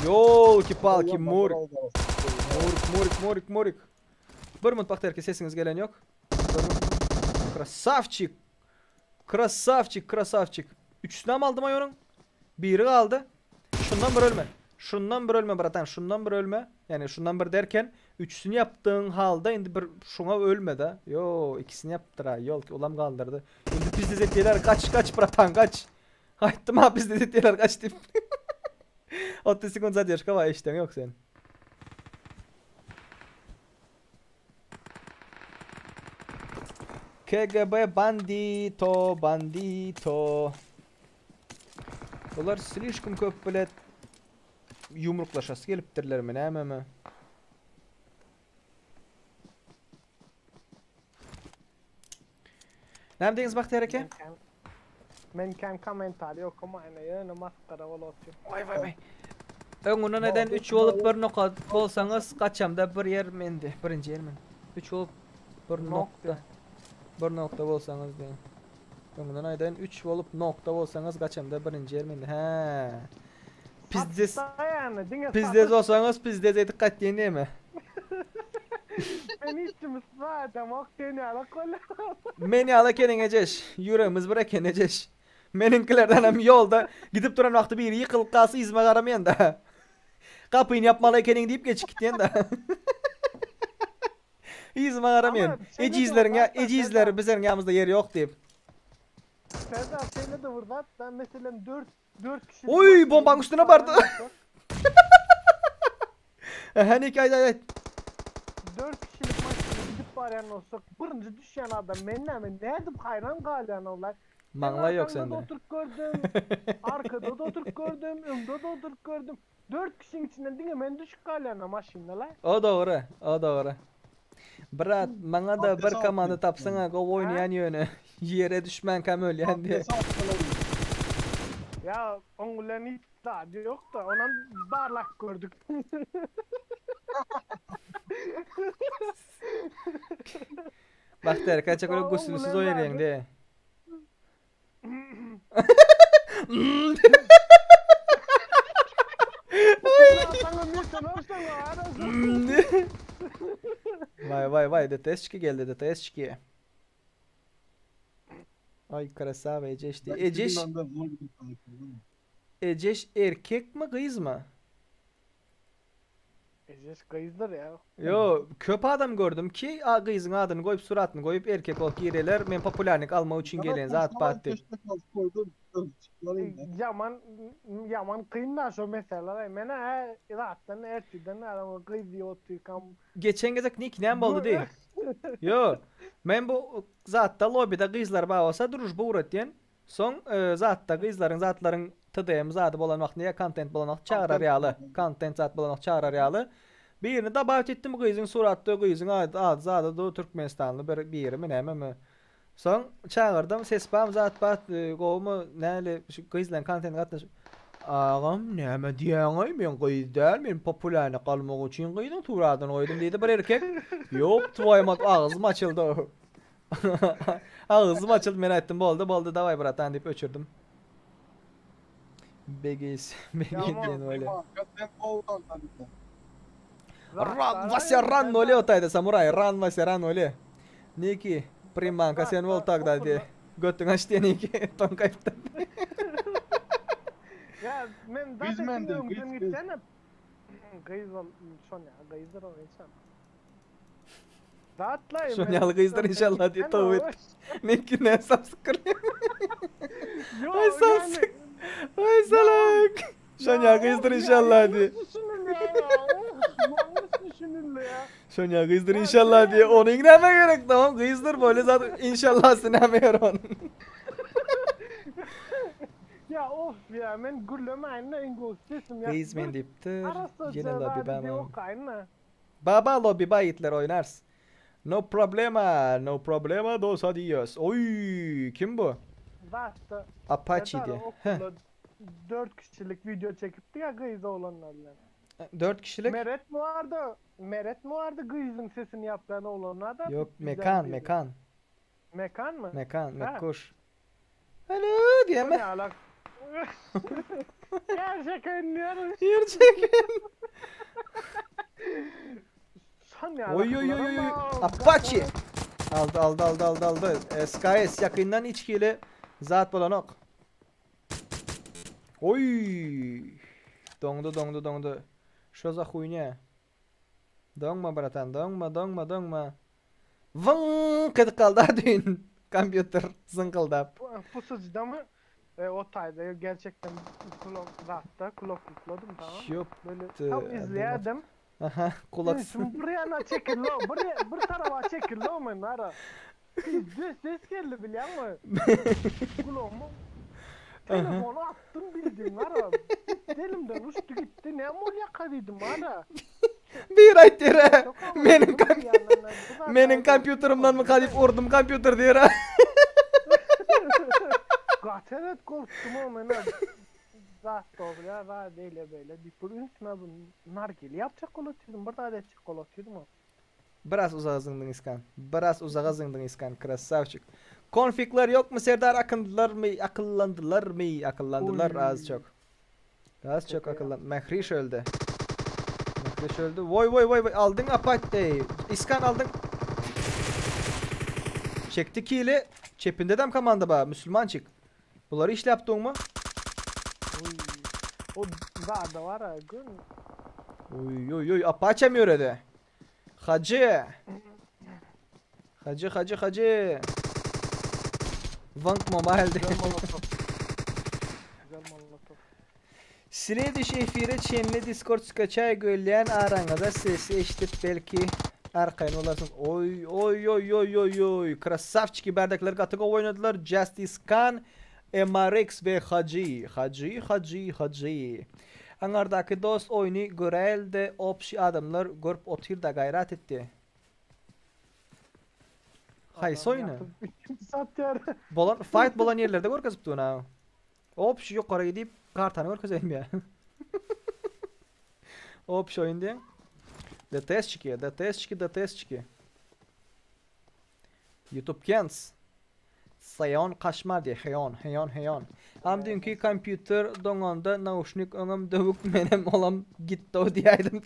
Ýolki-palki Murik. Murik, Murik, Murik, Murik. Bir minut Bagtyýar sesiňiz gelen ýok. Krasavçik. Krasavçik, krasavçik. Üçüsini hem aldym aý onuň. Biri galdy. Şundan bir ölme. Şundan bir ölme bratan, şundan bir ölme. Ýani şundan bir derken üçüsini ýapdygyň halda indi bir şuňa ölme da. Ýo, ikisini ýapdyr ha. Ýolki olam galdyrdy. Indi pizdez etdiler. Gaç, gaç bratan, gaç. Aýtdym ha pizdez etdiler, gaç diýip. 30 sekund zadержка bar, eşden ýok sen. KGB bandito, bandito. Bular slişkom köp bilet ýumruklaşasy gelipdirlermi, nämemi? Näme diýiňiz Bagtyýar eke? Men kän kommentariý okamaýyn, ýöne masgara bolup otyr. Waý waý waý. Öňünden eden 3 bolup bir nokat bolsaňyz gaçamda bir ýer mendi. Birinji ýer men. 3 bolup bir nokta. Bir nokta bolsaňyz diýen. Öňünden aýdaýyn 3 bolup nokta bolsaňyz gaçamda birinji ýer mende. Hä. Pizdes. Pizdes bolsaňyz pizdes edip gaýt diýen näme? Men hiç zaten sen ýaly bolýar. Men ýaly ekeniň ejeş. Ýüregimiz bir eken ejeş. Meniňkilerden hem ýolda gidip duran wagty biri ýykylyp galsa yzyma garamaýan da. Gapyny ýapmaly ekeniň diýip geçip gitýän da. Yzyma garamaýan. Ejizleriň ýa ejizler bizleriň ýamyzda ýeri ýok diýip. Serdar şeýle-de bir zat, ben meselem 4 4 kişilik Oý, bombaň üstüne bardy. Hä, Nik aýt aýt aýt. 4 kişilik maşyna gidip barýan bolsak, birinji düşýän adam men näme, nädip haýran galýan olar. Maňlaý ýok sende. sende. oturyp gördüm, arkada da oturyp gördüm, öňde de oturyp gördüm. 4 kişiň içinden diňe men düşüp galýan maşynda la. O dogry, o dogry. Brat, maňa-da bir komanda tapsaňa gowy oýnaýan ýöne ýere düşmänkäm ölýän diýe. Ýa oň bilen hiç zady ýokda, onam barlap gördük. Bagtyýar kaça göre gusülsiz oýnaýaň diýe. Vay vay vay DTS-çki geldi DTS-çki. Ay krasava Eceş diye. Eceş Eceş erkek mi gyz mı? Ejeş gyzdyr ya. Yo köp adam gördüm ki a gyzyň adyny goýup suratyny goýup erkek bolup gireler men populýarnik almak üçin gelen zat bat diýip. Ýaman ýaman kyn da şo meseleler. Men hä zatdan ertirden bäri gyz diýip otyrkam. Geçen gezek nik näme boldy diý. Yo men bu zatda lobbyda gyzlar bar bolsa družba ugratýan. Soň zatda gyzlaryň zatlaryň TDM zady bolan wagtynda ýa kontent bolan wagty çagyrar ýaly, kontent zat bolan wagty çagyrar ýaly birini dobawit etdim gyzyň suratda gyzyň ady ady zady du türkmenistanly bir birimi nämemi. Soň çagyrdym ses bamy zat bat gowumy näli şu gyzlaryň kontenti gatnaş Agam näme diýýäňaý men gyz däl men populýarnyk almak üçin gyzyň suratyny goýdum diýdi bir erkek. Ýok twoýu mat agzym açyldy. Agzym açyldy men aýtdym boldy boldy daway bratan diýip öçürdim. Begis begis diýen bolýa. Ran Vasya ran bolýa otaýda samuray ran Vasya ran bolýa. Niki primanka sen bol tagda diýe. Götüň aç diýe Niki toňkaýypdyr. Ya men zaten öňden gitsenem. Gyz bol şon ýa gyzdyr o inşallah. Zatlaý. Şon ýaly gyzdyr inşallah diýip toba et. Meňki ne samsyk Ay samsyk. Ay salak. Şon ýaly gyzdyr inşallah diýip. Şon ýaly gyzdyr inşallah diýip. Onuň näme gerek tamam gyzdyr böyle zat inşallah näme gerek onuň. Ya of ya men gürlemäýin-de iň gowy sesim ýa. Gyz men diýipdir. Arassaja Ýene lobby zady bamam. okaýyn-da. Baba lobby ba ýigitler oýnarys. No problema, no problema dos adios. Oý, kim bu? Zatda. Apache Serdar diýe. Heh. okulda 4 kişilik wideo çekipdi ya gyz oglanlar bilen. 4 kişilik? Meret mi bardy? Meret mi bardy gyzyň sesini ýapýan oglanlar da? Ýok, Güzel Mekan, biri. Mekan. Mekan mı? Mekan, Ha. Mekkuş. Alo Bu diýeme. ne alak? Gerçekten diyorum. Gerçekten. Sen ne Oy oy oy alaklar oy. oy. ama Apache. Aldy aldy aldy aldy aldy. SKS ýakyndan içkili zat bolanok. Oy. Doňdy doňdy doňdy. Şo za huýnýa. Doňma bratan doňma doňma doňma. Wyňk edip galdy a düýn kompýuter zyňkyldap. Pusucuda mı? E, o taýda gerçekten kulak zatda kulaklykladym tamam. Ýok. Böyle tam izleýärdim. Aha, kulak. Ünsüm bir ýana çekildi, bir, bir tarafa çekildi o men ara. Ses, ses geldi bilýäňmi? Kulagyma telefonu atdym bildiň ara. Elimden uçdy gitdi. Näme bolýaka diýdim ara. Bir aýtdyr meniň meniň kompýuterimden mi galyp urdum kompýuter diýer. Gaty evet korkdum o men. Zat dogry zat eýle beýle diýip bir ünsüme bu nargile ýapjak bolup otyrdym, bir zat etjek bolup otyrdym o. Biraz uzaga zyňdyň Iskan. Biraz uzaga zyňdyň Iskan, krasavçik. Konfikler ýokmy Serdar akyndylarmy, akyllandylarmy, akyllandylar az çok. Az çok akyllan. Mehriş öldi. Mehriş öldi. Voý voý voý voý aldyň apat ey. Iskan aldyň. Çekdi kili. Çepinde dem komanda ba, Müslümançik. Bulary işläp duňmy? Oý. O zada var ha gün. Oý oý oý Apache mi ýöredi? Hajy. Hajy hajy hajy. Vank mobile. Güzel molotof. Güzel molotof. Slediş efire çenli Discord skaçay gölýän araňyza sesi eşidip belki arkaýyn bolarsyňyz. Oý oý oý oý oý oý. Krasavçiki bärdekler gaty gowy oýnadylar. Justice Khan, MRX we Hajy. Hajy Hajy Hajy. Aňardaky dost oýny göräýelde opşi adamlar görüp otyrda gaýrat etdi. Haýsy oýny? Satýar. Bolan fight bolan ýerlerde görkezip dur ha. Op şu ýokary gidip kartany görkezeýin ýa. Op şu oýun diýen. DTS-çiki, DTS-çiki, DTS-çiki. YouTube Kens. Saýon kaşmar diýe, heýon, heýon, heýon. Am düýnki kompýuter doňanda nauşnik öňem döwük menem olam gitdow diýäýdim.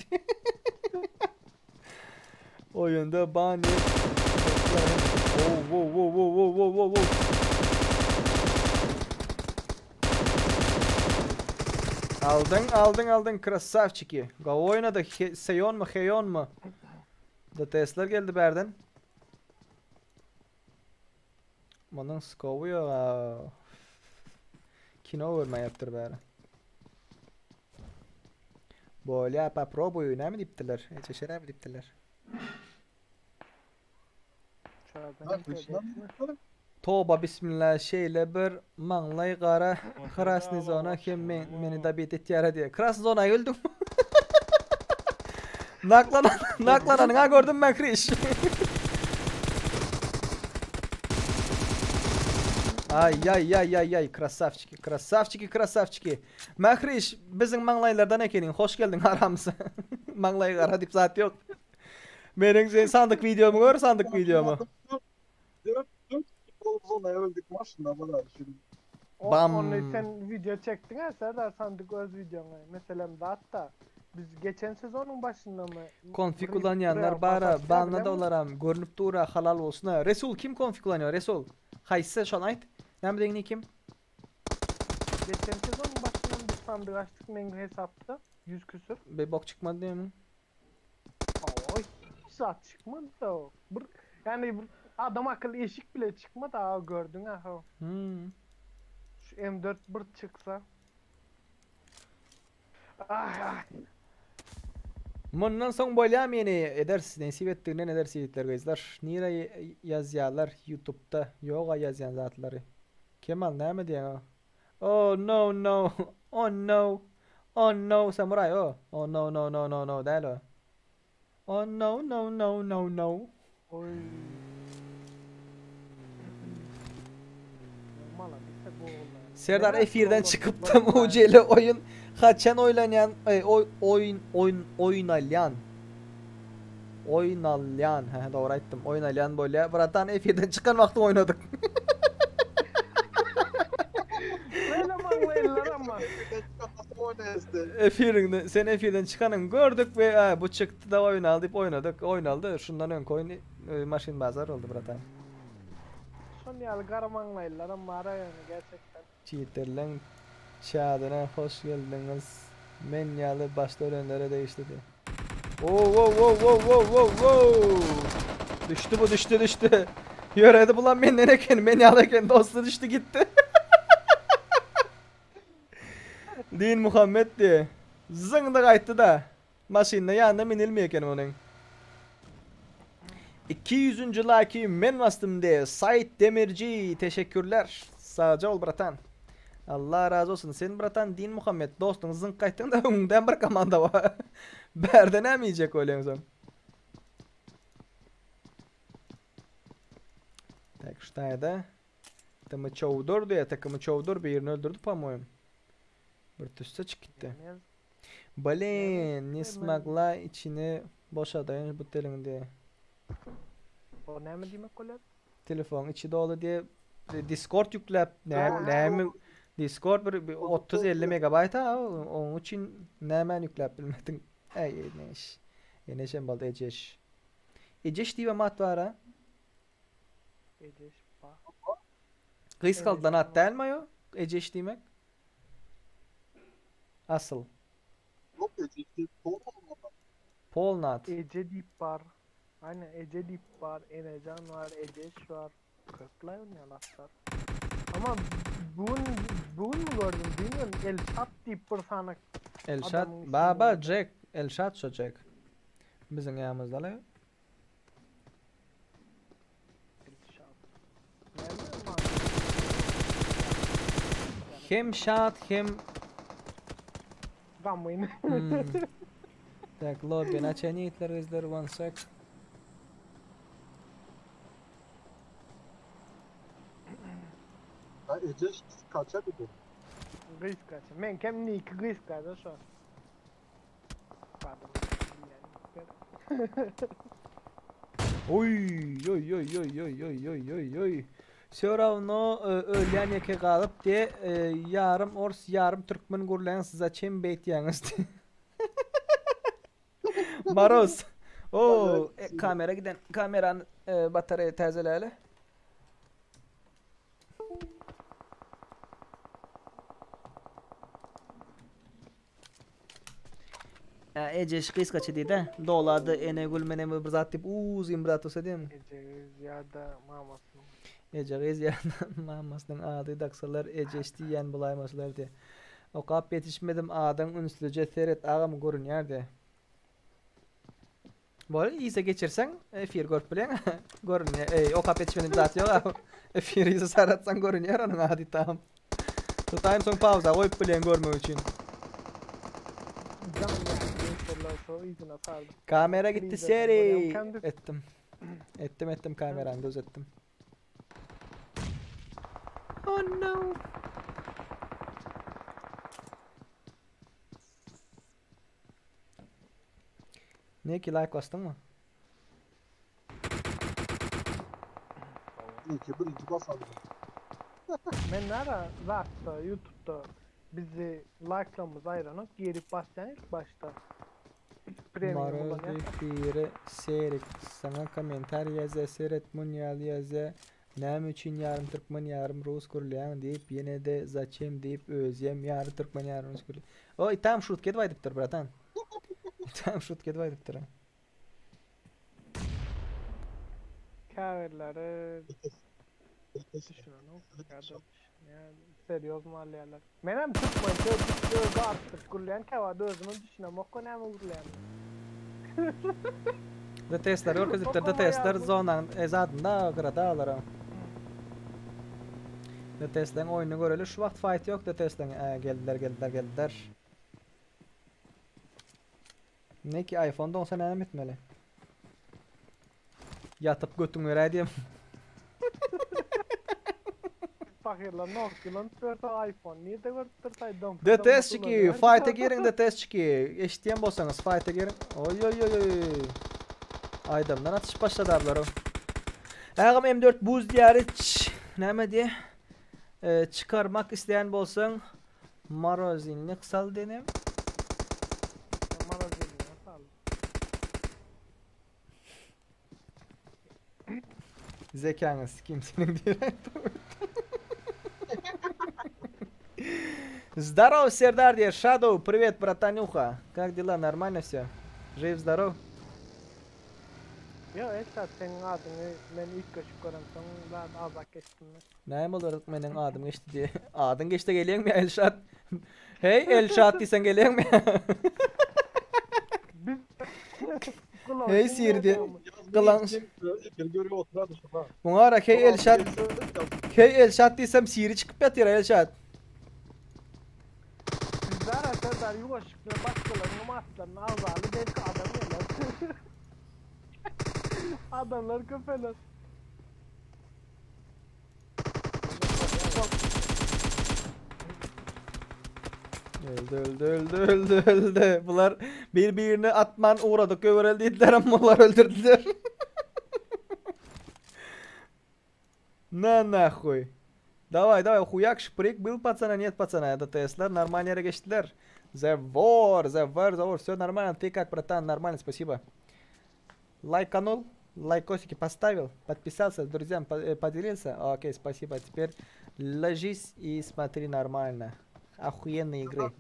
Oýunda ban ýek. Wow wow wow wow wow wow wow wow. Aldyň aldyň aldyň krasavçiki. Gowy oýnady. Seýonmy heýonmy? DTS-ler geldi bärden. Munuň skowy ýok a. Kino görmä ýatyr bäri. Bolýa poprobuýu näme diýipdirler? Ejeşe näme diýipdirler? Toba bismillah şeýle bir maňlaý gara krasny zona hem men, meni dobit etýär diýe. Krasny zona geldim. Naklanan, naklananyňa gördüm men Kriş. Ay ay ay ay ay krasavçiki krasavçiki krasavçiki. Mahriş biziň maňlaýlardan ekeniň hoş geldiň aramyza. Maňlaý gara diýip zat ýok. Meniň sen sandyk wideomy gör sandyk wideomy. Öldük maşynda bolar şimdi. Bam. Ony sen video çekdiň ha Serdar sandyk öz videoňy. Meselem zatda biz geçen sezonyň başynda mı? Konfig ulanýanlar bara banna da olaram görünip dura halal bolsun. Resul kim konfig ulanýar Resul? Haýsy şony aýt. Näme diýen kim? Geçen sezonyň başynda biz sandyk açdyk meň hesapda 100 küsür. Bir bok çykmady diýemi? Oy, hiç zat çykmady o. Bir yani bir adam akylly eşik bile çykmady ha gördün ha. Hmm. Şu M4 bir çıksa. Ah ah. Mundan soň bolýamy ýene ederis nesip etdiginden ederis ýigitler gyzlar. Nire ýazýarlar ýutubda ýoga ýazýan zatlary. Kemal näme diýýäň o? Oh no no oh no oh no samuray oh oh no no no no no däl o. Oh no no no no no. Oy. Maladisse bu oğlan. Serdar efirden çykypdym UCL oýun haçan oýlanýan oý oýun oýun oýnalýan oýnalýan hä dogry aýtdym oýnalýan bolýa bratan efirden çykan wagtyň oýnadyk. Böyle maňlaýlylar ama. Efiriňde sen efirden çykanyňy gördük we a bu çykdy da oýnal diýip oýnadyk oýnaldy şundan öňki oýun e, maşyn bazar boldy bratan. Şon ýaly gara maňlaýlylaram bar ýöne gerçekten. Çiterleň çadyna hoş geldiňiz. Men ýaly başda ölenlere degişli diýip. Wow wow wow wow wow wow wow. Düştü bu düştü düştü. Ýöredi bulan menden eken men ýaly eken dosty düştü gitdi. Din Muhammed diýe. Zyňdy gaýtdy da. Maşynda ýanyna minilmeýär eken onuň. 200-nji laýky men basdym de Said Demirji teşekkürler. Sagja bol bratan. Allah razy bolsun. Sen bratan Din Muhammed dostuňy zyňk gaýtdyň da öňüňden bir komanda bar. Bärde näme iýjek bolýaň soň? Tak, ştaýda. Tm çowdur diýe, TKM çowdur birini öldürdi po-moýem. Bir tüsse çyk gitdi. Blin, ne smogla içini boşadaýyn bu teliň diýe. O näme diýmek bolýar? Telefon içi doly diýe Discord ýükläp näme näme Discord bir 30-50 megabayt ha onuň üçin nämäni ýükläp bilmediň. Äý eneş. Eneşem boldy ejeş. Ejeş diýibem at bar ha. Ejeş bar. Gysgaldylan at dälmi o? Ejeş diýmek. Asyl. Yok Ece diýip bolmaz. Polnat. Ece diýip bar. Aynen Ece diýip bar, Enejan bar, Ejeş bar. Köplaý onýan atlar. Ama bugün bugün mü gördüm bilmiyorum. Elşat diýip bir sany Elşat adamyň baba ismini Jack Elşat şo Jack. Biziň ýanymyzda la. Elşat. Näme man? Hem şat hem Gamgyn. Hmm. Tak lobbyny açaýyn ýigitler gyzlar one sec. Ha Ejeş kaça dedi. Gysgaça. Men kem niki gysgaça şo. Pardon. Oý oý oý oý oý oý oý oý oý. Все равно ölýän ýeke galyp diýe ýarym ors ýarym türkmen gürleňiz zaçem beýtýäňiz diýe. Maroz. O kamera giden kamerany batareýa täzeläli. Ejeş gysgaça diýdi. Dolady Enegül menem bir zat diýip uzyn bir zat bolsa diýem. Eje gyz ýa-da mamasynyň. Eje gyz ýa-da mamasynyň ady daksalar Ejeş diýýän bolaýmasalar diýe. Okap ýetişmedim adyň ünslüje seret agam görünýär diýe. Bol yza geçirseň efir görüp bilýäň. Görünýär. Eý okap ýetişmedim zat ýok a. Efir yza saratsaň görünýär onuň ady tam. Tutaýyn soň pauza goýup bilýäň görmek üçin. Kamera gitdi seri. Etdim. Etdim etdim kamerany düzetdim. Oh no. Neki like basdyňmy? Neki birinji basalım. Men nara zatda YouTube'da bizi like'lamyz aýranok girip basýan ilk başda. Premium Maroz ulanýan. diýip biri Serik saňa kommentariý ýazýa seret mun ýaly ýazýa näme üçin ýarym türkmen ýarym rus gürleýäň diýip ýenede zaçem diýip özýem ýary türkmen ýarym rus gürle Oý tam şutka edip aýdypdyr bratan. Tam şutka edip aýdypdyr. Käbirleri düşünenok ýa-da düşünýän, serýozny alýarlar. Menem türkmençe özi garyşdyryp gürleýän käwagt özümem düşünemok näme gürleýänimi. DTS-ler görkezipdir, DTS-ler zonaň zadynda gyrada olara. DTS-leň oýnuny göreli. Şu wagt fight ýok DTS-leň. Geldiler, geldiler, geldiler. Neki iPhone doňsa näme etmeli? Ýatyp götüň beräý diýem. Pahyrlar Nokia ulanyp ýörse iPhone nirde görüp dursaý doňsa DTS çiki, fight'a giriň DTS çiki. Eşitýän bolsaňyz fight'a giriň. Oý oý oý oý. Aýdamdan atyşyp başlady ablar. Agam M4 buz diýýär ç näme diýe? Çykarmak isleýän bolsaň morozinnik sal denem. Morozinnik sal. Zekaňy sikim seniň diýen. Здорово, Сердар diýer. Shadow, привет, братанюха. Как дела? Нормально все? Жив, здоров? Ýok, Elşat seň adyňy men üýtgeşik göremsoň zat azak geçdim men. Näme bolar meniň adym geçdi diýe. Adyň geçdi gelýäňmi Elşat? Hey Elşat diýseň gelýäňmi? Hey Siri diýe. Gylan. Muňa ara hey Elşat. Hey Elşat diýsem Siri çykyp ýatyr Elşat. Bizler Serdar ýuwaşlyk bilen başgalarynyň atlaryny agzaly belki adam geler. Adamlar köpeler. Öldü öldü öldü öldü öldü. Bular bir birini atman uğradyk göwereli diýdiler amma olar öldürdüler. На нахуй. Давай, давай, хуяк, шприк, был пацана, нет пацана. Это Тесла, нормально ýere geçdiler. The war, the war, the war, все нормально. Ты как, братан, нормально, спасибо. Лайканул, лайкосики поставил, подписался, друзьям э, поделился. Окей, спасибо. Теперь ложись и смотри нормально. Охуенные игры.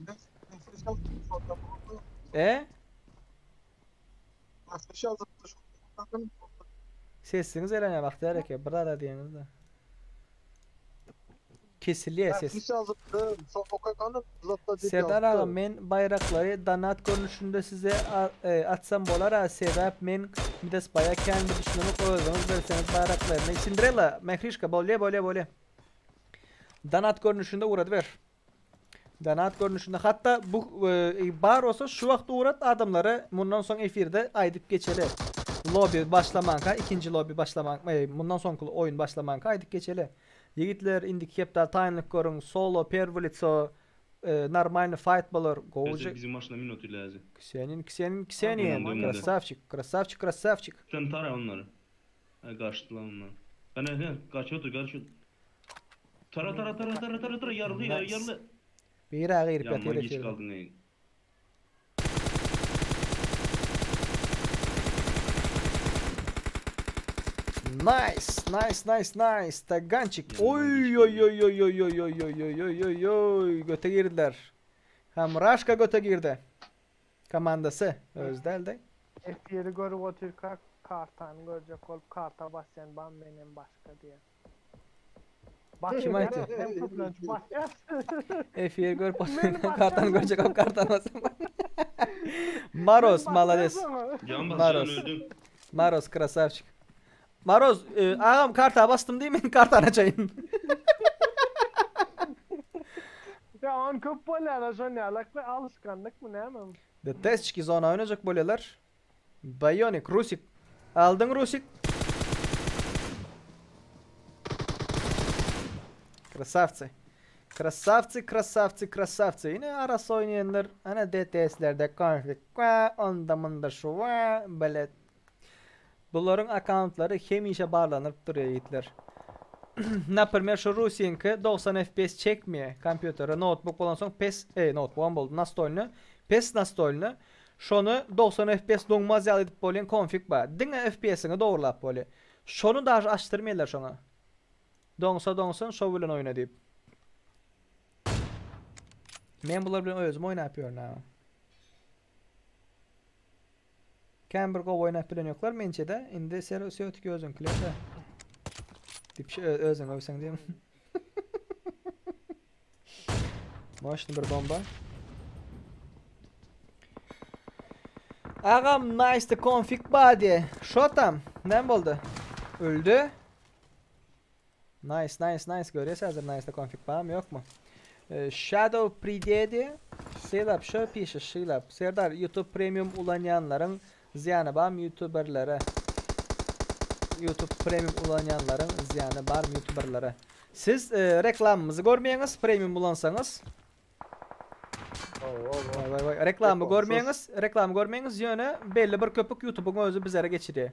Э? Sesiňiz elenýär Bagtyýar eke, bir zada diýeňizde. Kesilýär ses. Serdar aga men baýraklary donat görnüşinde size e, atsam bolara sebäp men midas baýa kän bir düşünemok özüňiz berseňiz baýraklaryny Cinderella Mährişka bolýa bolýa bolýa Donat görnüşinde ugradyber. Donat görnüşinde hatda bu e, bar bolsa şu wagt ugrat adamlara mundan soň efirde aýdyp geçeli. Lobby başlamanka ikinji lobby başlaman e, mundan soňky oýun başlamanka aýdyp geçeli. Ýigitler indiki hepdä taýynlyk görüň solo perwy litso normalny fight bolar gowuja. Bize bizim maşyna minuty lazym. Ksenin Ksenin Ksenin krasavçik krasavçik krasavçik. Sen tara onlary. Ay gaçdylar onlar. Ana he gaçıyordu gaçıyordu. Tara tara tara tara tara tara yarlı ya yarlı. Biri agy girip Yaman ýatyr geç efirde. kaldın ey. Nice, nice, nice, nice. Tagançik. Oy oy oy oy oy oy oy oy oy oy oy oy. Göte girdiler. Hamraşka göte girdi. Komandasy öz däldi. Efiri görüp otyrkak kartany görjek bolup karta basýan bam menem başga diýen. Kim aýtdy? Hem köplenç basýas. Efiri görüp otyrkak kartany görjek bolup kartany basýan. Maros malades. Can basýan Maros. öldüm. Maros krasavçik. Maroz e, agam karta bastym diý men kartany açaýyn. Ya on köp bolýar şon ýalak alışkanlyk mı näme? DTSçiki zona oýnajak bolýarlar. Bionic, Rusik. Aldyň Rusik. Krasavcy. Krasavcy, krasavcy, krasavcy. Ine arasy oýnaýanlar, ana DTS-lerde konflikt, onda munda şu, belet. Bularyň akkauntlary hemişe barlanyp durýar ýigitler. Naprimер, şu Rusiýaňky 90 FPS çekmeýär kompýutere, notebook bolansoň pes, e, notebookam boldy, nastolny, pes nastolny. Şony 90 FPS doňmaz ýaly edip bolýan konfig bar. Diňe FPS-iňi dogrulap bolýar. Şony daže açdyrmaýarlar şoňa. Doňsa doňsun, şo bilen oýna diýip. Men bular bilen özüm oýnap ýörün ha. Kän bir gowy oýnap bilen ýoklar mençede. Indi ser sötük özüňkiler-de. Diýip şu özüň öwseň diýim. Moşny bir bomba. Agam nice the config body. Şo tam. Näme boldy? Öldi. Nice nice nice görýäs häzir nice the config barmy ýokmy? Shadow pridedi. Sylap şo pişe şylap. Serdar YouTube premium ulanýanlaryň zyýany barmy youtuberlere? YouTube premium ulanýanlaryň zyýany barmy youtuberlere? Siz reklamamyzy görmeýäňiz premium ulansaňyz. Waý waý waý reklamy görmeýäňiz reklamy görmeýäňiz ýöne belli bir köpük youtubyň özi bizlere geçirýär.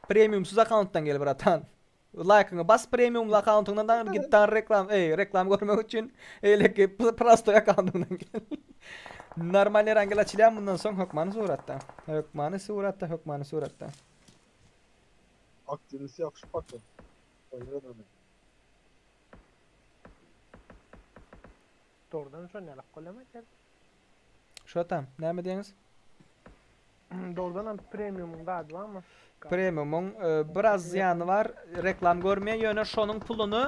Premiumsyz akkauntdan gel bratan. Laýkyňy bas premiumly akkauntyňdan da git dan reklam eý reklam görmek üçin eýleki prostoý akkauntyňdan gel. Normal erangel açylýar mundan soň hökmany suratda. Hökmany suratda hökmany suratda. Aktiwisi ýagşy paka. Oýnaýan Dogrudan şon ýalak bolýarmy aýtýan? Şo tam, näme diýeňiz? Dogrudan hem premiumyň zady barmy? Premiumyň e, biraz zyýany bar, reklam görmeýär, ýöne şonuň puluny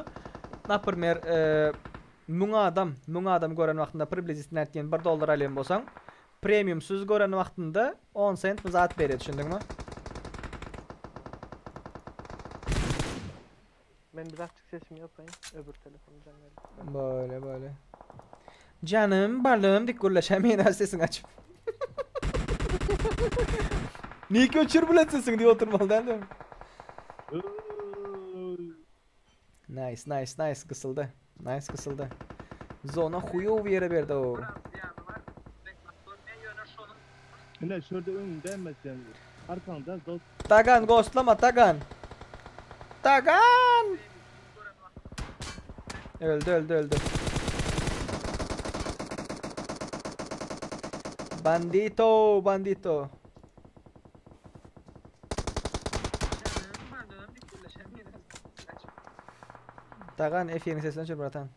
naprimer e, 1000 adam, 1000 adam gören wagtynda priblizительно aýtýan 1 dollar alýan bolsaň, premiumsyz gören wagtynda 10 sent bir zat berýär, düşündiňmi? Men birazçyk sesimi ýapaýyn, öbür telefonu jaň geldi. Böyle böyle. Canım balım dik gürleşemeýin sesiňi açyp. Niki öçür bilen sesiňi diýip oturmaly dälmi? Nice nice nice gysyldy. Nice gysyldy. Zona huýow ýere berdi o. Ine şurada öňüňde emesem. Arkaňda dost. Tagan ghostlama Tagan. Tagan! Öldü öldü öldü. Bandito bandito. Tagan F7 sesini öçür bratan.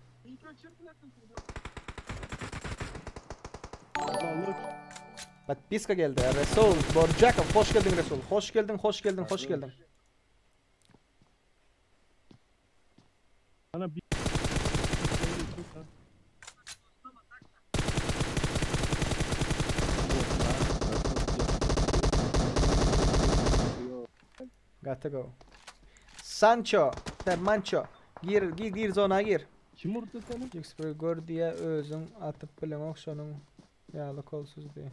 Podpiska geldi. Resul Borjakov hoş geldin Resul. Hoş geldin, hoş geldin, hoş geldin. Ana bir Gotta go. Sancho, der Mancho. Gir, gir, gir zona gir. Kim vurdu seni? Xpro gör diýe özüň atyp bileňok şonuň ýaly kolsuz diýe.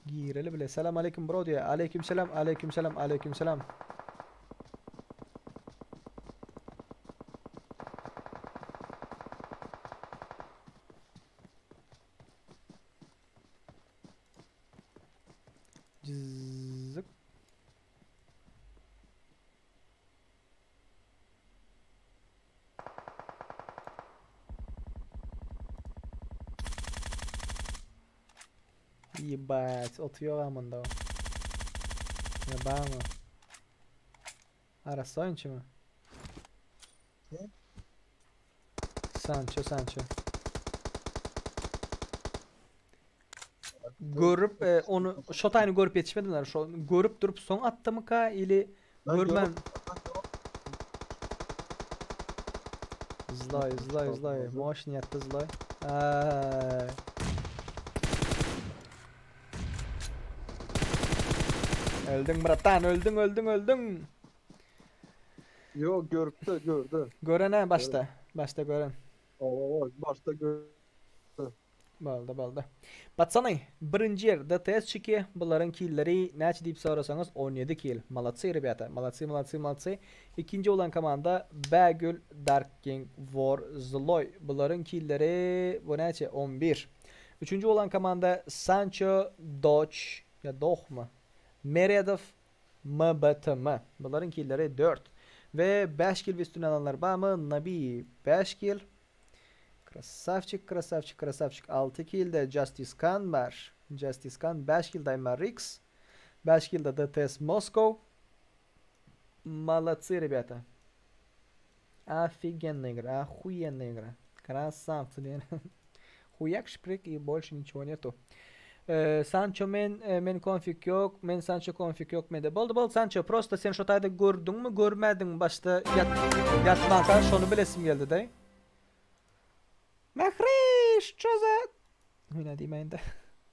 Gireli bile. Selam aleyküm bro diýe. Aleyküm selam, aleyküm selam, aleyküm selam. Ýebat, oty ýok amanda. Ýa barmy? Arassa oýunçymy? Sancho, Sancho. Görüp, e, onu şo taýyny görüp ýetişmediler. Şo görüp durup soň atdymyka ili görmän. Zloy, zloy, zloy. Moşny ýatdy zloy. Ay. Öldüň bratan, öldüň, öldüň, öldüň. Yok görüpdi, gördü. Gören ha başda. Başda gören. Oo, başda gördü. Boldy, boldy. Patsany, birinji ýer DTS çiki, bularyň killeri näçe diýip sorasaňyz 17 kil. Malatsy rebýata, malatsy, malatsy, malatsy. Ikinji bolan komanda Bägül Dark King War Zloý. Bularyň killeri bu näçe? 11. Üçünji bolan komanda Sanço Doç ýa Dohmy? Meredow MBTM. Bularyň killeri 4. We 5 kil üstüne alanlar barmy? Nabi 5 kil. Krasavçik, krasavçik, krasavçik 6 kilde Justice Khan bar. Justice Khan 5 kilde MRX. 5 kilde DTS Moskow. Молодцы, ребята. Офигенная игра, охуенная игра. Красавцы, diýen. Хуяк, шприк и больше ничего нету. Ee, Sancho men e, men konfig ýok. Men Sancho konfig ýok mende. Boldy boldy Sancho prosta sen şo taýda gördüňmi görmädiňmi başda ýat ýatmanka şony bilesim geldi daý. Mähriş, что за Hüne diýmäýin-de.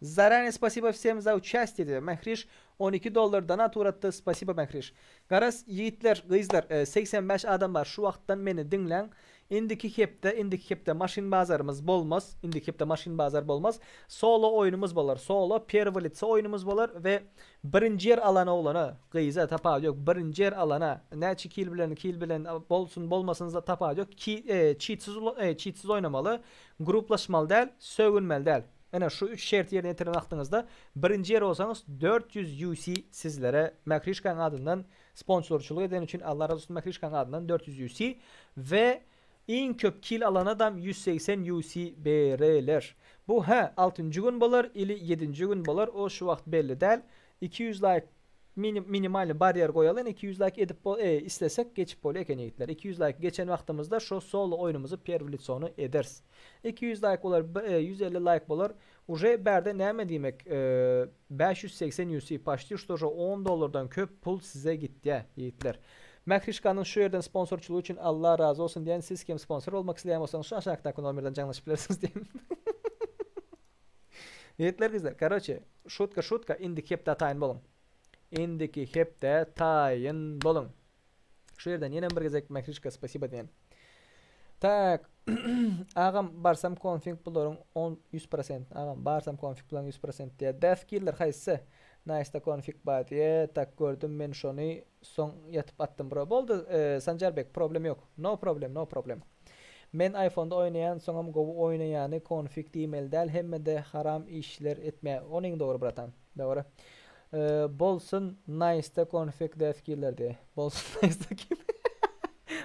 Заранее спасибо всем за участие diýdi. Mähriş 12 dollar donat uratdy. Spasibo Mähriş. Garaz ýigitler, gyzlar, 85 adam bar. Şu wagtdan meni diňläň. Indiki hepde, indiki hepde maşyn bazarymyz bolmaz. Indiki hepde maşyn bazar bolmaz. Solo oýnumyz bolar. Solo, perwy litso oýnumyz bolar we birinji ýer alan oglana, gyza tapawudy ýok. Birinji ýer alana, näçe kil bilen, kil bilen bolsun, bolmasyn tapawudy ýok. Ki, çitsiz, çitsiz oýnamaly. Gruplaşmaly däl, sögünmeli däl. Ine şu üç şerti ýerine ýetiren wagtyňyzda birinji ýer bolsaňyz 400 UC sizlere Mährişkaň adyndan sponsorçylyk edeni üçin Allah razy bolsun Mährişkaň adyndan 400 UC we iň köp kill alanadam 180 UC bereler. Bu hä altynjy gün bolar ili ýedinji gün bolar o şu wagt belli däl. 200 laýk Minimalny barýer goýaly ine 200 laýk edip bol e islesek geçip bolýa eken ýigitler 200 laýk geçen wagtymyzda şo solo oýnumyzy perwi litsony ederis 200 laýk bolar 150 laýk bolar uje bärde näme diýmek 580 UC paçti şto şo 10 dollardan köp pul size gitýä ýigitler Mährişkanyň şu ýerden sponsorçylygy üçin Allah razy bolsun diýen siz kim sponsor bolmak isleýän bolsaňyz şu aşakdaky nomerden jaňlaşyp bilersiňiz diýen Ýigitler gyzlar karoçe şutka şutka indiki hepdä taýyn boluň. Indiki hepdä taýyn boluň. Şu ýerden ýenem bir gezek Mährişka spasiba diýen. Tak. Agam barsam konfig bularyň 10 100% agam barsam konfig bularyň 100% diýä. Death killer haýsy? Nice da konfig bar diýä. Tak gördüm men şony soň ýatyp atdym bro. Boldy Sanjarbek problem ýok. No problem no problem. Men iPhonda oýnaýan soňam gowy oýnaýany konfig diýmeli däl hemmede haram işler etme onyň dogry bratan dogry bolsun naýsda konfig death killer diý bolsun naýsda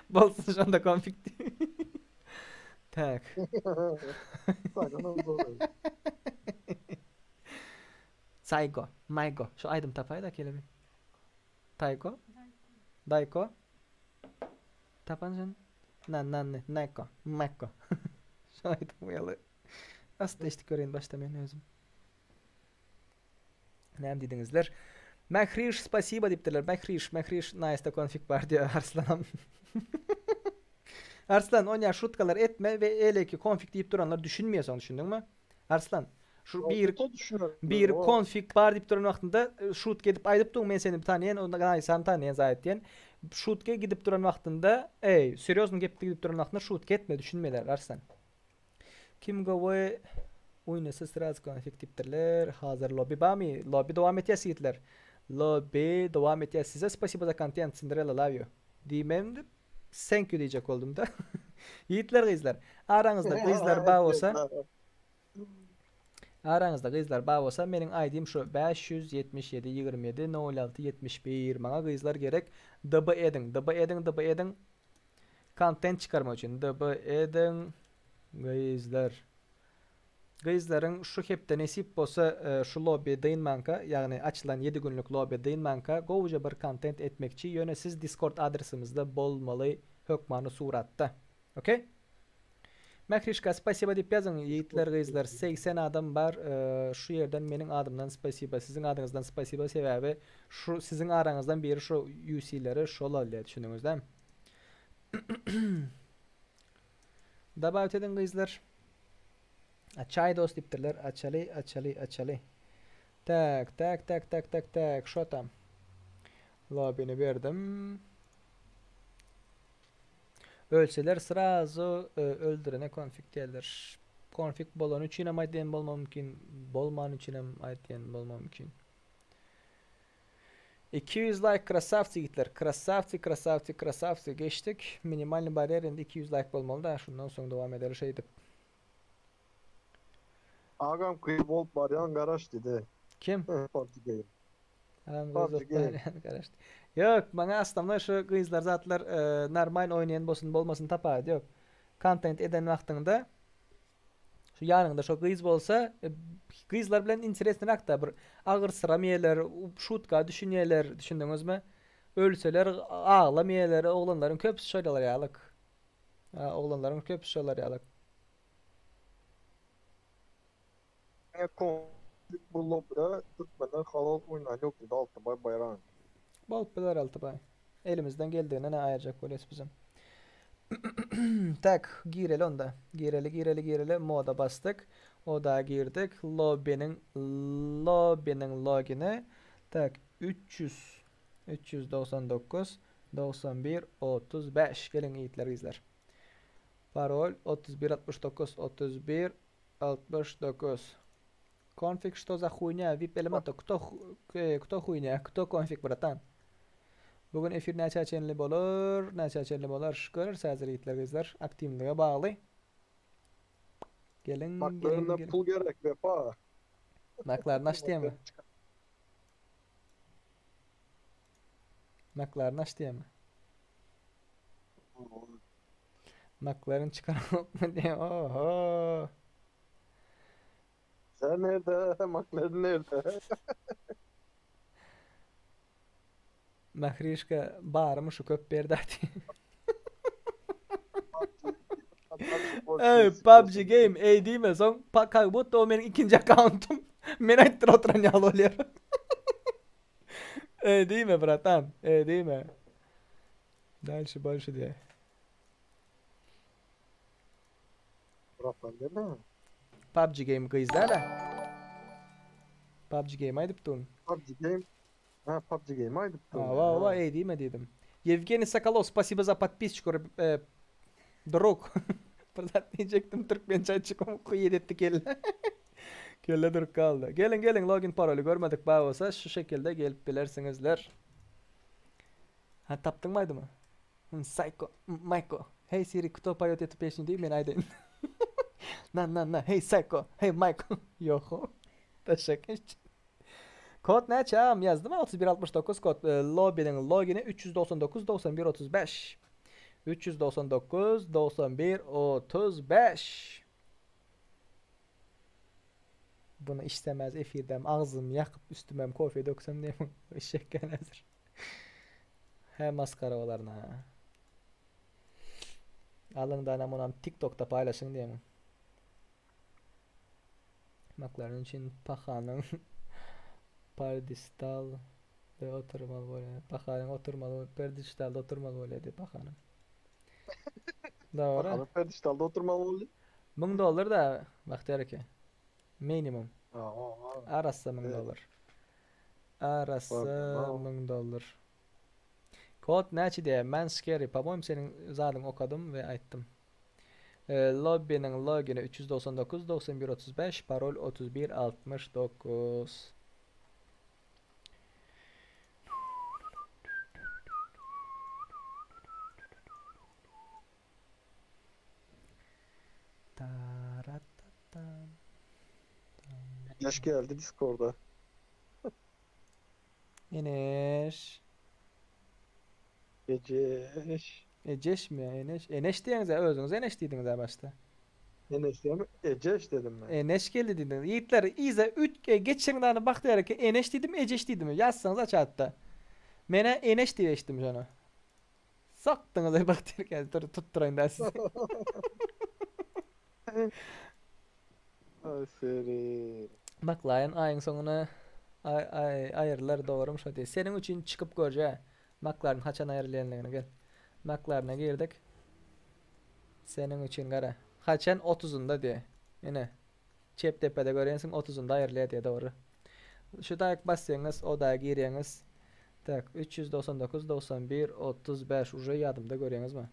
bolsun şonda konfig diý tak Saýgo maýgo şu aýdym tapaýda kelebi Taýko Daýko Tapan sen Na na ne Neko Meko Şu aýdym ýaly. Asla eşidip göreýin başda men özüm. Näme diýdiňizler? Mähriş spasiba diýipdirler. Mähriş, Mähriş nice konfig bar diýýär Arslanam. Arslan onýa şutkalar etme we eleki konfig diýip duranlar düşünmeýär soň düşündiňmi? Arslan şu bir bir konfig bar diýip duran wagtynda şutka edip aýdyp duň men seni tanaýan onda gaýsam tanaýan zaýat diýen. Şutka gidip duran wagtynda eý serýozny gepde gidip duran wagtynda şutka etme düşünmeýärler Arslan. Kim gowy oýnasa sraz konfig diýipdirler. Hazır lobby barmy? Lobby dowam etýär ýigitler. Lobby dowam etýär. Size spasibo za kontent Cinderella love you. Diýmem Thank you diýjek boldum-da. Ýigitler gyzlar, araňyzda gyzlar bar bolsa, araňyzda gyzlar bar bolsa, meniň ID-im şu 577 27 06 71. Maňa gyzlar gerek. DB ediň, DB ediň, DB ediň. Kontent çykarmak üçin DB ediň gyzlar. Gyzlaryň şu hepde nesip bolsa şu lobby dynmanka, ýagny açylan ýedi günlük lobby dynmanka gowuja bir kontent etmekçi, ýöne siz discord adresimizde bolmaly hökmany suratda. Ok? Mährişka spasiba diýip ýazyň ýigitler gyzlar 80 adam bar şu ýerden meniň adymdan spasiba siziň adyňyzdan spasiba sebäbi şu siziň araňyzdan biri şu UC-leri şol alýar düşündiňiz dämi? Dabawit ediň gyzlar. Açaý dost diýipdirler. Açaly, açaly, açaly. Tak, tak, tak, tak, tak, tak. Şo tam. Lobini berdim. Ölseler srazu e, öldürene konfig diýerler. Konfig bolany üçin hem aýtýan bolma mümkin, bolmany üçin hem aýtýan bolma mümkin. 200 like krasavci ýigitler. Krasavci, krasavci, krasavci. Geçdik. Minimalny barýer indi 200 like bolmaly da, şundan soň dowam edeli şeýdip. Agam gyz bolup barýan garaş diýdi. Kim? PUBG Game. Agam gyz bolup PUBG Game. barýan garaş. Ýok, maňa aslamda şu gyzlar zatlar e, normal oýnaýan bolsun bolmasyn tapawudy ýok. Kontent eden wagtyňda Şu ýanyňda şo gyz bolsa, e, gyzlar bilen interesnyrakda bir agyrsyramýarlar, şutka düşünýärler, düşündiňizmi? Ölseler aglamýarlar, oglanlaryň köpüsi şolar ýalyk. Ha, oglanlaryň köpüsi şolar ýalyk. Diňe konflik bu lobbyda türkmenler halal oýnan ýok diýdi Altybaý Baýram. Bolup biler Altybaý. Elimizden geldigini ne aýyrjak bolýas bizem. Tak, gireli onda. Gireli, gireli, gireli. Moda basdyk. Oda girdik. Lobby'niň lobby'niň logini. Tak, 300 399 91 35. Geliň ýigitler, gyzlar. Parol 31 69 31 69. Konfig что за хуйня? VIP elemento. Кто кто хуйня? Кто konfig bratan? Bu gün efir näçä çenli bolar? Näçä çenli bolar? Göreris häzir ýigitler gyzlar. Aktiwlige bagly. Geliň, geliň, Maklarynda geliň. pul gerek Wepa. Maklaryny aç diýemi? Maklaryny aç diýemi? Maklaryny çykaramokmy diýe. Oho. Sen nerede? Makların nerede? Mahrişka barymy şu köp berdi aty. Ey PUBG Game ey diýme soň pa как будто o meniň ikinji akkauntym. Men aýtdyr oturan ýaly bolýar. Ey diýme bratan, ey diýme. Дальше больше diýe. Bratan deme. PUBG Game gyz däl-ä. PUBG Game aýdyp durun. PUBG Game. Ha PUBG Game aýdyp durun. Hawa, hawa, eý diýme diýdim. Ýewgeniý Sokolov, spasibo za podpisçku, e, drug. Bir zat diýjekdim, türkmençe aýtjak huýet etdi kelle. Kelle durup galdy. Geliň, geliň, login paroly görmedik bar bolsa şu şekilde gelip bilersiňizler. Ha, tapdyňmy aýdymy? Psycho, Maýko. Hey Siri, kto poýet etu pesnю diý, men aýdaýyn. Na, na, na, hey Psycho, hey Maýko. Ýoho. Taşak. Kod näçe agam ýazdym 31 69 kod e, lobby'niň logini 399 91 35 399 91 35 Bunu içsemez efirdem agzym ýakyp üstümem kofe döksem diýem eşekgen häzir. He maskara bolaryn ha. Alyň da munam TikTokda paýlaşyň diýem. Maklaryň üçin pahanyň pardistal de oturmaly bolýar. Pahanyň oturmaly, perdistalda oturmaly bolýar diýip pahanyň. Dogry. Pahanyň perdistalda oturmaly bolýar. 1000 dollar da Bagtyýar eke. Minimum. Arassa 1000 dollar. Arassa 1000 dollar. Kod näçe diýýär? Man scary. Po-moýemu seniň zadyňy okadym we aýtdym. Lobby'niň logini 399 91 35, parol 31 69. Yaş geldi Discord'a. Eneş. Eceş. Eceş mi? Eneş. Eneş diýeňiz özüňiz Eneş diýdiňiz başda. Eneş diýme, Ejeş dedim men. Eneş geldi diýdiňiz. Ýigitler, yza üt e, geçiň dany Bagtyýar eke Eneş diýdim, Ejeş diýdimi? Ýazsaňyz çatda. Menä Eneş diýip eşitdim şony. Sokduňyz ey Bagtyýar eke, dur tutduraýyn da sizi. Ay seri. Baklaýyn aýyň soňuna aý aý aýrylar dogrym şo diý. Seniň üçin çykyp görjä. Maklaryň haçan aýrylýanlygyny gel. Maklaryna girdik. Seniň üçin gara. Haçan otuzynda diý. Ine. Çep depede görýänsiň otuzynda aýrylýar diýe dogry. Şu daýyk basýaňyz o daýy girýäňiz. Tak 399 91 35 uje ýadymda görýäňizmi?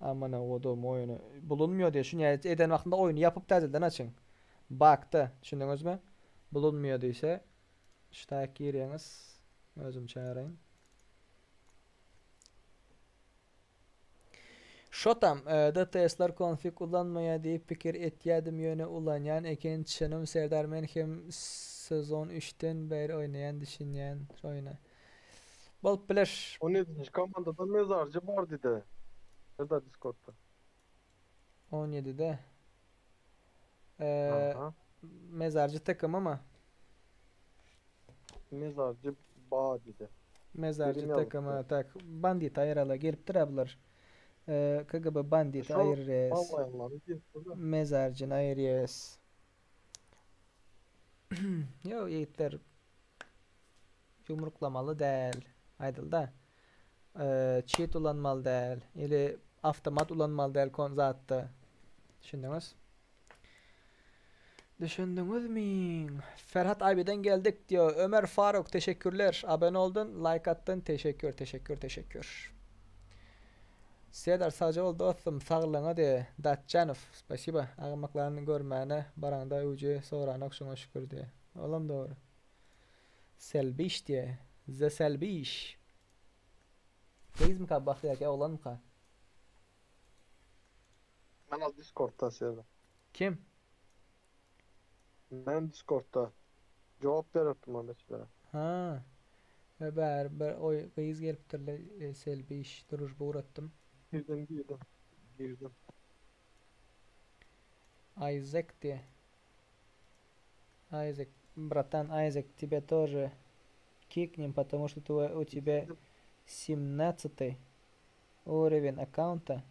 Amana godum oýuny bulunmýor diýe şuny eden wagtynda oýuny ýapyp täzeden açyň. Bakda düşündiňizmi? Bulunmýor diýse şu taýyk girýäňiz. Özüm çagyraýyn. Şotam, DTS-ler konfig ulanmaýa diýip pikir etýädim ýöne ulanýan eken çynym Serdar men hem sezon üçden bäri oýnaýan düşünýän şu oýna. Bolup biler. On ýedinji komandada mezarjy bar diýdi. Serdar Discordda. On ýedide. Mezarjy takymymy? Mezarjy ba diýdi. Mezarjy takymy tak. Bandit aýyraly gelipdir-ä bular. KGB bandit aýyrýas. Mezarjyny aýyrýas. Ýok ýigitler ýumruklamaly däl. Aýdylda. Çit ulanmaly däl. Ili awtomat ulanmaly däl kon zatda. Düşündiňiz? Düşündiňizmi? Ferhat abiden geldik diýo. Ömer Faruk teşekkürler. Abone oldun, like atdyn. Teşekkür, teşekkür, teşekkür. Serdar sagja bol dostum, saglygyňa diýe. Datjanow, spasiba. Agmaklaryny görmäne baraňda öwje soranok şoňa şükür diýe. Olam dogry. Selbiş diýe. The Selbiş. Gyzmyka Bagtyýar aka oglanmyka? Men az Discordda Serdar. Kim? Men Discordda. Jogap beripdim onda sizlere. Ha. Ve bäri bir oý gyz gelipdirle Selbiş družba ugratdym. Girdim girdim. Girdim. Isaac diýe. Isaac, bratan Isaac, тебя тоже кикнем, потому что твой, у тебя 17 уровень аккаунта,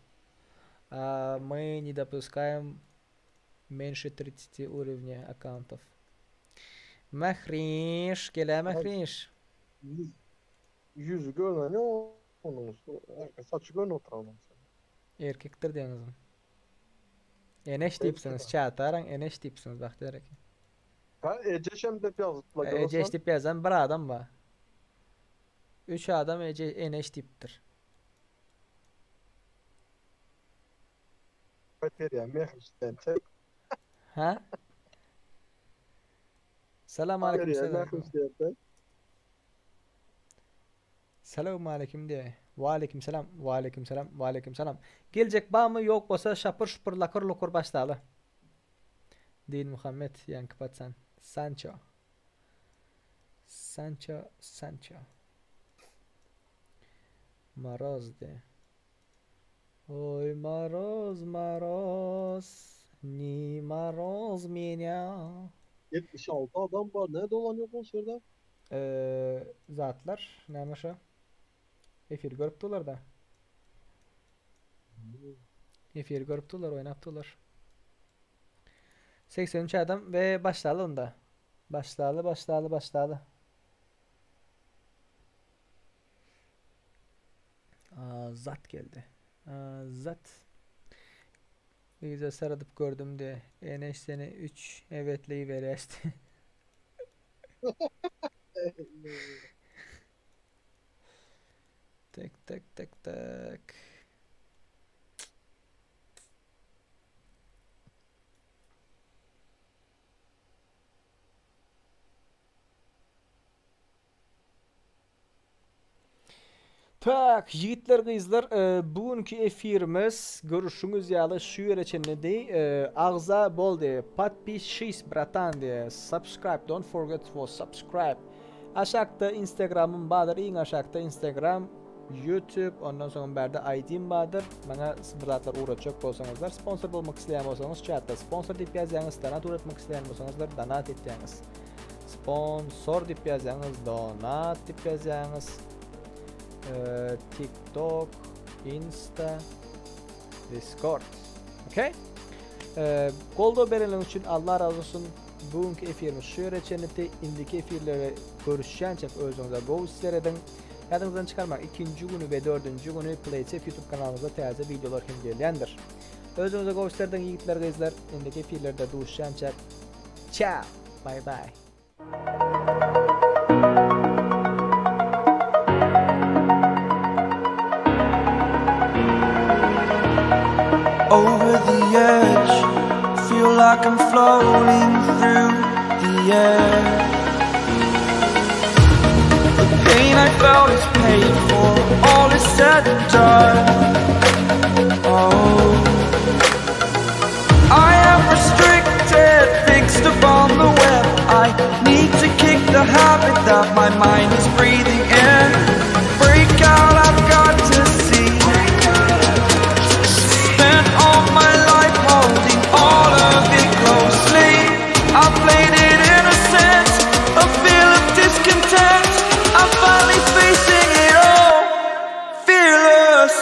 а мы не допускаем меньше 30 уровня аккаунтов. Mähriş, gel Mähriş. Ýüzi görnen ýok onuň saçy görnüp oturan onuň. Erkekdir diýeňizmi? Eneş diýipsiňiz, çata araň Eneş diýipsiňiz Bagtyýar eke. Ha Ejeşem diýip ýazypdylar görürsen. Ejeş diýip ýazan bir adam bar. Üç adam Eje Eneş diýipdir. Berýän Mähriş diýen tek. Ha? Salam aleyküm Berýän Mähriş diýen tek. Salowmaleýkim diýe. Waleýkim salam, waleýkim salam, waleýkim salam. Geljek barmy ýok bolsa şapur şupur lakyr lukur başlaly. Dinmuhammet ýaňky patsan. Sanço. Sanço, Sanço. Maroz diýe. Oý maroz, maroz, ni maroz menýa. 76 adam bar. Ne dolanýar ol şerde? Eee zatlar näme şo? Efir görüp durlar da. Efir görüp durlar, oýnap durlar. 83 adam we başlaly onda. Başlaly, başlaly, başlaly. Azat geldi. Azat. Gyza saradyp gördüm de. Eneş seni 3 evetleyi berýäşdi. Tek tek tek tek. Tak, ýigitler gyzlar, bu günki efirimiz görüşüňiz ýaly şu ýere çenlidi. Agza boldy. Podpişis bratan diýe. Subscribe, don't forget for subscribe. Aşakda Instagramym bardyr, iň aşakda Instagram. YouTube, ondan soň bärde ID-m bardyr. Maňa bir zatlar ugratjak bolsaňyzlar, sponsor bolmak isleýän bolsaňyz chatda sponsor diýip ýazýaňyz, donat ugratmak isleýän bolsaňyzlar donat etýäňiz. Sponsor diýip ýazýaňyz, donat diýip ýazýaňyz. TikTok, Insta, Discord. Okay? Goldaw berenler üçin Allah razı olsun. Bugünkü efirimiz şu ýere çenlidi. Indiki efirlere görüşýänçäk özüňize gowy seredin. Ýadyňyzdan çykarmaň, ikinji güni we dördünji güni PlaySafe YouTube kanalymyzda täze wideolar hem gelýändir. Özüňize gowy seredin ýigitler gyzlar. Indiki efirlerde duşýançak. Ciao. Bye bye. Over the edge, feel like I'm floating through the air. The pain I felt is paid for, all is said and done. Oh, I am restricted, fixed upon the web. I need to kick the habit that my mind is breathing in. Break out, I've got to see. Spent all my life holding all of it closely. I played it innocent, a feel of discontent. I'm finally facing it all, fearless.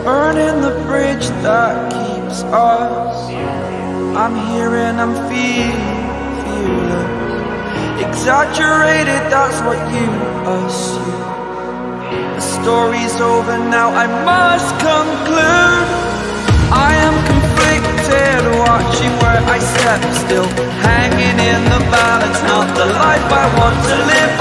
Burning the bridge that keeps us. I'm here and I'm feeling fearless. Exaggerated, that's what you assume. The story's over now, I must conclude. I am conflicted, watching where I step still, hanging in the balance. Not the life I want to live.